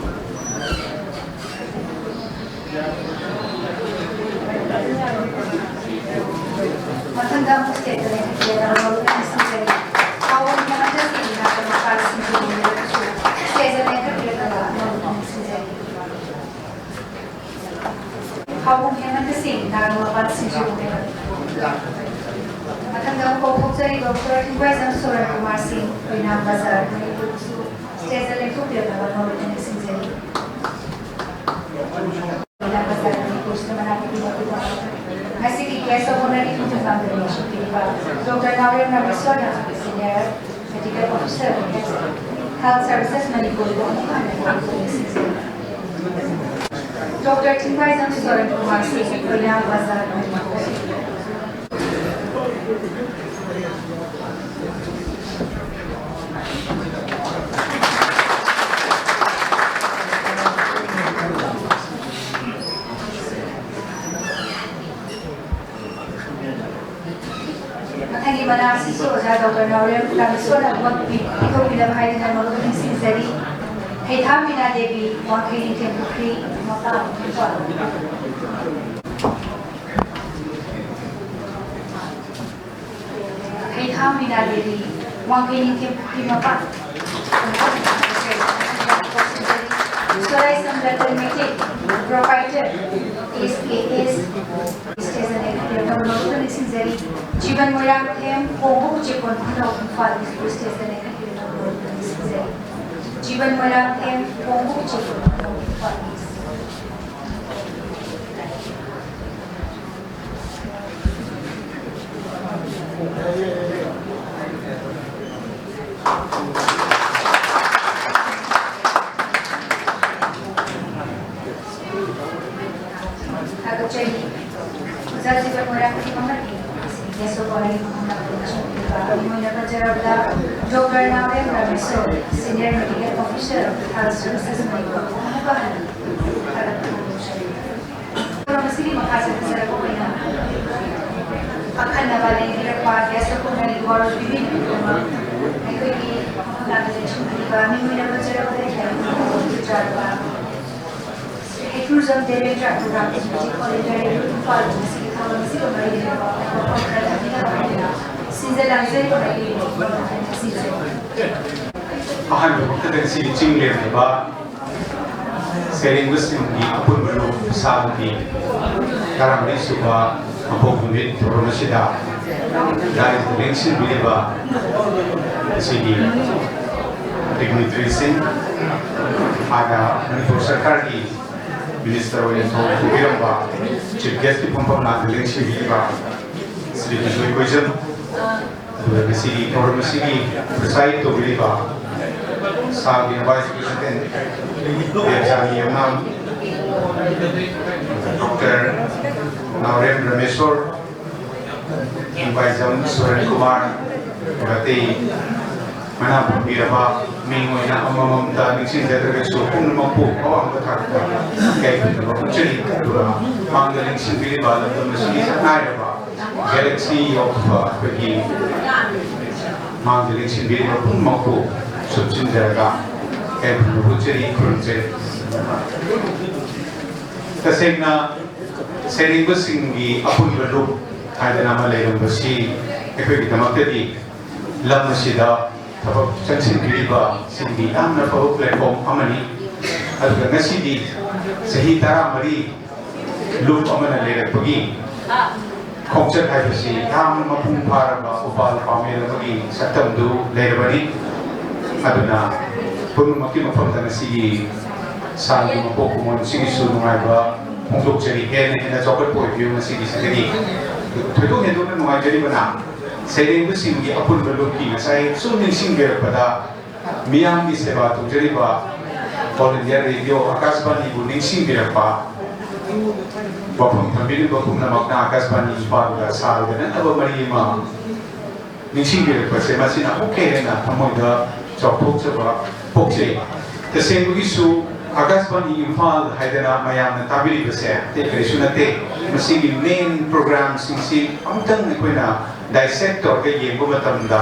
ꯃꯊꯪꯗ ꯑꯃꯨꯛ stage ꯇ ꯂꯦꯡꯈꯠꯄꯤꯔꯒ ꯃꯔꯨꯞ ꯅꯤꯡꯁꯤꯡꯖꯔꯤ꯫ ꯑꯋꯣꯟꯕ ꯃꯊꯛꯁꯤꯡꯒꯤ ꯅꯥꯀꯟ ꯃꯈꯥꯗ ꯁꯤꯡꯖꯨ ꯁꯤꯡꯖꯨ ꯂꯦꯡꯈꯠꯄꯤꯔꯒ ꯅꯥꯒꯥ ꯃꯄꯥꯟ ꯁꯤꯡꯖꯨ꯫ ꯃꯊꯪꯗ ꯑꯃꯨꯛ ꯀꯧꯊꯣꯛꯆꯔꯤꯕ ꯗꯣꯛꯇꯔ ꯊꯤꯡꯕꯥꯏꯖꯝ ꯁꯣꯔꯟ ꯀꯨꯃꯥꯔ ꯁꯤꯡ, ꯑꯣꯏꯅꯥꯝ ꯕꯖꯥꯔ, ꯃꯅꯤꯄꯨꯔꯕꯨꯁꯨ ꯁ꯭ꯇꯦꯖꯇ ꯂꯦꯡꯊꯣꯛꯄꯤꯔꯛꯅꯕ ꯅꯣꯔꯦꯗ ꯅꯤꯡꯁꯤꯡꯖꯔꯤ꯫ ꯑꯣꯏꯅꯥꯝ ꯕꯖꯥꯔ, ꯃꯅꯤꯄꯨꯔꯁꯤꯗ ꯃꯅꯥ ꯄꯤꯕꯤꯕ ꯈꯨꯗꯤꯡꯃꯛ ꯉꯁꯤꯒꯤ guest of honorꯒꯤ ꯊꯧꯖꯥꯜ ꯄꯤꯕꯤꯔꯤꯕ ꯗꯣꯛꯇꯔ ꯅꯥꯎꯔꯦꯝ ꯔꯥꯃꯦꯁꯣꯔꯅ, senior medical officer, health services ꯃꯅꯤꯄꯨꯔꯕꯨ ꯑꯃꯨꯛ ꯍꯟꯅ ꯊꯥꯒꯠꯄ ꯅꯤꯡꯁꯤꯡꯖꯔꯤ꯫ ꯗꯣꯛꯇꯔ ꯊꯤꯡꯕꯥꯏꯖꯝ ꯁꯣꯔꯟ ꯀꯨꯃꯥꯔ ꯁꯤꯡ, ꯑꯣꯏꯅꯥꯝ ꯕꯖꯥꯔ, ꯃꯅꯤꯄꯨꯔ꯫ ꯃꯊꯪꯒꯤ ꯃꯅꯥ ꯑꯁꯤꯁꯨ ꯑꯣꯖꯥ ꯗꯣꯛꯇꯔ ꯅꯥꯎꯔꯦꯝ ꯔꯥꯃꯦꯁꯣꯔꯅ ꯄꯤꯊꯣꯛꯄꯤꯅꯕ ꯍꯥꯏꯗꯨꯅ ꯃꯔꯨꯞ ꯅꯤꯡꯁꯤꯡꯖꯔꯤ꯫ ꯍꯩꯊꯥꯝ ꯕꯤꯅꯥ ꯗꯦꯕꯤ, ꯋꯥꯡꯈꯩ ꯅꯤꯡꯊꯦꯝ ꯄꯨꯈ꯭ꯔꯤ, ꯃꯄꯥ ꯏꯝꯐꯥꯜ꯫ ꯍꯩꯊꯥꯝ ꯕꯤꯅꯥ ꯗꯦꯕꯤ, ꯋꯥꯡꯈꯩ ꯅꯤꯡꯊꯦꯝ ꯄꯨꯈ꯭ꯔꯤ ꯃꯄꯥ꯫ ꯁꯣꯔꯥꯏꯁꯝ Ratan Meitei, proprietor, S K S, ꯁ꯭ꯇꯦꯖꯇ ꯂꯦꯡꯕꯤꯔꯛꯅꯕ ꯃꯔꯨꯞ ꯅꯤꯡꯁꯤꯡꯖꯔꯤ꯫ ꯖꯤꯕꯟ ꯃꯣꯏꯔꯥꯡꯊꯦꯝ, ꯄꯣꯡꯕ ꯎꯆꯦꯛꯀꯣꯟ ꯈꯨꯅꯧ, ꯏꯝꯐꯥꯜ ꯏꯁ, ꯁ꯭ꯇꯦꯖꯇ ꯂꯦꯡꯕꯤꯔꯛꯅꯕ ꯃꯔꯨꯞ ꯅꯤꯡꯁꯤꯡꯖꯔꯤ꯫ ꯖꯤꯕꯟ ꯃꯣꯏꯔꯥꯡꯊꯦꯝ, ꯄꯣꯡꯕ ꯎꯆꯦꯛꯀꯣꯟ ꯈꯨꯅꯧ, ꯏꯝꯐꯥꯜ ꯏꯁ꯫ ꯊꯥꯒꯠꯆꯔꯤ꯫ ꯑꯣꯖꯥ ꯖꯤꯕꯟ ꯃꯣꯏꯔꯥꯡꯊꯦꯝ ꯑꯃꯗꯤ ꯌꯦꯁꯣꯕꯥꯔꯤ ꯃꯍꯨꯠ ꯂꯥꯛꯄ ꯂꯨꯆꯤꯡꯕꯤꯔꯤꯕ ꯃꯤꯑꯣꯏꯅ ꯄꯟꯖꯔꯕꯗ doctor Naorem Rameshor, senior medical officer, health services Manipur, ꯑꯃꯨꯛꯀ ꯍꯟꯅ ꯊꯥꯒꯠꯄ ꯐꯣꯡꯗꯣꯛꯆꯔꯤ꯫ ꯊꯧꯔꯝ ꯑꯁꯤꯒꯤ ꯃꯈꯥ ꯆꯠꯊꯖꯔꯛꯄ ꯑꯣꯏꯅ ꯑꯈꯟꯅꯕ ꯂꯩꯕꯤꯔꯛꯄ guest of honorꯒꯤ ꯋꯥꯔꯣꯜ ꯄꯤꯕꯤꯅꯕꯒꯤꯗꯃꯛ ꯑꯩꯈꯣꯏꯒꯤ ꯃꯐꯝ ꯂꯥꯛꯄꯗ ꯆꯪꯕꯤꯔꯤꯕ ꯃꯤꯑꯣꯏꯅ ꯄꯟꯖꯔꯕꯗ ꯍꯦꯛꯀ꯭ꯔꯨꯖꯝ Debendra programme executive coordinator Imphal ꯉꯁꯤꯒꯤ ꯊꯧꯔꯝ ꯑꯁꯤꯒ ꯃꯔꯤ ꯂꯩꯅꯕ ꯋꯥꯐꯝ ꯈꯔ ꯊꯝꯕꯤꯅꯕ ꯍꯥꯏꯅ ꯁꯤꯟꯖ ꯂꯥꯡꯖꯔꯤꯕ ꯃꯥꯏꯀꯩꯒꯤ ꯋꯥꯐꯝ ꯈꯔ ꯊꯝꯖꯔꯤ꯫ ꯑꯍꯥꯟꯕ ꯃꯛꯇꯗ ꯉꯁꯤꯒꯤ ꯆꯤꯡ ꯂꯦꯝꯂꯕ ꯁꯩꯔꯦꯡꯕꯁꯤꯡꯒꯤ ꯑꯄꯨꯟꯕ ꯂꯨꯞ ꯁꯥ ꯅꯨꯄꯤ ꯇꯔꯥꯃꯔꯤ ꯁꯨꯕ ꯃꯄꯣꯛ ꯅꯨꯃꯤꯠ ꯊꯧꯔꯝ ꯑꯁꯤꯗ ꯂꯥꯏꯔꯤꯛ ꯂꯦꯡꯁꯤꯟꯕꯤꯔꯤꯕ ꯑꯁꯤꯒꯤ ꯗꯤꯒꯅꯤꯇꯔꯤꯁꯤꯡ, ꯍꯥꯟꯅ ꯃꯅꯤꯄꯨꯔ ꯁꯔꯀꯥꯔꯒꯤ ꯃꯤꯅꯤꯁꯇꯔ ꯑꯣꯏꯅ ꯊꯧ ꯄꯨꯕꯤꯔꯝꯕ ꯆꯤꯐ ꯒꯦꯁꯀꯤ ꯐꯝꯐꯝ ꯂꯥꯡꯗ ꯂꯦꯡꯁꯤꯟꯕꯤꯔꯤꯕ ꯁ꯭ꯔꯤ ꯕꯤꯖꯣꯏ ꯀꯣꯏꯖꯝ, ꯑꯗꯨꯒ ꯉꯁꯤꯒꯤ ꯊꯧꯔꯝ ꯑꯁꯤꯒꯤ ꯄ꯭ꯔꯤꯁꯥꯏꯗ ꯇꯧꯕꯤꯔꯤꯕ ꯁꯥꯔꯒꯤ ꯚꯥꯏꯁ ꯄ꯭ꯔꯦꯁꯤꯗꯦꯟꯠ ꯗꯦꯕꯖꯥꯅꯤ ꯌꯨꯝꯅꯥꯝ, ꯗꯣꯛꯇꯔ ꯅꯥꯎꯔꯦꯝ ꯔꯃꯦꯁꯣꯔ, ꯅꯤꯡꯕꯥꯏꯖꯝ ꯁꯨꯔꯟ ꯀꯨꯃꯥꯔ, ꯑꯗꯨꯒ ꯑꯇꯩ ꯃꯅꯥ ꯐꯝꯕꯤꯔꯕ ꯃꯤꯡ ꯑꯣꯏꯅ ꯑꯃꯃꯝꯇ ꯅꯤꯡꯁꯤꯡꯖꯗ꯭ꯔꯒꯁꯨ ꯄꯨꯝꯅꯃꯛꯄꯨ ꯑꯋꯥꯡꯕ ꯊꯥꯛꯇ ꯏꯀꯥꯏ ꯈꯨꯝꯅꯕ ꯎꯠꯆꯔꯤ꯫ ꯑꯗꯨꯒ ꯃꯥꯡꯗ ꯂꯦꯡꯁꯤꯟꯕꯤꯔꯤꯕ ꯂꯝꯗꯝ ꯑꯁꯤꯒꯤ ꯁꯛꯅꯥꯏꯔꯕ Galaxy of, ꯑ, ꯑꯩꯈꯣꯏꯒꯤ ꯃꯥꯡꯗ ꯂꯦꯡꯁꯤꯟꯕꯤꯔꯤꯕ ꯄꯨꯝꯅꯃꯛꯄꯨ ꯁꯨꯞꯆꯤꯟꯖꯔꯒ ꯏꯀꯥꯏ ꯈꯨꯝꯅꯕ ꯎꯠꯆꯔꯤ, ꯈꯨꯔꯨꯝꯖꯔꯤ꯫ ꯇꯁꯦꯡꯅ ꯁꯩꯔꯦꯡꯕꯁꯤꯡꯒꯤ ꯑꯄꯨꯟꯕ ꯂꯨꯞ ꯍꯥꯏꯗꯅ ꯑꯃ ꯂꯩꯔꯝꯕꯁꯤ ꯑꯩꯈꯣꯏꯒꯤꯗꯃꯛꯇꯗꯤ ꯂꯝ ꯑꯁꯤꯗ ꯊꯕꯛ ꯆꯪꯁꯤꯟꯕꯤꯔꯤꯕꯁꯤꯡꯒꯤ ꯌꯥꯝꯅ ꯐꯕ ꯄ꯭ꯂꯦꯠꯐꯣꯝ ꯑꯃꯅꯤ꯫ ꯑꯗꯨꯒ ꯉꯁꯤꯗꯤ ꯆꯍꯤ ꯇꯔꯥꯃꯔꯤ ꯂꯨꯞ ꯑꯃꯅ ꯂꯩꯔꯛꯄꯒꯤ ꯈꯣꯡꯆꯠ ꯍꯥꯏꯕꯁꯤ ꯌꯥꯝꯅ ꯃꯄꯨꯡ ꯐꯥꯔꯕ ꯎꯄꯥꯜ ꯄꯥꯃꯦꯜ ꯑꯃꯒꯤ ꯁꯛꯇꯝꯗꯨ ꯂꯩꯔꯕꯅꯤ꯫ ꯑꯗꯨꯅ ꯄꯨꯝꯅꯃꯛꯀꯤ ꯃꯐꯝꯗ ꯉꯁꯤꯒꯤ ꯁꯥꯔꯒꯤ ꯃꯄꯣꯛ ꯀꯨꯝꯑꯣꯟꯁꯤꯒꯤꯁꯨ ꯅꯨꯡꯉꯥꯏꯕ ꯐꯣꯡꯗꯣꯛꯆꯔꯤ꯫ ꯍꯦꯟꯅ ꯍꯦꯟꯅ ꯆꯥꯎꯈꯠꯄ ꯑꯣꯏꯕꯤꯌꯨ ꯉꯁꯤꯒꯤꯁꯤꯗꯒꯤ꯫ ꯊꯣꯏꯗꯣꯛ ꯍꯦꯟꯗꯣꯛꯅ ꯅꯨꯡꯉꯥꯏꯖꯔꯤꯕꯅ ꯁꯩꯔꯦꯡꯕꯁꯤꯡꯒꯤ ꯑꯄꯨꯟꯕ ꯂꯨꯞꯀꯤ ꯉꯁꯥꯏ ꯁꯨꯝ ꯅꯤꯡꯁꯤꯡꯕꯤꯔꯛꯄꯗ ꯃꯤꯌꯥꯝꯒꯤ ꯁꯦꯕꯥ ꯇꯧꯖꯔꯤꯕ All India Radio ꯑꯀꯥꯁꯕꯥꯅꯤꯕꯨ ꯅꯤꯡꯁꯤꯡꯕꯤꯔꯛꯄ ꯋꯥꯐꯝ ꯊꯝꯕꯤꯔꯤꯕ ꯄꯨꯝꯅꯃꯛꯅ ꯑꯀꯥꯁꯕꯥꯅꯤ ꯏꯝꯐꯥꯜꯒ ꯁꯥꯔꯒ ꯅꯛꯅꯕ ꯃꯔꯤ ꯑꯃ ꯅꯤꯡꯁꯤꯡꯕꯤꯔꯛꯄꯁꯦ ꯃꯁꯤꯅ ꯑꯃꯨꯛꯀ ꯍꯦꯟꯅ ꯊꯃꯣꯏꯗ ꯆꯥꯎꯊꯣꯛꯆꯕ ꯄꯣꯛꯆꯩ꯫ ꯇꯁꯦꯡꯕꯒꯤꯁꯨ ꯑꯀꯥꯁꯕꯥꯅꯤ ꯏꯝꯐꯥꯜ ꯍꯥꯏꯗꯅ ꯃꯌꯥꯝꯅ ꯇꯥꯕꯤꯔꯤꯕꯁꯦ ꯑꯇꯩ ꯀꯔꯤꯁꯨ ꯅꯠꯇꯦ꯫ ꯃꯁꯤꯒꯤ ꯃꯦꯟ ꯄ꯭ꯔꯣꯒ꯭ꯔꯥꯝꯁꯤꯡꯁꯤ ꯑꯃꯨꯛꯇꯪ ꯑꯩꯈꯣꯏꯅ ꯗꯥꯏꯁꯦꯛ ꯇꯧꯔꯒ ꯌꯦꯡꯕ ꯃꯇꯝꯗ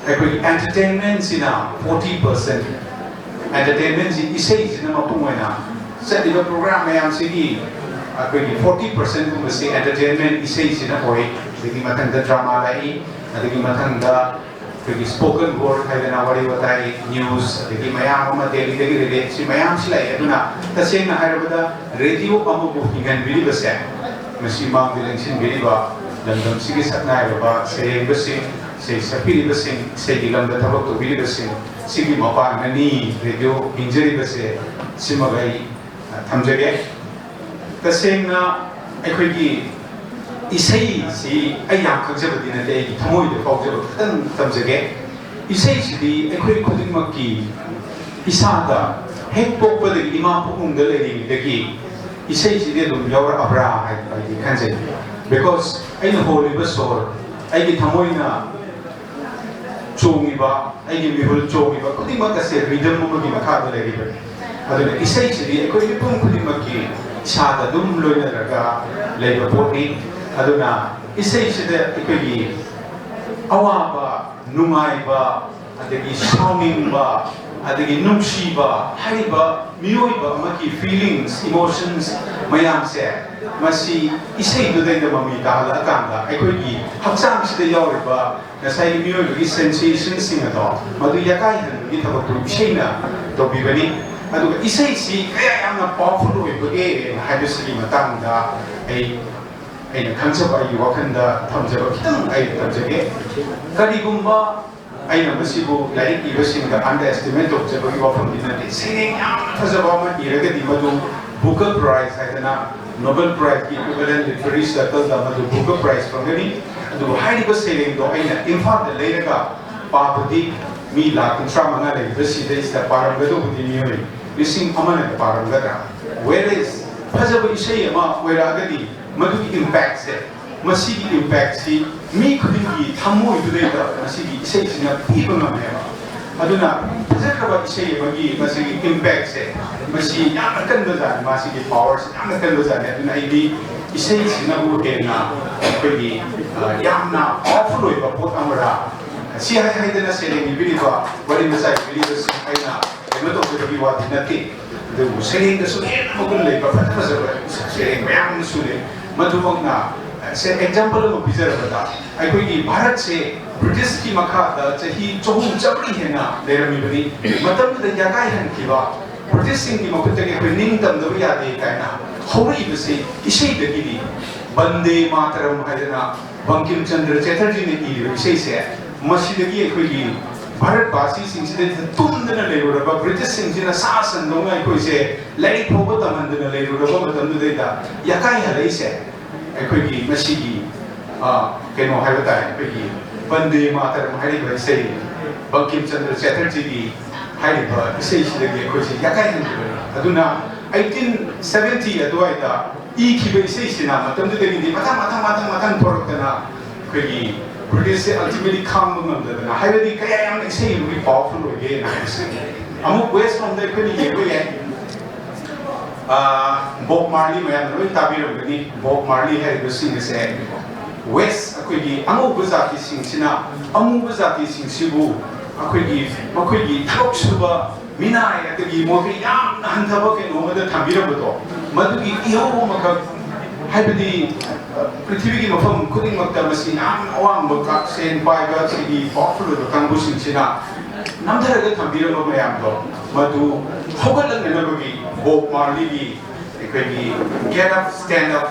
ꯑꯩꯈꯣꯏꯒꯤ ꯑꯦꯟꯇꯔꯇꯦꯟꯃꯦꯟꯁꯤꯅ ꯐꯣꯔꯇꯤ ꯄꯔꯁꯦꯟ, ꯑꯦꯟꯇꯔꯇꯦꯟꯃꯦꯟꯁꯤ ꯏꯁꯩꯁꯤꯅ ꯃꯄꯨꯡ ꯑꯣꯏꯅ ꯆꯠꯂꯤꯕ ꯄ꯭ꯔꯣꯒ꯭ꯔꯥꯝ ꯃꯌꯥꯝꯁꯤꯒꯤ ꯑꯩꯈꯣꯏꯒꯤ ꯐꯣꯔꯇꯤ ꯄꯔꯁꯦꯟꯒꯨꯝꯕꯁꯤ ꯑꯦꯟꯇꯔꯇꯦꯟꯃꯦꯟ ꯏꯁꯩꯁꯤꯅ ꯑꯣꯏ꯫ ꯑꯗꯒꯤ ꯃꯊꯪꯗ ꯗ꯭ꯔꯃꯥ ꯂꯥꯛꯏ, ꯑꯗꯒꯤ ꯃꯊꯪꯗ ꯑꯩꯈꯣꯏꯒꯤ spoken word ꯍꯥꯏꯗꯅ ꯋꯥꯔꯤ ꯋꯥꯇꯥꯏ, news, ꯑꯗꯒꯤ ꯃꯌꯥꯝ ꯑꯃ ꯗꯦꯜꯂꯤꯗꯒꯤ ꯔꯤꯂꯦꯠꯁꯤ ꯃꯌꯥꯝꯁꯤ ꯂꯩ꯫ ꯑꯗꯨꯅ ꯇꯁꯦꯡꯅ ꯍꯥꯏꯔꯕꯗ ꯔꯦꯗꯤꯑꯣ ꯑꯃꯕꯨ ꯍꯤꯡꯍꯟꯕꯤꯔꯤꯕꯁꯦ, ꯃꯁꯤ ꯃꯥꯡꯗ ꯂꯦꯡꯁꯤꯟꯕꯤꯔꯤꯕ ꯂꯝꯗꯝꯁꯤꯒꯤ ꯁꯛꯅꯥꯏꯔꯕ ꯁꯩꯔꯦꯡꯕꯁꯤꯡ, ꯏꯁꯩ ꯁꯛꯄꯤꯔꯤꯕꯁꯤꯡ, ꯏꯁꯩꯒꯤ ꯂꯝꯗ ꯊꯕꯛ ꯇꯧꯕꯤꯔꯤꯕꯁꯤꯡ, ꯁꯤꯒꯤ ꯃꯄꯥꯟꯅꯅꯤ ꯔꯦꯗꯤꯑꯣ ꯍꯤꯡꯖꯔꯤꯕꯁꯦ꯫ ꯁꯤꯃꯒ ꯑꯩ ꯊꯝꯖꯒꯦ꯫ ꯇꯁꯦꯡꯅ ꯑꯩꯈꯣꯏꯒꯤ ꯏꯁꯩꯁꯤ ꯑꯩ ꯌꯥꯝ ꯈꯪꯖꯕꯗꯤ ꯅꯠꯇꯦ, ꯑꯩꯒꯤ ꯊꯃꯣꯏꯗ ꯐꯥꯎꯖꯕ ꯈꯤꯇꯪ ꯊꯝꯖꯒꯦ꯫ ꯏꯁꯩꯁꯤꯗꯤ ꯑꯩꯈꯣꯏ ꯈꯨꯗꯤꯡꯃꯛꯀꯤ ꯏꯁꯥꯗ ꯍꯦꯛ ꯄꯣꯛꯄꯗꯒꯤ, ꯏꯃꯥ ꯄꯨꯛꯅꯨꯡꯗ ꯂꯩꯔꯤꯉꯩꯗꯒꯤ ꯏꯁꯩꯁꯤꯗꯤ ꯑꯗꯨꯝ ꯌꯥꯎꯔꯛꯑꯕ꯭ꯔꯥ ꯍꯥꯏꯅ ꯑꯩꯗꯤ ꯈꯟꯖꯩ꯫ Because ꯑꯩꯅ ꯍꯣꯜꯂꯤꯕ ꯁꯣꯔ, ꯑꯩꯒꯤ ꯊꯃꯣꯏꯅ ꯆꯣꯡꯉꯤꯕ, ꯑꯩꯒꯤ ꯃꯤꯍꯨꯜ ꯆꯣꯡꯉꯤꯕ ꯈꯨꯗꯤꯡꯃꯛ ꯑꯁꯦ rhythm ꯑꯃꯒꯤ ꯃꯈꯥꯗ ꯂꯩꯔꯤꯕꯅꯤ꯫ ꯑꯗꯨꯅ ꯏꯁꯩꯁꯤꯗꯤ ꯑꯩꯈꯣꯏ ꯃꯤꯄꯨꯝ ꯈꯨꯗꯤꯡꯃꯛꯀꯤ ꯏꯁꯥꯗ ꯑꯗꯨꯝ ꯂꯣꯏꯅꯔꯒ ꯂꯩꯕ ꯄꯣꯠꯅꯤ꯫ ꯑꯗꯨꯅ ꯏꯁꯩꯁꯤꯗ ꯑꯩꯈꯣꯏꯒꯤ ꯑꯋꯥꯕ, ꯅꯨꯡꯉꯥꯏꯕ, ꯑꯗꯒꯤ ꯁꯥꯎꯅꯤꯡꯕ, ꯑꯗꯒꯤ ꯅꯨꯡꯁꯤꯕ ꯍꯥꯏꯔꯤꯕ ꯃꯤꯑꯣꯏꯕ ꯑꯃꯒꯤ feelings, emotions ꯃꯌꯥꯝꯁꯦ, ꯃꯁꯤ ꯏꯁꯩꯗꯨꯗꯩꯗ ꯃꯃꯤ ꯇꯥꯍꯜꯂꯛꯑꯀꯥꯟꯗ ꯑꯩꯈꯣꯏꯒꯤ ꯍꯛꯆꯥꯡꯁꯤꯗ ꯌꯥꯎꯔꯤꯕ ꯉꯁꯥꯏꯒꯤ ꯃꯤꯑꯣꯏꯕꯒꯤ sensationꯁꯤꯡ ꯑꯗꯣ ꯃꯗꯨ ꯌꯥꯀꯥꯏꯍꯟꯕꯒꯤ ꯊꯕꯛꯇꯨ ꯏꯁꯩꯅ ꯇꯧꯕꯤꯕꯅꯤ꯫ ꯑꯗꯨꯒ ꯏꯁꯩꯁꯤ ꯀꯌꯥ ꯌꯥꯝꯅ powerful ꯑꯣꯏꯕꯒꯦ ꯍꯥꯏꯕꯁꯤꯒꯤ ꯃꯇꯥꯡꯗ ꯑꯩ, ꯑꯩꯅ ꯈꯪꯖꯕ, ꯑꯩꯒꯤ ꯋꯥꯈꯜꯗ ꯊꯝꯖꯕ ꯈꯤꯇꯪ ꯑꯩ ꯊꯝꯖꯒꯦ꯫ ꯀꯔꯤꯒꯨꯝꯕ ꯑꯩꯅ ꯃꯁꯤꯕꯨ ꯂꯥꯏꯔꯤꯛ ꯏꯕꯁꯤꯡꯗ underestimate ꯇꯧꯖꯕꯒꯤ ꯋꯥꯐꯝꯗꯤ ꯅꯠꯇꯦ꯫ ꯁꯩꯔꯦꯡ ꯌꯥꯝ ꯐꯖꯕ ꯑꯃ ꯏꯔꯒꯗꯤ ꯃꯗꯨ Booker Prize ꯍꯥꯏꯗꯅ Nobel Prizeꯀꯤ equivalent literary circleꯗ ꯃꯗꯨ Booker Prize ꯐꯪꯒꯅꯤ꯫ ꯑꯗꯨꯕꯨ ꯍꯥꯏꯔꯤꯕ ꯁꯩꯔꯦꯡꯗꯣ ꯑꯩꯅ ꯏꯝꯐꯥꯜꯗ ꯂꯩꯔꯒ ꯄꯥꯕꯗꯤ ꯃꯤ ꯂꯥꯈ ꯀꯨꯟꯊ꯭ꯔꯥ ꯃꯉꯥ ꯂꯩꯔꯤꯕ ꯁꯤꯗꯩꯁꯤꯗ ꯄꯥꯔꯝꯒꯗꯧꯕꯗꯤ ꯃꯤꯑꯣꯏ ꯂꯤꯁꯤꯡ ꯑꯃꯅꯒ ꯄꯥꯔꯝꯒꯗ꯭ꯔꯥ? Whereas ꯐꯖꯕ ꯏꯁꯩ ꯑꯃ ꯑꯣꯏꯔꯛꯑꯒꯗꯤ ꯃꯗꯨꯒꯤ impactꯁꯦ, ꯃꯁꯤꯒꯤ impactꯁꯤ ꯃꯤ ꯈꯨꯗꯤꯡꯒꯤ ꯊꯃꯣꯏꯗꯨꯗꯩꯗ ꯃꯁꯤꯒꯤ ꯏꯁꯩꯁꯤꯅ ꯄꯤꯕ ꯉꯝꯃꯦꯕ꯫ ꯑꯗꯨꯅ ꯐꯖꯈ꯭ꯔꯕ ꯏꯁꯩ ꯑꯃꯒꯤ ꯃꯁꯤꯒꯤ impactꯁꯦ, ꯃꯁꯤ ꯌꯥꯝꯅ ꯀꯟꯕꯖꯥꯠꯅꯤ, ꯃꯁꯤꯒꯤ powerꯁꯤ ꯌꯥꯝꯅ ꯀꯟꯕꯖꯥꯠꯅꯤ꯫ ꯑꯗꯨꯅ ꯑꯩꯗꯤ ꯏꯁꯩꯁꯤꯅꯕꯨ ꯍꯦꯟꯅ ꯑꯩꯈꯣꯏꯒꯤ, ꯑ, ꯌꯥꯝꯅ powerful ꯑꯣꯏꯕ ꯄꯣꯠ ꯑꯃꯔꯥ, ꯁꯤ ꯍꯥꯏ ꯍꯥꯏꯗꯅ ꯁꯩꯔꯦꯡ ꯏꯕꯤꯔꯤꯕ, ꯋꯥꯔꯤ ꯃꯆꯥ ꯏꯕꯤꯔꯤꯕꯁꯤꯡ ꯑꯩꯅ ꯀꯩꯅꯣ ꯇꯧꯖꯕꯒꯤ ꯋꯥꯗꯤ ꯅꯠꯇꯦ꯫ ꯑꯗꯨꯕꯨ ꯁꯩꯔꯦꯡꯗꯁꯨ ꯍꯦꯟꯅ ꯃꯒꯨꯟ ꯂꯩꯕ ꯐꯖ ꯐꯖꯕ ꯁꯩꯔꯦꯡ ꯃꯌꯥꯝ ꯑꯃꯁꯨ ꯂꯩ꯫ ꯃꯗꯨꯃꯛꯅ, ꯑ, ꯁꯦ ꯑꯦꯛꯖꯥꯝꯄꯜ ꯑꯃ ꯄꯤꯖꯔꯕꯗ, ꯑꯩꯈꯣꯏꯒꯤ ꯚꯥꯔꯠꯁꯦ ꯕ꯭ꯔꯤꯇꯤꯁꯀꯤ ꯃꯈꯥꯗ ꯆꯍꯤ ꯆꯍꯨꯝ ꯆꯥꯃꯔꯤ ꯍꯦꯟꯅ ꯂꯩꯔꯝꯃꯤꯕꯅꯤ꯫ ꯃꯇꯝꯗꯨꯗ ꯌꯥꯀꯥꯏꯍꯟꯈꯤꯕ ꯕ꯭ꯔꯤꯇꯤꯁꯁꯤꯡꯒꯤ ꯃꯈꯨꯠꯇꯒꯤ ꯑꯩꯈꯣꯏ ꯅꯤꯡꯇꯝꯗꯕ ꯌꯥꯗꯦ ꯀꯥꯏꯅ ꯍꯧꯔꯛꯏꯕꯁꯤ ꯏꯁꯩꯗꯒꯤꯅꯤ꯫ ꯕꯟꯗꯦ ꯃꯥꯇꯔꯝ ꯍꯥꯏꯗꯅ ꯕꯪꯀꯤꯝ ꯆꯟꯗ꯭ꯔ ꯆꯦꯇꯔꯖꯤꯅ ꯏꯔꯤꯕ ꯏꯁꯩꯁꯦ, ꯃꯁꯤꯗꯒꯤ ꯑꯩꯈꯣꯏꯒꯤ ꯚꯥꯔꯠ ꯚꯥꯁꯤꯁꯤꯡꯁꯤꯗ ꯇꯨꯝꯗꯅ ꯂꯩꯔꯨꯔꯕ ꯕ꯭ꯔꯤꯇꯤꯁꯁꯤꯡꯁꯤꯅ ꯁꯥ ꯁꯟꯗꯧꯅ ꯑꯩꯈꯣꯏꯁꯦ ꯂꯥꯏꯔꯤꯛ ꯐꯥꯎꯕ ꯇꯝꯍꯟꯗꯅ ꯂꯩꯔꯨꯔꯕ ꯃꯇꯝꯗꯨꯗꯩꯗ ꯌꯥꯀꯥꯏ ꯍꯜꯂꯛꯏꯁꯦ꯫ ꯑꯩꯈꯣꯏꯒꯤ ꯉꯁꯤꯒꯤ, ꯑ, ꯀꯩꯅꯣ ꯍꯥꯏꯕ ꯇꯥꯔꯦ, ꯑꯩꯈꯣꯏꯒꯤ ꯕꯟꯗꯦ ꯃꯥꯇꯔꯝ ꯍꯥꯏꯔꯤꯕ ꯏꯁꯩ, ꯕꯪꯀꯤꯝ ꯆꯟꯗ꯭ꯔ ꯆꯦꯇꯔꯖꯤꯒꯤ ꯍꯥꯏꯔꯤꯕ ꯏꯁꯩꯁꯤꯗꯒꯤ ꯑꯩꯈꯣꯏꯁꯤ ꯌꯥꯀꯥꯏꯍꯟꯈꯤꯕꯅꯤ꯫ ꯑꯗꯨꯅ ꯑꯩꯠꯇꯤꯟ ꯁꯕꯦꯟꯇꯤ ꯑꯗꯨꯋꯥꯏꯗ ꯏꯈꯤꯕ ꯏꯁꯩꯁꯤꯅ ꯃꯇꯝꯗꯨꯗꯒꯤꯗꯤ ꯃꯊꯪ ꯃꯊꯪ ꯃꯊꯪ ꯃꯊꯪ ꯊꯣꯔꯛꯇꯅ ꯑꯩꯈꯣꯏꯒꯤ ꯕ꯭ꯔꯤꯇꯤꯁꯁꯦ ꯑꯜꯇꯤꯃꯦꯠꯂꯤ ꯈꯥꯡꯕ ꯉꯝꯗꯗꯅ, ꯍꯥꯏꯕꯗꯤ ꯀꯌꯥ ꯌꯥꯝꯅ ꯏꯁꯩ ꯑꯃꯒꯤ ꯄꯥꯋꯔꯐꯨꯜ ꯑꯣꯏꯒꯦꯅ ꯍꯥꯏꯕꯁꯦ꯫ ꯑꯃꯨꯛ ꯋꯦꯁ ꯂꯣꯝꯗ ꯑꯩꯈꯣꯏꯅ ꯌꯦꯡꯕ ꯌꯥꯏ꯫ ꯑꯥ, ꯕꯣꯕ ꯃꯥꯔꯂꯤ ꯃꯌꯥꯝꯅ ꯂꯣꯏ ꯇꯥꯕꯤꯔꯝꯒꯅꯤ꯫ ꯕꯣꯕ ꯃꯥꯔꯂꯤ ꯍꯥꯏꯔꯤꯕꯁꯤꯡ ꯑꯁꯦ ꯋꯦꯁ, ꯑꯩꯈꯣꯏꯒꯤ ꯑꯉꯧꯕ ꯖꯥꯇꯤꯁꯤꯡꯁꯤꯅ ꯑꯃꯨꯕ ꯖꯥꯇꯤꯁꯤꯡꯁꯤꯕꯨ ꯑꯩꯈꯣꯏꯒꯤ, ꯃꯈꯣꯏꯒꯤ ꯊꯕꯛ ꯁꯨꯕ ꯃꯤꯅꯥꯏ, ꯑꯗꯒꯤ ꯃꯈꯣꯏꯒꯤ ꯌꯥꯝꯅ ꯍꯟꯊꯕ ꯀꯩꯅꯣ ꯑꯃꯗ ꯊꯝꯕꯤꯔꯝꯕꯗꯣ, ꯃꯗꯨꯒꯤ ꯏꯍꯧ ꯑꯃꯈꯛ, ꯍꯥꯏꯕꯗꯤ, ꯑ, ꯄ꯭ꯔꯤꯊꯤꯕꯤꯒꯤ ꯃꯐꯝ ꯈꯨꯗꯤꯡꯃꯛꯇ ꯃꯁꯤ ꯌꯥꯝꯅ ꯑꯋꯥꯡꯕ ꯀ-, ꯁꯦꯟ ꯄꯥꯏꯕ, ꯁꯤꯒꯤ ꯄꯥꯋꯔꯐꯨꯜ ꯑꯣꯏꯕ ꯀꯥꯡꯕꯨꯁꯤꯡꯁꯤꯅ ꯅꯝꯊꯔꯒ ꯊꯝꯕꯤꯔꯝꯕ ꯃꯌꯥꯝꯗꯣ, ꯃꯗꯨ ꯍꯧꯒꯠꯂꯛꯅꯅꯕꯒꯤ ꯕꯣꯕ ꯃꯥꯔꯂꯤꯒꯤ ꯑꯩꯈꯣꯏꯒꯤ Get Up, Stand Up,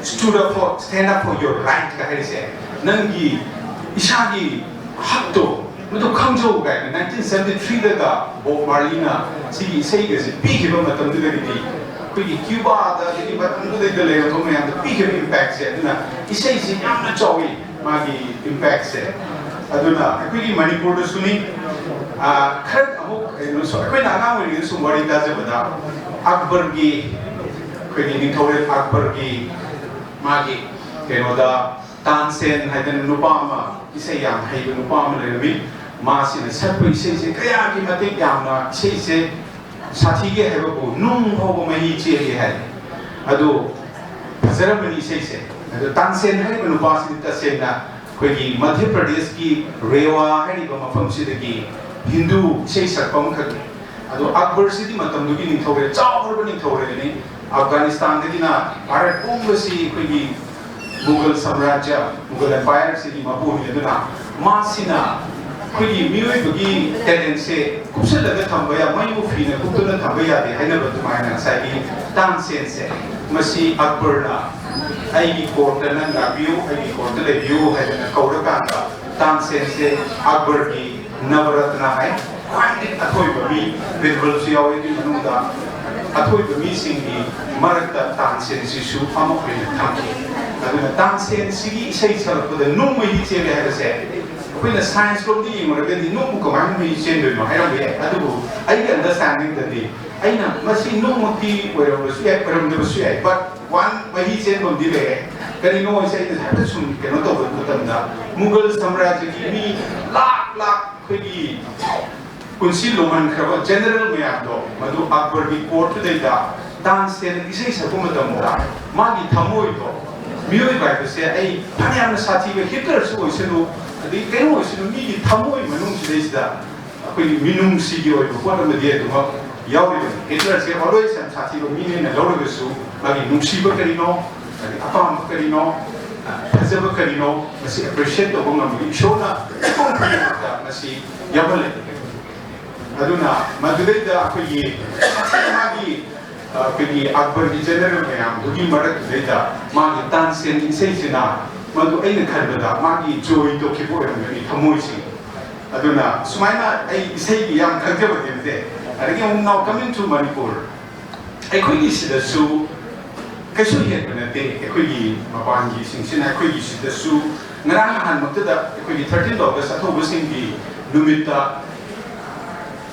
Stood Up for, Stand Up for Your Right ꯀ ꯍꯥꯏꯔꯤꯁꯦ, ꯅꯪꯒꯤ ꯏꯁꯥꯒꯤ ꯍꯛꯇꯣ ꯃꯗꯨ ꯈꯪꯖꯧ ꯀꯥꯏꯅ ꯅꯥꯏꯟꯇꯤꯟ ꯁꯕꯦꯟꯇꯤ ꯊ꯭ꯔꯤꯗꯒ ꯕꯣꯕ ꯃꯥꯔꯂꯤꯅ ꯁꯤꯒꯤ ꯏꯁꯩꯒꯁꯦ ꯄꯤꯈꯤꯕ ꯃꯇꯝꯗꯨꯗꯒꯤꯗꯤ ꯑꯩꯈꯣꯏꯒꯤ ꯀ꯭ꯌꯨꯕꯥꯗ, ꯑꯗꯒꯤ ꯃꯇꯝꯗꯨꯗꯩꯗ ꯂꯩꯔꯝꯕ ꯃꯌꯥꯝꯗ ꯄꯤꯈꯤꯕ ꯏꯝꯄꯦꯛꯁꯦ, ꯑꯗꯨꯅ ꯏꯁꯩꯁꯦ ꯌꯥꯝꯅ ꯆꯥꯎꯋꯤ ꯃꯥꯒꯤ ꯏꯝꯄꯦꯛꯁꯦ꯫ ꯑꯗꯨꯅ ꯑꯩꯈꯣꯏꯒꯤ ꯃꯅꯤꯄꯨꯔꯗꯁꯨꯅꯤ, ꯑꯥ, ꯈꯔ ꯑꯃꯨꯛ ꯀꯩꯅꯣꯁꯨ, ꯑꯩꯈꯣꯏꯅ ꯑꯉꯥꯡ ꯑꯣꯏꯔꯤꯉꯩꯗ ꯁꯨꯝ ꯋꯥꯔꯤ ꯇꯥꯖꯕꯗ ꯑꯛꯕꯔꯒꯤ, ꯑꯩꯈꯣꯏꯒꯤ ꯅꯤꯡꯊꯧꯔꯦꯜ ꯑꯛꯕꯔꯒꯤ ꯃꯥꯒꯤ ꯀꯩꯅꯣꯗ ꯇꯥꯟꯁꯦꯟ ꯍꯥꯏꯗꯅ ꯅꯨꯄꯥ ꯑꯃ, ꯏꯁꯩ ꯌꯥꯝ ꯍꯩꯕ ꯅꯨꯄꯥ ꯑꯃ ꯂꯩꯔꯝꯃꯤ꯫ ꯃꯥꯁꯤꯅ ꯁꯛꯄ ꯏꯁꯩꯁꯦ ꯀꯌꯥꯒꯤ ꯃꯇꯤꯛ ꯌꯥꯝꯅ ꯏꯁꯩꯁꯦ ꯁꯥꯊꯤꯒꯦ ꯍꯥꯏꯕꯕꯨ ꯅꯨꯡ ꯐꯥꯎꯕ ꯃꯍꯤ ꯆꯦꯜꯂꯤ ꯍꯥꯏ꯫ ꯑꯗꯨ ꯐꯖꯔꯝꯕꯅꯤ ꯏꯁꯩꯁꯦ꯫ ꯑꯗꯣ ꯇꯥꯟꯁꯦꯟ ꯍꯥꯏꯔꯤꯕ ꯅꯨꯄꯥꯁꯤꯗꯤ ꯇꯁꯦꯡꯅ ꯑꯩꯈꯣꯏꯒꯤ ꯃꯙ꯭ꯌ ꯄ꯭ꯔꯗꯦꯁꯀꯤ ꯔꯦꯋꯥ ꯍꯥꯏꯔꯤꯕ ꯃꯐꯝꯁꯤꯗꯒꯤ ꯍꯤꯟꯗꯨ ꯏꯁꯩ ꯁꯛꯄ ꯑꯃꯈꯛꯅꯤ꯫ ꯑꯗꯣ ꯑꯛꯕꯔꯁꯤꯗꯤ ꯃꯇꯝꯗꯨꯒꯤ ꯅꯤꯡꯊꯧꯔꯦꯜ, ꯆꯥꯎꯈ꯭ꯔꯕ ꯅꯤꯡꯊꯧꯔꯦꯜꯅꯤ꯫ ꯑꯐꯒꯥꯅꯤꯁꯇꯥꯟꯗꯒꯤꯅ ꯚꯥꯔꯠ ꯄꯨꯝꯕꯁꯤ ꯑꯩꯈꯣꯏꯒꯤ ꯃꯨꯒꯜ ꯁꯥꯝꯔꯥꯖ꯭ꯌ, ꯃꯨꯒꯜ ꯑꯦꯝꯄꯥꯌꯔꯁꯤꯒꯤ ꯃꯄꯨꯅꯤ꯫ ꯑꯗꯨꯅ ꯃꯥꯁꯤꯅ ꯑꯩꯈꯣꯏꯒꯤ ꯃꯤꯑꯣꯏꯕꯒꯤ ꯇꯦꯂꯦꯟꯁꯦ ꯀꯨꯞꯁꯤꯜꯂꯒ ꯊꯝꯕ ꯌꯥ, ꯃꯩ ꯃꯨꯐꯤꯅ ꯀꯨꯞꯇꯨꯅ ꯊꯝꯕ ꯌꯥꯗꯦ ꯍꯥꯏꯅꯕ ꯑꯗꯨꯃꯥꯏꯅ ꯉꯁꯥꯏꯒꯤ ꯇꯥꯟꯁꯦꯟꯁꯦ, ꯃꯁꯤ ꯑꯛꯕꯔꯅ "ꯑꯩꯒꯤ ꯀꯣꯔꯠꯇ ꯅꯪ ꯂꯥꯛꯄꯤꯌꯨ, ꯑꯩꯒꯤ ꯀꯣꯔꯠꯇ ꯂꯩꯕꯤꯌꯨ" ꯍꯥꯏꯗꯅ ꯀꯧꯔꯀꯥꯟꯗ ꯇꯥꯟꯁꯦꯟꯁꯦ ꯑꯛꯕꯔꯒꯤ ꯅꯕꯔꯠꯅ ꯍꯥꯏ, ꯈ꯭ꯋꯥꯏꯗꯒꯤ ꯑꯊꯣꯏꯕ ꯃꯤ, ꯕꯤꯔꯕꯜꯁꯨ ꯌꯥꯎꯏ ꯑꯗꯨꯒꯤ ꯃꯅꯨꯡꯗ, ꯑꯊꯣꯏꯕ ꯃꯤꯁꯤꯡꯒꯤ ꯃꯔꯛꯇ ꯇꯥꯟꯁꯦꯟꯁꯤꯁꯨ ꯑꯃ ꯑꯣꯏꯅ ꯊꯝꯈꯤ꯫ ꯑꯗꯨꯅ ꯇꯥꯟꯁꯦꯟꯁꯤꯒꯤ ꯏꯁꯩ ꯁꯛꯂꯛꯄꯗ ꯅꯨꯡ ꯃꯍꯤ ꯆꯦꯜꯂꯦ ꯍꯥꯏꯕꯁꯦ ꯑꯩꯈꯣꯏꯅ ꯁꯥꯏꯟꯁ ꯂꯣꯝꯗ ꯌꯦꯡꯉꯨꯔꯒꯗꯤ ꯅꯨꯡꯕꯨ ꯀꯃꯥꯏꯅ ꯃꯍꯤ ꯆꯦꯟꯗꯣꯏꯅꯣ ꯍꯥꯏꯔꯝꯕ ꯌꯥꯏ꯫ ꯑꯗꯨꯕꯨ ꯑꯩꯒꯤ ꯑꯟꯗꯔꯁ꯭ꯇꯦꯟꯗꯤꯡꯗꯗꯤ ꯑꯩꯅ ꯃꯁꯤ ꯅꯨꯡꯃꯛꯇꯤ ꯑꯣꯏꯔꯝꯕꯁꯨ ꯌꯥꯏ, ꯑꯣꯏꯔꯝꯗꯕꯁꯨ ꯌꯥꯏ, but ꯋꯥꯟ ꯃꯍꯤ ꯆꯦꯟꯐꯝꯗꯤ ꯂꯩꯔꯦ꯫ ꯀꯔꯤꯅꯣ ꯍꯥꯏꯁꯦ ꯑꯩꯅ ꯍꯥꯏꯐꯦꯠ ꯁꯨꯝ ꯀꯩꯅꯣ ꯇꯧꯕ ꯃꯇꯝꯗ ꯃꯨꯒꯜ ꯁꯥꯝꯔꯥꯖ꯭ꯌꯒꯤ ꯃꯤ ꯂꯥꯛ ꯂꯥꯛ ꯑꯩꯈꯣꯏꯒꯤ ꯄꯨꯟꯁꯤ ꯂꯣꯡꯍꯟꯈ꯭ꯔꯕ ꯖꯦꯅꯔꯦꯜ ꯃꯌꯥꯝꯗꯣ ꯃꯗꯨ ꯑꯛꯕꯔꯒꯤ ꯀꯣꯔꯠꯇꯨꯗꯩꯗ ꯇꯥꯟꯁꯦꯟ ꯏꯁꯩ ꯁꯛꯄ ꯃꯇꯝꯗ ꯃꯥꯒꯤ ꯊꯃꯣꯏꯗꯣ, ꯃꯤꯑꯣꯏꯕ ꯍꯥꯏꯕꯁꯦ ꯑꯩ ꯐꯅꯌꯥꯝꯅ ꯁꯥꯊꯤꯕ ꯍꯤꯠꯂꯔꯁꯨ ꯑꯣꯏꯁꯅꯨ, ꯑꯗꯩ ꯀꯩꯅꯣ ꯑꯣꯏꯁꯅꯨ, ꯃꯤꯒꯤ ꯊꯃꯣꯏ ꯃꯅꯨꯡꯁꯤꯗꯩꯁꯤꯗ ꯑꯩꯈꯣꯏꯒꯤ ꯃꯤꯅꯨꯡꯁꯤꯒꯤ ꯑꯣꯏꯕ ꯄꯣꯠ ꯑꯃꯗꯤ ꯑꯗꯨꯃꯛ ꯌꯥꯎꯔꯤꯕꯅꯤ꯫ ꯍꯤꯠꯂꯔꯁꯦ always ꯌꯥꯝ ꯁꯥꯊꯤꯕ ꯃꯤꯅꯦꯅ ꯂꯧꯔꯒꯁꯨ ꯃꯥꯒꯤ ꯅꯨꯡꯁꯤꯕ ꯀꯔꯤꯅꯣ, ꯃꯥꯒꯤ ꯑꯄꯥꯝꯕ ꯀꯔꯤꯅꯣ, ꯐꯖꯕ ꯀꯔꯤꯅꯣ, ꯃꯁꯤ ꯑꯦꯄ꯭ꯔꯤꯁꯤꯌꯦꯠ ꯇꯧꯕ ꯉꯝꯕꯒꯤ ꯏꯁꯣꯔꯅ ꯃꯤꯄꯨꯝ ꯈꯨꯗꯤꯡꯃꯛꯇ ꯃꯁꯤ ꯌꯥꯎꯍꯜꯂꯦ꯫ ꯑꯗꯨꯅ ꯃꯗꯨꯗꯩꯗ ꯑꯩꯈꯣꯏꯒꯤ ꯃꯥꯒꯤ, ꯑꯩꯈꯣꯏꯒꯤ ꯑꯛꯕꯔꯒꯤ ꯖꯦꯅꯔꯦꯜ ꯃꯌꯥꯝꯗꯨꯒꯤ ꯃꯔꯛꯇꯨꯗꯩꯗ ꯃꯥꯒꯤ ꯇꯥꯟꯁꯦꯟ ꯏꯁꯩꯁꯤꯅ ꯃꯗꯨ ꯑꯩꯅ ꯈꯟꯕꯗ ꯃꯥꯒꯤ ꯖꯣꯏ ꯇꯧꯈꯤꯕ ꯑꯣꯏꯔꯝꯒꯅꯤ ꯊꯃꯣꯏꯁꯤ꯫ ꯑꯗꯨꯅ ꯁꯨꯃꯥꯏꯅ ꯑꯩ ꯏꯁꯩꯒꯤ ꯌꯥꯝ ꯈꯪꯖꯕꯗꯤ ꯅꯠꯇꯦ꯫ ꯑꯗꯒꯤ ꯑꯃꯨꯛ now coming to ꯃꯅꯤꯄꯨꯔ, ꯑꯩꯈꯣꯏꯒꯤ ꯁꯤꯗꯁꯨ ꯀꯩꯁꯨ ꯍꯦꯟꯕ ꯅꯠꯇꯦ꯫ ꯑꯩꯈꯣꯏꯒꯤ ꯃꯄꯥꯟꯒꯤꯁꯤꯡꯁꯤꯅ ꯑꯩꯈꯣꯏꯒꯤ ꯁꯤꯗꯁꯨ ꯉꯔꯥꯡ ꯅꯍꯥꯟꯃꯛꯇꯗ ꯑꯩꯈꯣꯏꯒꯤ thirteenth August ꯑꯊꯧꯕꯁꯤꯡꯒꯤ ꯅꯨꯃꯤꯠꯇ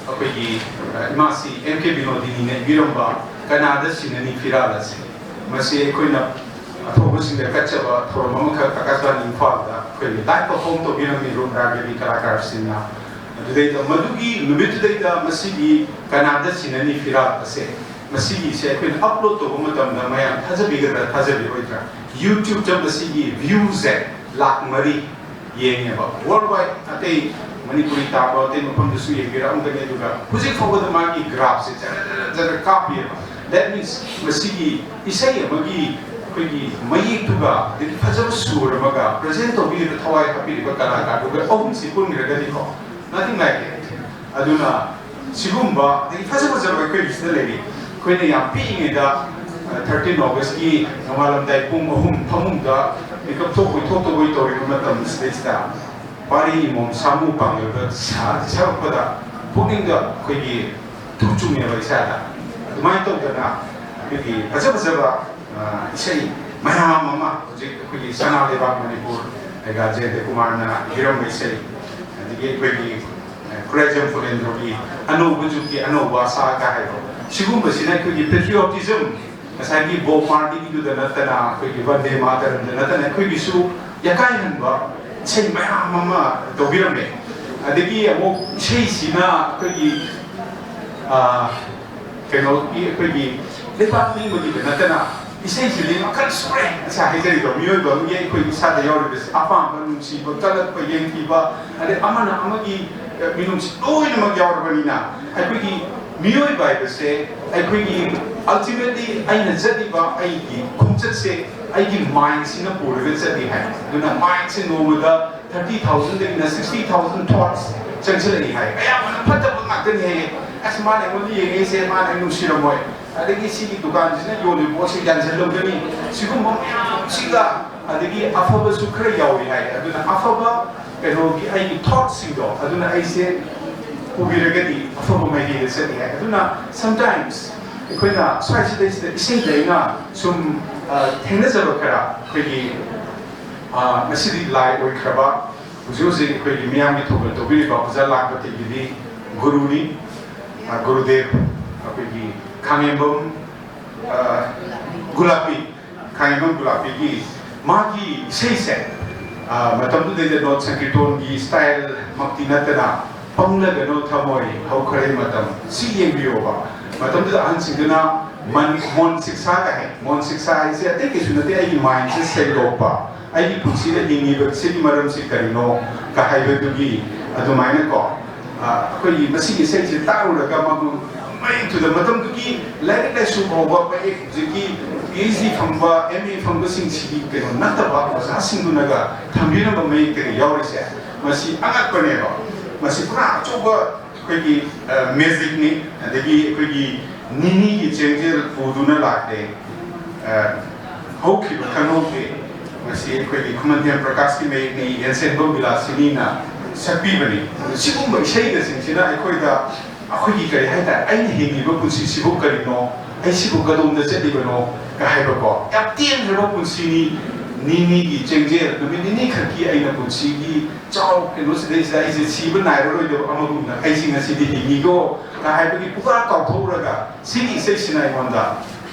ꯑꯩꯈꯣꯏꯒꯤ, ꯑ, ꯏꯃꯥꯁꯤ ꯑꯦꯝ ꯀꯦ ꯕꯤꯅꯣꯗꯤꯅꯤꯅ ꯏꯕꯤꯔꯝꯕ "ꯀꯅꯥꯗ ꯁꯤꯟꯅꯅꯤ ꯐꯤꯔꯥꯜ ꯑꯁꯤ", ꯃꯁꯤ ꯑꯩꯈꯣꯏꯅ ꯑꯊꯧꯕꯁꯤꯡꯗ ꯀꯠꯆꯕ ꯊꯧꯔꯝ ꯑꯃꯈꯛ ꯑꯀꯥꯁꯕꯥꯅꯤ ꯏꯝꯐꯥꯜꯗ ꯑꯩꯈꯣꯏꯒꯤ ꯂꯥꯏꯚ ꯄꯔꯐꯣꯔꯝ ꯇꯧꯕꯤꯔꯝꯃꯤ ꯔꯨꯝ ꯔꯥꯒꯒꯤ ꯀꯂꯥꯀꯥꯔꯁꯤꯡꯅ꯫ ꯑꯗꯨꯗꯩꯗ ꯃꯗꯨꯒꯤ ꯅꯨꯃꯤꯠꯇꯨꯗꯩꯗ ꯃꯁꯤꯒꯤ "ꯀꯅꯥꯗ ꯁꯤꯟꯅꯅꯤ ꯐꯤꯔꯥꯜ ꯑꯁꯦ", ꯃꯁꯤꯒꯤꯁꯦ ꯑꯩꯈꯣꯏꯅ ꯑꯞꯂꯣꯗ ꯇꯧꯕ ꯃꯇꯝꯗ ꯃꯌꯥꯝ ꯊꯥꯖꯕꯤꯒꯗ꯭ꯔꯥ ꯊꯥꯖꯕꯤꯔꯣꯏꯗ꯭ꯔꯥ? YouTube-ꯇ ꯃꯁꯤꯒꯤ views-ꯁꯦ ꯂꯥꯛ ꯃꯔꯤ ꯌꯦꯡꯉꯦꯕ꯫ Worldwide ꯑꯇꯩ ꯃꯅꯤꯄꯨꯔꯤ ꯇꯥꯕ ꯑꯇꯩ ꯃꯐꯝꯗꯁꯨ ꯌꯦꯡꯕꯤꯔꯛꯑꯝꯒꯅꯤ꯫ ꯑꯗꯨꯒ ꯍꯧꯖꯤꯛ ꯐꯥꯎꯕꯗ ꯃꯥꯒꯤ graph-ꯁꯦ ꯖꯔ ꯖꯔ ꯖꯔ ꯀꯥꯞꯄꯤꯑꯕ꯫ That means ꯃꯁꯤꯒꯤ ꯏꯁꯩ ꯑꯃꯒꯤ ꯑꯩꯈꯣꯏꯒꯤ ꯃꯌꯦꯛꯇꯨꯒ, ꯑꯗꯒꯤ ꯐꯖꯕ ꯁꯨꯔ ꯑꯃꯒ, ꯄ꯭ꯔꯖꯦꯟ ꯇꯧꯕꯤꯔꯤꯕ, ꯊꯋꯥꯏ ꯍꯥꯞꯄꯤꯔꯤꯕ ꯀꯂꯥꯀꯥꯔꯗꯨꯒ ꯑꯍꯨꯝꯁꯤ ꯄꯨꯟꯈ꯭ꯔꯒꯗꯤꯀꯣ, nothing like it. ꯑꯗꯨꯅ ꯁꯤꯒꯨꯝꯕ, ꯑꯗꯒꯤ ꯐꯖ ꯐꯖꯕ ꯑꯩꯈꯣꯏꯒꯤꯁꯤꯗ ꯂꯩꯔꯤ꯫ ꯑꯩꯈꯣꯏꯅ ꯌꯥꯝ ꯄꯤꯛꯏꯉꯩꯗ, ꯊꯥꯔꯇꯤꯟ ꯑꯣꯒꯁꯀꯤ ꯅꯣꯡꯉꯥꯜꯂꯝꯗꯥꯏ ꯄꯨꯡ ꯑꯍꯨꯝ ꯐꯃꯨꯡꯗ ꯃꯤꯀꯞ ꯊꯣꯛꯄꯣꯏ ꯊꯣꯛꯇꯕꯣꯏ ꯇꯧꯔꯤꯕ ꯃꯇꯝꯁꯤꯗꯩꯁꯤꯗ, ꯄꯥꯔꯤ ꯏꯃꯣꯝ ꯁꯥꯃꯨ ꯄꯥꯡꯒꯜꯗ ꯁꯥ-, ꯁꯛꯂꯛꯄꯗ ꯄꯨꯛꯅꯤꯡꯗ ꯑꯩꯈꯣꯏꯒꯤ ꯊꯨꯝ ꯆꯨꯡꯉꯦꯕ ꯏꯁꯥꯗ꯫ ꯑꯗꯨꯃꯥꯏꯅ ꯇꯧꯗꯅ ꯑꯩꯈꯣꯏꯒꯤ ꯐꯖ ꯐꯖꯕ, ꯑ, ꯏꯁꯩ ꯃꯌꯥꯝ ꯑꯃ, ꯍꯧꯖꯤꯛ ꯑꯩꯈꯣꯏꯒꯤ ꯁꯅꯥ ꯂꯩꯕꯥꯛ ꯃꯅꯤꯄꯨꯔ, ꯑꯩꯒ ꯖꯌꯟꯇ ꯀꯨꯃꯥꯔꯅ ꯏꯔꯝꯕ ꯏꯁꯩ, ꯑꯗꯒꯤ ꯑꯩꯈꯣꯏꯒꯤ, ꯑ, ꯈꯨꯔꯥꯏꯖꯝ ꯐꯨꯂꯦꯟꯗ꯭ꯔꯣꯒꯤ ꯑꯅꯧꯕ ꯖꯨꯒꯀꯤ ꯑꯅꯧꯕ ꯑꯁꯥꯒ ꯍꯥꯏꯕ, ꯁꯤꯒꯨꯝꯕꯁꯤꯅ ꯑꯩꯈꯣꯏꯒꯤ patriotism, ꯉꯁꯥꯏꯒꯤ ꯕꯣꯕ ꯃꯥꯔꯂꯤꯒꯤꯗꯨꯗ ꯅꯠꯇꯅ, ꯑꯩꯈꯣꯏꯒꯤ ꯕꯟꯗꯦ ꯃꯥꯇꯔꯝꯗ ꯅꯠꯇꯅ, ꯑꯩꯈꯣꯏꯒꯤꯁꯨ ꯌꯥꯀꯥꯏꯍꯟꯕ ꯏꯁꯩ ꯃꯌꯥꯝ ꯑꯃ ꯇꯧꯕꯤꯔꯝꯃꯦ꯫ ꯑꯗꯒꯤ ꯑꯃꯨꯛ ꯏꯁꯩꯁꯤꯅ ꯑꯩꯈꯣꯏꯒꯤ, ꯑ, ꯀꯩꯅꯣꯒꯤ, ꯑꯩꯈꯣꯏꯒꯤ ꯂꯩꯕꯥꯛ ꯅꯤꯡꯕꯒꯤꯗ ꯅꯠꯇꯅ, ꯏꯁꯩꯁꯤꯗꯤ ꯃꯈꯜ ꯁꯨꯔꯦ꯫ ꯉꯁꯥꯏ ꯍꯥꯏꯖꯔꯤꯗꯣ, ꯃꯤꯑꯣꯏꯕ ꯑꯃꯒꯤ ꯑꯩꯈꯣꯏ ꯏꯁꯥꯗ ꯌꯥꯎꯔꯤꯕꯁꯦ, ꯑꯄꯥꯝꯕ, ꯅꯨꯡꯁꯤꯕ, ꯀꯜꯂꯛꯄ, ꯌꯦꯡꯊꯤꯕ, ꯑꯗꯩ ꯑꯃꯅ ꯑꯃꯒꯤ, ꯑ, ꯃꯤꯅꯨꯡꯁꯤ ꯂꯣꯏꯅꯃꯛ ꯌꯥꯎꯔꯕꯅꯤꯅ, ꯑꯩꯈꯣꯏꯒꯤ ꯃꯤꯑꯣꯏꯕ ꯍꯥꯏꯕꯁꯦ, ꯑꯩꯈꯣꯏꯒꯤ ultimately ꯑꯩꯅ ꯆꯠꯂꯤꯕ ꯑꯩꯒꯤ ꯈꯣꯡꯆꯠꯁꯦ ꯑꯩꯒꯤ mindꯁꯤꯅ ꯄꯨꯔꯒ ꯆꯠꯂꯤ ꯍꯥꯏ꯫ ꯑꯗꯨꯅ mindꯁꯦ ꯅꯣꯡꯃꯗ ꯊꯥꯔꯇꯤ ꯊꯥꯎꯖꯟꯗꯒꯤꯅ ꯁꯤꯛꯁꯇꯤ ꯊꯥꯎꯖꯟ thoughts ꯆꯪꯁꯤꯜꯂꯛꯏ ꯍꯥꯏ꯫ ꯑꯌꯥꯝꯕꯅ ꯐꯠꯇꯕ ꯉꯥꯛꯇꯅꯤ ꯍꯥꯏꯌꯦ꯫ "ꯑꯁ, ꯃꯥꯅ ꯑꯩꯉꯣꯟꯗ ꯌꯦꯡꯉꯛꯏꯁꯦ, ꯃꯥꯅ ꯑꯩ ꯅꯨꯡꯁꯤꯔꯝꯃꯣꯏ, ꯑꯗꯒꯤ ꯁꯤꯒꯤ ꯗꯨꯀꯥꯟꯁꯤꯅ ꯌꯣꯜꯂꯤꯕ ꯄꯣꯠꯁꯦ ꯌꯥꯟꯁꯤꯜꯂꯝꯒꯅꯤ", ꯁꯤꯒꯨꯝꯕ ꯃꯌꯥꯝꯁꯤꯒ, ꯑꯗꯒꯤ ꯑꯐꯕꯁꯨ ꯈꯔ ꯌꯥꯎꯏ ꯍꯥꯏ꯫ ꯑꯗꯨꯅ ꯑꯐꯕ ꯀꯩꯅꯣꯒꯤ ꯑꯩꯒꯤ thoughtꯁꯤꯡꯗꯣ, ꯑꯗꯨꯅ ꯑꯩꯁꯦ ꯄꯨꯕꯤꯔꯒꯗꯤ ꯑꯐꯕ ꯃꯥꯏꯀꯩꯗ ꯆꯠꯂꯤ ꯍꯥꯏ꯫ ꯑꯗꯨꯅ sometimes ꯑꯩꯈꯣꯏꯅ ꯁ꯭ꯋꯥꯏꯁꯤꯗꯩꯁꯤꯗ ꯏꯁꯩꯗ ꯑꯩꯅ ꯁꯨꯝ, ꯑ, ꯊꯦꯡꯅꯖꯕ ꯈꯔ, ꯑꯩꯈꯣꯏꯒꯤ, ꯑ, ꯉꯁꯤꯗꯤ ꯂꯥꯏ ꯑꯣꯏꯈ꯭ꯔꯕ, ꯍꯧꯖꯤꯛ ꯍꯧꯖꯤꯛ ꯑꯩꯈꯣꯏꯒꯤ ꯃꯤꯌꯥꯝꯒꯤ ꯊꯧꯒꯜ ꯇꯧꯕꯤꯔꯤꯕ ꯑꯣꯖꯥ ꯂꯥꯛꯄꯇꯤꯒꯤꯗꯤ ꯒꯨꯔꯨꯅꯤ, ꯑ, ꯒꯨꯔꯨꯗꯦꯕ, ꯑꯩꯈꯣꯏꯒꯤ ꯈꯥꯉꯦꯝꯕꯝ, ꯑ, ꯒꯨꯂꯥꯄꯤ, ꯈꯥꯉꯦꯝꯕꯝ ꯒꯨꯂꯥꯄꯤꯒꯤ ꯃꯥꯒꯤ ꯏꯁꯩꯁꯦ, ꯑ, ꯃꯇꯝꯗꯨꯗꯩꯗ ꯅꯣꯠ ꯁꯪꯀꯤꯔꯇꯣꯟꯒꯤ styleꯃꯛꯇꯤ ꯅꯠꯇꯅ, "ꯄꯪꯂꯒꯅꯨ ꯊꯃꯣꯏ ꯍꯧꯈꯔꯦ ꯃꯇꯝ", ꯁꯤ ꯌꯦꯡꯕꯤꯌꯣꯕ꯫ ꯃꯇꯝꯗꯨꯗ ꯑꯍꯟꯁꯤꯡꯗꯨꯅ ꯃꯟ-, ꯃꯣꯟ ꯁꯤꯛꯁꯥꯒ ꯍꯥꯏ꯫ ꯃꯣꯟ ꯁꯤꯛꯁꯥ ꯍꯥꯏꯁꯦ ꯑꯇꯩ ꯀꯩꯁꯨ ꯅꯠꯇꯦ, ꯑꯩꯒꯤ mindꯁꯦ ꯁꯦꯡꯗꯣꯛꯄ, ꯑꯩꯒꯤ ꯄꯨꯟꯁꯤꯗ ꯍꯤꯡꯉꯤꯕꯁꯤꯒꯤ ꯃꯔꯝꯁꯤ ꯀꯔꯤꯅꯣ ꯀ ꯍꯥꯏꯕꯗꯨꯒꯤ ꯑꯗꯨꯃꯥꯏꯅꯀꯣ꯫ ꯑ, ꯑꯩꯈꯣꯏꯒꯤ ꯃꯁꯤꯒꯤ ꯏꯁꯩꯁꯦ ꯇꯥꯔꯨꯔꯒ ꯃꯒꯨꯟ ꯃꯌꯦꯛꯇꯨꯗ ꯃꯇꯝꯗꯨꯒꯤ ꯂꯥꯏꯔꯤꯛ ꯂꯥꯏꯁꯨ ꯐꯥꯎꯕ ꯃꯌꯦꯛ, ꯍꯧꯖꯤꯛꯀꯤ ꯄꯤ ꯑꯩꯆ ꯗꯤ ꯐꯪꯕ, ꯑꯦꯝ ꯑꯦ ꯐꯪꯕꯁꯤꯡꯁꯤꯒꯤ ꯀꯩꯅꯣ ꯅꯠꯇꯕ ꯑꯣꯖꯥꯁꯤꯡꯗꯨꯅꯒ ꯊꯝꯕꯤꯔꯝꯕ ꯃꯌꯦꯛꯇꯒ ꯌꯥꯎꯔꯤꯁꯦ, ꯃꯁꯤ ꯑꯉꯛꯄꯅꯦꯕ꯫ ꯃꯁꯤ ꯄꯨꯔꯥ ꯑꯆꯧꯕ ꯑꯩꯈꯣꯏꯒꯤ, ꯑ, ꯃꯦꯖꯤꯛꯅꯤ꯫ ꯑꯗꯒꯤ ꯑꯩꯈꯣꯏꯒꯤ ꯅꯤꯅꯤꯒꯤ ꯆꯦꯡꯖꯦꯜ ꯄꯨꯗꯨꯅ ꯂꯥꯛꯂꯦ꯫ ꯑ, ꯍꯧꯈꯤꯕ ꯈꯪꯍꯧꯗꯦ꯫ ꯃꯁꯤ ꯑꯩꯈꯣꯏꯒꯤ ꯈꯨꯃꯟꯊꯦꯝ ꯄ꯭ꯔꯀꯥꯁꯀꯤ ꯃꯌꯦꯛꯅꯤ, ꯌꯦꯟꯁꯦꯟꯕꯝ ꯕꯤꯂꯥꯁꯤꯅꯤꯅ ꯁꯛꯄꯤꯕꯅꯤ꯫ ꯁꯤꯒꯨꯝꯕ ꯏꯁꯩꯒꯁꯤꯡꯁꯤꯅ ꯑꯩꯈꯣꯏꯗ, ꯑꯩꯈꯣꯏꯒꯤ ꯀꯔꯤ ꯍꯥꯏꯇꯥꯔꯦ, ꯑꯩꯅ ꯍꯤꯡꯂꯤꯕ ꯄꯨꯟꯁꯤꯁꯤꯕꯨ ꯀꯔꯤꯅꯣ, ꯑꯩꯁꯤꯕꯨ ꯀꯗꯣꯝꯗ ꯆꯠꯂꯤꯕꯅꯣ ꯀ ꯍꯥꯏꯕꯀꯣ, ꯌꯥꯝ ꯇꯦꯟꯈ꯭ꯔꯕ ꯄꯨꯟꯁꯤꯅꯤ꯫ ꯅꯤꯅꯤꯒꯤ ꯆꯦꯡꯖꯦꯜ, ꯅꯨꯃꯤꯠ ꯅꯤꯅꯤ ꯈꯛꯀꯤ ꯑꯩꯅ ꯄꯨꯟꯁꯤꯒꯤ ꯆꯥꯎ ꯀꯩꯅꯣꯁꯤꯗꯩꯁꯤꯗ ꯑꯩꯁꯦ ꯁꯤꯕ ꯅꯥꯏꯔꯔꯣꯏꯗꯕ ꯑꯃꯒꯨꯝꯅ ꯑꯩꯁꯦ ꯉꯁꯤꯗꯤ ꯍꯤꯡꯉꯤꯀꯣ ꯀ ꯍꯥꯏꯕꯒꯤ ꯄꯨꯔꯥ ꯀꯥꯎꯊꯣꯛꯎꯔꯒ, ꯁꯤꯒꯤ ꯏꯁꯩꯁꯤꯅ ꯑꯩꯉꯣꯟꯗ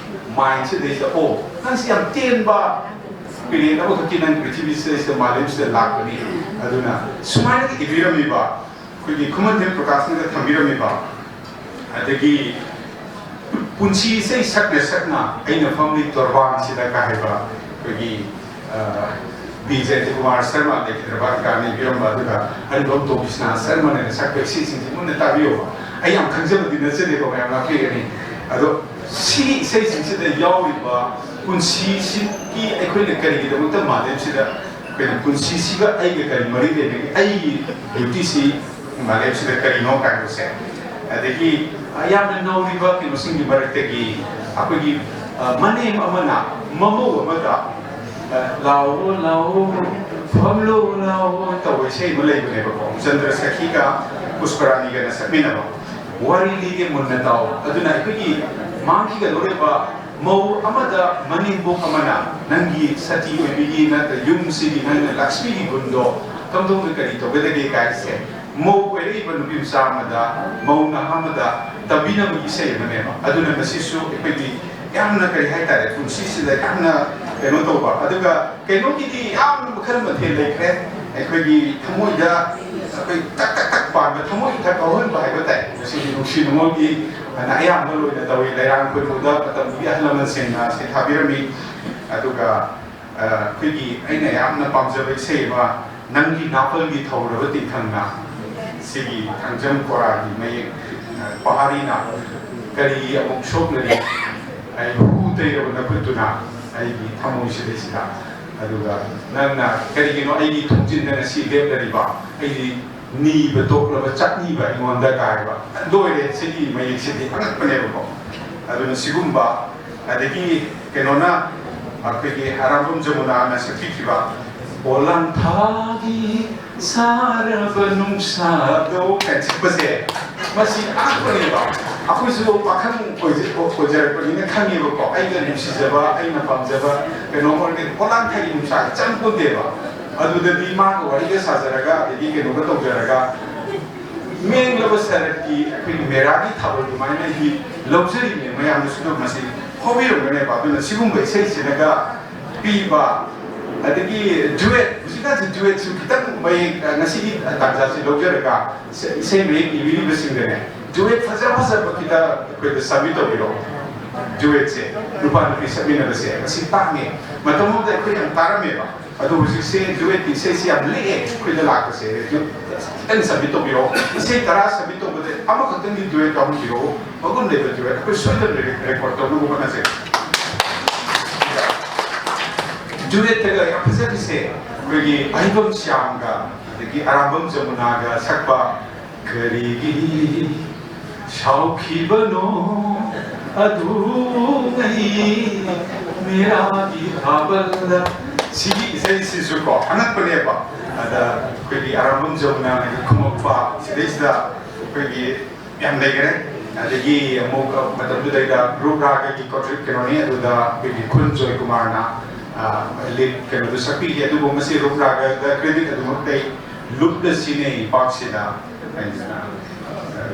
ꯃꯥꯏꯟꯁꯤꯗꯩꯁꯤꯗ, "ꯑꯣ, ꯅꯪꯁꯤ ꯌꯥꯝ ꯇꯦꯟꯕ ꯄꯤꯔꯦꯟ ꯑꯃꯈꯛꯀꯤ ꯅꯪ ꯄ꯭ꯔꯤꯊꯤꯕꯤꯁꯤꯗꯩꯁꯤꯗ, ꯃꯥꯂꯦꯝꯁꯤꯗ ꯂꯥꯛꯄꯅꯤ"꯫ ꯑꯗꯨꯅ ꯁꯨꯃꯥꯏꯅ ꯏꯕꯤꯔꯝꯃꯤꯕ, ꯑꯩꯈꯣꯏꯒꯤ ꯈꯨꯃꯟꯊꯦꯝ ꯄ꯭ꯔꯀꯥꯁꯅꯒ ꯊꯝꯕꯤꯔꯝꯃꯤꯕ, ꯑꯗꯒꯤ ꯄꯨꯟꯁꯤ ꯏꯁꯩ ꯁꯛꯅ ꯁꯛꯅ ꯑꯩꯅ ꯐꯝꯂꯤ ꯇꯣꯔꯕꯥꯟꯁꯤꯗ ꯀ ꯍꯥꯏꯕ ꯑꯩꯈꯣꯏꯒꯤ, ꯑ, ꯕꯤ ꯖꯌꯟꯇ ꯀꯨꯃꯥꯔ ꯁꯔꯃ ꯂꯩꯈꯤꯗ꯭ꯔꯕ ꯀꯥꯟꯅ ꯏꯕꯤꯔꯝꯕ, ꯑꯗꯨꯒ ꯍꯔꯤꯕꯝ ꯇꯣ ꯕꯤꯁ꯭ꯋꯥꯅꯥꯊ ꯁꯔꯃꯅ ꯁꯛꯄ ꯏꯁꯩꯁꯤꯡꯁꯤ ꯃꯨꯟꯅ ꯇꯥꯕꯤꯌꯣꯕ꯫ ꯑꯩ ꯌꯥꯝ ꯈꯪꯖꯕꯗꯤ ꯅꯠꯆꯗꯦꯀꯣ, ꯃꯌꯥꯝ ꯉꯥꯛꯄꯤꯒꯅꯤ꯫ ꯑꯗꯣ ꯁꯤꯒꯤ ꯏꯁꯩꯁꯤꯡꯁꯤꯗ ꯌꯥꯎꯔꯤꯕ ꯄꯨꯟꯁꯤꯁꯤꯒꯤ ꯑꯩꯈꯣꯏꯅ ꯀꯔꯤꯒꯤꯗꯃꯛꯇ ꯃꯥꯂꯦꯝꯁꯤꯗ ꯑꯩꯈꯣꯏꯅ ꯄꯨꯟꯁꯤꯁꯤꯒ ꯑꯩꯒ ꯀꯔꯤ ꯃꯔꯤ ꯂꯩꯅꯒꯦ? ꯑꯩꯒꯤ ꯗ꯭ꯌꯨꯇꯤꯁꯤ ꯃꯥꯂꯦꯝꯁꯤꯗ ꯀꯔꯤꯅꯣ ꯀꯥꯏꯕꯁꯦ꯫ ꯑꯗꯒꯤ ꯌꯥꯝꯅ ꯅꯧꯔꯤꯕ ꯀꯩꯅꯣꯁꯤꯡꯒꯤ ꯃꯔꯛꯇꯒꯤ ꯑꯩꯈꯣꯏꯒꯤ, ꯑ, ꯃꯅꯦꯝ ꯑꯃꯅ ꯃꯃꯧ ꯑꯃꯗ, ꯑ, "ꯂꯥꯛꯑꯣ, ꯂꯥꯛꯑꯣ, ꯐꯝꯂꯣ, ꯂꯥꯛꯑꯣ" ꯇꯧꯕ ꯏꯁꯩ ꯑꯃ ꯂꯩꯕꯅꯦꯕꯀꯣ, ꯆꯟꯗ꯭ꯔ ꯁꯈꯤꯒ ꯄꯨꯁꯄꯔꯥꯅꯤꯒꯅ ꯁꯛꯃꯤꯟꯅꯕ꯫ ꯋꯥꯔꯤ ꯂꯤꯒꯦ ꯃꯨꯟꯅ ꯇꯥꯎ꯫ ꯑꯗꯨꯅ ꯑꯩꯈꯣꯏꯒꯤ ꯃꯥꯡꯈꯤꯒꯗꯧꯔꯤꯕ ꯃꯧ ꯑꯃꯗ ꯃꯅꯦꯝꯕꯣꯛ ꯑꯃꯅ ꯅꯪꯒꯤ ꯁꯇꯤ ꯑꯣꯏꯕꯤꯒꯤ ꯅꯠꯇ꯭ꯔ ꯌꯨꯝꯁꯤꯒꯤ ꯅꯪꯅ ꯂꯛꯁꯃꯤꯒꯤ ꯒꯨꯟꯗꯣ ꯀꯝꯗꯧꯅ ꯀꯔꯤ ꯇꯧꯒꯗꯒꯦ ꯀꯥꯏꯁꯦ, ꯃꯧ ꯑꯣꯏꯔꯛꯏꯕ ꯅꯨꯄꯤ ꯃꯆꯥ ꯑꯃꯗ, ꯃꯧ ꯅꯍꯥ ꯑꯃꯗ ꯇꯝꯕꯤꯅꯕꯒꯤ ꯏꯁꯩ ꯑꯃꯅꯦꯕ꯫ ꯑꯗꯨꯅ ꯃꯁꯤꯁꯨ ꯑꯩꯈꯣꯏꯒꯤ ꯌꯥꯝꯅ, ꯀꯔꯤ ꯍꯥꯏꯇꯥꯔꯦ, ꯄꯨꯟꯁꯤꯁꯤꯗ ꯌꯥꯝꯅ ꯀꯩꯅꯣ ꯇꯧꯕ, ꯑꯗꯨꯒ ꯀꯩꯅꯣꯒꯤꯗꯤ ꯌꯥꯝꯅ ꯃꯈꯜ ꯃꯊꯦꯜ ꯂꯩꯈ꯭ꯔꯦ꯫ ꯑꯩꯈꯣꯏꯒꯤ ꯊꯃꯣꯏꯗ ꯑꯩꯈꯣꯏ ꯇꯛ ꯇꯛ ꯇꯛ ꯄꯥꯟꯕ, ꯊꯃꯣꯏ ꯏꯊꯛ ꯐꯥꯎꯍꯟꯕ ꯍꯥꯏꯕ ꯇꯥꯏ꯫ ꯃꯁꯤꯗꯤ ꯅꯨꯡꯁꯤ ꯅꯨꯡꯉꯣꯜꯒꯤ ꯑꯅ ꯑꯌꯥꯝꯕ ꯂꯣꯏꯅ ꯇꯧꯏ꯫ ꯂꯩꯔꯥꯡ ꯈꯣꯏꯃꯨꯗ ꯃꯇꯝꯗꯨꯒꯤ ꯑꯍꯜ ꯂꯃꯟꯁꯤꯡꯅ ꯁꯩꯊꯥꯕꯤꯔꯝꯃꯤ꯫ ꯑꯗꯨꯒ, ꯑ, ꯑꯩꯈꯣꯏꯒꯤ ꯑꯩꯅ ꯌꯥꯝꯅ ꯄꯥꯝꯖꯕ ꯏꯁꯩ ꯑꯃ, "ꯅꯪꯒꯤ ꯅꯥꯄꯜꯒꯤ ꯊꯧꯔꯕ ꯇꯤꯡꯈꯪꯅ", ꯁꯤꯒꯤ ꯊꯥꯡꯖꯝ ꯀꯣꯔꯥꯒꯤ ꯃꯌꯦꯛ, ꯑ, ꯄꯍꯥꯔꯤ ꯅꯥꯄꯜ꯫ ꯀꯔꯤꯒꯤ ꯑꯃꯨꯛ ꯁꯣꯛꯅꯔꯤ? ꯑꯩ ꯍꯨ ꯇꯩꯔꯕ ꯅꯈꯨꯠꯇꯨꯅ ꯑꯩꯒꯤ ꯊꯃꯣꯏꯁꯤꯗꯩꯁꯤꯗ, ꯑꯗꯨꯒ ꯅꯪꯅ ꯀꯔꯤꯒꯤꯅꯣ ꯑꯩꯒꯤ ꯊꯣꯡꯖꯤꯟꯗ ꯉꯁꯤ ꯂꯦꯞꯂꯔꯤꯕ? ꯑꯩꯗꯤ ꯅꯤꯕ ꯇꯣꯛꯂꯕ ꯆꯠꯅꯤꯕ ꯑꯩꯉꯣꯟꯗ ꯀꯥꯏꯕ꯫ ꯂꯣꯏꯔꯦ, ꯁꯤꯒꯤ ꯃꯌꯦꯛꯁꯤꯗꯤ ꯑꯉꯛꯄꯅꯦꯕꯀꯣ꯫ ꯑꯗꯨꯅ ꯁꯤꯒꯨꯝꯕ, ꯑꯗꯒꯤ ꯀꯩꯅꯣꯅ, ꯑꯩꯈꯣꯏꯒꯤ ꯑꯔꯥꯝꯕꯝ ꯖꯃꯨꯅꯥꯅ ꯁꯛꯄꯤꯈꯤꯕ "ꯄꯣꯂꯥꯡ ꯊꯥꯒꯤ ꯁꯥꯔꯕ ꯅꯨꯡꯁꯥꯗꯣ" ꯀꯥꯏꯅ ꯁꯛꯄꯁꯦ, ꯃꯁꯤ ꯑꯉꯛꯄꯅꯦꯕ꯫ ꯑꯩꯈꯣꯏꯁꯨ ꯄꯥꯈꯪ ꯑꯣꯏꯖ-, ꯑꯣꯏꯖꯔꯛꯄꯅꯤꯅ ꯈꯪꯉꯦꯕꯀꯣ, ꯑꯩꯅ ꯅꯨꯡꯁꯤꯖꯕ, ꯑꯩꯅ ꯄꯥꯝꯖꯕ ꯀꯩꯅꯣꯝ ꯑꯣꯏꯔꯒꯗꯤ ꯄꯣꯂꯥꯡ ꯊꯥꯒꯤ ꯅꯨꯡꯁꯥ ꯆꯪꯄꯣꯟꯇꯦꯕ꯫ ꯑꯗꯨꯗꯗꯤ ꯃꯥꯒ ꯋꯥꯔꯤꯒ ꯁꯥꯖꯔꯒ, ꯑꯗꯒꯤ ꯀꯩꯅꯣꯒ ꯇꯧꯖꯔꯒ, ꯃꯦꯡꯂꯕ ꯁꯔꯠꯀꯤ ꯑꯩꯈꯣꯏꯒꯤ ꯃꯦꯔꯥꯒꯤ ꯊꯥꯕꯜ ꯑꯗꯨꯃꯥꯏꯅ ꯑꯩꯗꯤ ꯂꯧꯖꯔꯤꯕꯅꯦ꯫ ꯃꯌꯥꯝꯅꯁꯨ ꯑꯗꯨꯝ ꯃꯁꯤ ꯐꯥꯎꯕꯤꯔꯝꯒꯅꯦꯕ꯫ ꯑꯗꯨꯅ ꯁꯤꯒꯨꯝꯕ ꯏꯁꯩꯁꯤꯅꯒ ꯄꯤꯕ, ꯑꯗꯒꯤ ꯗ꯭ꯌꯨꯋꯦꯠ, ꯍꯧꯖꯤꯛꯀꯥꯟꯁꯤ ꯗ꯭ꯌꯨꯋꯦꯠꯁꯨ ꯈꯤꯇꯪ ꯃꯌꯦꯛ, ꯉꯁꯤꯒꯤ ꯇꯥꯟꯖꯥꯁꯤ ꯂꯧꯖꯔꯒ ꯏꯁꯩ ꯃꯌꯦꯛ ꯏꯕꯤꯔꯤꯕꯁꯤꯡꯗꯅꯦ, ꯗ꯭ꯌꯨꯋꯦꯠ ꯐꯖ ꯐꯖꯕ ꯈꯤꯇ ꯑꯩꯈꯣꯏꯗ ꯁꯕꯃꯤꯠ ꯇꯧꯕꯤꯔꯛꯑꯣ꯫ ꯗ꯭ꯌꯨꯋꯦꯠꯁꯦ, ꯅꯨꯄꯥ ꯅꯨꯄꯤ ꯁꯛꯃꯤꯟꯅꯕꯁꯦ ꯃꯁꯤ ꯇꯥꯡꯉꯦ꯫ ꯃꯇꯝ ꯑꯃꯗ ꯑꯩꯈꯣꯏ ꯌꯥꯝ ꯇꯥꯔꯝꯃꯦꯕ, ꯑꯗꯣ ꯍꯧꯖꯤꯛꯁꯦ ꯗ꯭ꯌꯨꯋꯦꯠꯀꯤ ꯏꯁꯩꯁꯤ ꯌꯥꯝ ꯂꯤꯛꯑꯦ ꯑꯩꯈꯣꯏꯗ ꯂꯥꯛꯄꯁꯦ꯫ ꯈꯤꯇꯪ ꯁꯕꯃꯤꯠ ꯇꯧꯕꯤꯔꯛꯑꯣ꯫ ꯏꯁꯩ ꯇꯔꯥ ꯁꯕꯃꯤꯠ ꯇꯧꯕꯗ ꯑꯃꯈꯛꯇꯪꯗꯤ ꯗ꯭ꯌꯨꯋꯦꯠ ꯌꯥꯎꯍꯟꯕꯤꯔꯛꯑꯣ꯫ ꯃꯒꯨꯟ ꯂꯩꯕ ꯗ꯭ꯌꯨꯋꯦꯠ ꯑꯩꯈꯣꯏ ꯁꯣꯏꯗꯅ ꯔꯦ-, ꯔꯦꯀꯣꯔꯗ ꯇꯧꯅꯕ ꯍꯣꯠꯅꯖꯒꯦ꯫ ꯗ꯭ꯌꯨꯋꯦꯠꯇꯒ ꯌꯥꯝ ꯐꯖꯔꯤꯁꯦ ꯑꯩꯈꯣꯏꯒꯤ ꯑꯍꯩꯕꯝ ꯁ꯭ꯌꯥꯝꯒ ꯑꯗꯒꯤ ꯑꯔꯥꯝꯕꯝ ꯖꯃꯨꯅꯥꯒ ꯁꯛꯄ "ꯀꯔꯤꯒꯤ ꯁꯥꯎꯈꯤꯕꯅꯣ ꯑꯗꯨꯉꯩ ꯃꯦꯔꯥꯒꯤ ꯊꯥꯕꯜꯗ"꯫ ꯁꯤꯒꯤ ꯏꯁꯩꯁꯤꯁꯨ ꯀꯣ ꯑꯉꯛꯄꯅꯦꯕ꯫ ꯑꯗ ꯑꯩꯈꯣꯏꯒꯤ ꯑꯔꯥꯝꯕꯝ ꯖꯃꯨꯅꯥꯅꯒ ꯈꯨꯝꯃꯛꯄ, ꯁꯤꯗꯩꯁꯤꯗ ꯑꯩꯈꯣꯏꯒꯤ ꯌꯥꯝ ꯂꯩꯈ꯭ꯔꯦ꯫ ꯑꯗꯒꯤ ꯑꯃꯨꯛ ꯃꯇꯝꯗꯨꯗꯩꯗ ꯒ꯭ꯔꯨꯞ ꯔꯥꯒꯒꯤ ꯀꯣꯟꯇ꯭ꯔꯤꯛ ꯀꯩꯅꯣꯅꯤ, ꯑꯗꯨꯗ ꯑꯩꯈꯣꯏꯒꯤ ꯈꯨꯟ ꯖꯣꯏꯀꯨꯃꯥꯔꯅ, ꯑ, ꯂꯤꯗ ꯀꯩꯅꯣꯗꯨ ꯁꯛꯄꯤꯈꯤ꯫ ꯑꯗꯨꯕꯨ ꯃꯁꯤ ꯒ꯭ꯔꯨꯞ ꯔꯥꯒꯗ ꯀ꯭ꯔꯦꯗꯤꯠ ꯑꯗꯨꯃꯛ ꯂꯩ꯫ "ꯂꯨꯞꯂꯁꯤꯅꯦ ꯏꯄꯥꯛꯁꯤꯗ" ꯍꯥꯏꯗꯅ,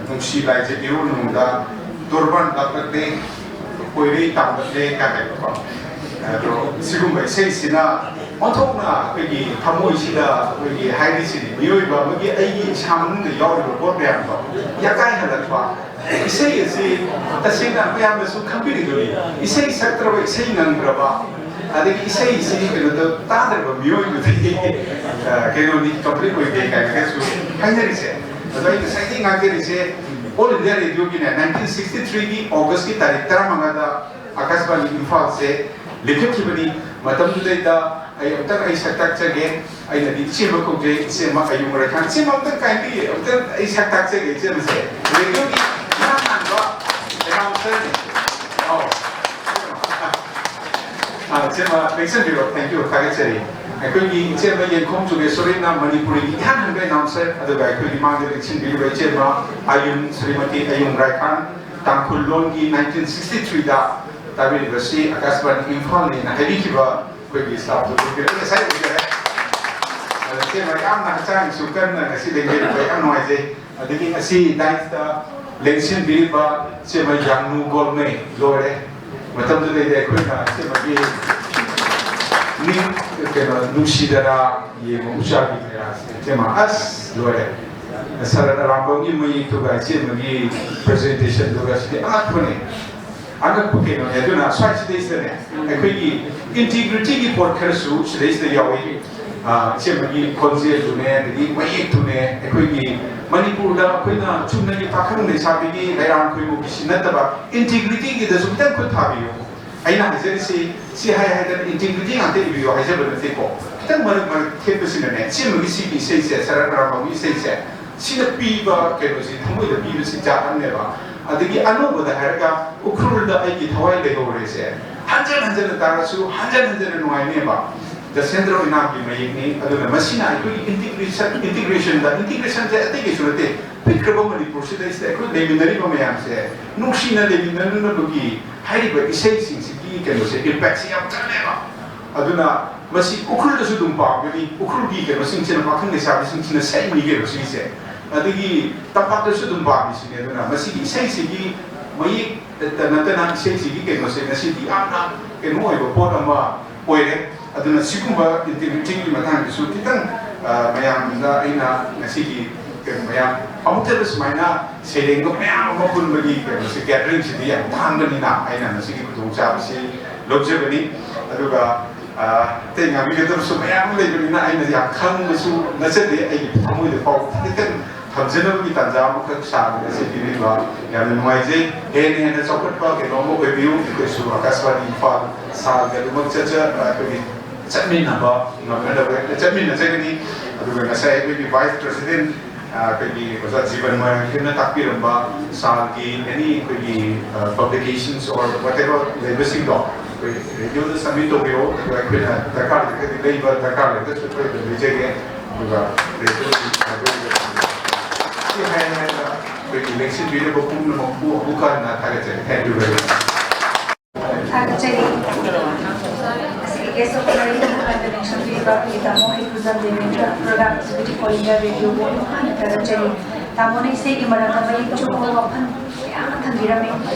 "ꯅꯨꯡꯁꯤ ꯂꯥꯏꯖ ꯏꯔꯣꯟꯅꯨꯡꯗ ꯇꯣꯔꯕꯥꯟ ꯂꯥꯛꯂꯛꯂꯦ, ꯀꯣꯏꯔꯩ ꯇꯥꯡꯂꯛꯂꯦ" ꯀꯥꯏꯅꯀꯣ꯫ ꯑꯗꯣ ꯁꯤꯒꯨꯝꯕ ꯏꯁꯩꯁꯤꯅ ꯑꯣꯟꯊꯣꯛꯅ ꯑꯩꯈꯣꯏꯒꯤ ꯊꯃꯣꯏꯁꯤꯗ ꯑꯩꯈꯣꯏꯒꯤ ꯍꯥꯏꯔꯤꯁꯤꯅꯤ, ꯃꯤꯑꯣꯏꯕ ꯑꯃꯒꯤ, ꯑꯩꯒꯤ ꯏꯁꯥ ꯃꯅꯨꯡꯗ ꯌꯥꯎꯔꯤꯕ ꯄꯣꯠ ꯃꯌꯥꯝꯗꯣ ꯌꯥꯀꯥꯏꯍꯜꯂꯛꯄ꯫ ꯏꯁꯩ ꯑꯁꯤ ꯇꯁꯦꯡꯅ ꯃꯌꯥꯝꯅꯁꯨ ꯈꯪꯕꯤꯔꯤꯗꯨꯅꯤ, ꯏꯁꯩ ꯁꯛꯇ꯭ꯔꯕ, ꯏꯁꯩ ꯉꯪꯗ꯭ꯔꯕ, ꯑꯗꯒꯤ ꯏꯁꯩꯁꯤ ꯀꯩꯅꯣ ꯇꯧ-, ꯇꯥꯗ꯭ꯔꯕ ꯃꯤꯑꯣꯏꯕꯗꯤ, ꯑ, ꯀꯩꯅꯣꯅꯤ, ꯀꯝꯄ꯭ꯂꯤꯠ ꯑꯣꯏꯗꯦ ꯀꯥꯏꯅꯒꯁꯨ ꯍꯥꯏꯅꯔꯤꯁꯦ꯫ ꯑꯗꯣ ꯑꯩ ꯉꯁꯥꯏꯗꯒꯤ ꯉꯥꯡꯖꯔꯤꯁꯦ, All India Radioꯒꯤꯅꯦ, nineteen sixty threeꯒꯤ Augustꯀꯤ ꯇꯥꯔꯤꯛ ꯇꯔꯥꯃꯉꯥꯗ ꯑꯀꯥꯁꯕꯥꯅꯤ ꯏꯝꯐꯥꯜꯁꯦ ꯂꯤꯡꯈꯠꯈꯤꯕꯅꯤ꯫ ꯃꯇꯝꯗꯨꯗꯩꯗ ꯑꯩ ꯑꯃꯨꯛꯇꯪ ꯑꯩ ꯁꯛ ꯇꯥꯛꯆꯒꯦ꯫ ꯑꯩꯅꯗꯤ ꯏꯆꯦꯃ ꯀꯧꯖꯩ, ꯏꯆꯦꯃ ꯑꯌꯨꯝ ꯔꯦꯈꯥꯟ꯫ ꯏꯆꯦꯃ ꯑꯃꯨꯛꯇꯪ kindly ꯑꯃꯨꯛꯇꯪ ꯑꯩ ꯁꯛ ꯇꯥꯛꯆꯒꯦ꯫ ꯏꯆꯦꯃꯁꯦ ꯔꯦꯗꯤꯑꯣꯒꯤ ꯏꯍꯥꯟ ꯍꯥꯟꯕ announcerꯅꯤ꯫ ꯑꯧ꯫ ꯑꯥ, ꯏꯆꯦꯃ ꯂꯦꯡꯁꯤꯟꯕꯤꯔꯣ꯫ Thank you, ꯊꯥꯒꯠꯆꯔꯤ꯫ ꯑꯩꯈꯣꯏꯒꯤ ꯏꯆꯦꯃ ꯌꯦꯡꯈꯣꯝ ꯖꯣꯒꯦꯁꯣꯔꯤꯅ ꯃꯅꯤꯄꯨꯔꯤꯒꯤ ꯏꯍꯥꯟ ꯍꯥꯟꯕ announcer, ꯑꯗꯨꯒ ꯑꯩꯈꯣꯏꯒꯤ ꯃꯥꯡꯗ ꯂꯦꯡꯁꯤꯟꯕꯤꯔꯤꯕ ꯏꯆꯦꯃ ꯑꯌꯨꯝ, ꯁ꯭ꯔꯤꯃꯇꯤ ꯑꯌꯨꯝ ꯔꯥꯏꯈꯥꯟ, ꯇꯥꯡꯈꯨꯜ ꯂꯣꯟꯒꯤ nineteen sixty threeꯗ ꯇꯥꯕꯤꯔꯤꯕꯁꯤ ꯑꯀꯥꯁꯕꯥꯅꯤ ꯏꯝꯐꯥꯜꯅꯦꯅ ꯍꯥꯏꯕꯤꯈꯤꯕ ꯑꯩꯈꯣꯏꯒꯤ staffꯇꯨ ꯎꯕꯤꯔꯦ, ꯉꯁꯥꯏ ꯎꯖꯔꯦ꯫ ꯑꯗ ꯏꯆꯦꯃ ꯌꯥꯝꯅ ꯍꯛꯆꯥꯡꯁꯨ ꯀꯟꯅ ꯉꯁꯤ ꯂꯦꯡꯕꯤꯔꯛꯄ ꯌꯥꯝ ꯅꯨꯡꯉꯥꯏꯖꯩ꯫ ꯑꯗꯒꯤ ꯉꯁꯤ dais ꯇ ꯂꯦꯡꯁꯤꯟꯕꯤꯔꯤꯕ ꯏꯆꯦꯃ ꯌꯥꯡꯅꯨ ꯒꯣꯜꯃꯩ ꯂꯣꯏꯔꯦ꯫ ꯃꯇꯝꯗꯨꯗꯩꯗ ꯑꯩꯈꯣꯏꯅ ꯏꯆꯦꯃꯒꯤ ꯃꯤ, ꯀꯩꯅꯣ, ꯅꯨꯡꯁꯤꯗꯔꯥ ꯌꯦꯡꯉꯨ ꯎꯆꯥꯕꯤ ꯃꯦꯔꯥꯁꯦ꯫ ꯏꯆꯦꯃ ꯑꯁ ꯂꯣꯏꯔꯦ꯫ ꯁꯔꯠ ꯑꯔꯥꯡꯕꯝꯒꯤ ꯃꯌꯦꯛꯇꯨꯒ ꯏꯆꯦꯃꯒꯤ presentation ꯗꯨꯒ ꯁꯤꯗꯤ ꯑꯉꯛꯄꯅꯦ꯫ ꯑꯉꯛꯄ ꯀꯩꯅꯣꯅꯦ꯫ ꯑꯗꯨꯅ ꯁ꯭ꯋꯥꯏꯁꯤꯗꯩꯁꯤꯗꯅꯦ, ꯑꯩꯈꯣꯏꯒꯤ integrity ꯒꯤ ꯄꯣꯠ ꯈꯔꯁꯨ ꯁꯤꯗꯩꯁꯤꯗ ꯌꯥꯎꯏ꯫ ꯑꯥ, ꯏꯆꯦꯃꯒꯤ ꯈꯣꯟꯖꯦꯜꯗꯨꯅꯦ, ꯑꯗꯒꯤ ꯃꯌꯦꯛꯇꯨꯅꯦ, ꯑꯩꯈꯣꯏꯒꯤ ꯃꯅꯤꯄꯨꯔꯗ ꯑꯩꯈꯣꯏꯅ ꯆꯨꯝꯅꯒꯤ ꯄꯥꯈꯪ ꯂꯩꯁꯥꯕꯤꯒꯤ ꯂꯩꯔꯥꯡ ꯈꯣꯏꯃꯨꯛꯀꯤꯁꯤ ꯅꯠꯇꯕ, integrity ꯒꯤꯗꯁꯨ ꯈꯤꯇꯪ ꯈꯨꯠ ꯊꯥꯕꯤꯌꯨ꯫ ꯑꯩꯅ ꯍꯥꯏꯖꯔꯤꯁꯤ, ꯁꯤ ꯍꯥꯏ ꯍꯥꯏꯗꯅ integrity ꯉꯥꯛꯇ ꯏꯕꯤꯌꯨ ꯍꯥꯏꯖꯕ ꯅꯠꯇꯦꯀꯣ꯫ ꯈꯤꯇꯪ ꯃꯔꯛ ꯃꯔꯛ ꯊꯦꯠꯄꯁꯤꯅꯅꯦ, ꯏꯆꯦꯃꯒꯤ ꯁꯤꯒꯤ ꯏꯁꯩꯁꯦ, ꯁꯔꯠ ꯑꯔꯥꯡꯕꯝꯒꯤ ꯏꯁꯩꯁꯦ, ꯁꯤꯅ ꯄꯤꯕ ꯀꯩꯅꯣꯁꯤ, ꯊꯃꯣꯏꯗ ꯄꯤꯕꯁꯤ ꯖꯥꯠ ꯑꯃꯅꯦꯕ꯫ ꯑꯗꯒꯤ ꯑꯅꯧꯕꯗ ꯍꯥꯏꯔꯒ ꯎꯈ꯭ꯔꯨꯜꯗ ꯑꯩꯒꯤ ꯊꯋꯥꯏ ꯂꯩꯍꯧꯔꯦꯁꯦ, ꯍꯟꯖꯟ ꯍꯟꯖꯟꯅ ꯇꯥꯔꯁꯨ ꯍꯟꯖꯟ ꯍꯟꯖꯟꯅ ꯅꯨꯡꯉꯥꯏꯅꯦꯕ꯫ ꯗꯁꯦꯟꯗ꯭ꯔ ꯑꯣꯏꯅꯥꯝꯒꯤ ꯃꯌꯦꯛꯅꯤ꯫ ꯑꯗꯨꯅ ꯃꯁꯤꯅ ꯑꯩꯈꯣꯏꯒꯤ integration, integration ꯗ, integration ꯁꯦ ꯑꯇꯩ ꯀꯩꯁꯨ ꯅꯠꯇꯦ, ꯄꯤꯛꯈ꯭ꯔꯕ ꯃꯅꯤꯄꯨꯔꯁꯤꯗꯩꯁꯤꯗ ꯑꯩꯈꯣꯏ ꯂꯩꯃꯤꯟꯅꯔꯤꯕ ꯃꯌꯥꯝꯁꯦ ꯅꯨꯡꯁꯤꯅ ꯂꯩꯃꯤꯟꯅꯅꯕꯒꯤ ꯍꯥꯏꯔꯤꯕ ꯏꯁꯩꯁꯤꯡꯁꯤꯒꯤ ꯀꯩꯅꯣꯁꯦ, impact ꯁꯦ ꯌꯥꯝ ꯀꯜꯂꯦꯕ꯫ ꯑꯗꯨꯅ ꯃꯁꯤ ꯎꯈ꯭ꯔꯨꯜꯗꯁꯨ ꯑꯗꯨꯝ ꯄꯥꯝꯒꯅꯤ, ꯎꯈ꯭ꯔꯨꯜꯒꯤ ꯀꯩꯅꯣꯁꯤꯡꯁꯤꯅ, ꯄꯥꯈꯪ ꯂꯩꯁꯥꯕꯤꯁꯤꯡꯁꯤꯅ ꯁꯛꯏꯅꯤ ꯀꯩꯅꯣ ꯁꯤꯒꯤꯁꯦ꯫ ꯑꯗꯒꯤ ꯇꯝꯄꯥꯛꯇꯁꯨ ꯑꯗꯨꯝ ꯄꯥꯝꯃꯤꯁꯤꯅꯤ꯫ ꯑꯗꯨꯅ ꯃꯁꯤꯒꯤ ꯏꯁꯩꯁꯤꯒꯤ ꯃꯌꯦꯛꯇ ꯅꯠꯇꯅ ꯏꯁꯩꯁꯤꯒꯤ ꯀꯩꯅꯣꯁꯦ ꯉꯁꯤꯗꯤ ꯌꯥꯝꯅ ꯀꯩꯅꯣ ꯑꯣꯏꯕ ꯄꯣꯠ ꯑꯃ ꯑꯣꯏꯔꯦ꯫ ꯑꯗꯨꯅ ꯁꯤꯒꯨꯝꯕ integrity ꯒꯤ ꯃꯇꯥꯡꯗꯁꯨ ꯈꯤꯇꯪ, ꯑ, ꯃꯌꯥꯝꯗ ꯑꯩꯅ ꯉꯁꯤꯒꯤ ꯀꯩꯅꯣ ꯃꯌꯥꯝ ꯑꯃꯨꯛꯇꯗ ꯁꯨꯃꯥꯏꯅ ꯁꯩꯔꯦꯡꯗꯣ ꯃꯌꯥꯝ ꯑꯃ ꯄꯨꯟꯕꯒꯤ ꯀꯩꯅꯣꯁꯦ, gathering ꯁꯤꯗꯤ ꯌꯥꯝ ꯇꯥꯡꯕꯅꯤꯅ ꯑꯩꯅ ꯉꯁꯤꯒꯤ ꯈꯨꯗꯣꯡꯆꯥꯕꯁꯤ ꯂꯧꯖꯕꯅꯤ꯫ ꯑꯗꯨꯒ, ꯑ, ꯑꯇꯩ ꯉꯥꯡꯕꯤꯒꯗꯕꯁꯨ ꯃꯌꯥꯝ ꯑꯃ ꯂꯩꯕꯅꯤꯅ ꯑꯩꯅ ꯌꯥꯝ ꯈꯪꯕꯁꯨ ꯅꯠꯆꯗꯦ꯫ ꯑꯩꯒꯤ ꯊꯃꯣꯏꯗ ꯐꯥꯎꯕ ꯈꯤꯇꯪ ꯊꯝꯖꯅꯕꯒꯤ ꯇꯥꯟꯖꯥ ꯑꯃꯈꯛ ꯁꯥꯔꯒ ꯁꯤ ꯄꯤꯕꯤꯕ ꯌꯥꯝꯅ ꯅꯨꯡꯉꯥꯏꯖꯩ꯫ ꯍꯦꯟꯅ ꯍꯦꯟꯅ ꯆꯥꯎꯈꯠꯄ ꯀꯩꯅꯣ ꯑꯃ ꯑꯣꯏꯕꯤꯌꯨ꯫ ꯑꯩꯈꯣꯏꯁꯨ ꯑꯀꯥꯁꯕꯥꯅꯤ ꯏꯝꯐꯥꯜ ꯁꯥꯔꯒ ꯑꯗꯨꯃꯛ ꯆꯠꯆ ꯑꯩꯈꯣꯏꯒꯤ ꯆꯠꯃꯤꯟꯅꯕ ꯉꯝꯅꯅꯕ ꯍꯦꯛꯇ ꯆꯠꯃꯤꯟꯅꯖꯒꯅꯤ꯫ ꯑꯗꯨꯒ ꯉꯁꯥꯏ ꯑꯩꯈꯣꯏꯒꯤ vice president ꯑꯩꯈꯣꯏꯒꯤ ꯑꯣꯖꯥ ꯖꯤꯕꯟ ꯃꯣꯏꯔꯥꯡꯊꯦꯝꯅ ꯇꯥꯛꯄꯤꯔꯝꯕ ꯁꯥꯔꯒꯤ ꯑꯦꯅꯤ ꯑꯩꯈꯣꯏꯒꯤ publications or whatever ꯂꯩꯕꯁꯤꯡꯗꯣ ꯑꯩꯈꯣꯏ ꯔꯦꯗꯤꯑꯣꯗ submit ꯇꯧꯕꯤꯔꯛꯑꯣ꯫ ꯑꯗꯨꯒ ꯑꯩꯈꯣꯏꯅ ꯗꯔꯀꯥꯔ ꯂꯩꯔꯒꯗꯤ ꯂꯩꯕ, ꯗꯔꯀꯥꯔ ꯂꯩꯔꯒꯁꯨ ꯑꯩꯈꯣꯏ ꯑꯗꯨꯝ ꯂꯩꯖꯒꯦ꯫ ꯑꯗꯨꯒ ꯔꯦꯗꯤꯑꯣꯒꯤ library ꯁꯤ ꯍꯥꯏꯅ ꯍꯥꯏꯅ ꯑꯩꯈꯣꯏꯒꯤ ꯂꯦꯡꯁꯤꯟꯕꯤꯔꯤꯕ ꯄꯨꯝꯅꯃꯛꯄꯨ ꯑꯃꯨꯛ ꯍꯟꯅ ꯊꯥꯒꯠꯆꯔꯤ꯫ Thank you very much. ꯊꯥꯒꯠꯆꯔꯤ꯫ ꯉꯁꯤꯒꯤ guest of honour ꯑꯃ ꯍꯥꯏꯅ ꯂꯦꯡꯁꯤꯟꯕꯤꯔꯤꯕ ꯑꯩꯈꯣꯏꯒꯤ ꯇꯥꯃꯣ ꯍꯩꯀ꯭ꯔꯨꯖꯝ Debendra, Product Executive All India Radio ꯕꯨ ꯑꯃꯨꯛ ꯍꯟꯅ ꯊꯥꯒꯠꯆꯔꯤ꯫ ꯇꯥꯃꯣꯅ ꯏꯁꯩꯒꯤ ꯃꯔꯝꯗ ꯃꯔꯤꯛ ꯆꯨꯝꯕ ꯋꯥꯐꯝ ꯀꯌꯥ ꯑꯃ ꯊꯝꯕꯤꯔꯝꯃꯤ꯫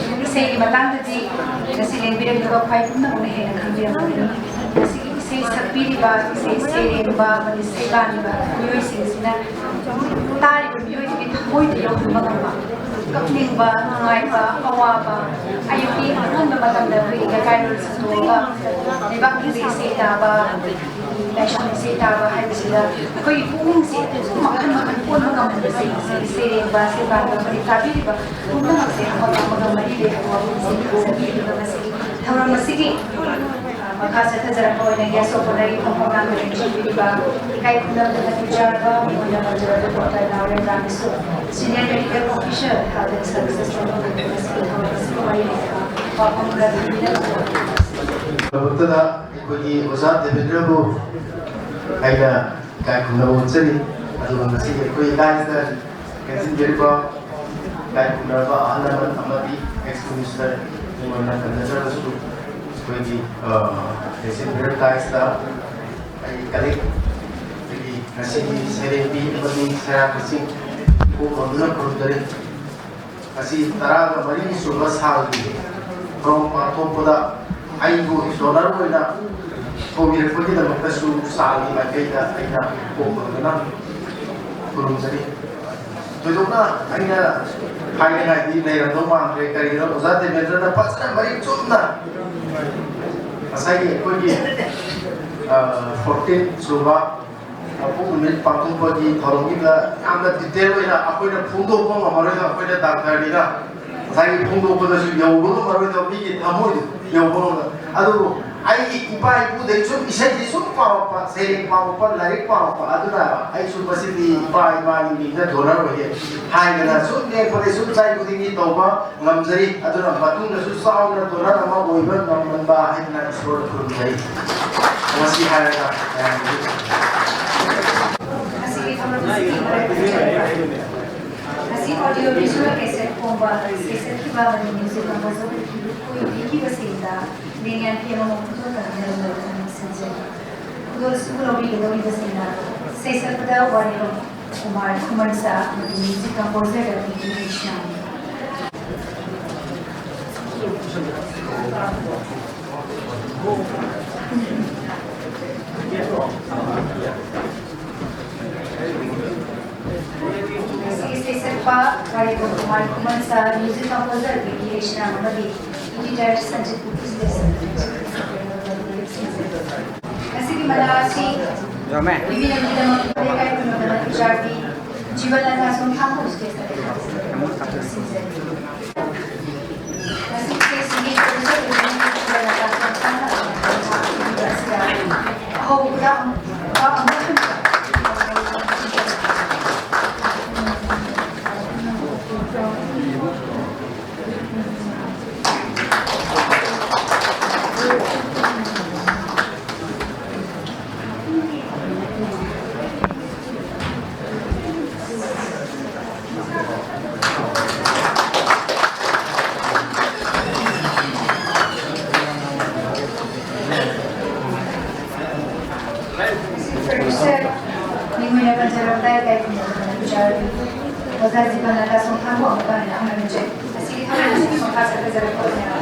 ꯏꯁꯩꯒꯤ ꯃꯇꯥꯡꯗꯗꯤ ꯉꯁꯤ ꯂꯦꯡꯕꯤꯔꯛꯂꯤꯕ ꯈ꯭ꯋꯥꯏ ꯄꯨꯝꯅꯃꯛꯅ ꯍꯦꯟꯅ ꯈꯪꯕꯤꯔꯝꯒꯅꯤ꯫ ꯉꯁꯤꯒꯤ ꯏꯁꯩ ꯁꯛꯄꯤꯔꯤꯕ, ꯏꯁꯩ ꯁꯩꯔꯦꯡꯕ ꯑꯃꯗꯤ ꯁꯩꯕꯥꯔꯤꯕ ꯃꯤꯑꯣꯏꯁꯤꯡꯁꯤꯅ ꯇꯥꯔꯤꯕ ꯃꯤꯑꯣꯏꯗꯨꯒꯤ ꯊꯃꯣꯏꯗ ꯌꯧꯍꯟꯕ ꯉꯝꯕ, ꯀꯞꯅꯤꯡꯕ, ꯅꯨꯡꯉꯥꯏꯕ, ꯑꯋꯥꯕ, ꯑꯌꯨꯛꯀꯤ ꯑꯉꯟꯕ ꯃꯇꯝꯗ ꯑꯩꯈꯣꯏꯒꯤ ꯂꯩꯀꯥꯏꯔꯣꯜ ꯁꯟꯗꯣꯛꯑꯒ ꯂꯩꯕꯥꯛꯀꯤ ꯏꯁꯩ ꯇꯥꯕ, ꯂꯥꯏꯁꯣꯟ ꯏꯁꯩ ꯇꯥꯕ ꯍꯥꯏꯕꯁꯤꯗ ꯑꯩꯈꯣꯏꯒꯤ ꯄꯨꯛꯅꯤꯡꯁꯦ ꯑꯗꯨꯝ ꯃꯈꯜ ꯃꯈꯜ ꯑꯣꯟꯕ ꯉꯝꯍꯟꯕꯁꯦ ꯉꯁꯥꯏꯒꯤ ꯁꯩꯔꯦꯡꯕ, ꯁꯩꯕꯥꯟꯕ ꯑꯃꯗꯤ ꯇꯥꯕꯤꯔꯤꯕ ꯄꯨꯝꯅꯃꯛꯁꯦ ꯑꯃꯒ ꯑꯃꯒ ꯃꯔꯤ ꯂꯩꯅꯕ ꯋꯥꯐꯝꯁꯤꯡ ꯊꯝꯖꯕꯤꯔꯤꯕ ꯉꯁꯤꯒꯤ ꯊꯧꯔꯝ ꯑꯁꯤꯒꯤ ꯃꯈꯥ ꯆꯠꯊꯖꯔꯛꯄ ꯑꯣꯏꯅ guest of honour ꯒꯤ ꯐꯝꯐꯝ ꯂꯥꯡꯗ ꯂꯦꯡꯁꯤꯟꯕꯤꯔꯤꯕ ꯏꯀꯥꯏ ꯈꯨꯝꯅꯕꯗ ꯃꯇꯤꯛ ꯆꯥꯔꯕ ꯃꯤꯉꯣꯟꯗ ꯄꯟꯖꯕꯗ doctor Naorem Rameshor, Senior Medical Officer, Health and Services Department, ꯉꯁꯤꯒꯤ ꯊꯧꯔꯝ ꯑꯁꯤꯒ ꯃꯔꯤ ꯂꯩꯅꯕ ꯋꯥꯐꯝ ꯈꯔ ꯊꯝꯕꯤꯔꯛꯎ꯫ ꯊꯕꯛꯇꯨꯗ ꯑꯩꯈꯣꯏꯒꯤ ꯑꯣꯖꯥ ꯗꯦꯕꯦꯟꯗ꯭ꯔꯕꯨ ꯑꯩꯅ ꯏꯀꯥꯏ ꯈꯨꯝꯅꯕ ꯎꯠꯆꯔꯤ꯫ ꯑꯗꯨꯒ ꯉꯁꯤꯒꯤ ꯑꯩꯈꯣꯏ ꯏꯀꯥꯏꯁꯤꯗ ꯂꯦꯡꯁꯤꯟꯕꯤꯔꯤꯕ ꯏꯀꯥꯏ ꯈꯨꯝꯅꯔꯕ ꯑꯍꯜ ꯂꯃꯟ ꯑꯃꯗꯤ ex minister ꯃꯣꯏꯅ ꯀꯟꯅꯖꯔꯒꯁꯨ ꯑꯩꯈꯣꯏꯒꯤ ꯂꯦꯡꯁꯤꯟꯕꯤꯔꯕ ꯏꯀꯥꯏꯁꯤꯗ ꯑꯩ ꯀꯂꯤꯛ ꯑꯩꯈꯣꯏꯒꯤ ꯉꯁꯤꯒꯤ ꯁꯩꯔꯦꯡꯕꯤ ꯑꯃꯗꯤ ꯁꯩꯔꯥꯡꯕꯤꯁꯤꯡ ꯄꯨꯝꯅꯃꯛ ꯈꯨꯔꯨꯝꯖꯔꯤ꯫ ꯉꯁꯤ ꯇꯔꯥꯒ ꯃꯔꯤ ꯁꯨꯕ ꯁꯥꯜꯒꯤ ꯊꯧꯔꯝ ꯄꯥꯡꯊꯣꯛꯄꯗ ꯑꯩꯕꯨ donor ꯑꯣꯏꯅ ꯀꯧꯕꯤꯔꯛꯄꯒꯤꯗꯃꯛꯇꯁꯨ ꯁꯥꯜꯒꯤ ꯃꯥꯏꯀꯩꯗ ꯑꯩꯅ ꯄꯨꯛꯅꯤꯡ ꯈꯨꯔꯨꯝꯖꯔꯤ꯫ ꯊꯣꯏꯗꯣꯛꯅ ꯑꯩꯅ ꯍꯥꯏꯅꯤꯡꯉꯥꯏꯗꯤ ꯂꯩꯔꯝꯗꯧ ꯃꯥꯟꯗ꯭ꯔꯦ꯫ ꯀꯔꯤꯒꯤꯅꯣ, ꯑꯣꯖꯥ ꯗꯦꯕꯦꯟꯗ꯭ꯔꯅ ꯐꯖꯅ ꯃꯔꯤꯛ ꯆꯨꯝꯅ ꯉꯁꯥꯏꯒꯤ ꯑꯩꯈꯣꯏꯒꯤ, ꯑ, fourteen ꯁꯨꯕ ꯃꯄꯣꯛ ꯅꯨꯃꯤꯠ ꯄꯥꯡꯊꯣꯛꯄꯒꯤ ꯊꯧꯔꯝꯒꯤꯗ ꯌꯥꯝꯅ ꯗꯤꯇꯦꯜ ꯑꯣꯏꯅ ꯑꯩꯈꯣꯏꯅ ꯐꯣꯡꯗꯣꯛꯄ ꯉꯝꯃꯔꯣꯏꯗ, ꯑꯩꯈꯣꯏꯅ ꯗꯥꯛꯇꯔꯅꯤꯅ ꯉꯁꯥꯏꯒꯤ ꯐꯣꯡꯗꯣꯛꯄꯗꯁꯨ ꯌꯧꯕ ꯉꯝꯃꯔꯣꯏꯗ, ꯃꯤꯒꯤ ꯊꯃꯣꯏꯗꯨ ꯌꯧꯕ ꯉꯝꯗ꯫ ꯑꯗꯨꯕꯨ ꯑꯩꯒꯤ ꯏꯄꯥ ꯏꯄꯨꯗꯒꯤ ꯁꯨꯝ ꯏꯁꯩꯁꯤ ꯁꯨꯝ ꯄꯥꯔꯛꯄ, ꯁꯩꯔꯦꯡ ꯄꯥꯔꯛꯄ, ꯂꯥꯏꯔꯤꯛ ꯄꯥꯔꯛꯄ ꯑꯗꯨꯅ ꯑꯩꯁꯨ ꯃꯁꯤꯗꯤ ꯏꯄꯥ ꯏꯃꯥꯒꯤ ꯃꯤꯡꯗ ꯗꯣꯅꯔ ꯑꯣꯏꯌꯦ ꯍꯥꯏꯗꯅ ꯁꯨꯝ ꯂꯦꯡꯄꯗꯒꯤ ꯁꯨꯝ ꯆꯍꯤ ꯈꯨꯗꯤꯡꯒꯤ ꯇꯧꯕ ꯉꯝꯖꯔꯤ꯫ ꯑꯗꯨꯅ ꯃꯇꯨꯡꯗꯁꯨ ꯆꯥꯎꯅ ꯗꯣꯅꯔ ꯑꯃ ꯑꯣꯏꯕ ꯉꯝꯍꯟꯕ ꯍꯥꯏꯗꯅ ꯏꯁꯣꯔꯗ ꯈꯨꯔꯨꯝꯖꯔꯤ꯫ ꯃꯁꯤ ꯍꯥꯏꯔꯒ ꯃꯌꯥꯝꯒꯤ ꯉꯁꯤꯒꯤ ꯊꯧꯔꯝ ꯑꯁꯤꯒꯤ ꯃꯔꯛꯇ ꯆꯠꯂꯤꯕ ꯉꯁꯤ audio visual cassette ꯐꯣꯡꯕ ꯁꯩꯁꯛꯈꯤꯕ ꯃꯅꯤ music composer ꯄꯤꯕꯤꯈꯤꯕꯁꯤꯡꯗ ꯂꯦꯡꯌꯥꯟ ꯐꯤ ꯑꯃꯃꯝ ꯈꯨꯗꯣꯜ ꯇꯝꯕꯤꯅꯕ ꯂꯧꯗꯨꯅ ꯁꯤꯟꯖꯔꯤ꯫ ꯈꯨꯗꯣꯜ ꯑꯁꯤꯕꯨ ꯂꯧꯕꯤꯒꯗꯧꯔꯤꯕꯁꯤꯡꯅ ꯁꯩꯁꯛꯄꯗ ꯋꯥꯔꯦꯡꯕꯝ ꯀꯨꯃꯥꯔ ꯈꯨꯃꯟꯆꯥ ꯑꯃꯗꯤ music composer ꯗ ꯕꯤ ꯀꯦ ꯀ꯭ꯔꯤꯁꯅꯥꯅꯤ꯫ ꯁꯤꯒꯤ ꯁꯩꯁꯛꯄ ꯋꯥꯔꯦꯡꯕꯝ ꯀꯨꯃꯥꯔ ꯈꯨꯃꯟꯆꯥ, music composer ꯕꯤ ꯀꯦ ꯀ꯭ꯔꯤꯁꯅꯥ ꯑꯃꯗꯤ editor ꯁꯟꯖꯤꯠ ꯀꯨꯀꯤꯁ ꯂꯦꯁꯟ꯫ ꯉꯁꯤꯒꯤ ꯃꯅꯥ ꯑꯁꯤ ꯌꯣꯝꯃꯦ꯫ ꯏꯃꯤꯅꯝꯒꯤꯗꯃꯛ ꯂꯩꯀꯥꯏ ꯈꯨꯟꯅꯕꯅ ꯄꯨꯖꯥꯔꯤ ꯖꯤꯕꯟ ꯂꯟꯊꯥꯁꯣꯡ ꯊꯥꯡꯕ stage ꯇ ꯂꯩꯈꯥꯗ ꯁꯤꯟꯖꯔꯤ꯫ ꯉꯁꯤ stage ꯁꯤꯒꯤ producer ꯖꯤꯕꯟ ꯂꯟꯊꯥꯁꯣꯡ ꯊꯥꯡꯕ ꯑꯁꯤꯗ ꯑꯍꯧꯕ ꯈꯨꯗꯥꯡ Producer, ꯃꯤꯡ ꯑꯣꯏꯅ ꯄꯟꯖꯔꯕꯗ ꯏꯀꯥꯏ ꯈꯨꯝꯅꯕ ꯄꯨꯖꯥꯔꯤ ꯑꯣꯖꯥ ꯖꯤꯕꯟ ꯂꯟꯊꯥꯁꯣꯡ ꯊꯥꯡꯕ ꯑꯃꯨꯛꯀ ꯍꯟꯅ ꯈꯪꯍꯟꯖꯔꯤ꯫ ꯃꯁꯤꯒꯤ ꯊꯧꯔꯝ ꯑꯁꯤꯒꯤ ꯃꯈꯥ ꯆꯠꯊꯖꯔꯛꯄ ꯑꯣꯏꯅ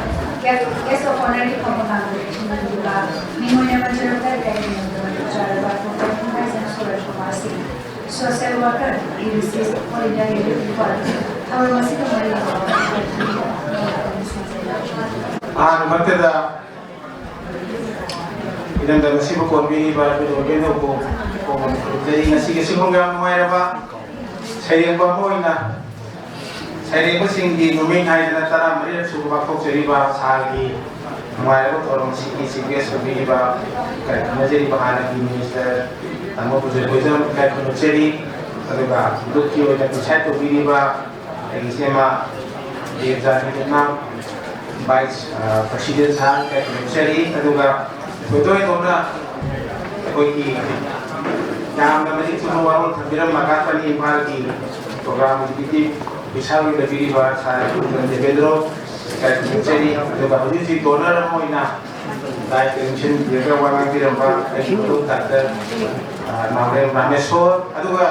Guest of Honour ꯒꯤ ꯐꯝꯕ ꯀꯥꯡꯕꯨꯗ ꯊꯤꯟꯕꯤꯔꯤꯕ ꯃꯤꯡ ꯑꯣꯏꯅ ꯄꯟꯖꯔꯕꯗ ꯏꯀꯥꯏ ꯈꯨꯝꯅꯕ ꯄꯨꯖꯥꯔꯕ ꯗꯣꯛꯇꯔ ꯊꯣꯡꯕꯥꯏꯖꯝ ꯁꯨꯔꯖ ꯀꯨꯃꯥꯔ ꯁꯤꯡ, social worker, ꯂꯤꯔꯤꯁꯤꯁ, ꯑꯣꯜ ꯏꯟꯗꯤꯌꯥ ꯔꯦꯗꯤꯑꯣ ꯏꯝꯐꯥꯜ꯫ ꯊꯧꯔꯝ ꯑꯁꯤꯒ ꯃꯔꯤ ꯂꯩꯅꯕ ꯑꯍꯥꯟꯕꯃꯛꯇꯗ ꯏꯔꯝꯗꯝ ꯑꯁꯤꯕꯨ ꯀꯣꯟꯕꯤꯔꯤꯕ ꯑꯩꯈꯣꯏ ꯂꯣꯏꯅ ꯎꯄꯨ ꯈꯨꯔꯨꯝꯖꯔꯤ꯫ ꯉꯁꯤꯒꯤ ꯑꯁꯤꯒꯨꯝꯕ ꯌꯥꯝ ꯅꯨꯡꯉꯥꯏꯔꯕ ꯁꯩꯔꯦꯡꯕ ꯑꯃ ꯑꯣꯏꯅ ꯁꯩꯔꯦꯡꯕꯁꯤꯡꯒꯤ ꯅꯨꯃꯤꯠ ꯍꯥꯏꯗꯅ ꯇꯔꯥꯃꯔꯤꯔꯛ ꯁꯨꯕ ꯄꯥꯡꯊꯣꯛꯆꯔꯤꯕ ꯁꯥꯔꯒꯤ ꯅꯨꯡꯉꯥꯏꯔꯕ ꯊꯧꯔꯝ ꯑꯁꯤꯒꯤ chief guest ꯑꯣꯏꯕꯤꯔꯤꯕ ꯏꯀꯥꯏ ꯈꯨꯝꯅꯖꯔꯤꯕ ꯍꯥꯟꯅꯒꯤ minister ꯇꯥꯃꯣ ꯄꯨꯖꯥꯔꯤ ꯈꯣꯏꯖꯝ ꯏꯀꯥꯏ ꯈꯨꯝꯅꯖꯔꯤ꯫ ꯑꯗꯨꯒ group ꯀꯤ ꯑꯣꯏꯅ preside ꯇꯧꯕꯤꯔꯤꯕ ꯑꯩꯒꯤ ꯏꯆꯦꯃ ꯗꯦꯕꯖꯥꯅꯤꯅ vice, ꯑ, president ꯁꯥꯔ ꯏꯀꯥꯏ ꯈꯨꯝꯅꯖꯔꯤ꯫ ꯑꯗꯨꯒ ꯊꯣꯏꯗꯣꯛ ꯍꯦꯟꯗꯣꯛꯅ ꯑꯩꯈꯣꯏꯒꯤ ꯌꯥꯝꯅ ꯃꯔꯤꯛ ꯆꯨꯝꯕ ꯋꯥꯔꯣꯜ ꯊꯝꯕꯤꯔꯝꯕ ꯑꯀꯥꯁꯕꯥꯅꯤ ꯏꯝꯐꯥꯜꯒꯤ program executive officer ꯑꯣꯏꯕꯤꯔꯤꯕ ꯁꯥꯔ ꯀꯨꯟꯖꯝ ꯗꯦꯕꯦꯟꯗ꯭ꯔꯣ ꯏꯀꯥꯏ ꯈꯨꯝꯅꯖꯔꯤ꯫ ꯑꯗꯨꯒ ꯍꯧꯖꯤꯛ ꯍꯧꯖꯤꯛ donor ꯑꯃ ꯑꯣꯏꯅ ꯂꯥꯏ ꯂꯦꯡꯁꯤꯟꯕꯤꯔꯒ ꯋꯥ ꯉꯥꯡꯕꯤꯔꯝꯕ ꯑꯩꯒꯤ ꯃꯔꯨꯞ doctor, ꯑ, ꯅꯥꯎꯔꯦꯝ ꯔꯥꯃꯦꯁꯣꯔ, ꯑꯗꯨꯒ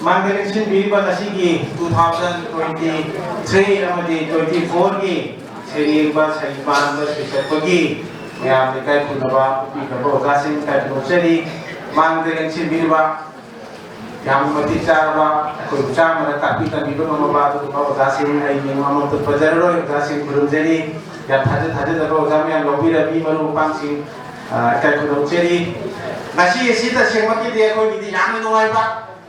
ꯃꯥꯡꯗ ꯂꯦꯡꯁꯤꯟꯕꯤꯔꯤꯕ ꯉꯁꯤꯒꯤ two thousand twenty three ꯑꯃꯗꯤ twenty four ꯒꯤ ꯁꯩꯔꯦꯡꯕ, ꯁꯩꯄꯥꯟꯕ, ꯁꯩꯁꯛꯄꯒꯤ ꯃꯌꯥꯝꯅ ꯏꯀꯥꯏ ꯈꯨꯝꯅꯕ ꯎꯠꯄꯤꯈ꯭ꯔꯕ ꯑꯣꯖꯥꯁꯤꯡ ꯏꯀꯥꯏ ꯈꯨꯝꯅꯖꯔꯤ꯫ ꯃꯥꯡꯗ ꯂꯦꯡꯁꯤꯟꯕꯤꯔꯤꯕ ꯌꯥꯝꯅ ꯃꯇꯤꯛ ꯆꯥꯔꯕ ꯑꯩꯈꯣꯏꯕꯨ ꯆꯥꯝꯃꯅ ꯇꯥꯛꯄꯤ ꯇꯝꯕꯤꯕ ꯉꯝꯃꯕ ꯑꯗꯨꯒꯨꯝꯕ ꯑꯣꯖꯥꯁꯤꯡ ꯑꯩ ꯃꯤꯡ ꯑꯃꯃꯝꯇ ꯄꯟꯖꯔꯔꯣꯏ꯫ ꯑꯣꯖꯥꯁꯤꯡ ꯈꯨꯔꯨꯝꯖꯔꯤ꯫ ꯌꯥꯝ ꯊꯥꯖ ꯊꯥꯖꯗꯕ ꯑꯣꯖꯥ ꯃꯌꯥꯝ ꯌꯥꯎꯕꯤꯔꯕꯤ ꯃꯔꯨꯞ ꯃꯄꯥꯡꯁꯤꯡ, ꯑ, ꯏꯀꯥꯏ ꯈꯨꯝꯅꯖꯔꯤ꯫ ꯉꯁꯤ ꯑꯁꯤ ꯇꯁꯦꯡꯃꯛꯀꯤꯗꯤ ꯑꯩꯈꯣꯏꯒꯤꯗꯤ ꯌꯥꯝꯅ ꯅꯨꯡꯉꯥꯏꯕ,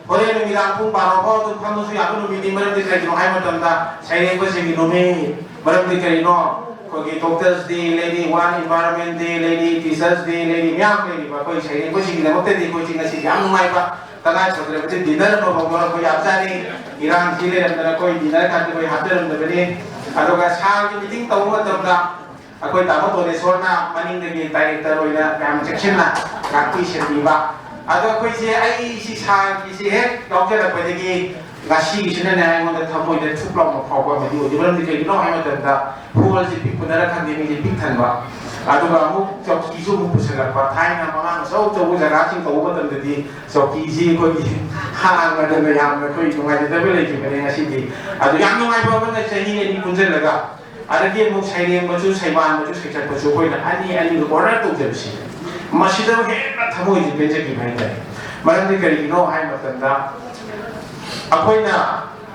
ꯍꯣꯔꯦꯟ ꯅꯨꯃꯤꯗꯥꯡ ꯄꯨꯡ ꯕꯥꯔꯣ ꯐꯥꯎ ꯑꯗꯨꯝ ꯐꯝꯕꯁꯨ ꯌꯥꯕ ꯅꯨꯃꯤꯠꯅꯤ꯫ ꯃꯔꯝꯗꯤ ꯀꯔꯤꯒꯤꯅꯣ ꯍꯥꯏꯕ ꯃꯇꯝꯗ ꯁꯩꯔꯦꯡꯕꯁꯤꯡꯒꯤ ꯅꯨꯃꯤꯠ, ꯃꯔꯝꯗꯤ ꯀꯔꯤꯅꯣ? ꯑꯩꯈꯣꯏꯒꯤ doctors day ꯂꯩꯔꯤ, world environment day ꯂꯩꯔꯤ, teachers day ꯂꯩꯔꯤ, ꯃꯌꯥꯝ ꯂꯩꯔꯤꯕ꯫ ꯑꯩꯈꯣꯏ ꯁꯩꯔꯦꯡꯕꯁꯤꯡꯒꯤꯗꯃꯛꯇꯗꯤ ꯑꯩꯈꯣꯏꯁꯤ ꯉꯁꯤ ꯌꯥꯝ ꯅꯨꯡꯉꯥꯏꯕ, ꯇꯉꯥꯏ ꯐꯗ꯭ꯔꯕꯗꯤ dinner ꯑꯃꯐꯥꯎ ꯂꯧꯔꯛꯄ ꯌꯥꯕꯖꯥꯠꯅꯤ꯫ ꯏꯔꯥꯡꯁꯤ ꯂꯩꯔꯝꯗꯅ ꯑꯩꯈꯣꯏ dinner ꯀꯥꯟꯗ ꯑꯩꯈꯣꯏ ꯍꯥꯞꯆꯔꯝꯗꯕꯅꯤ꯫ ꯑꯗꯨꯒ ꯁꯥꯔꯒꯤ meeting ꯇꯧꯕ ꯃꯇꯝꯗ ꯑꯩꯈꯣꯏ ꯇꯥꯃꯣ ꯇꯣꯅꯦꯁꯣꯔꯅ ꯃꯅꯤꯡꯗꯒꯤ director ꯑꯣꯏꯅ ꯌꯥꯝ ꯆꯦꯛꯁꯤꯟꯅ ꯉꯥꯛꯄꯤ ꯁꯦꯟꯕꯤꯕ꯫ ꯑꯗꯣ ꯑꯩꯈꯣꯏꯁꯦ, ꯑꯩꯁꯤ ꯁꯥꯔꯒꯤꯁꯦ ꯍꯦꯛ ꯌꯥꯎꯖꯔꯛꯄꯗꯒꯤ ꯉꯁꯤꯒꯤꯁꯤꯅꯅꯦ ꯑꯩꯉꯣꯟꯗ ꯊꯃꯣꯏꯗ ꯊꯨꯞ ꯂꯥꯎꯅ ꯐꯥꯎꯕ ꯑꯃꯗꯤ ꯑꯣꯏꯖꯩ꯫ ꯃꯔꯝꯗꯤ ꯀꯩꯒꯤꯅꯣ ꯍꯥꯏꯕ ꯃꯇꯝꯗ hall ꯁꯦ ꯄꯤꯛꯄꯅꯔ ꯈꯪꯗꯦ, ꯃꯤꯁꯦ ꯄꯤꯛ ꯊꯟꯕ꯫ ꯑꯗꯨꯒ ꯑꯃꯨꯛ ꯆꯧꯀꯤꯁꯨ ꯑꯃꯨꯛ ꯄꯨꯁꯜꯂꯛꯄ꯫ ꯊꯥꯏꯅ ꯃꯃꯥꯡ ꯑꯆꯧ ꯑꯆꯧꯕ ꯖꯒꯥꯁꯤꯡ ꯇꯧꯕ ꯃꯇꯝꯗꯗꯤ ꯆꯧꯀꯤꯁꯤ ꯑꯩꯈꯣꯏꯒꯤ ꯍꯥꯡꯉꯗꯅ ꯌꯥꯝꯅ ꯑꯩꯈꯣꯏ ꯅꯨꯡꯉꯥꯏꯖꯗꯕ ꯂꯩꯈꯤꯕꯅꯦ꯫ ꯉꯁꯤꯗꯤ ꯑꯗꯨ ꯌꯥꯝ ꯅꯨꯡꯉꯥꯏꯕ ꯑꯃꯅ ꯆꯍꯤ ꯑꯅꯤ ꯄꯨꯟꯁꯤꯜꯂꯒ ꯑꯗꯒꯤ ꯑꯃꯨꯛ ꯁꯩꯔꯦꯡꯕꯁꯨ, ꯁꯩꯃꯥꯟꯕꯁꯨ, ꯁꯩꯁꯛꯄꯁꯨ ꯑꯩꯈꯣꯏꯅ ꯑꯅꯤ ꯑꯅꯤꯗꯨ order ꯇꯧꯖꯕꯁꯤ, ꯃꯁꯤꯗ ꯍꯦꯟꯅ ꯊꯃꯣꯏꯁꯦ ꯄꯦꯟꯖꯈꯤꯕ ꯍꯥꯏꯇꯥꯔꯦ꯫ ꯃꯔꯝꯗꯤ ꯀꯔꯤꯒꯤꯅꯣ ꯍꯥꯏꯕ ꯃꯇꯝꯗ, ꯑꯩꯈꯣꯏꯅ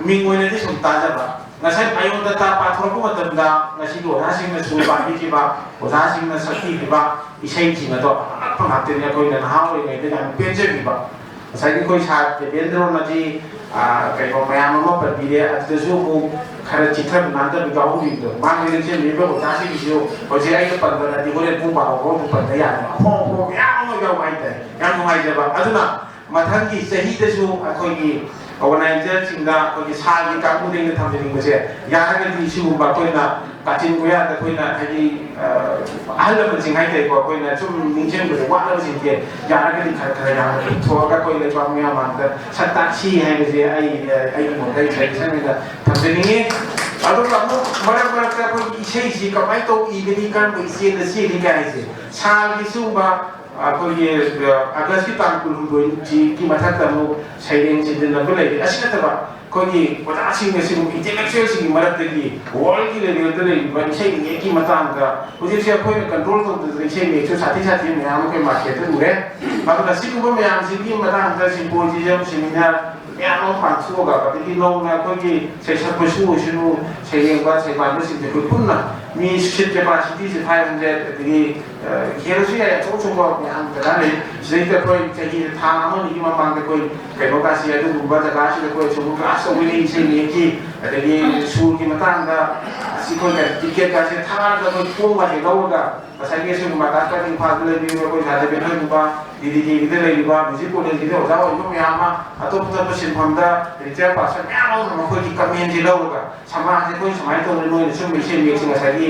ꯃꯤꯡ ꯑꯣꯏꯅꯗꯤ ꯁꯨꯝ ꯇꯥꯖꯕ, ꯉꯁꯥꯏ ꯑꯌꯣꯟꯗ ꯇꯥ ꯄꯥꯊꯣꯔꯛꯄ ꯃꯇꯝꯗ ꯉꯁꯤꯒꯤ ꯑꯣꯖꯥꯁꯤꯡꯅ ꯁꯨꯔ ꯄꯥꯟꯕꯤꯈꯤꯕ, ꯑꯣꯖꯥꯁꯤꯡꯅ ꯁꯛꯄꯤꯈꯤꯕ ꯏꯁꯩꯁꯤꯡ ꯑꯗꯣ ꯑꯉꯛꯄ ꯉꯥꯛꯇꯅꯤ꯫ ꯑꯩꯈꯣꯏꯅ ꯅꯍꯥ ꯑꯣꯏꯔꯤꯉꯩꯗ ꯌꯥꯝ ꯄꯦꯟꯖꯈꯤꯕ, ꯉꯁꯥꯏꯒꯤ ꯑꯩꯈꯣꯏ ꯁꯥꯔ ꯗꯦꯕꯦꯟꯗ꯭ꯔꯣꯅꯗꯤ, ꯑꯥ, ꯀꯩꯅꯣ ꯃꯌꯥꯝ ꯑꯃ ꯄꯟꯕꯤꯔꯦ꯫ ꯑꯗꯨꯗꯁꯨ ꯑꯃꯨꯛ ꯈꯔ ꯆꯤꯊꯕ ꯅꯥꯟꯊꯕ ꯌꯥꯎꯍꯧꯔꯤꯕꯗꯣ, ꯃꯥꯅ ꯂꯦꯡꯁꯤꯟꯕꯤꯔꯤꯕ ꯑꯣꯖꯥꯁꯤꯡꯒꯤꯁꯨ ꯍꯧꯖꯤꯛ ꯑꯩꯅ ꯄꯟꯕꯅꯗꯤ ꯍꯣꯔꯦꯟ ꯄꯨꯡ ꯕꯥꯔꯣ ꯐꯥꯎ ꯑꯗꯨꯝ ꯄꯟꯕ ꯌꯥꯅꯤ꯫ ꯑꯍꯣꯡ ꯑꯍꯣꯡꯕ ꯃꯌꯥꯝ ꯑꯃ ꯌꯥꯎꯕ ꯍꯥꯏꯇꯥꯔꯦ꯫ ꯌꯥꯝ ꯅꯨꯡꯉꯥꯏꯖꯕ꯫ ꯑꯗꯨꯅ ꯃꯊꯪꯒꯤ ꯆꯍꯤꯗꯁꯨ ꯑꯩꯈꯣꯏꯒꯤ ꯑꯣꯔꯒꯅꯥꯏꯖꯔꯁꯤꯡꯗ, ꯑꯩꯈꯣꯏꯒꯤ ꯁꯥꯔꯒꯤ ꯀꯥꯡꯕꯨꯗ ꯑꯩꯅ ꯊꯝꯖꯅꯤꯡꯕꯁꯦ, ꯌꯥꯔꯒꯗꯤ ꯁꯤꯒꯨꯝꯕ ꯑꯩꯈꯣꯏꯅ ꯀꯥꯆꯤꯟ ꯀꯣꯌꯥꯗ ꯑꯩꯈꯣꯏꯅ ꯍꯥꯏꯗꯤ, ꯑ, ꯑꯍꯜ ꯂꯃꯟꯁꯤꯡ ꯍꯥꯏꯇꯥꯔꯦꯀꯣ, ꯑꯩꯈꯣꯏꯅ ꯁꯨꯝ ꯅꯤꯡꯁꯤꯡꯕꯗ ꯋꯥꯠꯂꯕꯁꯤꯡꯁꯦ ꯌꯥꯔꯒꯗꯤ ꯈꯔ ꯈꯔ ꯌꯥꯝꯅ ꯄꯨꯊꯣꯛꯑꯒ ꯑꯩꯈꯣꯏ ꯂꯩꯕꯥꯛ ꯃꯤꯌꯥꯝ ꯃꯥꯡꯗ ꯁꯛ ꯇꯥꯛꯁꯤ ꯍꯥꯏꯕꯁꯦ ꯑꯩ, ꯑ, ꯑꯩꯒꯤ ꯃꯣꯠꯇ ꯑꯩ ꯁꯖꯦꯁꯟ ꯑꯣꯏꯅ ꯊꯝꯖꯅꯤꯡꯉꯤ꯫ ꯑꯗꯨꯒ ꯑꯃꯨꯛ ꯃꯔꯛ ꯃꯔꯛꯇ ꯑꯩꯈꯣꯏꯒꯤ ꯏꯁꯩꯁꯤ ꯀꯃꯥꯏꯅ ꯇꯧ ꯏꯒꯅꯤ, ꯀꯔꯝꯕ ꯏꯆꯦꯜꯗ ꯆꯦꯜꯂꯤ ꯀꯥꯏ ꯍꯥꯏꯁꯦ, ꯁꯥꯔꯒꯤ ꯁꯤꯒꯨꯝꯕ ꯑꯩꯈꯣꯏꯒꯤ, ꯑ, ꯑꯥꯒꯁꯀꯤ ꯇꯥꯡ ꯀꯨꯟꯍꯨꯝꯗꯣꯏꯒꯤ ꯃꯊꯛꯇ ꯑꯃꯨꯛ ꯁꯩꯔꯦꯡ ꯁꯤꯟꯖꯤꯟꯅꯕ ꯂꯩꯔꯤ꯫ ꯑꯁꯤ ꯅꯠꯇꯕ ꯑꯩꯈꯣꯏꯒꯤ ꯑꯣꯖꯥꯁꯤꯡꯅ ꯁꯤꯒꯨꯝꯕ ꯏꯟꯇꯦꯂꯦꯛꯆꯨꯋꯦꯜꯁꯤꯡꯒꯤ ꯃꯔꯛꯇꯒꯤ ꯋꯥꯔꯜꯒꯤ ꯂꯦꯚꯦꯜꯗ ꯂꯩꯔꯤꯕ ꯏꯁꯩ ꯃꯌꯦꯛꯀꯤ ꯃꯇꯥꯡꯗ ꯍꯧꯖꯤꯛꯁꯦ ꯑꯩꯈꯣꯏꯅ ꯀꯟꯇ꯭ꯔꯣꯜ ꯇꯧꯗꯗꯅ ꯏꯁꯩ ꯃꯌꯦꯛꯁꯨ ꯁꯥꯊꯤ ꯁꯥꯊꯤ ꯃꯌꯥꯝ ꯑꯃ ꯑꯩꯈꯣꯏ ꯃꯥꯔꯀꯦꯠꯇ ꯎꯔꯦ꯫ ꯑꯗꯨꯅ ꯁꯤꯒꯨꯝꯕ ꯃꯌꯥꯝꯁꯤꯒꯤ ꯃꯇꯥꯡꯗ ꯁꯤꯝꯄꯣꯖꯤꯌꯝ, ꯁꯦꯃꯤꯅꯥꯔ ꯃꯌꯥꯝ ꯑꯃ ꯄꯥꯡꯊꯣꯛꯑꯒ, ꯑꯗꯒꯤ ꯅꯧꯅ ꯑꯩꯈꯣꯏꯒꯤ ꯁꯩꯁꯛꯄꯁꯨ ꯑꯣꯏꯁꯅꯨ, ꯁꯩꯔꯦꯡꯕ, ꯁꯩꯄꯥꯟꯕꯁꯤꯡꯁꯦ ꯑꯩꯈꯣꯏ ꯄꯨꯟꯅ ꯃꯤ ꯁꯤꯠ ꯀꯦꯄꯥꯁꯤꯇꯤꯁꯦ ꯐꯥꯏꯚ ꯍꯟꯗ꯭ꯔꯦꯠ, ꯑꯗꯒꯤ, ꯑ, ꯍꯦꯜꯂꯁꯨ ꯌꯥꯏ, ꯑꯆꯧ ꯑꯆꯧꯕ ꯃꯌꯥꯝ ꯖꯒꯥ ꯂꯩ꯫ ꯁꯤꯗꯩꯗ ꯑꯩꯈꯣꯏ ꯆꯍꯤ ꯊꯥ ꯑꯃ ꯑꯅꯤꯒꯤ ꯃꯃꯥꯡꯗ ꯑꯩꯈꯣꯏ ꯀꯩꯅꯣꯒꯁꯤ ꯑꯗꯨꯒꯨꯝꯕ ꯖꯒꯥꯁꯤꯗ ꯑꯩꯈꯣꯏ ꯁꯨꯝ ꯀ꯭ꯂꯥꯁ ꯇꯧꯕꯒꯤ ꯏꯁꯩ ꯃꯌꯦꯛꯀꯤ, ꯑꯗꯒꯤ ꯁꯨꯔꯒꯤ ꯃꯇꯥꯡꯗ ꯑꯁꯤ ꯑꯩꯈꯣꯏ ꯇꯤꯀꯦꯠꯀꯥꯁꯦ ꯊꯥꯔꯒ ꯑꯩꯈꯣꯏ ꯐꯣꯝꯒꯥꯁꯦ ꯂꯧꯔꯒ ꯉꯁꯥꯏꯒꯤ ꯑꯁꯤꯒꯨꯝꯕ ꯇꯥꯛꯄ ꯏꯝꯐꯥꯜꯗ ꯂꯩꯕꯤꯔꯤꯕ ꯑꯩꯈꯣꯏ ꯁꯥꯔ ꯗꯦꯕꯦꯟꯗ꯭ꯔꯣꯒꯨꯝꯕ, ꯗꯤ ꯗꯤ ꯀꯦꯒꯤꯗ ꯂꯩꯔꯤꯕ ꯃ꯭ꯌꯨꯖꯤꯛ ꯀꯣꯂꯦꯖꯀꯤꯗ ꯑꯣꯖꯥ ꯑꯣꯏꯔꯤꯕ ꯃꯌꯥꯝ ꯑꯃ, ꯑꯇꯣꯞ ꯑꯇꯣꯞꯄ ꯁꯤꯟꯐꯝꯗ ꯔꯤꯇꯥꯌꯔ ꯄꯥꯔꯁꯟ ꯃꯌꯥꯝ ꯑꯃ ꯃꯈꯣꯏꯒꯤ ꯀꯃꯦꯟꯁꯦ ꯂꯧꯔꯒ ꯁꯃꯥꯖꯁꯦ ꯑꯩꯈꯣꯏ ꯁꯨꯃꯥꯏꯅ ꯇꯧꯗꯅ ꯅꯣꯏꯅ ꯁꯨꯝꯕ ꯏꯁꯩ ꯃꯌꯦꯛꯁꯦ ꯉꯁꯥꯏꯒꯤ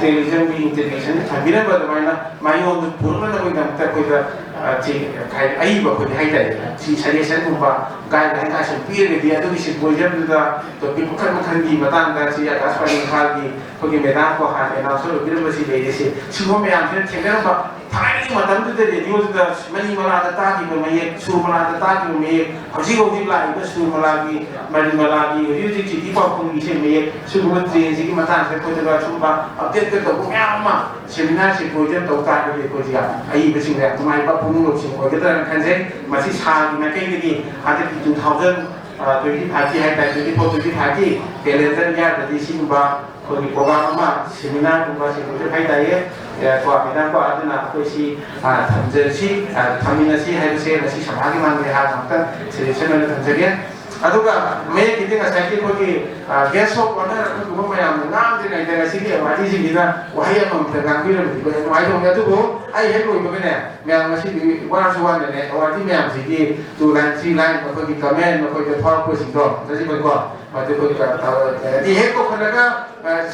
ꯇꯦꯂꯤꯚꯤꯖꯟꯒꯤ ꯏꯟꯇꯔꯚꯤꯌꯨꯁꯟ ꯊꯝꯕꯤꯔꯝꯕ ꯑꯗꯨꯃꯥꯏꯅ ꯃꯥꯏꯌꯣꯟꯗ ꯄꯨꯔꯛꯅꯅꯕꯒꯤꯗꯃꯛꯇ ꯑꯩꯈꯣꯏꯗ, ꯑ, ꯆꯦ-, ꯍꯥꯏꯗꯤ ꯑꯏꯕ ꯑꯩꯈꯣꯏꯗꯤ ꯍꯥꯏꯇꯥꯔꯦ, ꯁꯤ ꯁꯖꯦꯁꯟꯒꯨꯝꯕ ꯒꯥꯏꯗꯂꯥꯏꯟ ꯀꯥꯏꯁꯨ ꯄꯤꯔꯒꯗꯤ ꯑꯗꯨꯒꯤ ꯁꯤꯝꯄꯣꯖꯤꯌꯝꯗꯨꯗ ꯇꯣꯄꯤꯛ ꯃꯈꯜ ꯃꯈꯜꯒꯤ ꯃꯇꯥꯡꯗ ꯁꯤ ꯑꯀꯥꯁꯕꯥꯅꯤ ꯏꯝꯐꯥꯜꯒꯤ ꯑꯩꯈꯣꯏꯒꯤ ꯃꯦꯗꯥꯝ ꯀꯣ ꯍꯥꯟꯅ ꯑꯦꯅꯥꯎꯟꯁꯔ ꯑꯣꯏꯕꯤꯔꯝꯕꯁꯤ ꯂꯩꯔꯤꯁꯦ꯫ ꯁꯤꯒꯨꯝꯕ ꯃꯌꯥꯝꯁꯤꯅ ꯊꯦꯡꯅꯔꯝꯕ ꯊꯥꯏꯅꯒꯤ ꯃꯇꯝꯗꯨꯗ ꯔꯦꯗꯤꯑꯣꯗꯨꯗ ꯃꯅꯤ ꯃꯂꯥꯗ ꯇꯥꯈꯤꯕ ꯃꯌꯦꯛ, ꯁꯨꯔ ꯃꯂꯥꯗ ꯇꯥꯈꯤꯕ ꯃꯌꯦꯛ, ꯍꯧꯖꯤꯛ ꯍꯧꯖꯤꯛ ꯂꯥꯛꯏꯕ ꯁꯨꯔ ꯃꯂꯥꯒꯤ, ꯃꯅꯤ ꯃꯂꯥꯒꯤ, ꯍꯧꯖꯤꯛ ꯍꯧꯖꯤꯛ ꯁꯤꯗꯤ ꯄꯥꯎꯈꯨꯝꯒꯤ ꯏꯁꯩ ꯃꯌꯦꯛ, ꯁꯤꯒꯨꯝꯕ ꯇ꯭ꯔꯦꯟꯁꯤꯒꯤ ꯃꯇꯥꯡꯁꯤꯗ ꯑꯩꯈꯣꯏꯗꯒ ꯁꯨꯝꯕ ꯑꯞꯗꯦꯠꯀ ꯇꯧꯕ ꯃꯌꯥꯝ ꯑꯃ ꯁꯦꯃꯤꯅꯥꯔ ꯁꯤꯝꯄꯣꯖꯤꯌꯝ ꯇꯧ ꯇꯥꯔꯒꯗꯤ ꯑꯩꯈꯣꯏꯁꯦ ꯌꯥꯝ ꯑꯏꯕꯁꯤꯡꯗ ꯌꯥꯝ ꯅꯨꯡꯉꯥꯏꯕ ꯄꯨꯛꯅꯤꯡ ꯂꯧꯁꯤꯡ ꯑꯣꯏꯒꯗ꯭ꯔꯥꯅ ꯈꯟꯖꯩ꯫ ꯃꯁꯤ ꯁꯥꯔꯒꯤ ꯃꯥꯏꯀꯩꯗꯒꯤ ꯍꯟꯗꯛꯀꯤ ꯇꯨ ꯊꯥꯎꯖꯟ ꯇ꯭ꯋꯦꯟꯇꯤ ꯐꯥꯏꯚꯀꯤ ꯍꯥꯏꯇꯥꯔꯦ, ꯇ꯭ꯋꯦꯟꯇꯤ ꯐꯣꯔ ꯇ꯭ꯋꯦꯟꯇꯤ ꯐꯥꯏꯚꯀꯤ ꯀꯦꯂꯦꯟꯗꯔ ꯏꯌꯥꯔꯗꯗꯤ ꯁꯤꯒꯨꯝꯕ ꯑꯩꯈꯣꯏꯒꯤ ꯄ꯭ꯔꯣꯒ꯭ꯔꯥꯝ ꯑꯃ, ꯁꯦꯃꯤꯅꯥꯔꯒꯨꯝꯕ ꯁꯤꯒꯨꯝꯕꯁꯨ ꯍꯥꯏꯇꯥꯔꯦ꯫ ꯀꯣ ꯃꯦꯗꯥꯝ, ꯀꯣ ꯑꯗꯨꯅ ꯑꯩꯈꯣꯏ ꯁꯤ ꯊꯝꯖꯔꯁꯤ, ꯊꯝꯃꯤꯟꯅꯁꯤ ꯍꯥꯏꯕꯁꯦ ꯉꯁꯤ ꯁꯚꯥꯒꯤ ꯃꯥꯡꯗ ꯑꯩꯍꯥꯛ ꯑꯃꯨꯛꯇꯪ ꯁꯖꯦꯁꯟ ꯑꯣꯏꯅ ꯊꯝꯖꯒꯦ꯫ ꯑꯗꯨꯒ ꯃꯌꯦꯛꯀꯤꯗꯤ ꯉꯁꯥꯏꯒꯤ ꯑꯩꯈꯣꯏꯒꯤ ꯒꯦꯁ ꯑꯣꯐ ꯑꯣꯅꯔ ꯑꯗꯨꯒꯨꯝꯕ ꯃꯌꯥꯝꯅ ꯉꯥꯡꯗ꯭ꯔꯤꯉꯩꯗ ꯉꯁꯤꯒꯤ ꯑꯦꯋꯥꯔꯗꯤꯁꯤꯡꯁꯤꯅ ꯋꯥꯍꯩ ꯑꯃꯃꯝꯇ ꯉꯥꯡꯕꯤꯔꯝꯕꯗꯤ ꯑꯩꯈꯣꯏ ꯌꯥꯝ ꯅꯨꯡꯉꯥꯏꯖꯧꯅꯦ꯫ ꯑꯗꯨꯕꯨ ꯑꯩ ꯍꯦꯛ ꯂꯣꯏꯕꯒꯅꯦ, ꯃꯌꯥꯝ ꯉꯁꯤꯗꯤ ꯋꯥꯔꯁꯨ ꯋꯥꯅꯅꯦ ꯑꯦꯋꯥꯔꯗꯤ ꯃꯌꯥꯝꯁꯤꯒꯤ ꯇꯨ ꯂꯥꯏꯟ ꯊ꯭ꯔꯤ ꯂꯥꯏꯟ ꯃꯈꯣꯏꯒꯤ ꯀꯃꯦꯟ ꯃꯈꯣꯏꯗ ꯐꯥꯎꯔꯛꯄꯁꯤꯡꯗꯣ ꯉꯁꯤꯕꯀꯣ, ꯃꯗꯨ ꯑꯩꯈꯣꯏ ꯀꯩꯅꯣ ꯇꯧꯔ ꯍꯦꯛ ꯀꯧꯈꯠꯂꯒ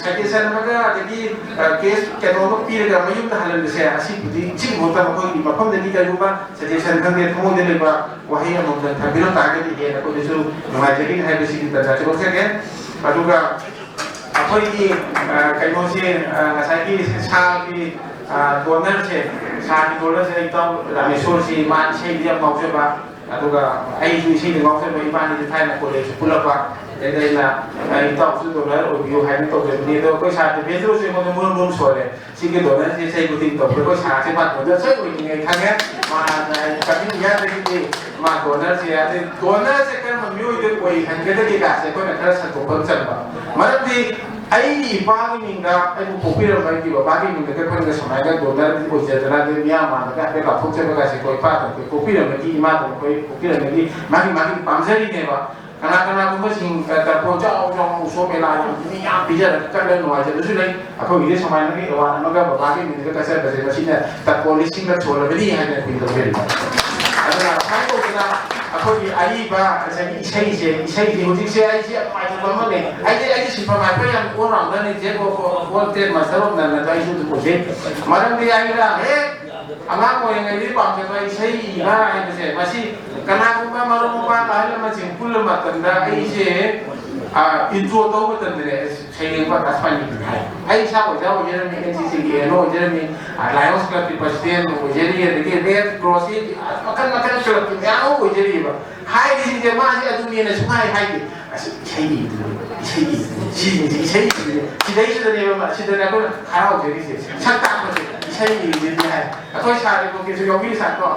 ꯁꯖꯦꯁꯟ ꯑꯃꯒ ꯑꯗꯒꯤ ꯀꯦꯁ ꯀꯩꯅꯣ ꯑꯃ ꯄꯤꯔꯒ ꯃꯌꯨꯝꯗ ꯍꯜꯍꯟꯕꯁꯦ ꯑꯁꯤꯕꯨꯗꯤ ꯁꯤꯒꯤ ꯃꯍꯨꯠꯇ ꯃꯈꯣꯏꯒꯤ ꯃꯐꯝꯗꯒꯤ ꯀꯔꯤꯒꯨꯝꯕ ꯁꯖꯦꯁꯟ ꯈꯪꯗꯦ ꯊꯃꯣꯏꯗ ꯂꯩꯕ ꯋꯥꯍꯩ ꯑꯃꯃꯝꯇꯪ ꯊꯝꯕꯤꯔꯝ ꯇꯥꯔꯒꯗꯤ ꯍꯦꯟꯅ ꯑꯩꯈꯣꯏꯗꯁꯨ ꯅꯨꯡꯉꯥꯏꯖꯒꯅꯤ ꯍꯥꯏꯕꯁꯤꯒꯤ ꯇꯥꯟꯖꯥꯁꯨ ꯂꯧꯖꯒꯦ꯫ ꯑꯗꯨꯒ ꯑꯩꯈꯣꯏꯒꯤ ꯀꯩꯅꯣꯁꯦ, ꯉꯁꯥꯏꯒꯤ ꯁꯥꯒꯤ ꯗꯣꯅꯔꯁꯦ, ꯁꯥꯒꯤ ꯗꯣꯅꯔꯁꯦ ꯏꯇꯥꯎ ꯔꯥꯃꯦꯁꯣꯔꯁꯤ ꯃꯥ ꯏꯁꯩꯗꯤ ꯌꯥꯝ ꯉꯥꯎꯖꯕ, ꯑꯗꯨꯒ ꯑꯩꯁꯨ ꯏꯁꯩꯗ ꯉꯥꯎꯖꯕ, ꯏꯕꯥꯅꯤꯗꯤ ꯊꯥꯏꯅ ꯀꯣꯂꯦꯖ ꯄꯨꯜꯂꯛꯄ꯫ ꯑꯗꯩꯗ ꯑꯩꯅ ꯏꯇꯥꯎꯁꯨ ꯗꯣꯅꯔ ꯑꯣꯏꯕꯤꯌꯨ ꯍꯥꯏꯅ ꯇꯧꯖꯕꯅꯤ꯫ ꯑꯗꯣ ꯑꯩꯈꯣꯏ ꯁꯥꯔ ꯗꯤꯄꯦꯟꯗ꯭ꯔꯣꯁꯨ ꯑꯩꯉꯣꯟꯗ ꯃꯨꯔꯨꯝ ꯃꯨꯔꯨꯝ ꯁꯣꯜꯂꯦ꯫ ꯁꯤꯒꯤ ꯗꯣꯅꯔꯁꯦ ꯏꯁꯩ ꯈꯨꯗꯤꯡ ꯇꯧꯕꯗ ꯑꯩꯈꯣꯏ ꯁꯥꯔꯁꯦ ꯃꯥ ꯗꯣꯅꯔ ꯁꯣꯏ ꯑꯣꯏꯅꯤꯡꯉꯦ ꯈꯪꯉꯦ꯫ ꯃꯥꯅ ꯀꯃꯤꯡ ꯏꯌꯥꯔꯗꯒꯤꯗꯤ ꯃꯥ ꯗꯣꯅꯔꯁꯦ, ꯑꯗꯩ ꯗꯣꯅꯔꯁꯦ ꯀꯔꯝꯕ ꯃꯤꯑꯣꯏꯗ ꯑꯣꯏꯍꯟꯒꯗꯒꯦ ꯀꯥꯁꯦ ꯑꯩꯈꯣꯏꯅ ꯈꯔ ꯁꯟꯗꯣꯛꯄ ꯑꯃ ꯆꯪꯕ꯫ ꯃꯔꯝꯗꯤ ꯑꯩꯒꯤ ꯏꯄꯥꯒꯤ ꯃꯤꯡꯗ ꯑꯩꯕꯨ ꯄꯣꯛꯄꯤꯔꯝꯕ ꯑꯩꯒꯤ ꯕꯕꯥꯒꯤ ꯃꯤꯡꯗ ꯑꯩꯈꯣꯏꯅꯒ ꯁꯨꯃꯥꯏꯅ ꯗꯣꯅꯔꯗꯤ ꯑꯣꯏꯖꯗꯅ ꯑꯗꯩ ꯃꯤꯌꯥꯝ ꯃꯥꯡꯗꯒ ꯍꯥꯏꯐꯦꯠ ꯂꯥꯎꯊꯣꯛꯆꯕ ꯀꯥꯁꯦ ꯑꯩꯈꯣꯏ ꯏꯄꯥꯗ ꯑꯩꯈꯣꯏ ꯄꯣꯛꯄꯤꯔꯝꯕꯒꯤ ꯏꯃꯥꯗ ꯑꯩꯈꯣꯏ ꯄꯣꯛꯄꯤꯔꯝꯕꯒꯤ ꯃꯥꯒꯤ ꯃꯥꯒꯤ ꯄꯥꯝꯖꯔꯤꯅꯦꯕ꯫ ꯀꯅꯥ ꯀꯅꯥꯒꯨꯝꯕꯁꯤꯡ ꯇꯔꯄꯣꯟ ꯆꯥꯎ ꯆꯥꯎꯅ ꯎꯁꯣꯞ ꯃꯦꯂꯥ ꯌꯥꯝ ꯃꯤ ꯌꯥꯝ ꯄꯤꯖꯔꯒ ꯀꯠꯂꯒ ꯅꯨꯡꯉꯥꯏꯖꯕꯁꯨ ꯂꯩ꯫ ꯑꯩꯈꯣꯏꯒꯤꯗꯤ ꯁꯨꯃꯥꯏꯅꯒꯤ ꯑꯦꯋꯥꯔꯗ ꯑꯃꯒ ꯕꯕꯥꯒꯤ ꯃꯤꯡꯗ ꯀꯠꯆꯕꯁꯦ ꯃꯁꯤꯅ ꯇꯔꯄꯣꯟ ꯂꯤꯁꯤꯡꯂꯛ ꯁꯣꯜꯂꯕꯅꯤ ꯍꯥꯏꯅ ꯑꯩꯈꯣꯏ ꯂꯧꯖꯔꯤꯕ꯫ ꯑꯗꯨꯅ ꯁꯨꯃꯥꯏꯅ ꯇꯧꯗꯅ ꯑꯩꯈꯣꯏꯒꯤ ꯑꯏꯕ ꯉꯁꯥꯏꯒꯤ ꯏꯁꯩꯁꯦ, ꯏꯁꯩꯁꯦ ꯍꯧꯖꯤꯛꯁꯦ ꯑꯩꯁꯦ ꯌꯥꯝ ꯅꯨꯡꯉꯥꯏꯇꯕ ꯑꯃ ꯂꯩ꯫ ꯑꯩꯁꯦ, ꯑꯩꯁꯦ ꯁꯤꯟꯐꯝ ꯍꯥꯏꯕ ꯌꯥꯝ all rounder ꯅꯤ, jack of all trade, master of none ꯑꯗꯣ ꯑꯩꯁꯨ ꯑꯗꯨꯝ ꯑꯣꯏꯖꯩ꯫ ꯃꯔꯝꯗꯤ ꯑꯩꯅ ꯍꯦꯛ ꯑꯉꯥꯡ ꯑꯣꯏꯔꯤꯉꯩꯗꯒꯤ ꯄꯥꯝꯖꯕ ꯏꯁꯩ ꯏꯕ ꯍꯥꯏꯕꯁꯦ ꯃꯁꯤ ꯀꯅꯥꯒꯨꯝꯕ ꯃꯔꯨꯞ ꯃꯄꯥꯡ ꯑꯍꯜ ꯂꯃꯟꯁꯤꯡ ꯄꯨꯜꯂ ꯃꯇꯝꯗ ꯑꯩꯁꯦ ꯏꯟꯇ꯭ꯔꯣ ꯇꯧꯕ ꯃꯇꯝꯗꯅꯦ, ꯁꯩꯔꯦꯡꯕ ꯑꯥꯀꯥꯁꯕꯥꯅꯤ ꯍꯥꯏ꯫ ꯑꯩ ꯏꯁꯥ ꯑꯣꯖꯥ ꯑꯣꯏꯖꯔꯝꯃꯤ, ꯑꯦꯟ ꯁꯤ ꯁꯤꯒꯤ ꯑꯦꯟ ꯑꯣ ꯑꯣꯏꯖꯔꯝꯃꯤ, ꯂꯥꯏꯑꯣꯟꯁ ꯀ꯭ꯂꯕꯀꯤ ꯄ꯭ꯔꯁꯤꯗꯦꯟ ꯑꯣꯏꯖꯔꯤ, ꯑꯗꯒꯤ ꯔꯦꯗ ꯀ꯭ꯔꯣꯁꯀꯤ ꯃꯈꯜ ꯃꯈꯜ ꯀ꯭ꯂꯕꯀꯤ ꯃꯌꯥꯝ ꯑꯃ ꯑꯣꯏꯖꯔꯤꯕ꯫ ꯍꯥꯏꯔꯤꯁꯤꯡꯁꯦ ꯃꯥꯁꯦ ꯑꯗꯨꯅꯦꯅ ꯁꯨꯡꯍꯥꯏ ꯍꯥꯏꯗꯦ꯫ ꯑꯁ ꯏꯁꯩ ꯏꯕꯗꯨꯅꯤ, ꯏꯁꯩ ꯏꯕꯗꯨꯅꯤ꯫ ꯁꯤꯁꯤꯡꯁꯤ ꯏꯁꯩꯁꯤꯅꯦ꯫ ꯁꯤꯗꯩꯁꯤꯗꯅꯦꯕ ꯁꯤꯗꯅꯦ ꯑꯩꯈꯣꯏꯅ ꯍꯔꯥꯎꯖꯔꯤꯁꯦ꯫ ꯁꯛ ꯇꯥꯛꯄꯁꯦ ꯏꯁꯩ ꯏꯁꯩꯅꯤ ꯍꯥꯏ꯫ ꯑꯩꯈꯣꯏ ꯁꯥꯔ ꯔꯤꯄꯣꯀꯦꯁꯨ ꯌꯥꯎꯕꯤꯔꯤ ꯁꯥꯔꯀꯣ꯫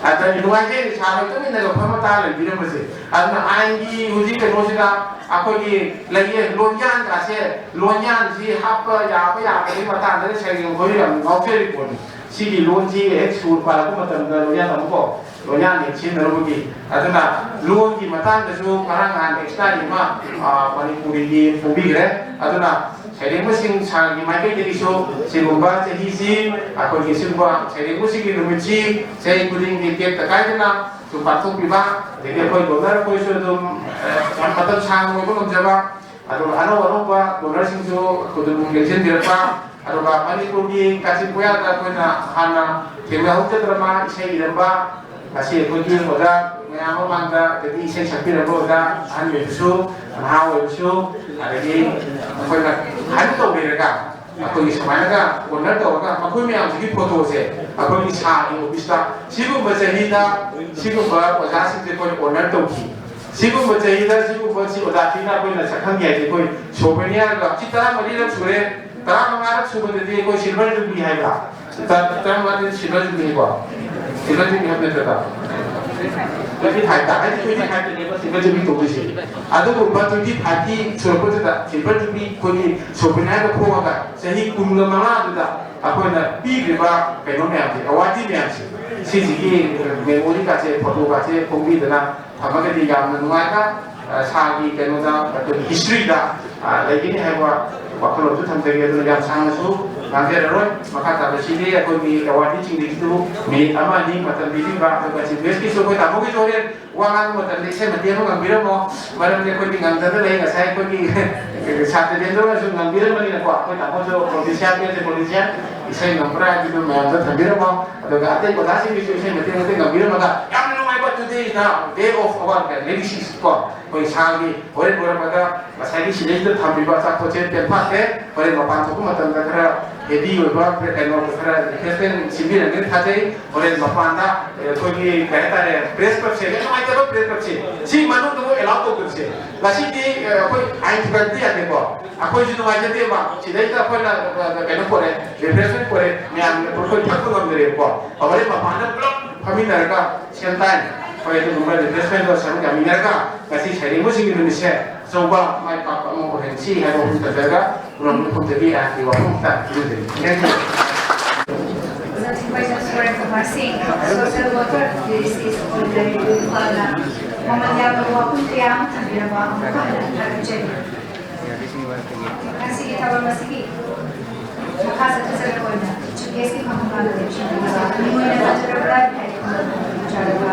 ꯑꯗ ꯅꯨꯡꯉꯥꯏꯖꯩ ꯁꯥꯔ ꯍꯣꯏ ꯇꯨꯃꯤꯟꯅꯒ ꯐꯝꯃ ꯇꯥ ꯂꯩꯕꯤꯔꯝꯕꯁꯦ꯫ ꯑꯗꯨꯅ ꯑꯥꯏꯟꯒꯤ ꯍꯧꯖꯤꯛ ꯀꯩꯅꯣꯁꯤꯗ ꯑꯩꯈꯣꯏꯒꯤ ꯂꯩꯌꯦ, ꯂꯣꯟꯌꯥꯟꯒꯥꯁꯦ, ꯂꯣꯟꯌꯥꯟꯁꯤ ꯍꯥꯞꯄ ꯌꯥꯕ ꯌꯥꯗꯕꯒꯤ ꯃꯇꯥꯡꯗ ꯁꯩꯔꯦꯡ ꯍꯣꯏ ꯌꯥꯝ ꯉꯥꯎꯖꯔꯤ ꯄꯣꯠꯅꯤ꯫ ꯁꯤꯒꯤ ꯂꯣꯟꯁꯤ ꯍꯦꯛ ꯁꯨꯔ ꯄꯥꯜꯂꯛꯄ ꯃꯇꯝꯗ ꯂꯣꯟꯌꯥꯟ ꯑꯃꯀꯣ, ꯂꯣꯟꯌꯥꯟ ꯍꯦꯛ ꯁꯤꯖꯤꯟꯅꯔꯨꯕꯒꯤ꯫ ꯑꯗꯨꯅ ꯂꯣꯟꯒꯤ ꯃꯇꯥꯡꯗꯁꯨ ꯉꯔꯥꯡ ꯅꯍꯥꯟ ꯑꯦꯛꯁꯇ꯭ꯔꯥꯒꯤ ꯑꯃ, ꯑ, ꯃꯅꯤꯄꯨꯔꯤꯒꯤ ꯐꯣꯡꯕꯤꯈ꯭ꯔꯦ꯫ ꯑꯗꯨꯅ ꯁꯩꯔꯦꯡꯕꯁꯤꯡ ꯁꯥꯔꯒꯤ ꯃꯥꯏꯀꯩꯗꯒꯤꯁꯨ ꯁꯤꯒꯨꯝꯕ ꯆꯍꯤꯁꯤ, ꯑꯩꯈꯣꯏꯒꯤ ꯁꯤꯒꯨꯝꯕ ꯁꯩꯔꯦꯡꯕꯁꯤꯡꯒꯤ ꯅꯨꯃꯤꯠꯁꯤ ꯆꯍꯤ ꯈꯨꯗꯤꯡꯒꯤ ꯇꯦꯛꯇ ꯀꯥꯏꯗꯅ ꯁꯨꯝ ꯄꯥꯡꯊꯣꯛꯄꯤꯕ, ꯑꯗꯒꯤ ꯑꯩꯈꯣꯏ ꯗꯣꯅꯔ ꯑꯩꯈꯣꯏꯁꯨ ꯑꯗꯨꯝ, ꯑ, ꯌꯥꯝ ꯃꯇꯝ ꯁꯥꯡꯅ ꯑꯣꯏꯕ ꯉꯝꯖꯕ, ꯑꯗꯨꯒ ꯑꯅꯧ ꯑꯅꯧꯕ ꯗꯣꯅꯔꯁꯤꯡꯁꯨ ꯈꯨꯗꯣꯜ ꯂꯦꯡꯁꯤꯟꯕꯤꯔꯛꯄ, ꯑꯗꯨꯒ ꯃꯅꯤꯄꯨꯔꯒꯤ ꯀꯥꯆꯤꯟ ꯀꯣꯌꯥꯗ ꯑꯩꯈꯣꯏꯅ ꯍꯥꯟꯅ ꯊꯦꯡꯅꯍꯧꯖꯗ꯭ꯔꯕ ꯏꯁꯩ ꯏꯔꯝꯕ, ꯉꯁꯤ ꯑꯩꯈꯣꯏꯒꯤ ꯑꯣꯖꯥ ꯃꯌꯥꯝ ꯃꯃꯥꯡꯗ ꯑꯗꯒꯤ ꯏꯁꯩ ꯁꯛꯄꯤꯔꯝꯕ ꯑꯣꯖꯥ ꯑꯍꯟ ꯑꯣꯏꯕꯁꯨ, ꯅꯍꯥ ꯑꯣꯏꯕꯁꯨ, ꯑꯗꯒꯤ ꯑꯩꯈꯣꯏꯅ ꯍꯟ ꯇꯧꯕꯤꯔꯒ ꯑꯩꯈꯣꯏꯒꯤ ꯁꯨꯃꯥꯏꯅꯒ ꯑꯣꯅꯔ ꯇꯧꯔꯒ ꯃꯈꯣꯏ ꯃꯌꯥꯝꯁꯤꯒꯤ ꯐꯣꯇꯣꯁꯦ ꯑꯩꯈꯣꯏꯒꯤ ꯁꯥꯔꯒꯤ ꯑꯣꯐꯤꯁꯇ ꯁꯤꯒꯨꯝꯕ ꯆꯍꯤꯗ ꯁꯤꯒꯨꯝꯕ ꯑꯣꯖꯥꯁꯤꯡꯁꯦ ꯑꯩꯈꯣꯏꯅ ꯑꯣꯅꯔ ꯇꯧꯈꯤ꯫ ꯁꯤꯒꯨꯝꯕ ꯆꯍꯤꯗ ꯁꯤꯒꯨꯝꯕ ꯁꯤ ꯑꯣꯖꯥ ꯐꯤꯅ ꯑꯩꯈꯣꯏꯅ ꯁꯛꯈꯪꯒꯦ ꯍꯥꯏꯁꯦ ꯑꯩꯈꯣꯏ ꯁꯣꯚꯦꯅꯤꯌꯔꯒ ꯁꯤ ꯇꯔꯥꯃꯔꯤꯔꯛ ꯁꯨꯔꯦ꯫ ꯇꯔꯥꯃꯉꯥꯔꯛ ꯁꯨꯕꯗꯗꯤ ꯑꯩꯈꯣꯏ ꯁꯤꯜꯚꯔ ꯖꯨꯕꯤꯂꯤ ꯍꯥꯏꯕ, ꯇ-, ꯇꯔꯥꯃꯉꯥꯗꯤ ꯁꯤꯜꯚꯔ ꯖꯨꯕꯤꯂꯤꯀꯣ, ꯁꯤꯜꯚꯔ ꯖꯨꯕꯤꯂꯤ ꯍꯥꯏꯕ ꯅꯠꯇ꯭ꯔꯒ ꯇ꯭ꯋꯦꯟꯇꯤ ꯐꯥꯏꯚꯇ, ꯍꯥꯏꯗꯤ ꯇ꯭ꯋꯦꯟꯇꯤ ꯐꯥꯏꯚꯇꯅꯦꯕ ꯁꯤꯜꯚꯔ ꯖꯨꯕꯤꯂꯤ ꯇꯧꯗꯣꯏꯁꯦ꯫ ꯑꯗꯨꯒꯨꯝꯕ ꯇ꯭ꯋꯦꯟꯇꯤ ꯐꯥꯏꯚꯀꯤ ꯁꯨꯔꯛꯄꯗꯨꯗ ꯁꯤꯜꯚꯔ ꯖꯨꯕꯤꯂꯤ ꯑꯩꯈꯣꯏꯒꯤ ꯁꯣꯚꯦꯅꯤꯌꯔꯒ ꯐꯣꯡꯉꯒ ꯆꯍꯤ ꯀꯨꯟꯒ ꯃꯉꯥꯗꯨꯗ ꯑꯩꯈꯣꯏꯅ ꯄꯤꯈ꯭ꯔꯤꯕ ꯀꯩꯅꯣ ꯃꯌꯥꯝꯁꯦ, ꯑꯦꯋꯥꯔꯗꯤ ꯃꯌꯥꯝꯁꯦ, ꯁꯤꯁꯤꯒꯤ ꯃꯦꯃꯣꯔꯤꯒꯁꯦ, ꯐꯣꯇꯣꯒꯁꯦ ꯐꯣꯡꯕꯤꯗꯅ ꯊꯝꯃꯒꯗꯤ ꯌꯥꯝꯅ ꯅꯨꯡꯉꯥꯏꯕ, ꯑ, ꯁꯥꯒꯤ ꯀꯩꯅꯣꯗ, ꯑꯩꯈꯣꯏꯒꯤ ꯍꯤꯁꯇ꯭ꯔꯤꯗ, ꯑ, ꯂꯩꯒꯅꯤ ꯍꯥꯏꯕ ꯋꯥꯈꯜꯂꯣꯟꯁꯨ ꯊꯝꯖꯒꯦ꯫ ꯑꯗꯨꯅ ꯌꯥꯝ ꯁꯥꯡꯅꯁꯨ ꯉꯥꯡꯖꯔꯔꯣꯏ꯫ ꯃꯈꯥ ꯇꯥꯕꯁꯤꯗꯤ ꯑꯩꯈꯣꯏꯒꯤ ꯑꯦꯋꯥꯔꯗꯤꯁꯤꯡꯗꯒꯤꯁꯨ ꯃꯤꯅꯤꯠ ꯑꯃ ꯑꯅꯤ ꯃꯇꯝ ꯄꯤꯕꯤꯕ, ꯑꯗꯨꯒ ꯆꯤꯐ ꯒꯦꯁꯀꯤꯁꯨ ꯑꯩꯈꯣꯏ ꯇꯥꯃꯣꯒꯤꯁꯨ ꯍꯣꯔꯦꯟ ꯋꯥ ꯉꯥꯡꯕ ꯃꯇꯝꯗ ꯏꯁꯩ ꯃꯇꯦꯛ ꯑꯃ ꯉꯪꯕꯤꯔꯝꯃꯣ꯫ ꯃꯔꯝꯗꯤ ꯑꯩꯈꯣꯏꯗꯤ ꯉꯪꯗꯅ ꯂꯩ꯫ ꯉꯁꯥꯏ ꯑꯩꯈꯣꯏꯒꯤ ꯁꯥꯇ꯭ꯔ ꯕꯦꯟꯗ꯭ꯔꯅꯁꯨ ꯉꯪꯕꯤꯔꯝꯕꯅꯤꯅꯀꯣ, ꯑꯩꯈꯣꯏ ꯇꯥꯃꯣꯁꯨ politician, politician, ꯏꯁꯩ ꯉꯪꯕ꯭ꯔꯥ ꯍꯥꯏꯕꯗꯨ ꯃꯌꯥꯝꯗ ꯊꯝꯕꯤꯔꯝꯃꯣ꯫ ꯑꯗꯨꯒ ꯑꯇꯩ ꯑꯣꯖꯥꯁꯤꯡꯒꯤꯁꯨ ꯏꯁꯩ ꯃꯇꯦꯛ ꯃꯇꯦꯛ ꯉꯪꯕꯤꯔꯝꯃꯒ ꯌꯥꯝꯅ ꯅꯨꯡꯉꯥꯏꯕ today is the day of our legacies ꯀꯣ, ꯑꯩꯈꯣꯏ ꯁꯥꯒꯤ ꯍꯣꯔꯦꯟ ꯂꯣꯏꯔꯛꯄꯗ ꯉꯁꯥꯏꯒꯤ ꯁꯤꯗꯩꯁꯤꯗ ꯊꯝꯕꯤꯕ ꯑꯆꯥꯄꯣꯠꯁꯦ ꯄꯦꯟꯐꯥꯠꯇꯦ꯫ ꯍꯣꯔꯦꯟ ꯃꯄꯥꯟ ꯊꯣꯛꯄ ꯃꯇꯝꯗ ꯈꯔ ꯍꯦꯚꯤ ꯑꯣꯏꯕ ꯀꯩꯅꯣ ꯈꯔ ꯔꯤꯐ꯭ꯔꯦꯁꯃꯦꯟ ꯁꯤꯟꯕꯤꯔꯝꯒꯅꯤ ꯊꯥꯖꯩ꯫ ꯍꯣꯔꯦꯟ ꯃꯄꯥꯟꯗ ꯑꯩꯈꯣꯏꯒꯤ ꯀꯩ ꯍꯥꯏꯇꯥꯔꯦ, ꯄ꯭ꯔꯦꯁ ꯀ꯭ꯂꯕꯁꯦ, ꯌꯥꯝ ꯅꯨꯡꯉꯥꯏꯇꯕ ꯄ꯭ꯔꯦꯁ ꯀ꯭ꯂꯕꯁꯦ, ꯁꯤ ꯃꯅꯨꯡꯗꯕꯨ ꯑꯦꯂꯥꯎ ꯇꯧꯗꯕꯁꯦ꯫ ꯉꯁꯤꯗꯤ ꯑꯩꯈꯣꯏ ꯑꯥꯏꯟ ꯊꯨꯒꯥꯏꯕꯗꯤ ꯌꯥꯗꯦꯀꯣ꯫ ꯑꯩꯈꯣꯏꯁꯨ ꯅꯨꯡꯉꯥꯏꯖꯗꯦꯕ꯫ ꯁꯤꯗꯩꯗ ꯑꯩꯈꯣꯏꯅ ꯀꯩꯅꯣ ꯄꯨꯔꯦ, ꯔꯤꯐ꯭ꯔꯦꯁꯃꯦꯟ ꯄꯨꯔꯦ, ꯃꯌꯥꯝꯅ ꯑꯩꯈꯣꯏ ꯊꯛꯄ ꯉꯝꯗ꯭ꯔꯦꯕꯀꯣ꯫ ꯍꯣꯔꯦꯟ ꯃꯄꯥꯟꯗ ꯄꯨꯂꯞ ꯐꯝꯃꯤꯟꯅꯔꯒ, ꯁꯦꯝ ꯇꯥꯏꯝ ꯑꯩꯈꯣꯏ ꯑꯗꯨꯒꯨꯝꯕ ꯔꯤꯐ꯭ꯔꯦꯁꯃꯦꯟꯗꯣ ꯁꯔꯨꯛ ꯌꯥꯃꯤꯟꯅꯔꯒ, ꯉꯁꯤ ꯁꯩꯔꯦꯡꯕꯁꯤꯡꯒꯤ ꯅꯨꯃꯤꯠꯁꯦ ꯑꯆꯧꯕ ꯃꯥꯏ ꯄꯥꯛꯄ ꯑꯃ ꯑꯣꯏꯍꯟꯁꯤ ꯍꯥꯏꯕ ꯋꯥꯐꯝ ꯊꯝꯖꯔꯒ, ꯄ꯭ꯔꯣꯒ꯭ꯔꯥꯝꯒꯤ ꯃꯐꯝꯗꯒꯤ ꯑꯩꯍꯥꯛꯀꯤ ꯋꯥꯐꯝ ꯈꯛꯇ ꯊꯝꯖꯔꯤ꯫ Thank you. ꯑꯣꯖꯥ ꯊꯤꯡꯕꯩ ꯅꯣꯡꯄꯣꯛ ꯀꯃꯔꯁꯤꯡ, ꯁꯣꯁꯤꯌꯦꯜ ꯋꯥꯔꯀꯔ ꯗꯤ ꯁꯤ ꯑꯣꯏꯅ ꯂꯩꯔꯤꯕ ꯏꯝꯐꯥꯜꯗ ꯃꯃꯜ ꯌꯥꯝꯂꯕ ꯋꯥꯐꯝ ꯀꯌꯥ ꯑꯃ ꯊꯝꯕꯤꯔꯕ ꯑꯃꯨꯛꯀ ꯍꯟꯅ ꯊꯥꯒꯠꯆꯔꯤ꯫ ꯉꯁꯤꯒꯤ ꯊꯧꯔꯝ ꯑꯁꯤꯒꯤ ꯃꯈꯥ ꯆꯠꯊꯖꯔꯛꯄ ꯑꯣꯏꯅ ꯆꯤꯐ ꯒꯦꯁꯀꯤ ꯐꯝꯐꯝ ꯂꯥꯡꯗ ꯂꯦꯞꯁꯤꯟꯕꯤꯔꯕ ꯃꯤꯑꯣꯏꯅ ꯊꯝꯖꯔꯕ꯭ꯔꯥ ꯍꯥꯏꯕ ꯅꯠꯇ꯭ꯔꯒ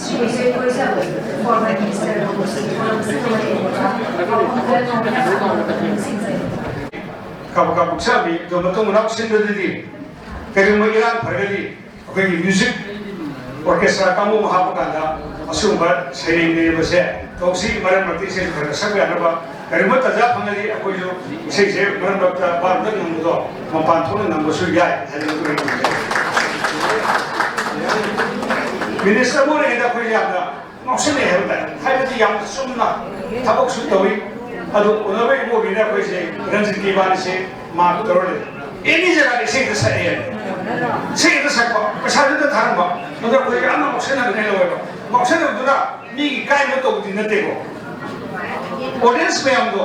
Shri Bijoy Koijam, former minister of state forum ꯑꯁꯤꯒ ꯃꯔꯤ ꯂꯩꯅꯕ ꯋꯥꯐꯝ ꯈꯔ ꯊꯝꯕꯤꯔꯕ ꯑꯃꯨꯛ ꯍꯟꯅ ꯅꯤꯡꯁꯤꯡꯖꯔꯤ꯫ ꯀꯥꯕꯛ ꯀꯥꯕꯛ ꯆꯠꯂꯤ꯫ ꯑꯗꯣ ꯃꯇꯨꯡ ꯃꯅꯥꯎ ꯁꯤꯟꯕꯗꯗꯤ ꯀꯔꯤꯒꯨꯝꯕ ꯏꯔꯥꯡ ꯐꯔꯒꯗꯤ ꯑꯩꯈꯣꯏꯒꯤ ꯃ꯭ꯌꯨꯖꯤꯛ ꯑꯣꯔꯀꯦꯁꯇ꯭ꯔꯥ ꯀꯥꯡꯕꯨ ꯑꯃ ꯍꯥꯞꯄ ꯀꯥꯟꯗ ꯑꯁꯤꯒꯨꯝꯕ ꯁꯩꯔꯦꯡ ꯂꯩꯔꯤꯕꯁꯦ ꯇꯧꯁꯤ꯫ ꯃꯔꯛ ꯃꯔꯛꯇ ꯏꯁꯩꯁꯨ ꯈꯔ ꯈꯔ ꯁꯛꯄ ꯌꯥꯅꯕ, ꯀꯔꯤꯒꯨꯝꯕ ꯇꯥꯟꯖꯥ ꯐꯪꯉꯗꯤ ꯑꯩꯈꯣꯏꯁꯨ ꯏꯁꯩꯁꯦ ꯃꯔꯛ ꯃꯔꯛꯇ ꯕꯥꯔꯗ ꯉꯪꯕꯗꯣ ꯃꯄꯥꯟ ꯊꯣꯛꯅ ꯉꯪꯕꯁꯨ ꯌꯥꯏ ꯍꯥꯏꯗꯅ ꯑꯗꯨꯃꯥꯏꯅ ꯊꯝꯖꯩ꯫ ꯃꯤꯅꯤꯁꯇꯔ ꯑꯃ ꯑꯣꯏꯔꯤꯉꯩꯗ ꯑꯩꯈꯣꯏ ꯌꯥꯝꯅ ꯉꯥꯎꯁꯤꯟꯅꯩ ꯍꯥꯏꯕ ꯇꯥꯏ꯫ ꯍꯥꯏꯕꯗꯤ ꯌꯥꯝꯅ ꯆꯨꯝꯅ ꯊꯕꯛꯁꯨ ꯇꯧꯏ꯫ ꯑꯗꯨ ꯎꯅꯕ ꯏꯕꯣꯕꯤꯅ ꯑꯩꯈꯣꯏꯁꯦ ꯔꯟꯖꯤꯠꯀꯤ ꯏꯕꯥꯅꯤꯁꯦ ꯃꯥꯔꯛ ꯇꯧꯔ ꯂꯩ꯫ ꯑꯦꯅꯤ ꯖꯒꯥꯗ ꯏꯁꯩꯗ ꯁꯛꯑꯦ꯫ ꯏꯁꯩꯗ ꯁꯛꯄ, ꯄꯩꯁꯥꯗꯨꯗ ꯊꯥꯔꯝꯕ꯫ ꯑꯗꯨ ꯑꯩꯈꯣꯏ ꯌꯥꯝꯅ ꯉꯥꯎꯁꯤꯟꯅꯕꯅꯦ ꯂꯧꯋꯦꯕ꯫ ꯉꯥꯎꯁꯤꯟꯅꯕꯗꯨꯅ ꯃꯤꯒꯤ ꯀꯥꯏꯅꯕ ꯇꯧꯕꯗꯤ ꯅꯠꯇꯦꯀꯣ꯫ ꯑꯣꯗꯤꯌꯦꯟꯁ ꯃꯌꯥꯝꯗꯣ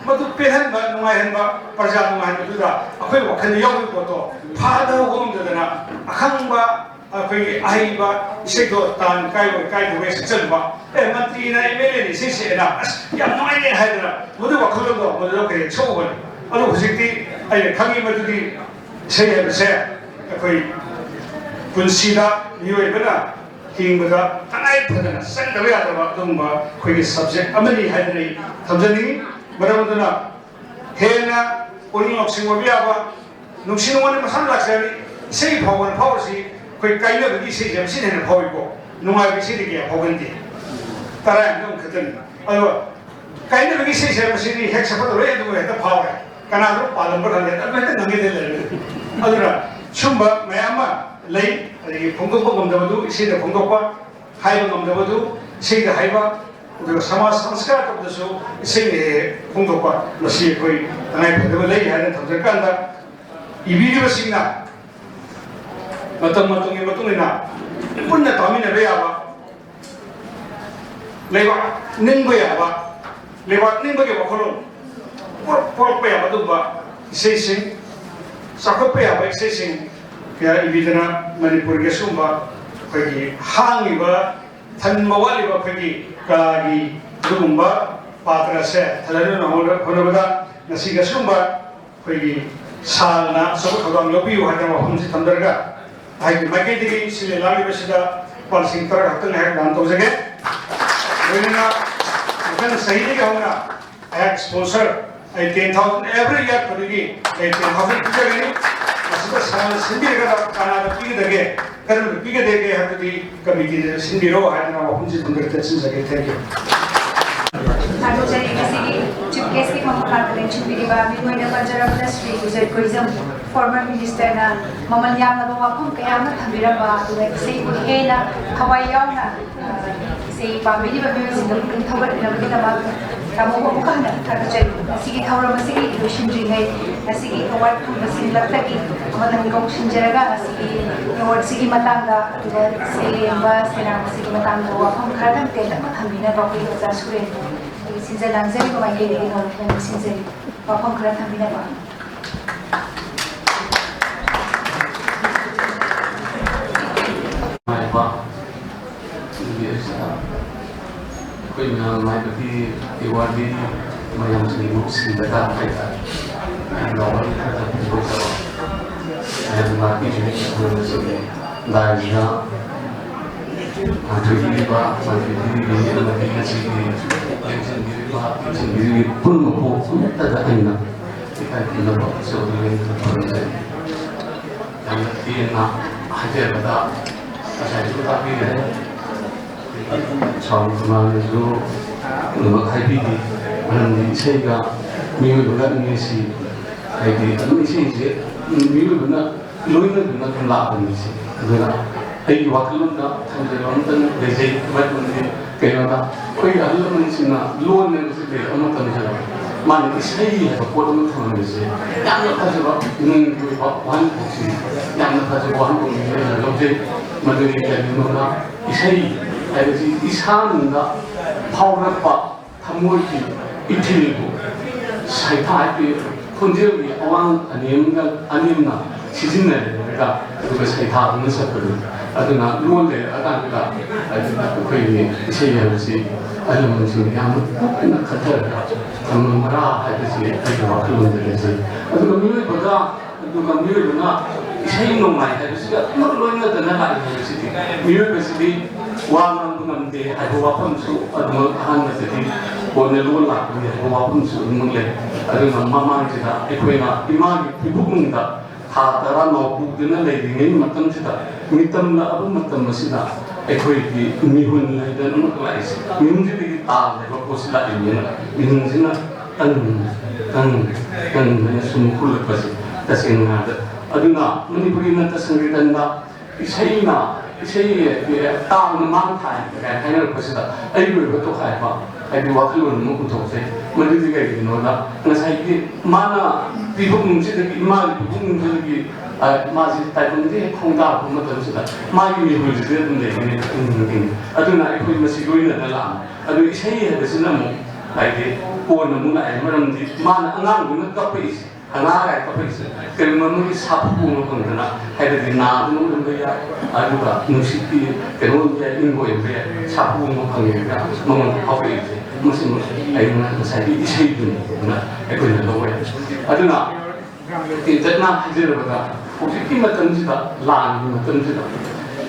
ꯃꯗꯨ ꯄꯦꯜꯍꯟꯕ, ꯅꯨꯡꯉꯥꯏꯍꯟꯕ, ꯄ꯭ꯔꯖꯥ ꯅꯨꯡꯉꯥꯏꯍꯟꯕꯗꯨꯗ ꯑꯩꯈꯣꯏ ꯋꯥꯈꯜꯗ ꯌꯥꯎꯔꯤꯕ ꯄꯣꯠꯇꯣ ꯐꯥꯗꯕ ꯉꯝꯗꯗꯅ ꯑꯈꯪꯕ ꯑꯩꯈꯣꯏꯒꯤ ꯑꯍꯩꯕ ꯏꯁꯩꯗꯣ ꯇꯥꯟ ꯀꯥꯏꯕ ꯀꯥꯏꯗꯕ ꯁꯛꯆꯟꯕ, ꯑꯦ, ꯃꯟꯇ꯭ꯔꯤꯅ ꯑꯦꯝ ꯑꯦꯜ ꯑꯦꯅ ꯏꯁꯩ ꯁꯛꯑꯦꯅ ꯑꯁ ꯌꯥꯝ ꯅꯨꯡꯉꯥꯏꯅꯦ ꯍꯥꯏꯗꯅ ꯃꯗꯨ ꯋꯥꯈꯜꯂꯣꯟꯗꯣ ꯃꯗꯨꯗ ꯑꯩꯈꯣꯏ ꯁꯣꯛꯎꯕꯅꯤ꯫ ꯑꯗꯨ ꯍꯧꯖꯤꯛꯇꯤ ꯑꯩꯅ ꯈꯪꯉꯤ ꯃꯗꯨꯗꯤ ꯏꯁꯩ ꯍꯥꯏꯕꯁꯦ ꯑꯩꯈꯣꯏ ꯄꯨꯟꯁꯤꯗ ꯃꯤꯑꯣꯏꯕꯅ ꯍꯤꯡꯕꯗ ꯇꯉꯥꯏ ꯐꯗꯅ ꯆꯪꯗꯕ ꯌꯥꯗꯕ ꯑꯗꯨꯒꯨꯝꯕ ꯑꯩꯈꯣꯏꯒꯤ ꯁꯕꯖꯦꯛ ꯑꯃꯅꯤ ꯍꯥꯏꯗꯅ ꯑꯩ ꯊꯝꯖꯅꯤꯡꯉꯤ꯫ ꯃꯔꯝ ꯑꯗꯨꯅ ꯍꯦꯟꯅ ꯄꯨꯛꯅꯤꯡ ꯂꯧꯁꯤꯡ ꯑꯣꯏꯕ ꯌꯥꯕ, ꯅꯨꯡꯁꯤ ꯅꯨꯡꯉꯣꯟꯗ ꯃꯁꯥꯅ ꯂꯥꯛꯆꯔꯅꯤ꯫ ꯏꯁꯩ ꯐꯥꯎꯕꯅ ꯐꯥꯎꯔꯁꯤ, ꯑꯩꯈꯣꯏ ꯀꯥꯏꯅꯕꯒꯤ ꯏꯁꯩꯁꯦ ꯃꯁꯤꯅ ꯍꯦꯟꯅ ꯐꯥꯎꯏꯀꯣ, ꯅꯨꯡꯉꯥꯏꯕ ꯏꯁꯩꯗꯤ ꯀꯌꯥ ꯐꯥꯎꯒꯟꯗꯦ, ꯇꯔꯥ ꯌꯥꯡꯈꯩ ꯑꯃ ꯈꯛꯇꯅꯤ꯫ ꯑꯗꯨꯒ ꯀꯥꯏꯅꯕꯒꯤ ꯏꯁꯩꯁꯦ ꯃꯁꯤꯗꯤ ꯍꯦꯛ ꯁꯛꯄꯗ ꯂꯣꯏ ꯑꯗꯨꯝ ꯍꯦꯛꯇ ꯐꯥꯎꯔꯦ꯫ ꯀꯅꯥꯗꯣ ꯄꯥꯜꯂꯝꯕ꯭ꯔꯥ ꯈꯪꯗꯦ, ꯑꯗꯨꯃꯥꯏꯅ ꯉꯥꯡꯉꯩꯗ ꯂꯩꯔꯦ꯫ ꯑꯗꯨꯅ ꯁꯨꯝꯕ ꯃꯌꯥꯝ ꯑꯃ ꯂꯩ꯫ ꯑꯗꯒꯤ ꯐꯣꯡꯗꯣꯛꯄ ꯉꯝꯗꯕꯗꯨ ꯏꯁꯩꯗ ꯐꯣꯡꯗꯣꯛꯄ, ꯍꯥꯏꯕ ꯉꯝꯗꯕꯗꯨ ꯏꯁꯩꯗ ꯍꯥꯏꯕ, ꯑꯗꯨꯒ ꯁꯃꯥꯖ ꯁꯪꯁꯀꯥꯔ ꯇꯧꯕꯗꯁꯨ ꯏꯁꯩꯅ ꯍꯦꯛ ꯍꯦꯛ ꯐꯣꯡꯗꯣꯛꯄ, ꯃꯁꯤ ꯑꯩꯈꯣꯏ ꯇꯉꯥꯏ ꯐꯗꯕ ꯂꯩ ꯍꯥꯏꯅ ꯊꯝꯖꯔꯀꯥꯟꯗ, ꯏꯕꯤꯔꯤꯕꯁꯤꯡꯅ ꯃꯇꯝ ꯃꯇꯝꯒꯤ ꯃꯇꯨꯡ ꯏꯟꯅ ꯄꯨꯟꯅ ꯇꯥꯃꯤꯟꯅꯕ ꯌꯥꯕ, ꯂꯩꯕꯥꯛ ꯅꯤꯡꯕ ꯌꯥꯕ, ꯂꯩꯕꯥꯛ ꯅꯤꯡꯕꯒꯤ ꯋꯥꯈꯜꯂꯣꯟ ꯄꯣꯛ-, ꯄꯣꯛꯂꯛꯄ ꯌꯥꯕ ꯑꯗꯨꯒꯨꯝꯕ ꯏꯁꯩꯁꯤꯡ, ꯆꯥꯎꯈꯠꯄ ꯌꯥꯕ ꯏꯁꯩꯁꯤꯡ ꯀꯌꯥ ꯏꯕꯤꯗꯅ ꯃꯅꯤꯄꯨꯔꯒꯤ ꯑꯁꯤꯒꯨꯝꯕ ꯑꯩꯈꯣꯏꯒꯤ ꯍꯥꯡꯉꯤꯕ, ꯊꯟꯕ ꯋꯥꯠꯂꯤꯕ ꯑꯩꯈꯣꯏꯒꯤ ꯀꯂꯥꯒꯤ ꯑꯗꯨꯒꯨꯝꯕ ꯄꯥꯇ꯭ꯔ ꯑꯁꯦ ꯊꯜꯍꯟꯅꯕ ꯍꯣꯠꯅꯕꯗ ꯉꯁꯤꯒꯤ ꯑꯁꯤꯒꯨꯝꯕ ꯑꯩꯈꯣꯏꯒꯤ ꯁꯥꯜꯅ ꯑꯆꯧꯕ ꯊꯧꯗꯥꯡ ꯂꯧꯕꯤꯌꯨ ꯍꯥꯏꯗꯅ ꯋꯥꯐꯝꯁꯤ ꯊꯝꯖꯔꯒ, ꯑꯩꯒꯤ ꯃꯥꯏꯀꯩꯗꯒꯤ ꯁꯤꯜꯂꯤ ꯂꯥꯡꯂꯤꯕꯁꯤꯗ ꯂꯨꯄꯥ ꯂꯤꯁꯤꯡ ꯇꯔꯥ ꯈꯛꯇꯪ ꯑꯩꯍꯥꯛ ꯗꯥꯟ ꯇꯧꯖꯒꯦ꯫ ꯂꯣꯏꯅꯅ ꯃꯊꯪ ꯆꯍꯤꯗꯒꯤ ꯍꯧꯅ ꯑꯩꯍꯥꯛ sponsor ꯑꯩ ten thousand every year ꯈꯨꯗꯤꯡꯒꯤ ꯑꯩ ten thousand ꯄꯤꯖꯒꯅꯤ꯫ ꯃꯁꯤꯗ ꯁꯥꯜꯅ ꯁꯤꯟꯕꯤꯔꯒ ꯀꯅꯥꯗ ꯄꯤꯒꯗꯒꯦ, ꯀꯔꯝꯅ ꯄꯤꯒꯗꯒꯦ ꯍꯥꯏꯕꯗꯤ ꯀꯃꯤꯇꯤꯗ ꯁꯤꯟꯕꯤꯔꯣ ꯍꯥꯏꯗꯅ ꯋꯥꯐꯝꯁꯤ ꯊꯝꯖꯔꯒ ꯇꯦꯠꯁꯤꯟꯖꯒꯦ꯫ Thank you꯫ ꯊꯥꯒꯠꯆꯔꯤ꯫ ꯉꯁꯤꯒꯤ chief guest ꯀꯤ ꯃꯈꯥꯗ ꯂꯦꯡꯁꯤꯟꯕꯤꯔꯤꯕ ꯃꯤꯡ ꯑꯣꯏꯅ ꯄꯟꯖꯔꯕꯗ ꯁ꯭ꯔꯤ ꯒꯨꯖꯔ ꯇꯨꯔꯤꯖꯝ former minister ꯅ ꯃꯃꯜ ꯌꯥꯝꯂꯕ ꯋꯥꯐꯝ ꯀꯌꯥ ꯑꯃ ꯊꯝꯕꯤꯔꯝꯕ, ꯑꯗꯨꯒ ꯏꯁꯩꯕꯨ ꯍꯦꯟꯅ ꯊꯋꯥꯏ ꯌꯥꯎꯅ, ꯑ, ꯏꯁꯩ ꯄꯥꯝꯕꯤꯔꯤꯕ ꯃꯤꯑꯣꯏꯁꯤꯡꯗ ꯄꯨꯛꯅꯤꯡ ꯊꯧꯒꯠꯄꯤꯅꯕꯒꯤꯗꯃꯛ ꯇꯥꯃꯣꯕꯨ ꯑꯃꯨꯛ ꯍꯟꯅ ꯊꯥꯒꯠꯆꯔꯤ꯫ ꯉꯁꯤꯒꯤ ꯊꯧꯔꯝ ꯑꯁꯤꯒꯤ ꯂꯣꯏꯁꯤꯟꯗ꯭ꯔꯤꯉꯩ, ꯉꯁꯤꯒꯤ award ꯐꯪꯕꯁꯤꯡ ꯂꯛꯇꯒꯤ ꯑꯃꯇꯪ ꯀꯧꯁꯤꯟꯖꯔꯒ, ꯉꯁꯤꯒꯤ award ꯁꯤꯒꯤ ꯃꯇꯥꯡꯗ, ꯑꯗꯨꯒ ꯁꯩꯔꯦꯡꯕ ꯁꯩꯔꯥꯡꯕꯁꯤꯒꯤ ꯃꯇꯥꯡꯗ ꯋꯥꯐꯝ ꯈꯔꯗꯪ ꯇꯦꯜꯂꯞꯅ ꯊꯝꯕꯤꯅꯕ ꯑꯩꯈꯣꯏꯒꯤ ꯑꯣꯖꯥ ꯁꯨꯔꯦꯟꯕꯨ ꯑꯩꯈꯣꯏꯒꯤ ꯁꯤꯟꯖ ꯂꯥꯡꯖꯔꯤꯕ ꯃꯥꯏꯀꯩꯗꯒꯤ ꯅꯧꯅ ꯅꯤꯡꯁꯤꯡꯖꯔꯤ꯫ ꯋꯥꯐꯝ ꯈꯔ ꯊꯝꯕꯤꯅꯕ꯫ ꯅꯨꯡꯉꯥꯏꯕ, ꯑꯗꯨꯒꯤ ꯑꯩꯈꯣꯏ ꯃꯌꯥꯝ ꯍꯥꯏꯕꯗꯤ ꯑꯦꯋꯥꯔꯗꯤ ꯃꯌꯥꯝꯁꯤꯡꯕꯨ ꯁꯤꯟꯕ ꯇꯥꯕ ꯍꯥꯏꯇꯥꯔꯦ꯫ ꯌꯥꯝꯅ ꯋꯥꯔꯤ ꯈꯔ ꯐꯣꯡꯗꯣꯛꯆꯕ꯫ ꯃꯌꯥꯝ ꯂꯥꯛꯄꯤꯔꯤꯕ ꯃꯌꯥꯝꯁꯤꯡꯒꯤ ꯂꯥꯏꯁꯤꯗ ꯄꯥꯟꯊꯣꯏꯕꯤꯔꯤꯕ, ꯄꯥꯟꯊꯣꯏꯕꯤꯔꯤꯕꯤ ꯑꯃꯗꯤ ꯉꯁꯤꯒꯤ ꯂꯦꯡꯁꯤꯟꯕꯤꯔꯤꯕ, ꯂꯦꯡꯁꯤꯟꯕꯤꯔꯤꯕꯤ ꯄꯨꯝꯅꯃꯛꯄꯨ ꯑꯃꯠꯇꯗ ꯑꯩꯅ ꯏꯀꯥꯏ ꯈꯨꯝꯅꯕ ꯑꯆꯧꯕ ꯂꯦꯡꯗꯅ ꯈꯨꯔꯨꯝꯖꯔꯤ꯫ ꯌꯥꯝꯅ ꯇꯦꯟꯅ ꯍꯥꯏꯖꯔꯕꯗ ꯉꯁꯥꯏꯁꯨ ꯇꯥꯛꯄꯤꯈ꯭ꯔꯦ꯫ ꯁꯥꯎꯟ ꯀꯃꯥꯟꯅꯁꯨ ꯂꯣꯏꯅꯃꯛ ꯍꯥꯏꯕꯤꯈꯤ꯫ ꯃꯔꯝꯗꯤ ꯏꯁꯩꯒ ꯃꯤꯑꯣꯏꯕꯒ ꯑꯅꯤꯁꯤ, ꯍꯥꯏꯗꯤ, ꯑꯗꯨꯝ ꯏꯁꯩꯁꯦ ꯃꯤꯑꯣꯏꯕꯅ ꯂꯣꯏꯅꯗꯨꯅ ꯑꯗꯨꯝ ꯂꯥꯛꯄꯅꯤ ꯁꯤ꯫ ꯑꯗꯨꯅ ꯑꯩꯒꯤ ꯋꯥꯈꯜꯂꯣꯟꯗ ꯊꯝꯖꯕ ꯑꯃꯇꯪ ꯂꯩꯖꯩ꯫ ꯃꯔꯝꯗꯤ ꯀꯩꯅꯣꯗ, ꯑꯩꯈꯣꯏꯒꯤ ꯑꯍꯜ ꯂꯃꯟꯁꯤꯡꯅ ꯂꯣꯟ ꯍꯥꯏꯕꯁꯤ ꯂꯩꯔꯛ ꯑꯃ ꯇꯝꯖꯕ, ꯃꯥꯅ ꯏꯁꯩ ꯍꯥꯏꯕ ꯄꯣꯠ ꯑꯃ ꯊꯝꯂꯝꯃꯤꯁꯦ ꯌꯥꯝꯅ ꯐꯖꯕ ꯅꯨꯡꯒꯤ ꯑꯣꯏꯕ ꯋꯥꯍꯟꯊꯣꯛꯁꯤ ꯌꯥꯝꯅ ꯐꯖꯕ ꯋꯥꯍꯟꯊꯣꯛꯅꯤ ꯍꯥꯏꯅ ꯂꯧꯖꯩ꯫ ꯃꯗꯨꯗꯤ ꯀꯔꯤꯒꯤꯅꯣꯗ, ꯏꯁꯩ ꯍꯥꯏꯕꯁꯤ ꯏꯁꯥꯅ ꯐꯥꯎꯔꯛꯄ ꯊꯃꯣꯏꯒꯤ ꯏꯊꯤꯜꯕꯨ ꯁꯩꯊꯥꯏꯒꯤ ꯈꯣꯟꯖꯦꯜꯒꯤ ꯑꯋꯥꯡ ꯑꯅꯦꯝꯒ ꯑꯅꯦꯝꯅ ꯁꯤꯖꯤꯟꯅꯔꯒ ꯑꯗꯨꯒ ꯁꯩꯊꯥꯗꯨꯅ ꯁꯛꯄꯗꯨ꯫ ꯑꯗꯨꯅ ꯂꯣꯟ ꯂꯩꯔꯛꯑꯀꯥꯟꯗ ꯑꯩꯈꯣꯏꯒꯤ ꯏꯁꯩ ꯍꯥꯏꯕꯁꯤ ꯑꯍꯜ ꯂꯃꯟꯁꯤꯡꯅ ꯌꯥꯝꯅ ꯀꯨꯞꯅ ꯈꯟꯊꯔꯒ ꯊꯝꯂꯝꯕ꯭ꯔꯥ ꯍꯥꯏꯕꯁꯤ ꯑꯩꯒꯤ ꯋꯥꯈꯜꯂꯣꯟꯗ ꯂꯩꯖꯩ꯫ ꯑꯗꯨꯒ ꯃꯤꯑꯣꯏꯕꯒ ꯑꯗꯨꯒ ꯃꯤꯑꯣꯏꯕꯅ ꯏꯁꯩ ꯅꯣꯡꯃꯥꯏ ꯍꯥꯏꯕꯁꯤꯒ ꯑꯃꯠꯇ ꯂꯣꯏꯅꯗꯅ ꯂꯥꯛꯏ ꯍꯥꯏꯕꯁꯤꯗꯤ, ꯃꯤꯑꯣꯏꯕꯁꯤꯗꯤ ꯋꯥ ꯉꯥꯡꯕ ꯉꯝꯗꯦ ꯍꯥꯏꯕ ꯋꯥꯐꯝꯁꯨ ꯑꯗꯨꯃꯛ ꯑꯍꯥꯟꯕꯗꯗꯤ ꯀꯣꯟꯅ ꯂꯣꯟ ꯂꯥꯛꯄꯅꯤ ꯍꯥꯏꯕ ꯋꯥꯐꯝꯁꯨ ꯑꯗꯨꯃꯛ ꯂꯩ꯫ ꯑꯗꯨꯅ ꯃꯃꯥꯡꯁꯤꯗ ꯑꯩꯈꯣꯏꯅ ꯏꯃꯥꯒꯤ ꯐꯤꯕꯨꯛꯅꯨꯡꯗ ꯊꯥ ꯇꯔꯥ ꯅꯥꯎ ꯄꯨꯗꯨꯅ ꯂꯩꯔꯤꯉꯩ ꯃꯇꯝꯁꯤꯗ, ꯃꯤꯇꯝꯂꯛꯑꯕ ꯃꯇꯝ ꯑꯁꯤꯗ ꯑꯩꯈꯣꯏꯒꯤ ꯃꯤꯍꯨꯟ ꯍꯥꯏꯗꯅ ꯑꯃꯈꯛ ꯂꯥꯛꯏꯁꯦ, ꯃꯤꯍꯨꯟꯁꯤꯗꯒꯤ ꯇꯥꯜꯂꯦꯕ ꯄꯣꯠꯁꯤ ꯂꯥꯛꯏꯅꯦꯅ, ꯃꯤꯍꯨꯟꯁꯤꯅ ꯀꯟ ꯀꯟ ꯀꯟꯗꯅ ꯁꯨꯝ ꯍꯨꯜꯂꯛꯄꯁꯦ ꯇꯁꯦꯡꯅ ꯍꯥꯏꯔꯕꯗ꯫ ꯑꯗꯨꯅ ꯃꯅꯤꯄꯨꯔꯤ ꯅꯠꯇ ꯁꯪꯒꯤꯇꯟꯗ ꯏꯁꯩꯅ, ꯏꯁꯩ ꯇꯥꯡꯅ ꯃꯥꯡ ꯊꯥꯏ ꯀꯥꯏꯅ ꯍꯥꯏꯅꯔꯛꯄꯁꯤꯗ ꯑꯩꯒꯤ ꯑꯣꯏꯕ ꯇꯣꯈꯥꯏꯕ, ꯍꯥꯏꯗꯤ, ꯋꯥꯈꯜꯂꯣꯟ ꯑꯃ ꯄꯨꯊꯣꯛꯆꯩ꯫ ꯃꯗꯨꯗꯤ ꯀꯩꯒꯤꯅꯣꯗ, ꯉꯁꯥꯏꯒꯤ ꯃꯥꯅ ꯄꯤꯕꯨꯛꯅꯨꯡꯁꯤꯗꯒꯤ, ꯏꯃꯥꯒꯤ ꯄꯤꯕꯨꯛꯅꯨꯡꯁꯤꯗꯒꯤ, ꯑ, ꯃꯥꯁꯤ ꯇꯥꯏꯕꯪꯗ ꯍꯦꯛ ꯈꯣꯡꯗꯥꯔꯛꯄ ꯃꯇꯝꯁꯤꯗ ꯃꯥꯒꯤ ꯃꯤꯍꯨꯜꯁꯤꯗ ꯑꯗꯨꯝ ꯂꯩꯒꯅꯤ, ꯑꯗꯨꯝ ꯍꯤꯡꯒꯅꯤ꯫ ꯑꯗꯨꯅ ꯑꯩꯈꯣꯏ ꯃꯁꯤ ꯂꯣꯏꯅꯅ ꯂꯥꯛꯑꯃꯦ꯫ ꯑꯗꯨ ꯏꯁꯩ ꯍꯥꯏꯕꯁꯤꯅ ꯑꯃꯨꯛ, ꯍꯥꯏꯗꯤ, ꯀꯣꯟꯅ ꯑꯃꯨꯛ ꯂꯥꯛꯑꯦ꯫ ꯃꯔꯝꯗꯤ ꯃꯥꯅ ꯑꯉꯥꯡꯗꯨꯅ ꯀꯞꯄꯛꯏꯁꯦ, ꯑꯉꯥꯡ ꯍꯥꯏ ꯀꯞꯄꯛꯏꯁꯦ ꯀꯔꯤꯒꯨꯝꯕ ꯃꯣꯏꯒꯤ ꯁꯥꯐꯨ ꯑꯃ ꯐꯪꯗꯅ, ꯍꯥꯏꯕꯗꯤ ꯅꯥꯗꯨꯅ ꯑꯣꯏꯔꯝꯕ ꯌꯥꯏ, ꯑꯗꯨꯒ ꯅꯨꯡꯁꯤꯠꯀꯤ ꯀꯩꯅꯣ ꯑꯣꯏꯕ ꯌꯥꯏ, ꯏꯪꯕ ꯑꯣꯏꯔꯝꯕ ꯌꯥꯏ, ꯁꯥꯐꯨ ꯑꯃ ꯐꯪꯉꯦ ꯍꯥꯏꯔꯒ ꯃꯉꯣꯟꯗ ꯐꯥꯎꯔꯛꯏꯁꯦ, ꯃꯁꯤꯃꯛ ꯑꯩꯅ ꯉꯁꯥꯏꯒꯤ ꯏꯁꯩꯗꯨꯅꯤ ꯑꯗꯨꯅ ꯑꯩꯈꯣꯏꯅ ꯂꯧꯋꯦ꯫ ꯑꯗꯨꯅ ꯇꯦꯟꯇꯛꯅ ꯍꯥꯏꯖꯔꯕꯗ, ꯍꯧꯖꯤꯛꯀꯤ ꯃꯇꯝꯁꯤꯗ, ꯂꯥꯟꯒꯤ ꯃꯇꯝꯁꯤꯗ,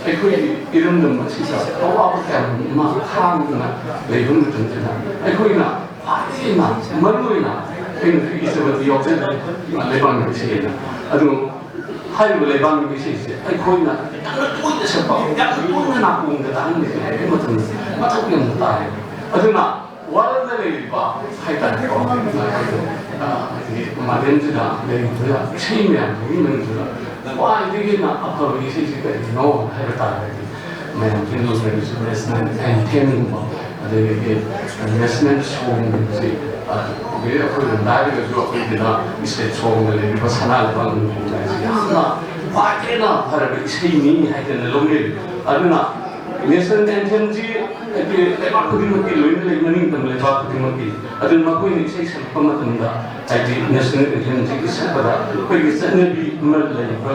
ꯑꯩꯈꯣꯏꯒꯤ ꯏꯔꯝꯗꯝ ꯑꯁꯤꯗ ꯑꯋꯥꯕ ꯀꯌꯥ ꯑꯃ ꯈꯥꯡꯗꯨꯅ ꯂꯩꯕ ꯃꯇꯝꯁꯤꯗ, ꯑꯩꯈꯣꯏꯅ ꯈ꯭ꯋꯥꯏꯗꯒꯤ ꯍꯦꯟꯅ ꯃꯔꯨ ꯑꯣꯏꯅ ꯑꯩꯅ ꯏꯖꯕꯗꯤ ꯌꯥꯎꯖꯗ꯭ꯔꯦ, ꯂꯩꯕꯥꯛ ꯅꯨꯃꯤꯠꯁꯤꯗ꯫ ꯑꯗꯨ ꯍꯥꯏꯔꯤꯕ ꯂꯩꯕꯥꯛ ꯅꯨꯃꯤꯠꯁꯤꯡꯁꯦ ꯑꯩꯈꯣꯏꯅ ꯌꯥꯝꯅ ꯇꯣꯏꯅ ꯁꯛꯄ, ꯌꯥꯝꯅ ꯇꯣꯏꯅ ꯅꯥꯀꯣꯡꯗ ꯇꯥꯍꯟꯕꯁꯦ ꯍꯥꯏꯕ ꯃꯇꯝꯗ ꯃꯊꯧ ꯌꯥꯝꯅ ꯇꯥꯏ꯫ ꯑꯗꯨꯅ ꯋꯥꯔꯜꯗ ꯂꯩꯔꯤꯕ ꯍꯥꯏꯇꯥꯔꯦꯀꯣ, ꯑ, ꯍꯥꯏꯗꯤ ꯃꯥꯂꯦꯝꯁꯤꯗ ꯂꯩꯔꯤꯕ ꯏꯁꯩ ꯃꯌꯥꯝꯁꯤꯒꯤ ꯃꯅꯨꯡꯁꯤꯗ ꯈ꯭ꯋꯥꯏꯗꯒꯤ ꯍꯦꯟꯅ ꯑꯐꯕ ꯏꯁꯩꯁꯤ ꯀꯔꯤꯅꯣ ꯍꯥꯏꯕ ꯇꯥꯔꯒꯗꯤ, ꯃꯌꯥꯝꯁꯤꯅ ꯂꯧꯅꯔꯤꯁꯤ ꯅꯦꯁꯅꯦꯜ ꯑꯦꯟꯊꯦꯝꯒꯨꯝꯕ, ꯑꯗꯒꯤ ꯅꯦꯁꯅꯦꯜ ꯁꯣꯡꯁꯤ, ꯑ, ꯑꯗꯒꯤ ꯑꯩꯈꯣꯏ ꯂꯝꯗꯥ ꯍꯥꯏꯔꯒꯁꯨ ꯑꯩꯈꯣꯏꯒꯤꯅ ꯏꯁꯇꯦꯠ ꯁꯣꯡꯗ ꯂꯩꯔꯤꯕ ꯁꯅꯥ ꯂꯩꯕꯥꯛ ꯅꯤꯡꯊꯧ ꯍꯥꯏꯁꯤ ꯌꯥꯝꯅ ꯈ꯭ꯋꯥꯏꯗꯒꯤ ꯍꯦꯟꯅ ꯐꯔꯕ ꯏꯁꯩꯅꯤ ꯍꯥꯏꯗꯅ ꯂꯧꯅꯩ꯫ ꯑꯗꯨꯅ ꯅꯦꯁꯅꯦꯜ ꯑꯦꯟꯊꯦꯝꯁꯤ ꯍꯥꯏꯗꯤ ꯂꯩꯕꯥꯛ ꯈꯨꯗꯤꯡꯃꯛꯀꯤ ꯂꯣꯏꯅ ꯂꯩ, ꯃꯅꯤꯡꯇꯝꯕ ꯂꯩꯕꯥꯛ ꯈꯨꯗꯤꯡꯃꯛꯀꯤ꯫ ꯑꯗꯨꯅ ꯃꯈꯣꯏꯅ ꯏꯁꯩ ꯁꯛꯂꯛꯄ ꯃꯇꯝꯗ ꯍꯥꯏꯗꯤ ꯅꯦꯁꯅꯦꯜ ꯑꯦꯟꯊꯦꯝꯁꯤ ꯁꯛꯄꯗ ꯑꯩꯈꯣꯏꯒꯤ ꯆꯠꯅꯕꯤ ꯑꯃ ꯂꯩꯕ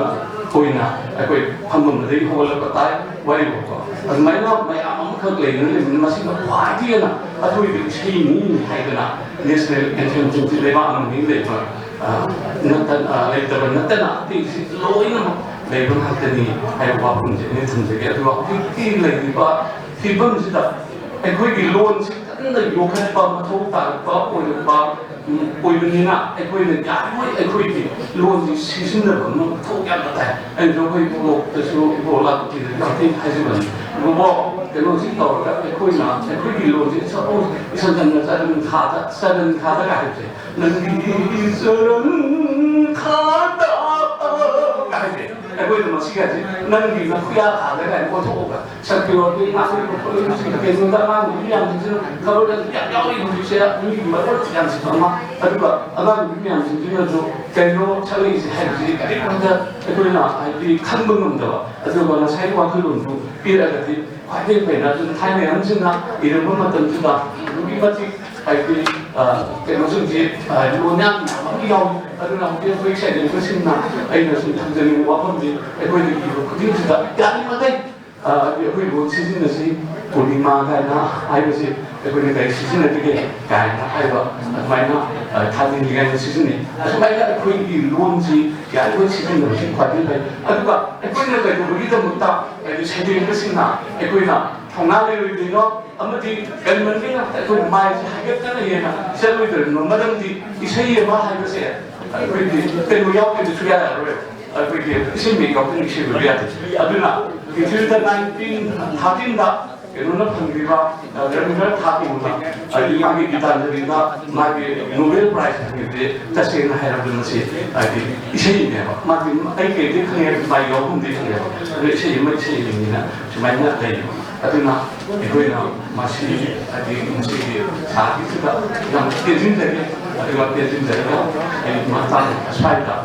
ꯑꯣꯏꯅ ꯑꯩꯈꯣꯏ ꯐꯝꯐꯝ ꯑꯗꯒꯤ ꯍꯧꯒꯠꯂꯛꯄ ꯇꯥꯏ ꯋꯥꯔꯤꯕꯀꯣ꯫ ꯑꯗꯨꯃꯥꯏꯅ ꯃꯌꯥꯝ ꯑꯃꯈꯛ ꯂꯩꯗꯨꯅ ꯂꯩꯕꯅꯤ꯫ ꯃꯁꯤꯅ ꯈ꯭ꯋꯥꯏꯗꯒꯤ ꯍꯦꯟꯅ ꯑꯊꯣꯏꯕ ꯏꯁꯩꯅꯤ ꯍꯥꯏꯗꯅ ꯅꯦꯁꯅꯦꯜ ꯑꯦꯟꯊꯦꯝꯁꯤꯡꯁꯤ ꯂꯩꯕꯥꯛ ꯑꯃ ꯂꯩꯕ, ꯑ, ꯅꯠꯇ-, ꯑ, ꯂꯩꯇꯕ ꯅꯠꯇꯅ ꯑꯇꯩꯁꯤ ꯂꯣꯏꯅꯃꯛ ꯂꯩꯕ ꯉꯥꯛꯇꯅꯤ ꯍꯥꯏꯕ ꯋꯥꯐꯝꯁꯦ ꯑꯩꯅ ꯊꯝꯖꯒꯦ꯫ ꯑꯗꯨꯒ ꯍꯧꯖꯤꯛꯇꯤ ꯂꯩꯔꯤꯕ ꯐꯤꯕꯝꯁꯤꯗ ꯑꯩꯈꯣꯏꯒꯤ ꯂꯣꯟꯁꯤ ꯀꯟꯅ ꯌꯣꯛꯈꯠꯄ ꯃꯊꯧ ꯇꯥꯔꯛꯄ ꯑꯣꯏꯔꯛꯄ, ꯎꯝ, ꯑꯣꯏꯕꯅꯤꯅ ꯑꯩꯈꯣꯏꯅ ꯌꯥꯔꯤꯉꯩ ꯑꯩꯈꯣꯏꯒꯤ ꯂꯣꯟꯁꯤ ꯁꯤꯖꯤꯟꯅꯕ ꯑꯃ ꯃꯊꯧ ꯌꯥꯝꯅ ꯇꯥꯏ꯫ ꯑꯩꯅꯁꯨ ꯑꯩꯈꯣꯏ ꯏꯕꯣꯛꯇꯁꯨ, ꯏꯕꯣꯛ ꯂꯥꯛꯄꯤꯗꯁꯨ ꯃꯇꯦꯡ ꯍꯥꯏꯖꯕꯅꯤ꯫ ꯏꯕꯣꯛ, ꯀꯩꯅꯣꯁꯤ ꯇꯧꯔꯒ ꯑꯩꯈꯣꯏꯅ ꯑꯩꯈꯣꯏꯒꯤ ꯂꯣꯟꯁꯤ ꯁꯄꯣꯁ ꯏꯁꯝ ꯁꯝꯅ ꯆꯔꯟ ꯈꯥꯗ, ꯆꯔꯟ ꯈꯥꯗꯒ ꯍꯥꯏꯕꯁꯦ, "ꯅꯪꯒꯤ ꯆꯔꯟ ꯈꯥꯗ" ꯍꯥꯏꯁꯦ, ꯑꯩꯈꯣꯏꯅ ꯃꯁꯤꯒꯁꯦ "ꯅꯪꯒꯤ ꯅꯈꯨꯌꯥ ꯈꯥꯗ" ꯀꯥꯏꯅ ꯑꯣꯟꯊꯣꯛꯑꯒ ꯁꯛꯄꯤꯔꯣ꯫ ꯑꯗꯩ ꯃꯥꯁꯦ ꯀꯩꯅꯣꯗ ꯑꯉꯥꯡ ꯅꯨꯄꯤ ꯃꯌꯥꯝꯁꯤꯡꯁꯤꯅ ꯈꯕꯔꯗꯁꯨ ꯌꯥꯝ ꯌꯥꯎꯔꯤ ꯍꯧꯖꯤꯛꯁꯦ, ꯃꯤꯒꯤ ꯃꯔꯣꯜ ꯌꯥꯝ ꯁꯤꯠꯄ ꯑꯃ꯫ ꯑꯗꯨꯒ ꯑꯉꯥꯡ ꯅꯨꯄꯤ ꯃꯌꯥꯝꯁꯤꯡꯁꯤꯅꯁꯨ ꯀꯩꯅꯣ ꯁꯛꯂꯛꯏꯁꯦ ꯍꯥꯏꯕꯁꯤ ꯀꯔꯤꯝꯇ ꯑꯩꯈꯣꯏꯅ ꯍꯥꯏꯗꯤ ꯈꯪꯕ ꯉꯝꯗꯕ꯫ ꯑꯗꯨꯒ ꯉꯁꯥꯏꯒꯤ ꯋꯥꯈꯜꯂꯣꯟꯗꯨ ꯄꯤꯔꯒꯗꯤ ꯈ꯭ꯋꯥꯏꯗꯒꯤ ꯐꯩꯅ꯫ ꯑꯗꯨꯅ ꯊꯥꯏꯅ ꯑꯍꯟꯁꯤꯡꯅ ꯏꯔꯝꯕ ꯃꯇꯝꯁꯤꯗ ꯑꯗꯨꯛꯀꯤ ꯃꯇꯤꯛ ꯍꯥꯏꯗꯤ, ꯑ, ꯀꯩꯅꯣꯁꯤꯡꯁꯤ, ꯑ, ꯂꯣꯟ ꯌꯥꯝ ꯌꯥꯝ ꯑꯃ ꯌꯥꯎꯏ꯫ ꯑꯗꯨꯅ ꯍꯧꯖꯤꯛ ꯑꯩꯈꯣꯏ ꯁꯦꯟꯖꯦꯟꯕꯁꯤꯡꯅ ꯑꯩꯅ ꯁꯨꯝ ꯊꯝꯖꯅꯤꯡꯕ ꯋꯥꯐꯝꯗꯤ ꯑꯩꯈꯣꯏꯅ ꯏꯕ ꯈꯨꯗꯤꯡꯁꯤꯗ ꯌꯥꯔꯤꯃꯈꯩ, ꯑ, ꯑꯩꯈꯣꯏ ꯂꯣꯟ ꯁꯤꯖꯤꯟꯅꯁꯤ꯫ ꯄꯨꯔꯅꯤꯃꯥ ꯀꯥꯏꯅ ꯍꯥꯏꯕꯁꯤ ꯑꯩꯈꯣꯏꯅ ꯀꯔꯤ ꯁꯤꯖꯤꯟꯅꯔꯤꯒꯦ ꯀꯥꯏꯅ ꯍꯥꯏꯕ ꯑꯗꯨꯃꯥꯏꯅ, ꯑ, ꯊꯥꯖꯤꯟꯅꯤꯡꯉꯥꯏꯅ ꯁꯤꯖꯤꯟꯅꯩ꯫ ꯑꯁꯨꯃꯥꯏꯅ ꯑꯩꯈꯣꯏꯒꯤ ꯂꯣꯟꯁꯤ ꯌꯥꯔꯤꯈꯣꯏ ꯁꯤꯖꯤꯟꯅꯕꯁꯤ ꯈ꯭ꯋꯥꯏꯗꯒꯤ ꯐꯩ꯫ ꯑꯗꯨꯒ ꯑꯩꯈꯣꯏꯅ ꯀꯩꯗꯧꯕꯒꯤꯗꯃꯛꯇ ꯍꯥꯏꯗꯤ ꯁꯩꯔꯦꯡꯕꯁꯤꯡꯅ ꯑꯩꯈꯣꯏꯅ ꯊꯧꯅꯥ ꯂꯩꯔꯣꯏꯗꯣꯏꯅꯣ? ꯑꯃꯗꯤ ꯀꯔꯤ ꯃꯔꯝꯒꯤꯅ ꯑꯩꯈꯣꯏꯅ ꯃꯥꯏꯁꯦ ꯍꯥꯏꯒꯠꯇꯅ ꯍꯦꯟꯅ ꯆꯠꯂꯣꯏꯗꯧꯔꯤꯕꯅꯣ? ꯃꯔꯝꯗꯤ ꯏꯁꯩ ꯑꯃ ꯍꯥꯏꯕꯁꯦ ꯑꯩꯈꯣꯏꯗꯤ ꯀꯩꯅꯣ ꯌꯥꯎꯗ꯭ꯔꯗꯤ ꯁꯨꯡꯌꯥ ꯌꯥꯔꯔꯣꯏ꯫ ꯑꯩꯈꯣꯏꯒꯤ ꯏꯁꯩ ꯃꯌꯦꯛ ꯌꯥꯎꯗꯅ ꯏꯁꯩ ꯑꯣꯏꯕ ꯌꯥꯗꯦ꯫ ꯑꯗꯨꯅ ꯄ꯭ꯔꯤꯊꯤꯕꯤꯗ ꯅꯥꯏꯟꯇꯤꯟ ꯊꯥꯔꯇꯤꯟꯗ ꯀꯩꯅꯣꯅ ꯐꯪꯈꯤꯕ, ꯑ, ꯔꯕꯤꯟꯗ꯭ꯔꯅꯥꯊ ꯊꯥꯒꯣꯔꯅ, ꯍꯥꯏꯗꯤ, ꯃꯥꯒꯤ ꯒꯤꯇꯥꯟꯖꯂꯤꯗ ꯃꯥꯒꯤ ꯅꯣꯕꯦꯜ ꯄ꯭ꯔꯥꯏꯖ ꯐꯪꯈꯤꯕꯁꯦ, ꯇꯁꯦꯡꯅ ꯍꯥꯏꯔꯕꯗ ꯃꯁꯤ, ꯍꯥꯏꯗꯤ, ꯏꯁꯩꯅꯦꯕ꯫ ꯃꯥꯗꯤ ꯑꯩ ꯀꯩꯗꯤ ꯈꯪꯉꯦ, ꯃꯥꯏ ꯌꯥꯎꯐꯝꯗꯤ ꯈꯪꯉꯦꯕ, ꯑꯗꯨ ꯏꯁꯩ ꯑꯃ ꯏꯁꯩ ꯑꯃꯅꯤꯅ ꯁꯨꯃꯥꯏꯅ ꯂꯩꯌꯦꯕ꯫ ꯑꯗꯨꯅ ꯑꯩꯈꯣꯏꯅ ꯃꯁꯤ, ꯍꯥꯏꯗꯤ, ꯉꯁꯤꯒꯤ ꯊꯥꯒꯤꯁꯤꯗ ꯌꯥꯝ ꯇꯦꯟꯁꯤꯟꯖꯔꯤ꯫ ꯑꯗꯨꯒ ꯇꯦꯟꯁꯤꯟꯖꯔꯒ ꯑꯩ ꯃꯇꯥꯡ ꯑꯁ꯭ꯋꯥꯏꯗ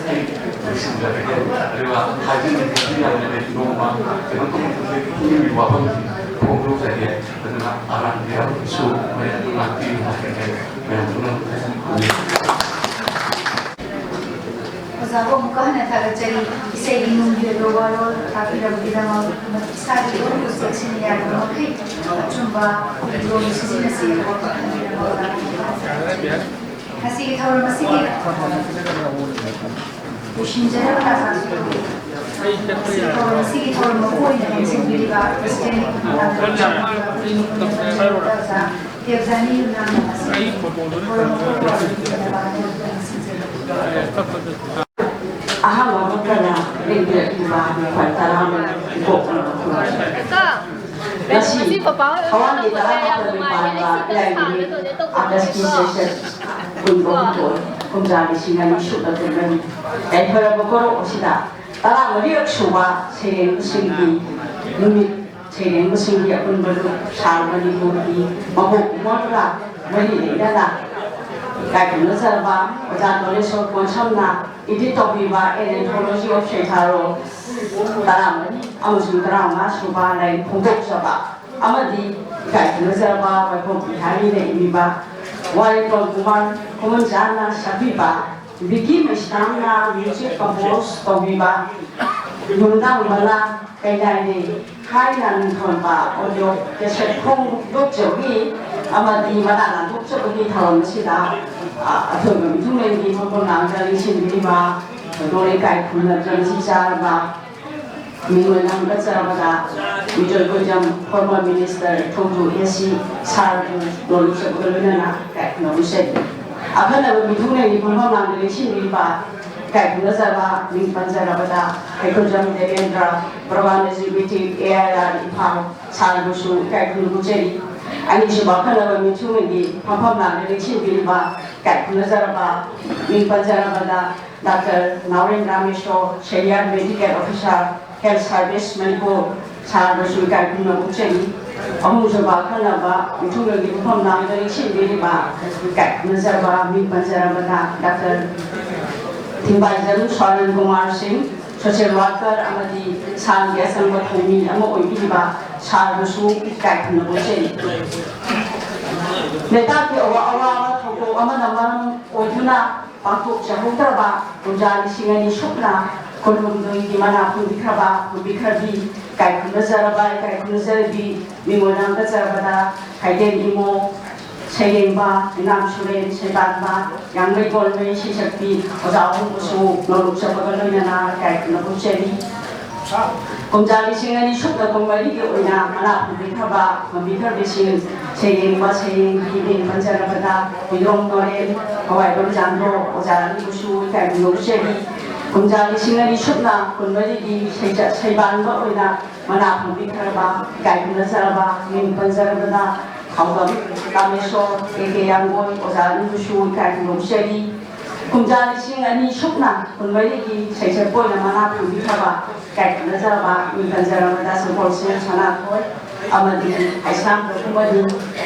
ꯑꯩ ꯂꯣꯏꯁꯤꯟꯖꯔꯒꯦ꯫ ꯑꯗꯨꯒ ꯍꯥꯏꯖꯅꯤꯡꯕꯗꯤ ꯌꯥꯝꯅ ꯂꯩ, ꯅꯣꯡꯃ ꯀꯩꯅꯣ ꯇꯧꯕꯗ ꯄꯨꯛꯅꯤꯡꯒꯤ ꯋꯥꯐꯝꯁꯤ ꯐꯣꯡꯗꯣꯛꯆꯒꯦ꯫ ꯑꯗꯨꯅ ꯑꯔꯥꯟꯕ ꯌꯥꯎꯔꯕꯁꯨ ꯃꯌꯥꯝ ꯉꯥꯛꯄꯤꯌꯨ ꯍꯥꯏꯔꯒ ꯃꯌꯥꯝ ꯄꯨꯝꯅꯃꯛꯇ ꯊꯝꯖꯒꯦ꯫ ꯑꯣꯖꯥꯕꯨ ꯑꯃꯨꯛꯀ ꯍꯟꯅ ꯊꯥꯒꯠꯆꯔꯤ꯫ ꯏꯁꯩꯒꯤ ꯅꯨꯡꯒꯤ ꯑꯣꯏꯕ ꯋꯥꯔꯣꯜ ꯇꯥꯛꯄꯤꯔꯕꯒꯤꯗꯃꯛ, ꯏꯁꯥꯒꯤ ꯂꯣꯟꯕꯨ ꯆꯦꯛꯁꯤꯟꯅ ꯌꯥꯔꯤꯕ ꯃꯈꯩ ꯑꯆꯨꯝꯕ ꯂꯣꯟ ꯁꯤꯖꯤꯟꯅꯁꯤ ꯍꯥꯏꯕ ꯋꯥꯐꯝ ꯊꯝꯕꯤꯔꯝꯕ ꯑꯣꯖꯥꯕꯨ ꯊꯥꯒꯠꯆꯔꯤ꯫ ꯉꯁꯤꯒꯤ ꯊꯧꯔꯝ ꯑꯁꯤꯒꯤ ꯂꯣꯏꯁꯤꯟꯖꯔꯕ ꯇꯥꯟꯖꯥꯁꯤꯗ ꯉꯁꯤꯒꯤ ꯊꯧꯔꯝ ꯑꯁꯤꯒꯤ ꯊꯧꯔꯝ ꯃꯄꯨ ꯑꯣꯏꯅ ꯂꯦꯡꯁꯤꯟꯕꯤꯔꯤꯕ ꯄ꯭ꯔꯁꯤꯗꯦꯟ ꯑꯣꯖꯥ ꯗꯦꯕꯖꯥꯅꯤ ꯌꯨꯝꯅꯥꯝ ꯑꯁꯤꯒꯤ ꯊꯧꯔꯝ ꯃꯄꯨ ꯑꯣꯏꯅ ꯂꯦꯡꯁꯤꯟꯖꯔꯤ꯫ ꯑꯍꯥꯟꯕ ꯃꯛꯇꯗ ꯂꯦꯡꯕꯤꯔꯛꯂꯤꯕ ꯈ꯭ꯋꯥꯏ ꯇꯔꯥꯃꯔꯤ ꯏꯀꯣꯛ ꯉꯁꯤ ꯊꯋꯥꯟꯒꯤ ꯇꯔꯥꯃꯥꯄꯜꯅꯤ ꯄꯥꯟꯕ ꯏꯔꯥꯏ ꯅꯨꯃꯤꯠ ꯑꯥꯒꯁꯀꯤ ꯁꯦꯁꯟ ꯀꯨꯟꯒ ꯍꯨꯝꯗꯣꯏ, ꯀꯨꯝꯖꯥ ꯂꯤꯁꯤꯡ ꯑꯅꯤ ꯁꯨꯞꯅ ꯀꯨꯟꯃꯔꯤ ꯌꯥꯏꯐꯔꯕ ꯀꯣꯔꯧ ꯑꯁꯤꯗ ꯇꯔꯥꯃꯔꯤꯔꯛ ꯁꯨꯕ ꯁꯩꯔꯦꯡꯕꯁꯤꯡꯒꯤ ꯅꯨꯃꯤꯠ, ꯁꯩꯔꯦꯡꯕꯁꯤꯡꯒꯤ ꯑꯄꯨꯟꯕ ꯂꯨꯞ ꯁꯥꯔ ꯃꯅꯤꯄꯨꯔꯒꯤ ꯃꯕꯣꯛ ꯃꯣꯟꯒ ꯃꯔꯤ ꯂꯩꯅꯅ ꯏꯀꯥꯏ ꯈꯨꯝꯅꯖꯔꯕ ꯑꯣꯖꯥ ꯅꯣꯂꯦꯁꯣꯔ ꯀꯣꯟꯁꯝꯅ edit ꯇꯧꯕꯤꯕ An Anthology of ꯁꯩꯊꯥꯔꯣꯜ ꯇꯔꯥꯃꯔꯤ ꯑꯃꯁꯨꯡ ꯇꯔꯥꯃꯉꯥ ꯁꯨꯕ ꯂꯥꯏꯔꯤꯛ ꯐꯣꯡꯗꯣꯛꯆꯕ ꯑꯃꯗꯤ ꯏꯀꯥꯏ ꯈꯨꯝꯅꯖꯔꯕ ꯋꯥꯏꯈꯣꯝ ꯕꯤꯍꯥꯔꯤꯅ ꯏꯕꯤꯕ ꯋꯥꯔꯦꯟ ꯇꯣꯟ ꯀꯨꯃꯥꯔ ꯈꯨꯃꯟꯖꯥꯅ ꯁꯛꯄꯤꯕ ꯕꯤꯀꯤ ꯃꯩꯁꯅꯥꯝꯅ music compose ꯇꯧꯕꯤꯕ ꯅꯨꯡꯗꯥꯡ ꯕꯂꯥ ꯀꯩꯗꯥꯏꯗꯩ ꯍꯥꯏꯅ ꯃꯤꯡꯊꯣꯟꯕ audio cassette ꯐꯣꯡꯗꯣꯛꯆꯕꯒꯤ ꯑꯃꯗꯤ ꯃꯅꯥ ꯂꯥꯟꯊꯣꯛꯆꯕꯒꯤ ꯊꯧꯔꯝ ꯑꯁꯤꯗ, ꯑ, ꯑꯊꯣꯏꯕ ꯃꯤꯊꯨꯡꯂꯦꯟꯒꯤ ꯐꯝꯐꯝ ꯂꯥꯡꯗ ꯂꯦꯡꯁꯤꯟꯕꯤꯔꯤꯕ ꯊꯧꯒꯜ ꯏꯀꯥꯏ ꯈꯨꯝꯅꯕ ꯃꯁꯤꯡ ꯆꯥꯔꯕ ꯃꯤꯡ ꯑꯣꯏꯅ ꯍꯪꯒꯠꯆꯔꯕꯗ ꯃꯤꯖꯣꯏ ꯀꯣꯏꯖꯝ, former minister ꯊꯧꯖꯨ A C ꯁꯥꯔꯕꯨ ꯅꯣꯂꯨꯛꯆꯕꯒ ꯂꯣꯏꯅꯅ ꯏꯀꯥꯏ ꯈꯨꯝꯅꯕ ꯎꯠꯆꯔꯤ꯫ ꯑꯈꯟꯅꯕ ꯃꯤꯊꯨꯡꯂꯦꯟꯒꯤ ꯐꯝꯐꯝ ꯂꯥꯡꯗ ꯂꯦꯡꯁꯤꯟꯕꯤꯔꯤꯕ ꯏꯀꯥꯏ ꯈꯨꯝꯅꯖꯕ ꯃꯤꯡ ꯄꯟꯖꯔꯕꯗ ꯍꯩꯀ꯭ꯔꯨꯖꯝ Debendra, Program Executive, A I R Imphal, ꯁꯥꯔꯕꯨꯁꯨ ꯏꯀꯥꯏ ꯈꯨꯝꯅꯕ ꯎꯠꯆꯔꯤ꯫ ꯑꯅꯤꯁꯨꯕ ꯑꯈꯟꯅꯕ ꯃꯤꯊꯨꯡꯂꯦꯟꯒꯤ ꯐꯝꯐꯝ ꯂꯥꯡꯗ ꯂꯦꯡꯁꯤꯟꯕꯤꯔꯤꯕ ꯏꯀꯥꯏ ꯈꯨꯝꯅꯖꯔꯕ ꯃꯤꯡ ꯄꯟꯖꯔꯕꯗ Doctor ꯅꯥꯎꯔꯦꯝ Rameshor, Senior Medical Officer, Health Service Manipur, ꯁꯥꯔꯕꯨꯁꯨ ꯏꯀꯥꯏ ꯈꯨꯝꯅꯕ ꯎꯠꯆꯔꯤ꯫ ꯑꯍꯨꯝꯁꯨꯕ ꯑꯈꯟꯅꯕ ꯃꯤꯊꯨꯡꯂꯦꯟꯒꯤ ꯐꯝꯐꯝ ꯂꯥꯡꯗ ꯂꯦꯡꯁꯤꯟꯕꯤꯔꯤꯕ ꯏꯀꯥꯏ ꯈꯨꯝꯅꯖꯕ ꯃꯤꯡ ꯄꯟꯖꯔꯕꯗ Doctor ꯊꯤꯡꯕꯥꯏꯖꯝ ꯁꯣꯔꯟ Kumar Singh, social worker ꯑꯃꯗꯤ ꯁꯥꯔꯒꯤ ꯑꯆꯪꯕ ꯊꯧꯃꯤ ꯑꯃ ꯑꯣꯏꯕꯤꯔꯤꯕ ꯁꯥꯔꯕꯨꯁꯨ ꯏꯀꯥꯏ ꯈꯨꯝꯅꯕ ꯎꯠꯆꯔꯤ꯫ ꯂꯩꯕꯥꯛꯀꯤ ꯑꯋꯥ-, ꯑꯋꯥꯕ ꯊꯧꯗꯣꯛ ꯑꯃꯅ ꯃꯔꯝ ꯑꯣꯏꯗꯨꯅ ꯄꯥꯡꯊꯣꯛꯆꯍꯧꯗ꯭ꯔꯕ ꯀꯨꯝꯖꯥ ꯂꯤꯁꯤꯡ ꯑꯅꯤ ꯁꯨꯞꯅ ꯀꯨꯟꯍꯨꯝꯗꯣꯏꯒꯤ ꯃꯅꯥ ꯐꯪꯕꯤꯈ꯭ꯔꯕ ꯐꯪꯕꯤꯈ꯭ꯔꯕꯤ ꯏꯀꯥꯏ ꯈꯨꯝꯅꯖꯔꯕ, ꯏꯀꯥꯏ ꯈꯨꯝꯅꯖꯔꯕꯤ ꯃꯤꯡ ꯑꯣꯏꯅ ꯍꯪꯒꯠꯆꯔꯕꯗ ꯈꯥꯏꯗꯦꯝ ꯏꯃꯣ, ꯁꯩꯔꯦꯡꯕ ꯏꯅꯥꯝ ꯁꯨꯔꯦꯟ, ꯁꯩꯕꯥꯟꯕ ꯌꯥꯡꯂꯩ ꯒꯣꯜꯃꯩ, ꯁꯩꯁꯛꯄꯤ ꯑꯣꯖꯥ ꯑꯍꯨꯝꯕꯨꯁꯨ ꯅꯣꯂꯨꯛꯆꯕꯒ ꯂꯣꯏꯅꯅ ꯏꯀꯥꯏ ꯈꯨꯝꯅꯕ ꯎꯠꯆꯔꯤ꯫ ꯀꯨꯝꯖꯥ ꯂꯤꯁꯤꯡ ꯑꯅꯤ ꯁꯨꯞꯅ ꯀꯨꯟꯃꯔꯤꯒꯤ ꯑꯣꯏꯅ ꯃꯅꯥ ꯐꯪꯕꯤꯈ꯭ꯔꯕ ꯐꯪꯕꯤꯈ꯭ꯔꯕꯤꯁꯤꯡ ꯁꯩꯔꯦꯡꯕ ꯁꯩꯔꯦꯡꯕꯤ ꯃꯤꯡ ꯄꯟꯖꯔꯕꯗ ꯍꯨꯏꯗ꯭ꯔꯣꯝ ꯅꯣꯔꯦꯟ, ꯍꯋꯥꯏꯕꯝ ꯆꯥꯟꯗ꯭ꯔꯣ, ꯑꯣꯖꯥ ꯑꯅꯤꯕꯨꯁꯨ ꯏꯀꯥꯏ ꯈꯨꯝꯅꯕ ꯎꯠꯆꯔꯤ꯫ ꯀꯨꯝꯖꯥ ꯂꯤꯁꯤꯡ ꯑꯅꯤ ꯁꯨꯞꯅ ꯀꯨꯟꯃꯔꯤꯒꯤ ꯁꯩꯖ-, ꯁꯩꯕꯥꯟꯕ ꯑꯣꯏꯅ ꯃꯅꯥ ꯐꯪꯕꯤꯈ꯭ꯔꯕ ꯏꯀꯥꯏ ꯈꯨꯝꯅꯖꯔꯕ ꯃꯤꯡ ꯄꯟꯖꯔꯕꯗ ꯊꯧꯗꯝ ꯀꯥꯃꯦꯁꯣꯔ, ꯀꯦ ꯀꯦ ꯌꯥꯡꯒꯣꯏ, ꯑꯣꯖꯥ ꯑꯅꯤꯕꯨꯁꯨ ꯏꯀꯥꯏ ꯈꯨꯝꯅꯕ ꯎꯠꯆꯔꯤ꯫ ꯀꯨꯝꯖꯥ ꯂꯤꯁꯤꯡ ꯑꯅꯤ ꯁꯨꯞꯅ ꯀꯨꯟꯃꯔꯤꯒꯤ ꯁꯩꯁꯛꯄ ꯑꯣꯏꯅ ꯃꯅꯥ ꯐꯪꯕꯤꯈ꯭ꯔꯕ ꯏꯀꯥꯏ ꯈꯨꯝꯅꯖꯔꯕ ꯃꯤꯡ ꯄꯟꯖꯔꯕꯗ ꯁꯪꯒꯣꯜꯁꯦꯝ ꯁꯅꯥꯊꯣꯏ ꯑꯃꯗꯤ ꯍꯩꯁꯥꯝ ꯄ꯭ꯔꯐꯨꯃꯅꯤ,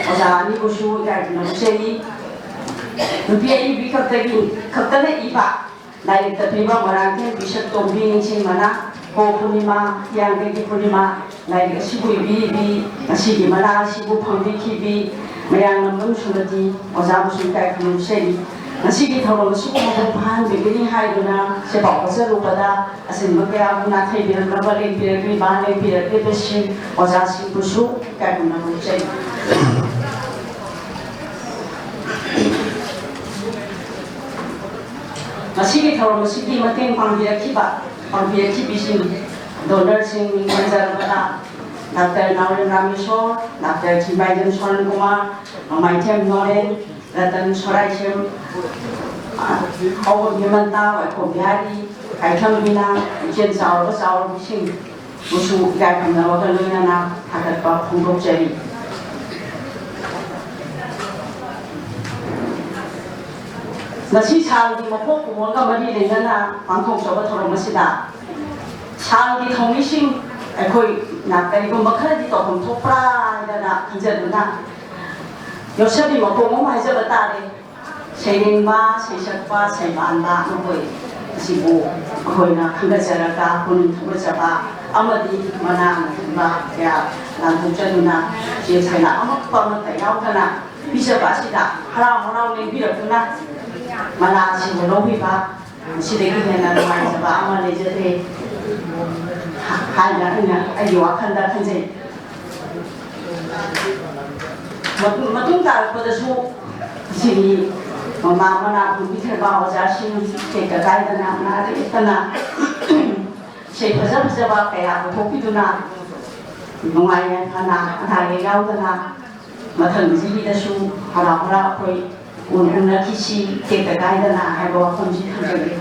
ꯑꯣꯖꯥ ꯑꯅꯤꯕꯨꯁꯨ ꯏꯀꯥꯏ ꯈꯨꯝꯅꯕ ꯎꯠꯆꯔꯤ꯫ ꯅꯨꯄꯤ ꯑꯏꯕꯤ ꯈꯛꯇꯒꯤ, ꯈꯛꯇꯅ ꯏꯕ ꯂꯥꯏꯔꯤꯛꯇ ꯄꯤꯕ ꯃꯣꯏꯔꯥꯡꯊꯦꯝ ꯕꯤꯁꯞ ꯇꯣꯝꯕꯤ ꯅꯤꯡꯁꯤꯡꯕꯅ ꯍꯣ ꯄꯨꯔꯅꯤꯃꯥ, ꯍꯤꯌꯥꯡꯒꯩꯒꯤ ꯄꯨꯔꯅꯤꯃꯥ ꯂꯥꯏꯔꯤꯛ ꯑꯁꯤꯕꯨ ꯏꯕꯤꯔꯤꯕꯤ, ꯉꯁꯤꯒꯤ ꯃꯅꯥ ꯑꯁꯤꯕꯨ ꯐꯪꯕꯤꯈꯤꯕꯤ ꯃꯌꯥꯝ ꯂꯝꯗꯝ ꯁꯨꯃꯇꯤ ꯑꯣꯖꯥꯕꯨꯁꯨ ꯏꯀꯥꯏ ꯈꯨꯝꯅꯕ ꯎꯠꯆꯔꯤ꯫ ꯉꯁꯤꯒꯤ ꯊꯧꯔꯝ ꯑꯁꯤꯕꯨ ꯃꯄꯨꯡ ꯐꯥꯍꯟꯕꯤꯒꯅꯤ ꯍꯥꯏꯗꯨꯅ ꯁꯦꯕꯥ ꯍꯣꯠꯆꯔꯨꯕꯗ ꯑꯁꯤꯒꯨꯝꯕ ꯀꯌꯥꯕꯨ ꯅꯥꯊꯩꯕꯤꯔꯛꯂꯕ ꯂꯦꯡꯕꯤꯔꯛꯂꯤꯕ, ꯂꯦꯡꯕꯤꯔꯛꯂꯤꯕꯁꯤꯡ ꯑꯣꯖꯥꯁꯤꯡꯕꯨꯁꯨ ꯏꯀꯥꯏ ꯈꯨꯝꯅꯕ ꯎꯠꯆꯔꯤ꯫ ꯉꯁꯤꯒꯤ ꯊꯧꯔꯝ ꯑꯁꯤꯒꯤ ꯃꯇꯦꯡ ꯄꯥꯡꯕꯤꯔꯛꯈꯤꯕ, ꯄꯥꯡꯕꯤꯔꯛꯈꯤꯕꯤꯁꯤꯡ, ꯗꯣꯅꯔꯁꯤꯡ ꯃꯤꯡ ꯄꯟꯖꯔꯕꯗ ꯗꯥꯛꯇꯔ ꯅꯥꯎꯔꯦꯝ ꯔꯥꯃꯦꯁꯣꯔ, ꯗꯥꯛꯇꯔ ꯊꯤꯡꯕꯥꯏꯖꯝ ꯁꯣꯔꯟ ꯀꯨꯃꯥꯔ, ꯃꯃꯥꯏꯊꯦꯝ ꯅꯣꯔꯦꯟ, ꯔꯇꯟ ꯁꯣꯔꯥꯏꯁꯦꯝ, ꯍꯧꯕꯒꯤ ꯃꯟꯇꯥ ꯋꯥꯏꯈꯣꯝ ꯕꯤꯍꯥꯔꯤ, ꯀꯥꯏꯊꯪ ꯕꯤꯅꯥ, ꯏꯆꯦꯜ ꯆꯥꯎꯔꯕ ꯆꯥꯎꯔꯕꯤꯁꯤꯡꯕꯨꯁꯨ ꯏꯀꯥꯏ ꯈꯨꯝꯅꯕꯒ ꯂꯣꯏꯅꯅ ꯊꯥꯒꯠꯄ ꯐꯣꯡꯗꯣꯛꯆꯔꯤ꯫ ꯉꯁꯤ ꯁꯥꯜꯒꯤ ꯃꯄꯣꯛ ꯀꯨꯝꯑꯣꯟꯒ ꯃꯔꯤ ꯂꯩꯅꯅ ꯄꯥꯡꯊꯣꯛꯆꯕ ꯊꯧꯔꯝ ꯑꯁꯤꯗ ꯁꯥꯜꯒꯤ ꯊꯧꯃꯤꯁꯤꯡ ꯑꯩꯈꯣꯏꯅ ꯀꯔꯤꯒꯨꯝꯕ ꯈꯔꯗꯤ ꯇꯧꯐꯝ ꯊꯣꯛꯄ꯭ꯔꯥ ꯍꯥꯏꯗꯅ ꯈꯟꯖꯗꯨꯅ ꯌꯣꯠꯁꯕꯤ ꯃꯈꯣꯡ ꯑꯃ ꯍꯥꯏꯖꯕ ꯇꯥꯔꯦ꯫ ꯁꯩꯔꯦꯡꯕ, ꯁꯩꯁꯛꯄ, ꯁꯩꯕꯥꯟꯕ ꯃꯈꯣꯏ ꯑꯁꯤꯕꯨ ꯑꯩꯈꯣꯏꯅ ꯈꯟꯒꯠꯆꯔꯒ ꯄꯨꯛꯅꯤꯡ ꯊꯧꯒꯠꯆꯕ ꯑꯃꯗꯤ ꯃꯅꯥ ꯃꯊꯨꯝꯕ ꯀꯌꯥ ꯂꯥꯟꯊꯣꯛꯆꯗꯨꯅ ꯆꯦ ꯁꯩꯅꯥ ꯑꯃꯠꯄ ꯑꯃꯠꯇ ꯌꯥꯎꯗꯅ ꯄꯤꯖꯕ ꯑꯁꯤꯗ ꯍꯔꯥꯎ ꯍꯔꯥꯎ ꯂꯦꯡꯕꯤꯔꯛꯇꯨꯅ ꯃꯅꯥ ꯑꯁꯤꯕꯨ ꯂꯧꯕꯤꯕ ꯃꯁꯤꯗꯒꯤ ꯍꯦꯟꯅ ꯅꯨꯡꯉꯥꯏꯖꯕ ꯑꯃ ꯂꯩꯖꯗ꯭ꯔꯦ ꯍꯥꯏꯅ ꯑꯩꯅ ꯑꯩꯒꯤ ꯋꯥꯈꯜꯗ ꯈꯟꯖꯩ꯫ ꯃꯇꯨꯡ ꯃꯇꯨꯡ ꯇꯥꯔꯛꯄꯗꯁꯨ ꯁꯤꯒꯤ ꯃꯃꯥ ꯃꯅꯥ ꯐꯣꯡꯕꯤꯈ꯭ꯔꯕ ꯑꯣꯖꯥꯁꯤꯡ ꯇꯦꯛꯇ ꯀꯥꯏꯗꯅ ꯅꯥꯗ ꯌꯦꯛꯇꯅ ꯏꯁꯩ ꯐꯖ ꯐꯖꯕ ꯀꯌꯥ ꯄꯨꯊꯣꯛꯄꯤꯗꯨꯅ ꯅꯨꯡꯉꯥꯏ ꯌꯥꯏꯐꯅ ꯑꯅꯥ ꯑꯌꯦꯛ ꯌꯥꯎꯗꯅ ꯃꯊꯪ ꯆꯍꯤꯗꯁꯨ ꯍꯔꯥꯎ ꯍꯔꯥꯎ ꯑꯩꯈꯣꯏ ꯎ-, ꯎꯅꯈꯤꯁꯤ ꯇꯦꯛꯇ ꯀꯥꯏꯗꯅ ꯍꯥꯏꯕ ꯋꯥꯐꯝꯁꯤ ꯊꯝꯖꯒꯦ꯫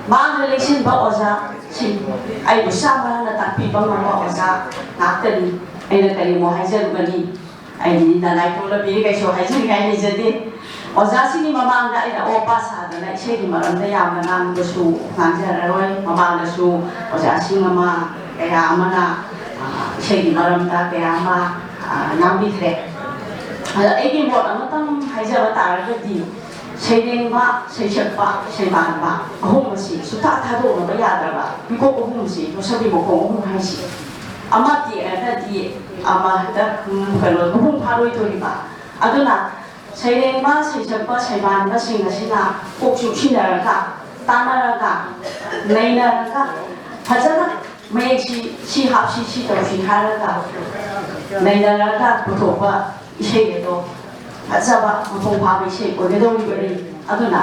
ꯃꯥꯡꯗ ꯂꯦꯡꯁꯤꯟꯕ ꯑꯣꯖꯥꯁꯤꯡ, ꯑꯩꯕꯨ ꯆꯥꯝꯃꯅ ꯇꯥꯛꯄꯤꯕ ꯉꯝꯕ ꯑꯣꯖꯥ ꯉꯥꯛꯇꯅꯤ꯫ ꯑꯩꯅ ꯀꯔꯤꯃꯣ ꯍꯥꯏꯖꯔꯨꯒꯅꯤ? ꯑꯩꯗꯤ ꯅꯅꯥꯏ ꯇꯣꯂꯕꯤꯔꯤ ꯀꯩꯁꯨ ꯍꯥꯏꯖꯅꯤꯡꯉꯥꯏ ꯂꯩꯖꯗꯦ꯫ ꯑꯣꯖꯥꯁꯤꯡꯒꯤ ꯃꯃꯥꯡꯗ ꯑꯩꯅ ꯑꯣ ꯄꯥ ꯁꯥꯗꯅ ꯏꯁꯩꯒꯤ ꯃꯔꯝꯗ ꯌꯥꯝꯅ ꯉꯥꯡꯕꯁꯨ ꯉꯥꯡꯖꯔꯔꯣꯏ꯫ ꯃꯃꯥꯡꯗꯁꯨ ꯑꯣꯖꯥꯁꯤꯡ ꯑꯃ ꯀꯌꯥ ꯑꯃꯅ, ꯑ, ꯏꯁꯩꯒꯤ ꯃꯔꯝꯗ ꯀꯌꯥ ꯑꯃ, ꯑ, ꯉꯥꯡꯕꯤꯈ꯭ꯔꯦ꯫ ꯑꯗ ꯑꯩꯒꯤ ꯃꯣꯠ ꯑꯃꯇꯪ ꯍꯥꯏꯖꯕ ꯇꯥꯔꯒꯗꯤ, ꯁꯩꯔꯦꯡꯕ, ꯁꯩꯁꯛꯄ, ꯁꯩꯃꯥꯟꯕ ꯑꯍꯨꯝ ꯑꯁꯤ ꯁꯨꯡꯊꯥ ꯊꯥꯗꯣꯛꯅꯕ ꯌꯥꯗ꯭ꯔꯕ ꯃꯤꯀꯣꯛ ꯑꯍꯨꯝꯁꯤ, ꯌꯣꯠꯁꯕꯤ ꯃꯈꯣꯡ ꯑꯍꯨꯝ ꯍꯥꯏꯁꯤ꯫ ꯑꯃ ꯇꯦꯛꯑꯒꯗꯤ ꯑꯃ ꯍꯦꯛꯇ, ꯎꯝ, ꯀꯩꯅꯣ, ꯃꯄꯨꯡ ꯐꯥꯔꯣꯏꯗꯣꯔꯤꯕ꯫ ꯑꯗꯨꯅ ꯁꯩꯔꯦꯡꯕ, ꯁꯩꯁꯛꯄ, ꯁꯩꯃꯥꯟꯕꯁꯤꯡ ꯑꯁꯤꯅ ꯀꯣꯛ ꯆꯨꯛꯁꯤꯟꯅꯔꯒ, ꯇꯥꯟꯅꯔꯒ, ꯅꯩꯅꯔꯒ, ꯐꯖꯅ ꯃꯌꯦꯛꯁꯤ ꯁꯤ ꯍꯥꯞꯁꯤ, ꯁꯤ ꯇꯧꯁꯤ ꯍꯥꯏꯔꯒ ꯅꯩꯅꯔꯒ ꯄꯨꯊꯣꯛꯄ ꯏꯁꯩ ꯑꯗꯣ ꯐꯖꯕ, ꯃꯄꯨꯡ ꯐꯥꯕ ꯏꯁꯩ ꯑꯣꯏꯒꯗꯧꯔꯤꯕꯅꯤ꯫ ꯑꯗꯨꯅ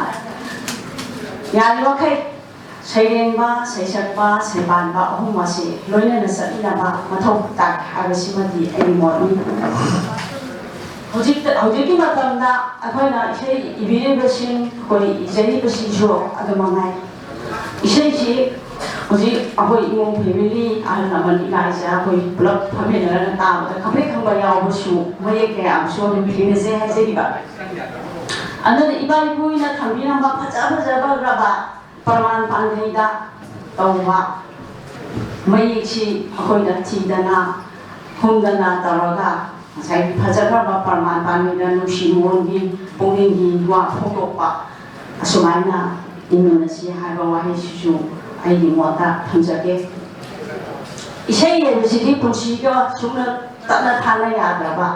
ꯌꯥꯔꯤꯕꯃꯈꯩ ꯁꯩꯔꯦꯡꯕ, ꯁꯩꯁꯛꯄ, ꯁꯩꯄꯥꯟꯕ ꯑꯍꯨꯝ ꯑꯁꯤ ꯂꯣꯏꯅꯅ ꯆꯠꯃꯤꯟꯅꯕ ꯃꯊꯧ ꯇꯥꯏ ꯍꯥꯏꯕꯁꯤꯃꯗꯤ ꯑꯩꯒꯤ ꯃꯣꯠꯅꯤ꯫ ꯍꯧꯖꯤꯛꯇ ꯍꯧꯖꯤꯛꯀꯤ ꯃꯇꯝꯗ ꯑꯩꯈꯣꯏꯅ ꯏꯁꯩ ꯏꯕꯤꯔꯤꯕꯁꯤꯡ, ꯑꯩꯈꯣꯏ ꯏꯖꯔꯤꯕꯁꯤꯡꯁꯨ ꯑꯗꯨ ꯃꯉꯥꯏ꯫ ꯏꯁꯩꯁꯤ ꯍꯧꯖꯤꯛ ꯑꯩꯈꯣꯏ ꯏꯃꯨꯡ ꯐꯦꯃꯤꯂꯤ, ꯑꯍꯜ ꯂꯃꯟ, ꯏꯃꯥ ꯏꯆꯥ ꯑꯩꯈꯣꯏ ꯄꯨꯂꯞ ꯐꯝꯃꯤꯟꯅꯔꯒ ꯇꯥꯕꯗ ꯈꯪꯄ꯭ꯔꯦꯛ ꯈꯪꯕ ꯌꯥꯎꯕꯁꯨ ꯃꯌꯦꯛ ꯀꯌꯥ ꯑꯃꯁꯨ ꯑꯗꯨꯝ ꯊꯦꯡꯅꯖꯩ ꯍꯥꯏꯖꯔꯤꯕ꯫ ꯑꯗꯨꯅ ꯏꯄꯥ ꯏꯄꯨꯅ ꯊꯝꯕꯤꯔꯝꯕ ꯐꯖ ꯐꯖꯈ꯭ꯔꯕ ꯄ꯭ꯔꯃꯥꯟ ꯄꯥꯟꯊꯩꯗ ꯇꯧꯕ ꯃꯌꯦꯛꯁꯤ ꯑꯩꯈꯣꯏꯅ ꯊꯤꯗꯅ ꯍꯨꯝꯗꯅ ꯇꯧꯔꯒ ꯉꯁꯥꯏꯒꯤ ꯐꯖꯈ꯭ꯔꯕ ꯄ꯭ꯔꯃꯥꯟ ꯄꯥꯟꯊꯩꯗ ꯅꯨꯡꯁꯤ ꯅꯨꯡꯉꯣꯟꯒꯤ ꯄꯨꯛꯅꯤꯡꯒꯤ ꯋꯥ ꯐꯣꯡꯗꯣꯛꯄ ꯑꯁꯨꯃꯥꯏꯅ ꯏꯃꯣꯟ ꯑꯁꯤ ꯍꯥꯏꯕ ꯋꯥꯍꯩꯁꯤꯁꯨ ꯑꯩꯒꯤ ꯃꯣꯠꯇ ꯊꯝꯖꯒꯦ꯫ ꯏꯁꯩ ꯍꯥꯏꯕꯁꯤꯗꯤ ꯄꯨꯟꯁꯤꯒ ꯁꯨꯡꯅ ꯇꯠꯅ ꯊꯥꯅ ꯌꯥꯗ꯭ꯔꯕ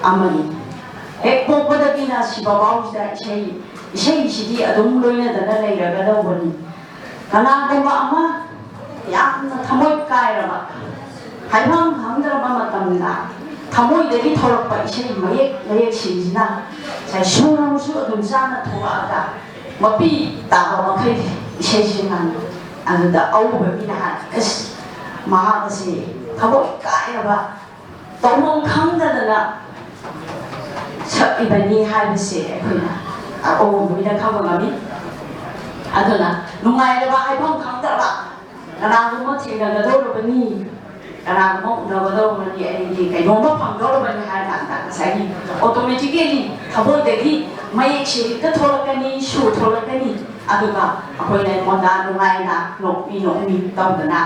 ꯑꯃꯅꯤ꯫ ꯍꯦꯛ ꯄꯣꯛꯄꯗꯒꯤꯅ ꯁꯤꯕ ꯐꯥꯎꯁꯤꯗ ꯏꯁꯩ, ꯏꯁꯩꯁꯤꯗꯤ ꯑꯗꯨꯝ ꯂꯣꯏꯅꯗꯅ ꯂꯩꯔꯒꯗꯧꯕꯅꯤ꯫ ꯀꯅꯥꯒꯨꯝꯕ ꯑꯃ ꯌꯥꯝꯅ ꯊꯃꯣꯏ ꯀꯥꯏꯔꯕ, ꯍꯥꯏꯐꯝ ꯈꯪꯗ꯭ꯔꯕ ꯃꯇꯝꯗ ꯊꯃꯣꯏꯗꯒꯤ ꯊꯣꯛꯂꯛꯄ ꯏꯁꯩ ꯃꯌꯦꯛ ꯃꯌꯦꯛꯁꯤꯡꯁꯤꯅ ꯉꯁꯥꯏ ꯁꯨꯔꯁꯨ ꯑꯗꯨꯝ ꯆꯥꯅ ꯊꯣꯛꯂꯛꯑꯒ ꯃꯄꯤ ꯇꯥꯕ ꯃꯈꯩ ꯏꯁꯩꯁꯤ ꯉꯪꯉꯤ꯫ ꯑꯗꯨꯗ ꯑꯎꯕ ꯃꯤꯅ ꯍꯥꯏ, "ꯑꯁ, ꯃꯍꯥꯛ ꯑꯁꯤ ꯊꯃꯣꯏ ꯀꯥꯏꯔꯕ, ꯇꯧꯐꯝ ꯈꯪꯗꯗꯅ ꯁꯛꯏꯕꯅꯤ" ꯍꯥꯏꯕꯁꯦ ꯑꯩꯈꯣꯏꯅ ꯑꯎꯕ ꯃꯤꯅ ꯈꯪꯕ ꯉꯝꯃꯤ꯫ ꯑꯗꯨꯅ ꯅꯨꯡꯉꯥꯏꯔꯕ, ꯍꯥꯏꯐꯝ ꯈꯪꯗ꯭ꯔꯕ, ꯀꯅꯥꯒꯨꯝꯕ ꯊꯦꯡꯅꯒꯗꯧꯔꯕꯅꯤ, ꯀꯅꯥꯒꯨꯝꯕ ꯎꯅꯒꯗꯧꯔꯕꯅꯤ, ꯑꯩꯒꯤ ꯀꯩꯅꯣꯝꯃ ꯐꯪꯗꯧꯔꯕꯅꯤ ꯍꯥꯏꯔ ꯀꯥꯟꯗ ꯉꯁꯥꯏꯒꯤ automatically ꯊꯃꯣꯏꯗꯒꯤ ꯃꯌꯦꯛꯁꯦ ꯍꯦꯛꯇ ꯊꯣꯛꯂꯛꯀꯅꯤ, ꯁꯨꯔ ꯊꯣꯛꯂꯛꯀꯅꯤ꯫ ꯑꯗꯨꯒ ꯑꯩꯈꯣꯏꯅ ꯑꯩꯉꯣꯟꯗ ꯅꯨꯡꯉꯥꯏꯅ ꯅꯣꯛꯃꯤ ꯅꯣꯛꯃꯤ ꯇꯧꯗꯅ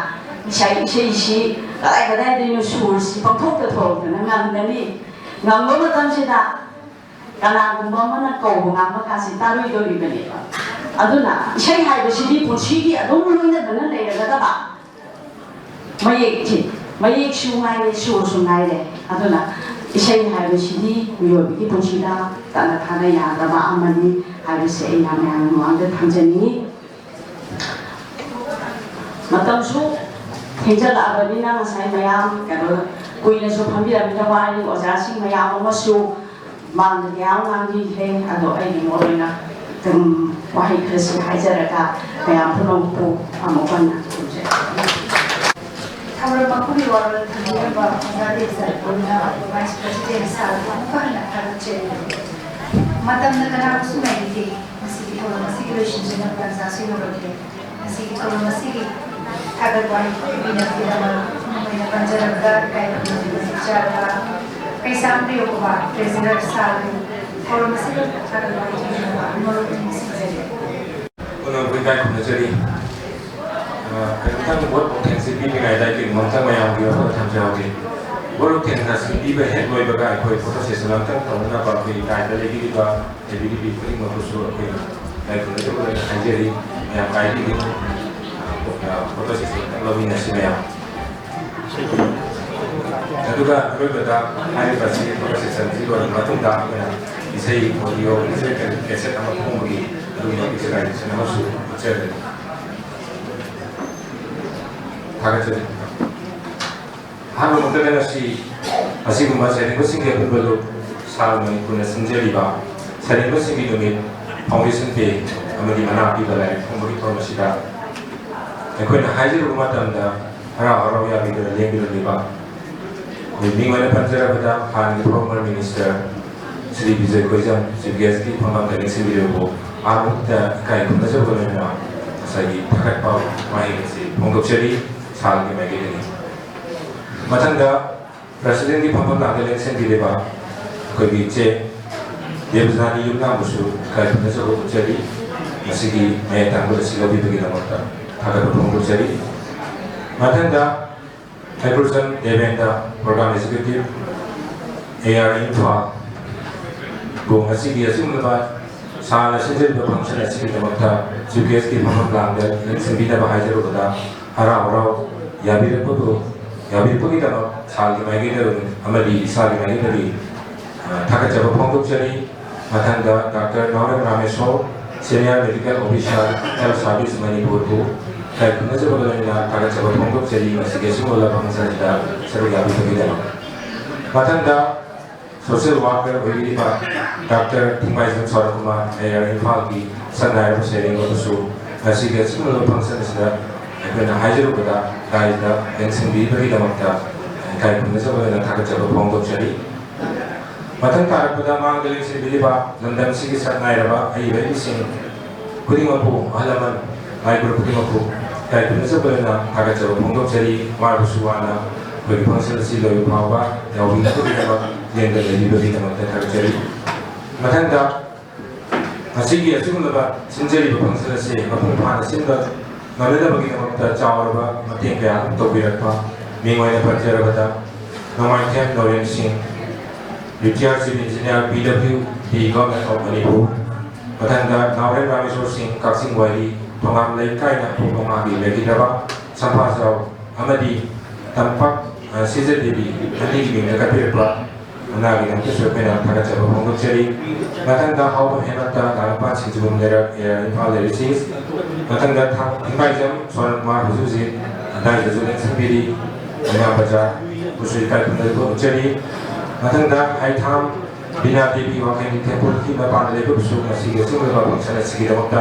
ꯏꯁꯩ, ꯏꯁꯩꯁꯤ ꯀꯗꯥꯏ ꯀꯗꯥꯏꯗꯩꯅꯣ ꯁꯨꯔꯁꯤ ꯄꯪꯊꯣꯛꯇ ꯊꯣꯛꯂꯛꯇꯅ ꯉꯪꯒꯅꯤ꯫ ꯉꯪꯕ ꯃꯇꯝꯁꯤꯗ ꯀꯅꯥꯒꯨꯝꯕ ꯑꯃꯅ ꯀꯧꯕ ꯉꯥꯡꯕ ꯀꯥꯁꯤ ꯇꯥꯔꯣꯏꯗꯧꯔꯤꯕꯅꯦꯕ꯫ ꯑꯗꯨꯅ ꯏꯁꯩ ꯍꯥꯏꯕꯁꯤꯗꯤ ꯄꯨꯟꯁꯤꯒꯤ ꯑꯗꯨꯝ ꯂꯣꯏꯅꯗꯅ ꯂꯩꯔꯒꯗꯕ ꯃꯌꯦꯛꯁꯤ, ꯃꯌꯦꯛꯁꯨ ꯉꯥꯏꯔꯦ, ꯁꯨꯔꯁꯨ ꯉꯥꯏꯔꯦ꯫ ꯑꯗꯨꯅ ꯏꯁꯩ ꯍꯥꯏꯕꯁꯤꯗꯤ ꯃꯤꯑꯣꯏꯕꯒꯤ ꯄꯨꯟꯁꯤꯗ ꯇꯠꯅ ꯊꯥꯅ ꯌꯥꯗꯕ ꯑꯃꯅꯤ ꯍꯥꯏꯕꯁꯦ ꯑꯩꯅ ꯃꯌꯥꯝꯒꯤ ꯃꯃꯥꯡꯗ ꯊꯝꯖꯅꯤꯡꯉꯤ꯫ ꯃꯇꯝꯁꯨ ꯊꯦꯡꯖꯜꯂꯛꯑꯕꯅꯤꯅ ꯉꯁꯥꯏ ꯃꯌꯥꯝ ꯀꯩꯅꯣ ꯀꯨꯏꯅꯁꯨ ꯐꯝꯕꯤꯔꯝꯃꯤꯅ ꯋꯥꯔꯤ ꯑꯣꯖꯥꯁꯤꯡ ꯃꯌꯥꯝ ꯑꯃꯁꯨ ꯃꯥꯡꯗ ꯀꯌꯥ ꯑꯃ ꯉꯥꯡꯕꯤꯈ꯭ꯔꯦ꯫ ꯑꯗꯣ ꯑꯩꯒꯤ ꯃꯣꯠ ꯑꯣꯏꯅ ꯑꯗꯨꯝ ꯋꯥꯍꯩ ꯈꯔꯁꯤ ꯍꯥꯏꯖꯔꯒ ꯃꯌꯥꯝ ꯄꯨꯝꯅꯃꯛꯄꯨ ꯑꯃꯨꯛ ꯍꯟꯅ ꯈꯨꯔꯨꯝꯖꯔꯤ꯫ ꯊꯧꯔꯝ ꯑꯄꯨꯟꯕꯒꯤ ꯋꯥꯔꯣꯜ ꯊꯝꯕꯤꯔꯝꯕ ꯑꯣꯖꯥ ꯗꯦꯕꯖꯥꯠ ꯄꯨꯟꯅ Vice President ꯁꯥꯔꯕꯨ ꯑꯃꯨꯛꯀ ꯍꯟꯅ ꯊꯥꯒꯠꯆꯔꯤ꯫ ꯃꯇꯝꯅ ꯀꯅꯥꯕꯨꯁꯨ ꯉꯥꯏꯕꯤꯗꯦ꯫ ꯃꯁꯤꯒꯤ ꯊꯧꯔꯝ ꯑꯁꯤꯒꯤ ꯂꯣꯏꯁꯤꯟꯖꯅꯕ ꯇꯥꯟꯖꯥꯁꯨ ꯌꯧꯔꯛꯂꯦ꯫ ꯃꯁꯤꯒꯤ ꯊꯧꯔꯝ ꯑꯁꯤꯒꯤ ꯊꯥꯒꯠ ꯋꯥꯍꯩ ꯄꯤꯕꯤꯅꯕꯒꯤꯗꯃꯛ ꯃꯔꯨ ꯑꯣꯏꯅ ꯄꯟꯖꯔꯕꯗ ꯏꯀꯥꯏ ꯈꯨꯝꯅꯕ ꯆꯥꯔꯕ ꯀꯩꯁꯥꯝ ꯄ꯭ꯔꯤꯌꯣꯀꯨꯃꯥꯔ, Treasurer ꯁꯥꯔꯕꯨ ꯊꯧꯔꯝ ꯑꯁꯤꯒꯤ ꯊꯥꯒꯠ ꯋꯥꯍꯩ ꯄꯤꯕꯤꯅꯕ ꯃꯔꯨ ꯑꯣꯏꯅ ꯅꯤꯡꯁꯤꯡꯖꯔꯤ꯫ ꯄꯨꯝꯅꯃꯛꯄꯨ ꯏꯀꯥꯏ ꯈꯨꯝꯅꯖꯔꯤ꯫ ꯑ, ꯀꯩꯅꯣꯝꯇꯪ ꯚꯣꯠ ꯄꯥꯎꯊꯦꯡꯁꯤ ꯄꯤꯗ꯭ꯔꯤꯉꯩꯗ ꯑꯩ ꯀꯩꯅꯣꯝꯇꯪ ꯃꯌꯥꯝꯒꯤ ꯋꯥꯐꯝꯗ ꯊꯝꯖꯍꯧꯒꯦ꯫ ꯚꯣꯠ ꯄꯥꯎꯊꯦꯡ ꯑꯁꯤ ꯄꯤꯕ ꯍꯦꯛ ꯂꯣꯏꯕꯒ ꯑꯩꯈꯣꯏ photo session ꯑꯃꯇꯪ ꯇꯧꯅꯅꯕ ꯑꯩꯈꯣꯏ ꯂꯩꯀꯥꯏꯗ ꯂꯩꯕꯤꯔꯤꯕ, ꯂꯩꯕꯤꯔꯤꯕꯤ ꯈꯨꯗꯤꯡꯃꯛꯄꯨꯁꯨ ꯑꯩꯈꯣꯏ ꯏꯀꯥꯏ ꯈꯨꯝꯅꯖꯕ ꯑꯣꯏꯅ ꯍꯥꯏꯖꯔꯤ꯫ ꯃꯌꯥꯝ ꯀꯥꯏꯕꯤꯒꯅꯨ꯫ ꯑ, photo session ꯑꯃꯇꯪ ꯂꯧꯃꯤꯟꯅꯁꯤ ꯃꯌꯥꯝ꯫ ꯑꯗꯨꯒ ꯑꯔꯣꯏꯕꯗ ꯍꯥꯏꯔꯤꯕ ꯑꯁꯤ photo session ꯑꯁꯤ ꯂꯣꯏꯔꯕ ꯃꯇꯨꯡꯗ ꯑꯩꯈꯣꯏꯅ ꯏꯁꯩ, audio, ꯏꯁꯩ cassette ꯑꯃ ꯐꯣꯡꯕꯒꯤ ꯑꯗꯨꯒꯨꯝꯕ visualization ꯑꯃꯁꯨ ꯎꯠꯆꯒꯅꯤ꯫ ꯊꯥꯒꯠꯆꯔꯤ꯫ ꯑꯍꯥꯟꯕ ꯃꯛꯇꯗ ꯉꯁꯤ ꯑꯁꯤꯒꯨꯝꯕ ꯁꯩꯔꯦꯡꯕꯁꯤꯡꯒꯤ ꯑꯄꯨꯟꯕ ꯂꯨꯞ ꯁꯥꯜ ꯃꯅꯤꯄꯨꯔꯅ ꯁꯤꯟꯖꯔꯤꯕ ꯁꯩꯔꯦꯡꯕꯁꯤꯡꯒꯤ ꯅꯨꯃꯤꯠ, foundation day ꯑꯃꯗꯤ ꯃꯅꯥ ꯄꯤꯕ ꯂꯥꯏꯔꯤꯛ ꯐꯣꯡꯕꯒꯤ ꯊꯧꯔꯝ ꯑꯁꯤꯗ ꯑꯩꯈꯣꯏꯅ ꯍꯥꯏꯖꯔꯨꯕ ꯃꯇꯝꯗ ꯍꯔꯥꯎ ꯍꯔꯥꯎ ꯌꯥꯕꯤꯗꯨꯅ ꯂꯦꯡꯕꯤꯔꯝꯂꯤꯕ, ꯑꯩꯈꯣꯏ ꯃꯤꯡ ꯑꯣꯏꯅ ꯄꯟꯖꯔꯕꯗ ꯍꯥꯟꯅꯒꯤ former minister Shri Bijoy ꯀꯣꯏꯖꯝ, chief guest ꯀꯤ ꯐꯝꯐꯝꯗ ꯂꯦꯡꯁꯤꯟꯕꯤꯔꯕꯕꯨ ꯑꯍꯥꯟꯕꯗ ꯏꯀꯥꯏ ꯈꯨꯝꯅꯖꯕꯒ ꯂꯣꯏꯅꯅ ꯉꯁꯥꯏꯒꯤ ꯊꯥꯒꯠꯄ ꯋꯥꯍꯩ ꯑꯁꯤ ꯐꯣꯡꯗꯣꯛꯆꯔꯤ꯫ ꯁꯥꯜꯒꯤ ꯃꯥꯏꯀꯩꯗꯒꯤ꯫ ꯃꯊꯪꯗ president ꯀꯤ ꯐꯝꯐꯝ ꯂꯥꯡꯗ ꯂꯦꯡꯁꯤꯟꯕꯤꯔꯤꯕ ꯑꯩꯈꯣꯏꯒꯤ ꯏꯆꯦ ꯗꯦꯕꯖꯥꯅꯤ ꯌꯨꯝꯅꯥꯝꯕꯨꯁꯨ ꯏꯀꯥꯏ ꯈꯨꯝꯅꯖꯕ ꯎꯠꯆꯔꯤ꯫ ꯉꯁꯤꯒꯤ ꯃꯌꯥꯏ ꯇꯥꯡꯕ ꯑꯁꯤ ꯂꯧꯕꯤꯕꯒꯤꯗꯃꯛꯇ ꯊꯥꯒꯠꯄ ꯐꯣꯡꯗꯣꯛꯆꯔꯤ꯫ ꯃꯊꯪꯗ ꯍꯩꯀ꯭ꯔꯨꯖꯝ ꯗꯦꯕꯦꯟꯗ, program executive, A R Imphal, ꯕꯨ ꯉꯁꯤꯒꯤ ꯑꯁꯤꯒꯨꯝꯂꯕ ꯁꯥꯜꯅ ꯁꯤꯟꯖꯔꯤꯕ function ꯑꯁꯤꯒꯤꯗꯃꯛꯇ chief guest ꯀꯤ ꯐꯝꯐꯝ ꯂꯥꯡꯗ ꯂꯦꯡꯁꯤꯟꯕꯤꯅꯕ ꯍꯥꯏꯖꯔꯨꯕꯗ ꯍꯔꯥꯎ ꯍꯔꯥꯎ ꯌꯥꯕꯤꯔꯛꯄꯕꯨ, ꯌꯥꯕꯤꯔꯛꯄꯒꯤꯗꯃꯛ ꯁꯥꯜꯒꯤ ꯃꯥꯏꯀꯩꯗ ꯑꯃꯗꯤ ꯏꯁꯥꯒꯤ ꯃꯥꯏꯀꯩꯗꯒꯤ, ꯑ, ꯊꯥꯒꯠꯆꯕ ꯐꯣꯡꯗꯣꯛꯆꯔꯤ꯫ ꯃꯊꯪꯗ ꯗꯥꯛꯇꯔ ꯅꯥꯎꯔꯦꯝ Rameshor, senior medical officer, health service ꯃꯅꯤꯄꯨꯔꯕꯨ ꯏꯀꯥꯏ ꯈꯨꯝꯅꯖꯕꯒ ꯂꯣꯏꯅꯅ ꯊꯥꯒꯠꯆꯕ ꯐꯣꯡꯗꯣꯛꯆꯔꯤ, ꯃꯁꯤꯒꯤ ꯑꯁꯤꯒꯨꯝꯂꯕ function ꯑꯁꯤꯗ ꯁꯔꯨꯛ ꯌꯥꯕꯤꯕꯒꯤꯗꯃꯛ꯫ ꯃꯊꯪꯗ social worker ꯑꯣꯏꯕꯤꯔꯤꯕ ꯗꯥꯛꯇꯔ ꯊꯤꯡꯕꯥꯏꯖꯝ ꯁꯣꯔꯠꯀꯨꯃꯥꯔ, ꯃꯦꯌꯔ ꯏꯝꯐꯥꯜꯒꯤ ꯁꯛꯅꯥꯏꯔꯕ ꯁꯩꯔꯦꯡ ꯑꯗꯨꯁꯨ ꯉꯁꯤꯒꯤ ꯑꯁꯤꯒꯨꯝꯂꯕ function ꯑꯁꯤꯗ ꯑꯩꯈꯣꯏꯅ ꯍꯥꯏꯖꯔꯨꯕꯗ ꯀꯥꯏꯗ ꯂꯦꯡꯁꯤꯟꯕꯤꯕꯒꯤꯗꯃꯛꯇ ꯏꯀꯥꯏ ꯈꯨꯝꯅꯖꯕ ꯑꯣꯏꯅ ꯊꯥꯒꯠꯆꯕ ꯐꯣꯡꯗꯣꯛꯆꯔꯤ꯫ ꯃꯊꯪ ꯇꯥꯔꯛꯄꯗ ꯃꯥꯡꯗ ꯂꯦꯡꯁꯤꯟꯕꯤꯔꯤꯕ ꯂꯝꯗꯝꯁꯤꯒꯤ ꯁꯛ ꯉꯥꯏꯔꯕ ꯑꯏꯕ ꯑꯏꯕꯤꯁꯤꯡ ꯈꯨꯗꯤꯡꯃꯛꯄꯨ, ꯑꯍꯜ ꯂꯃꯟ, ꯂꯥꯏ ꯒꯨꯔꯨ ꯈꯨꯗꯤꯡꯃꯛꯄꯨ ꯏꯀꯥꯏ ꯈꯨꯝꯅꯖꯕ ꯑꯣꯏꯅ ꯊꯥꯒꯠꯆꯕ ꯐꯣꯡꯗꯣꯛꯆꯔꯤ꯫ ꯋꯥꯔꯕꯁꯨ ꯋꯥꯅ ꯑꯩꯈꯣꯏꯒꯤ ꯐꯪꯁꯟ ꯑꯁꯤ ꯂꯣꯏꯕ ꯐꯥꯎꯕ ꯌꯥꯎꯕꯤꯅꯕꯒꯤꯗꯃꯛ ꯂꯦꯡꯗꯅ ꯂꯩꯕꯤꯕꯒꯤꯗꯃꯛꯇ ꯊꯥꯒꯠꯆꯔꯤ꯫ ꯃꯊꯪꯗ ꯉꯁꯤꯒꯤ ꯑꯁꯤꯒꯨꯝꯂꯕ ꯁꯤꯟꯖꯔꯤꯕ ꯐꯪꯁꯟ ꯑꯁꯤ ꯃꯄꯨꯡ ꯐꯥꯅ ꯁꯤꯟꯕ ꯉꯝꯅꯅꯕꯒꯤꯗꯃꯛꯇ ꯆꯥꯎꯔꯕ ꯃꯇꯦꯡ ꯀꯌꯥ ꯑꯃ ꯇꯧꯕꯤꯔꯛꯄ, ꯃꯤꯡ ꯑꯣꯏꯅ ꯄꯟꯖꯔꯕꯗ, ꯅꯣꯡꯃꯥꯏꯊꯦꯝ ꯅꯣꯔꯦꯟ ꯁꯤꯡ, Retired Civil Engineer, P W D, Government of Manipur, ꯃꯊꯪꯗ ꯅꯥꯎꯔꯦꯝ ꯔꯥꯃꯦꯁꯣꯔ ꯁꯤꯡ, ꯀꯛꯆꯤꯡ ꯋꯥꯏꯔꯤ, ꯊꯣꯉꯥꯝ ꯂꯩꯀꯥꯏꯅ ꯑꯄꯣꯛꯄ ꯃꯥꯒꯤ ꯂꯩꯈꯤꯗ꯭ꯔꯕ ꯁꯝꯐꯥꯖꯥꯎ ꯑꯃꯗꯤ ꯇꯝꯄꯥꯛ, ꯑ, ꯁꯤꯖ ꯗꯦꯕꯤ ꯑꯅꯤꯒꯤ ꯃꯤꯡꯗ ꯀꯠꯄꯤꯔꯛꯄ ꯃꯅꯥꯒꯤꯗꯃꯛꯇꯁꯨ ꯑꯩꯈꯣꯏꯅ ꯊꯥꯒꯠꯆꯕ ꯐꯣꯡꯗꯣꯛꯆꯔꯤ꯫ ꯃꯊꯪꯗ ꯍꯥꯎꯕꯝ ꯍꯦꯃꯟꯇ, ꯂꯥꯡꯕꯩꯄꯥꯟ ꯁꯤꯡꯖꯃꯩ ꯂꯩꯔꯛ, ꯑꯦ ꯑꯥꯔ ꯏꯝꯐꯥꯜ ꯂꯩꯔꯤꯁꯤ꯫ ꯃꯊꯪꯗ ꯊꯥ-, ꯊꯤꯡꯕꯥꯏꯖꯝ ꯁꯣꯅꯜ ꯀꯨꯃꯥꯔ, ꯍꯧꯖꯤꯛ ꯍꯧꯖꯤꯛ ꯑꯗꯥꯏꯗꯁꯨ ꯂꯦꯡꯁꯤꯟꯕꯤꯔꯤ, ꯃꯩꯔꯥ ꯕꯖꯥꯔ, ꯕꯨꯁꯨ ꯏꯀꯥꯏ ꯈꯨꯝꯅꯖꯕ ꯎꯠꯆꯔꯤ꯫ ꯃꯊꯪꯗ ꯍꯩꯊꯥꯝ ꯕꯤꯅꯥ ꯗꯦꯕꯤ, ꯋꯥꯡꯈꯩ ꯅꯤꯡꯊꯦꯝꯄꯣꯛꯀꯤ ꯃꯄꯥꯟꯗ ꯂꯩꯕꯕꯨꯁꯨ ꯉꯁꯤꯒꯤ ꯑꯁꯤꯒꯨꯝꯂꯕ ꯐꯪꯁꯟ ꯑꯁꯤꯒꯤꯗꯃꯛꯇ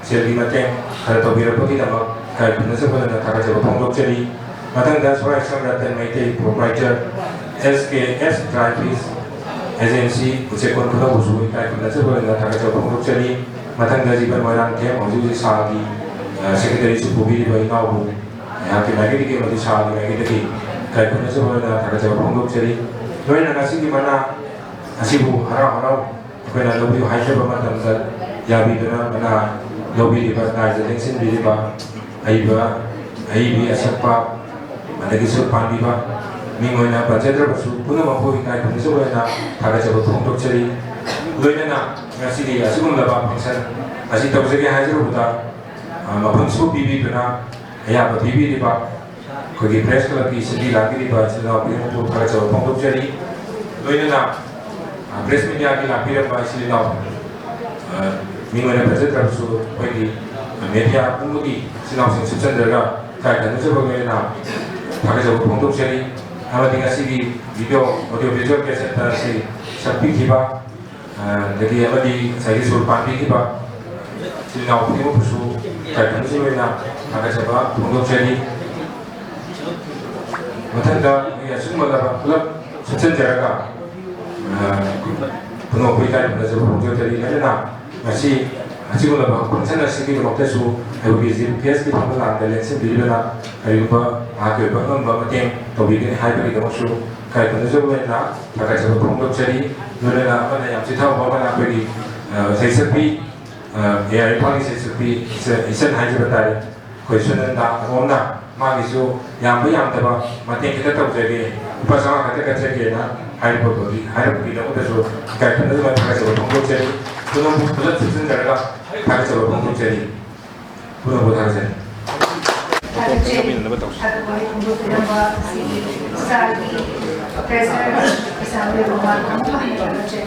ꯁꯦꯜꯒꯤ ꯃꯇꯦꯡ ꯈꯔ ꯇꯧꯕꯤꯔꯛꯄꯒꯤꯗꯃꯛ ꯏꯀꯥꯏ ꯈꯨꯝꯅꯖꯕ ꯂꯩꯅ ꯊꯥꯒꯠꯆꯕ ꯐꯣꯡꯗꯣꯛꯆꯔꯤ꯫ ꯃꯊꯪꯗ ꯁꯣꯔꯥꯏꯁꯝ Ratan Meitei, proprietor, S K S Dry Fish Agency, ꯎꯆꯦꯛꯀꯣꯟ ꯈꯨꯅꯧꯕꯨꯁꯨ ꯏꯀꯥꯏ ꯈꯨꯝꯅꯖꯕ ꯂꯩꯅ ꯊꯥꯒꯠꯆꯕ ꯐꯣꯡꯗꯣꯛꯆꯔꯤ꯫ ꯃꯊꯪꯗ ꯖꯤꯕꯟ ꯃꯣꯏꯔꯥꯡꯊꯦꯝ, ꯍꯧꯖꯤꯛ ꯍꯧꯖꯤꯛ ꯁꯥꯜꯒꯤ, ꯑ, secretary ꯁꯨ ꯄꯨꯕꯤꯔꯤꯕ ꯏꯅꯥꯎꯕꯨ ꯑꯩꯍꯥꯛꯀꯤ ꯃꯥꯏꯀꯩꯗꯒꯤ ꯑꯃꯗꯤ ꯁꯥꯜꯒꯤ ꯃꯥꯏꯀꯩꯗꯒꯤ ꯏꯀꯥꯏ ꯈꯨꯝꯅꯖꯕ ꯂꯩꯅ ꯊꯥꯒꯠꯆꯕ ꯐꯣꯡꯗꯣꯛꯆꯔꯤ꯫ ꯂꯣꯏꯅꯅ ꯉꯁꯤꯒꯤ ꯃꯅꯥ ꯑꯁꯤꯕꯨ ꯍꯔꯥꯎ ꯍꯔꯥꯎ ꯑꯩꯈꯣꯏꯅ ꯂꯧꯕꯤꯌꯨ ꯍꯥꯏꯖꯕ ꯃꯇꯝꯗ ꯌꯥꯕꯤꯗꯨꯅ ꯃꯅꯥ ꯂꯧꯕꯤꯔꯤꯕ, ꯂꯥꯏꯗ ꯂꯦꯡꯁꯤꯟꯕꯤꯔꯤꯕ ꯑꯏꯕ, ꯑꯏꯕꯤ ꯑꯁꯛꯄ, ꯑꯗꯒꯤ ꯁꯨꯔ ꯄꯥꯟꯕꯤꯕ, ꯃꯤꯡ ꯑꯣꯏꯅ ꯄꯟꯖꯗ꯭ꯔꯕꯁꯨ ꯄꯨꯝꯅꯃꯛꯄꯨ ꯏꯀꯥꯏ ꯈꯨꯝꯅꯖꯕ ꯑꯣꯏꯅ ꯊꯥꯒꯠꯆꯕ ꯐꯣꯡꯗꯣꯛꯆꯔꯤ꯫ ꯂꯣꯏꯅꯅ ꯉꯁꯤꯒꯤ ꯑꯁꯤꯒꯨꯝꯂꯕ function ꯑꯁꯤ ꯇꯧꯖꯒꯦ ꯍꯥꯏꯖꯔꯨꯕꯗ, ꯑ, ꯃꯐꯝꯁꯨ ꯄꯤꯕꯤꯗꯨꯅ ꯑꯌꯥꯕ ꯄꯤꯕꯤꯔꯤꯕ ꯑꯩꯈꯣꯏꯒꯤ press club ꯀꯤ ꯁꯤꯟꯕꯤ ꯂꯥꯡꯕꯤꯔꯤꯕ ꯏꯆꯤꯜ ꯏꯅꯥꯎ ꯈꯨꯗꯤꯡꯃꯛꯄꯨ ꯊꯥꯒꯠꯆꯕ ꯐꯣꯡꯗꯣꯛꯆꯔꯤ꯫ ꯂꯣꯏꯅꯅ, ꯑ, press media ꯒꯤ ꯂꯥꯛꯄꯤꯔꯝꯕ ꯏꯆꯤꯜ ꯏꯅꯥꯎ, ꯑ, ꯃꯤꯡ ꯑꯣꯏꯅ ꯄꯟꯖꯗ꯭ꯔꯕꯁꯨ ꯑꯩꯈꯣꯏꯒꯤ media ꯄꯨꯝꯕꯒꯤ ꯏꯆꯤꯜ ꯏꯅꯥꯎꯁꯤꯡ ꯁꯨꯞꯆꯟꯖꯔꯒ ꯏꯀꯥꯏ ꯈꯨꯝꯅꯖꯕꯒꯤ ꯑꯣꯏꯅ ꯊꯥꯒꯠꯆꯕ ꯐꯣꯡꯗꯣꯛꯆꯔꯤ꯫ ꯑꯃꯗꯤ ꯉꯁꯤꯒꯤ video, audio visual cassette ꯑꯁꯤ ꯁꯛꯄꯤꯈꯤꯕ, ꯑ, ꯑꯗꯒꯤ ꯑꯃꯗꯤ ꯉꯁꯥꯏꯒꯤ ꯁꯨꯔ ꯄꯥꯟꯕꯤꯈꯤꯕ ꯏꯆꯤꯜ ꯏꯅꯥꯎ ꯈꯨꯗꯤꯡꯃꯛꯄꯨꯁꯨ ꯏꯀꯥꯏ ꯈꯨꯝꯅꯖꯕꯒꯤ ꯑꯣꯏꯅ ꯊꯥꯒꯠꯆꯕ ꯐꯣꯡꯗꯣꯛꯆꯔꯤ꯫ ꯃꯊꯪꯗ ꯑꯩꯈꯣꯏ ꯑꯁꯤꯒꯨꯝꯂꯕ ꯄꯨꯂꯞ ꯁꯤꯟꯖꯔꯒ, ꯑ, ꯄꯨꯝꯅꯃꯛꯄꯨ ꯏꯀꯥꯏ ꯈꯨꯝꯅꯖꯕ ꯐꯣꯡꯗꯣꯛꯆꯔꯤ꯫ ꯂꯣꯏꯅꯅ ꯉꯁꯤ ꯑꯁꯤꯒꯨꯝꯂꯕ function ꯑꯁꯤꯒꯤꯗꯃꯛꯇꯁꯨ ꯑꯩꯈꯣꯏꯒꯤ ꯖꯤ ꯄꯤ ꯑꯦꯁꯀꯤ ꯊꯕꯛ ꯂꯥꯡꯗ ꯂꯦꯡꯁꯤꯟꯕꯤꯔꯤꯕꯅ ꯀꯔꯤꯒꯨꯝꯕ ꯃꯍꯥꯛꯀꯤ ꯑꯣꯏꯕ ꯑꯉꯝꯕ ꯃꯇꯦꯡ ꯇꯧꯕꯤꯒꯅꯤ ꯍꯥꯏꯕꯒꯤꯗꯃꯛꯁꯨ ꯏꯀꯥꯏ ꯈꯨꯝꯅꯖꯕ ꯑꯣꯏꯅ ꯊꯥꯒꯠꯆꯕ ꯐꯣꯡꯗꯣꯛꯆꯔꯤ꯫ ꯂꯣꯏꯅꯅ ꯑꯃꯅ ꯌꯥꯝ ꯆꯤꯊꯍꯧꯕ ꯑꯃꯅ ꯑꯩꯈꯣꯏꯒꯤ, ꯑ, ꯁꯩꯁꯛꯄꯤ, ꯑ, ꯑꯦ ꯑꯥꯔ ꯏꯝꯐꯥꯜꯒꯤ ꯁꯩꯁꯛꯄꯤ ꯏꯆ-, ꯏꯆꯟ ꯍꯥꯏꯖꯕ ꯇꯥꯔꯦ꯫ ꯑꯩꯈꯣꯏ ꯁꯨꯅꯟꯗ ꯑꯗꯣꯝꯅ ꯃꯥꯒꯤꯁꯨ ꯌꯥꯝꯕ ꯌꯥꯝꯗꯕ ꯃꯇꯦꯡ ꯈꯤꯇ ꯇꯧꯖꯒꯦ, ꯂꯨꯄꯥ ꯆꯥꯝꯃꯉꯥ ꯈꯛꯇ ꯀꯠꯆꯒꯦꯅ ꯍꯥꯏꯔꯛꯄꯒꯤ, ꯍꯥꯏꯔꯛꯄꯒꯤꯗꯃꯛꯇꯁꯨ ꯏꯀꯥꯏ ꯈꯨꯝꯅꯖꯕ ꯊꯥꯒꯠꯆꯕ ꯐꯣꯡꯗꯣꯛꯆꯔꯤ꯫ ꯄꯨꯝꯅꯃꯛꯄꯨ ꯄꯨꯂꯞ ꯁꯤꯟꯖꯔꯒ ꯊꯥꯒꯠꯆꯕ ꯐꯣꯡꯗꯣꯛꯆꯔꯤ꯫ ꯄꯨꯝꯅꯃꯛꯄꯨ ꯊꯥꯒꯠꯆꯔꯤ꯫ ꯊꯥꯒꯠꯆꯔꯤ꯫ ꯑꯗꯨꯕꯨ ꯑꯩ ꯐꯣꯡꯗꯣꯛꯄꯤꯔꯝꯕ ꯑꯁꯤꯒꯤ ꯁꯥꯔꯒꯤ ꯇ꯭ꯔꯦꯖꯔꯔ ꯄꯩꯁꯥ ꯂꯣꯏꯕ ꯃꯥ ꯑꯃꯨꯛ ꯍꯟꯅ ꯊꯥꯒꯠꯆꯔꯤ꯫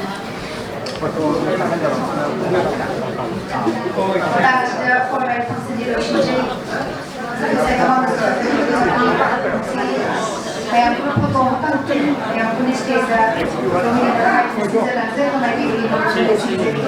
ꯃꯇꯥꯡꯁꯤꯗ ꯐꯣꯟ ꯋꯥꯔꯤ ꯐꯪꯁꯟꯗꯤ ꯂꯣꯏꯁꯤꯟꯖꯔꯤ꯫ ꯃꯌꯥꯝ ꯄꯨꯟꯅ ꯐꯣꯇꯣ ꯑꯃꯇꯪ, ꯃꯌꯥꯝ ꯄꯨꯟꯅ ꯁ꯭ꯇꯦꯖꯇ ꯂꯧꯃꯤꯟꯅꯔꯒ ꯁꯤꯟꯖ ꯂꯥꯡꯖ ꯀꯃꯥꯏꯅ ꯇꯧꯔꯤꯅꯣ ꯍꯥꯏꯕꯗꯨ ꯁꯤꯟꯖꯔꯤ꯫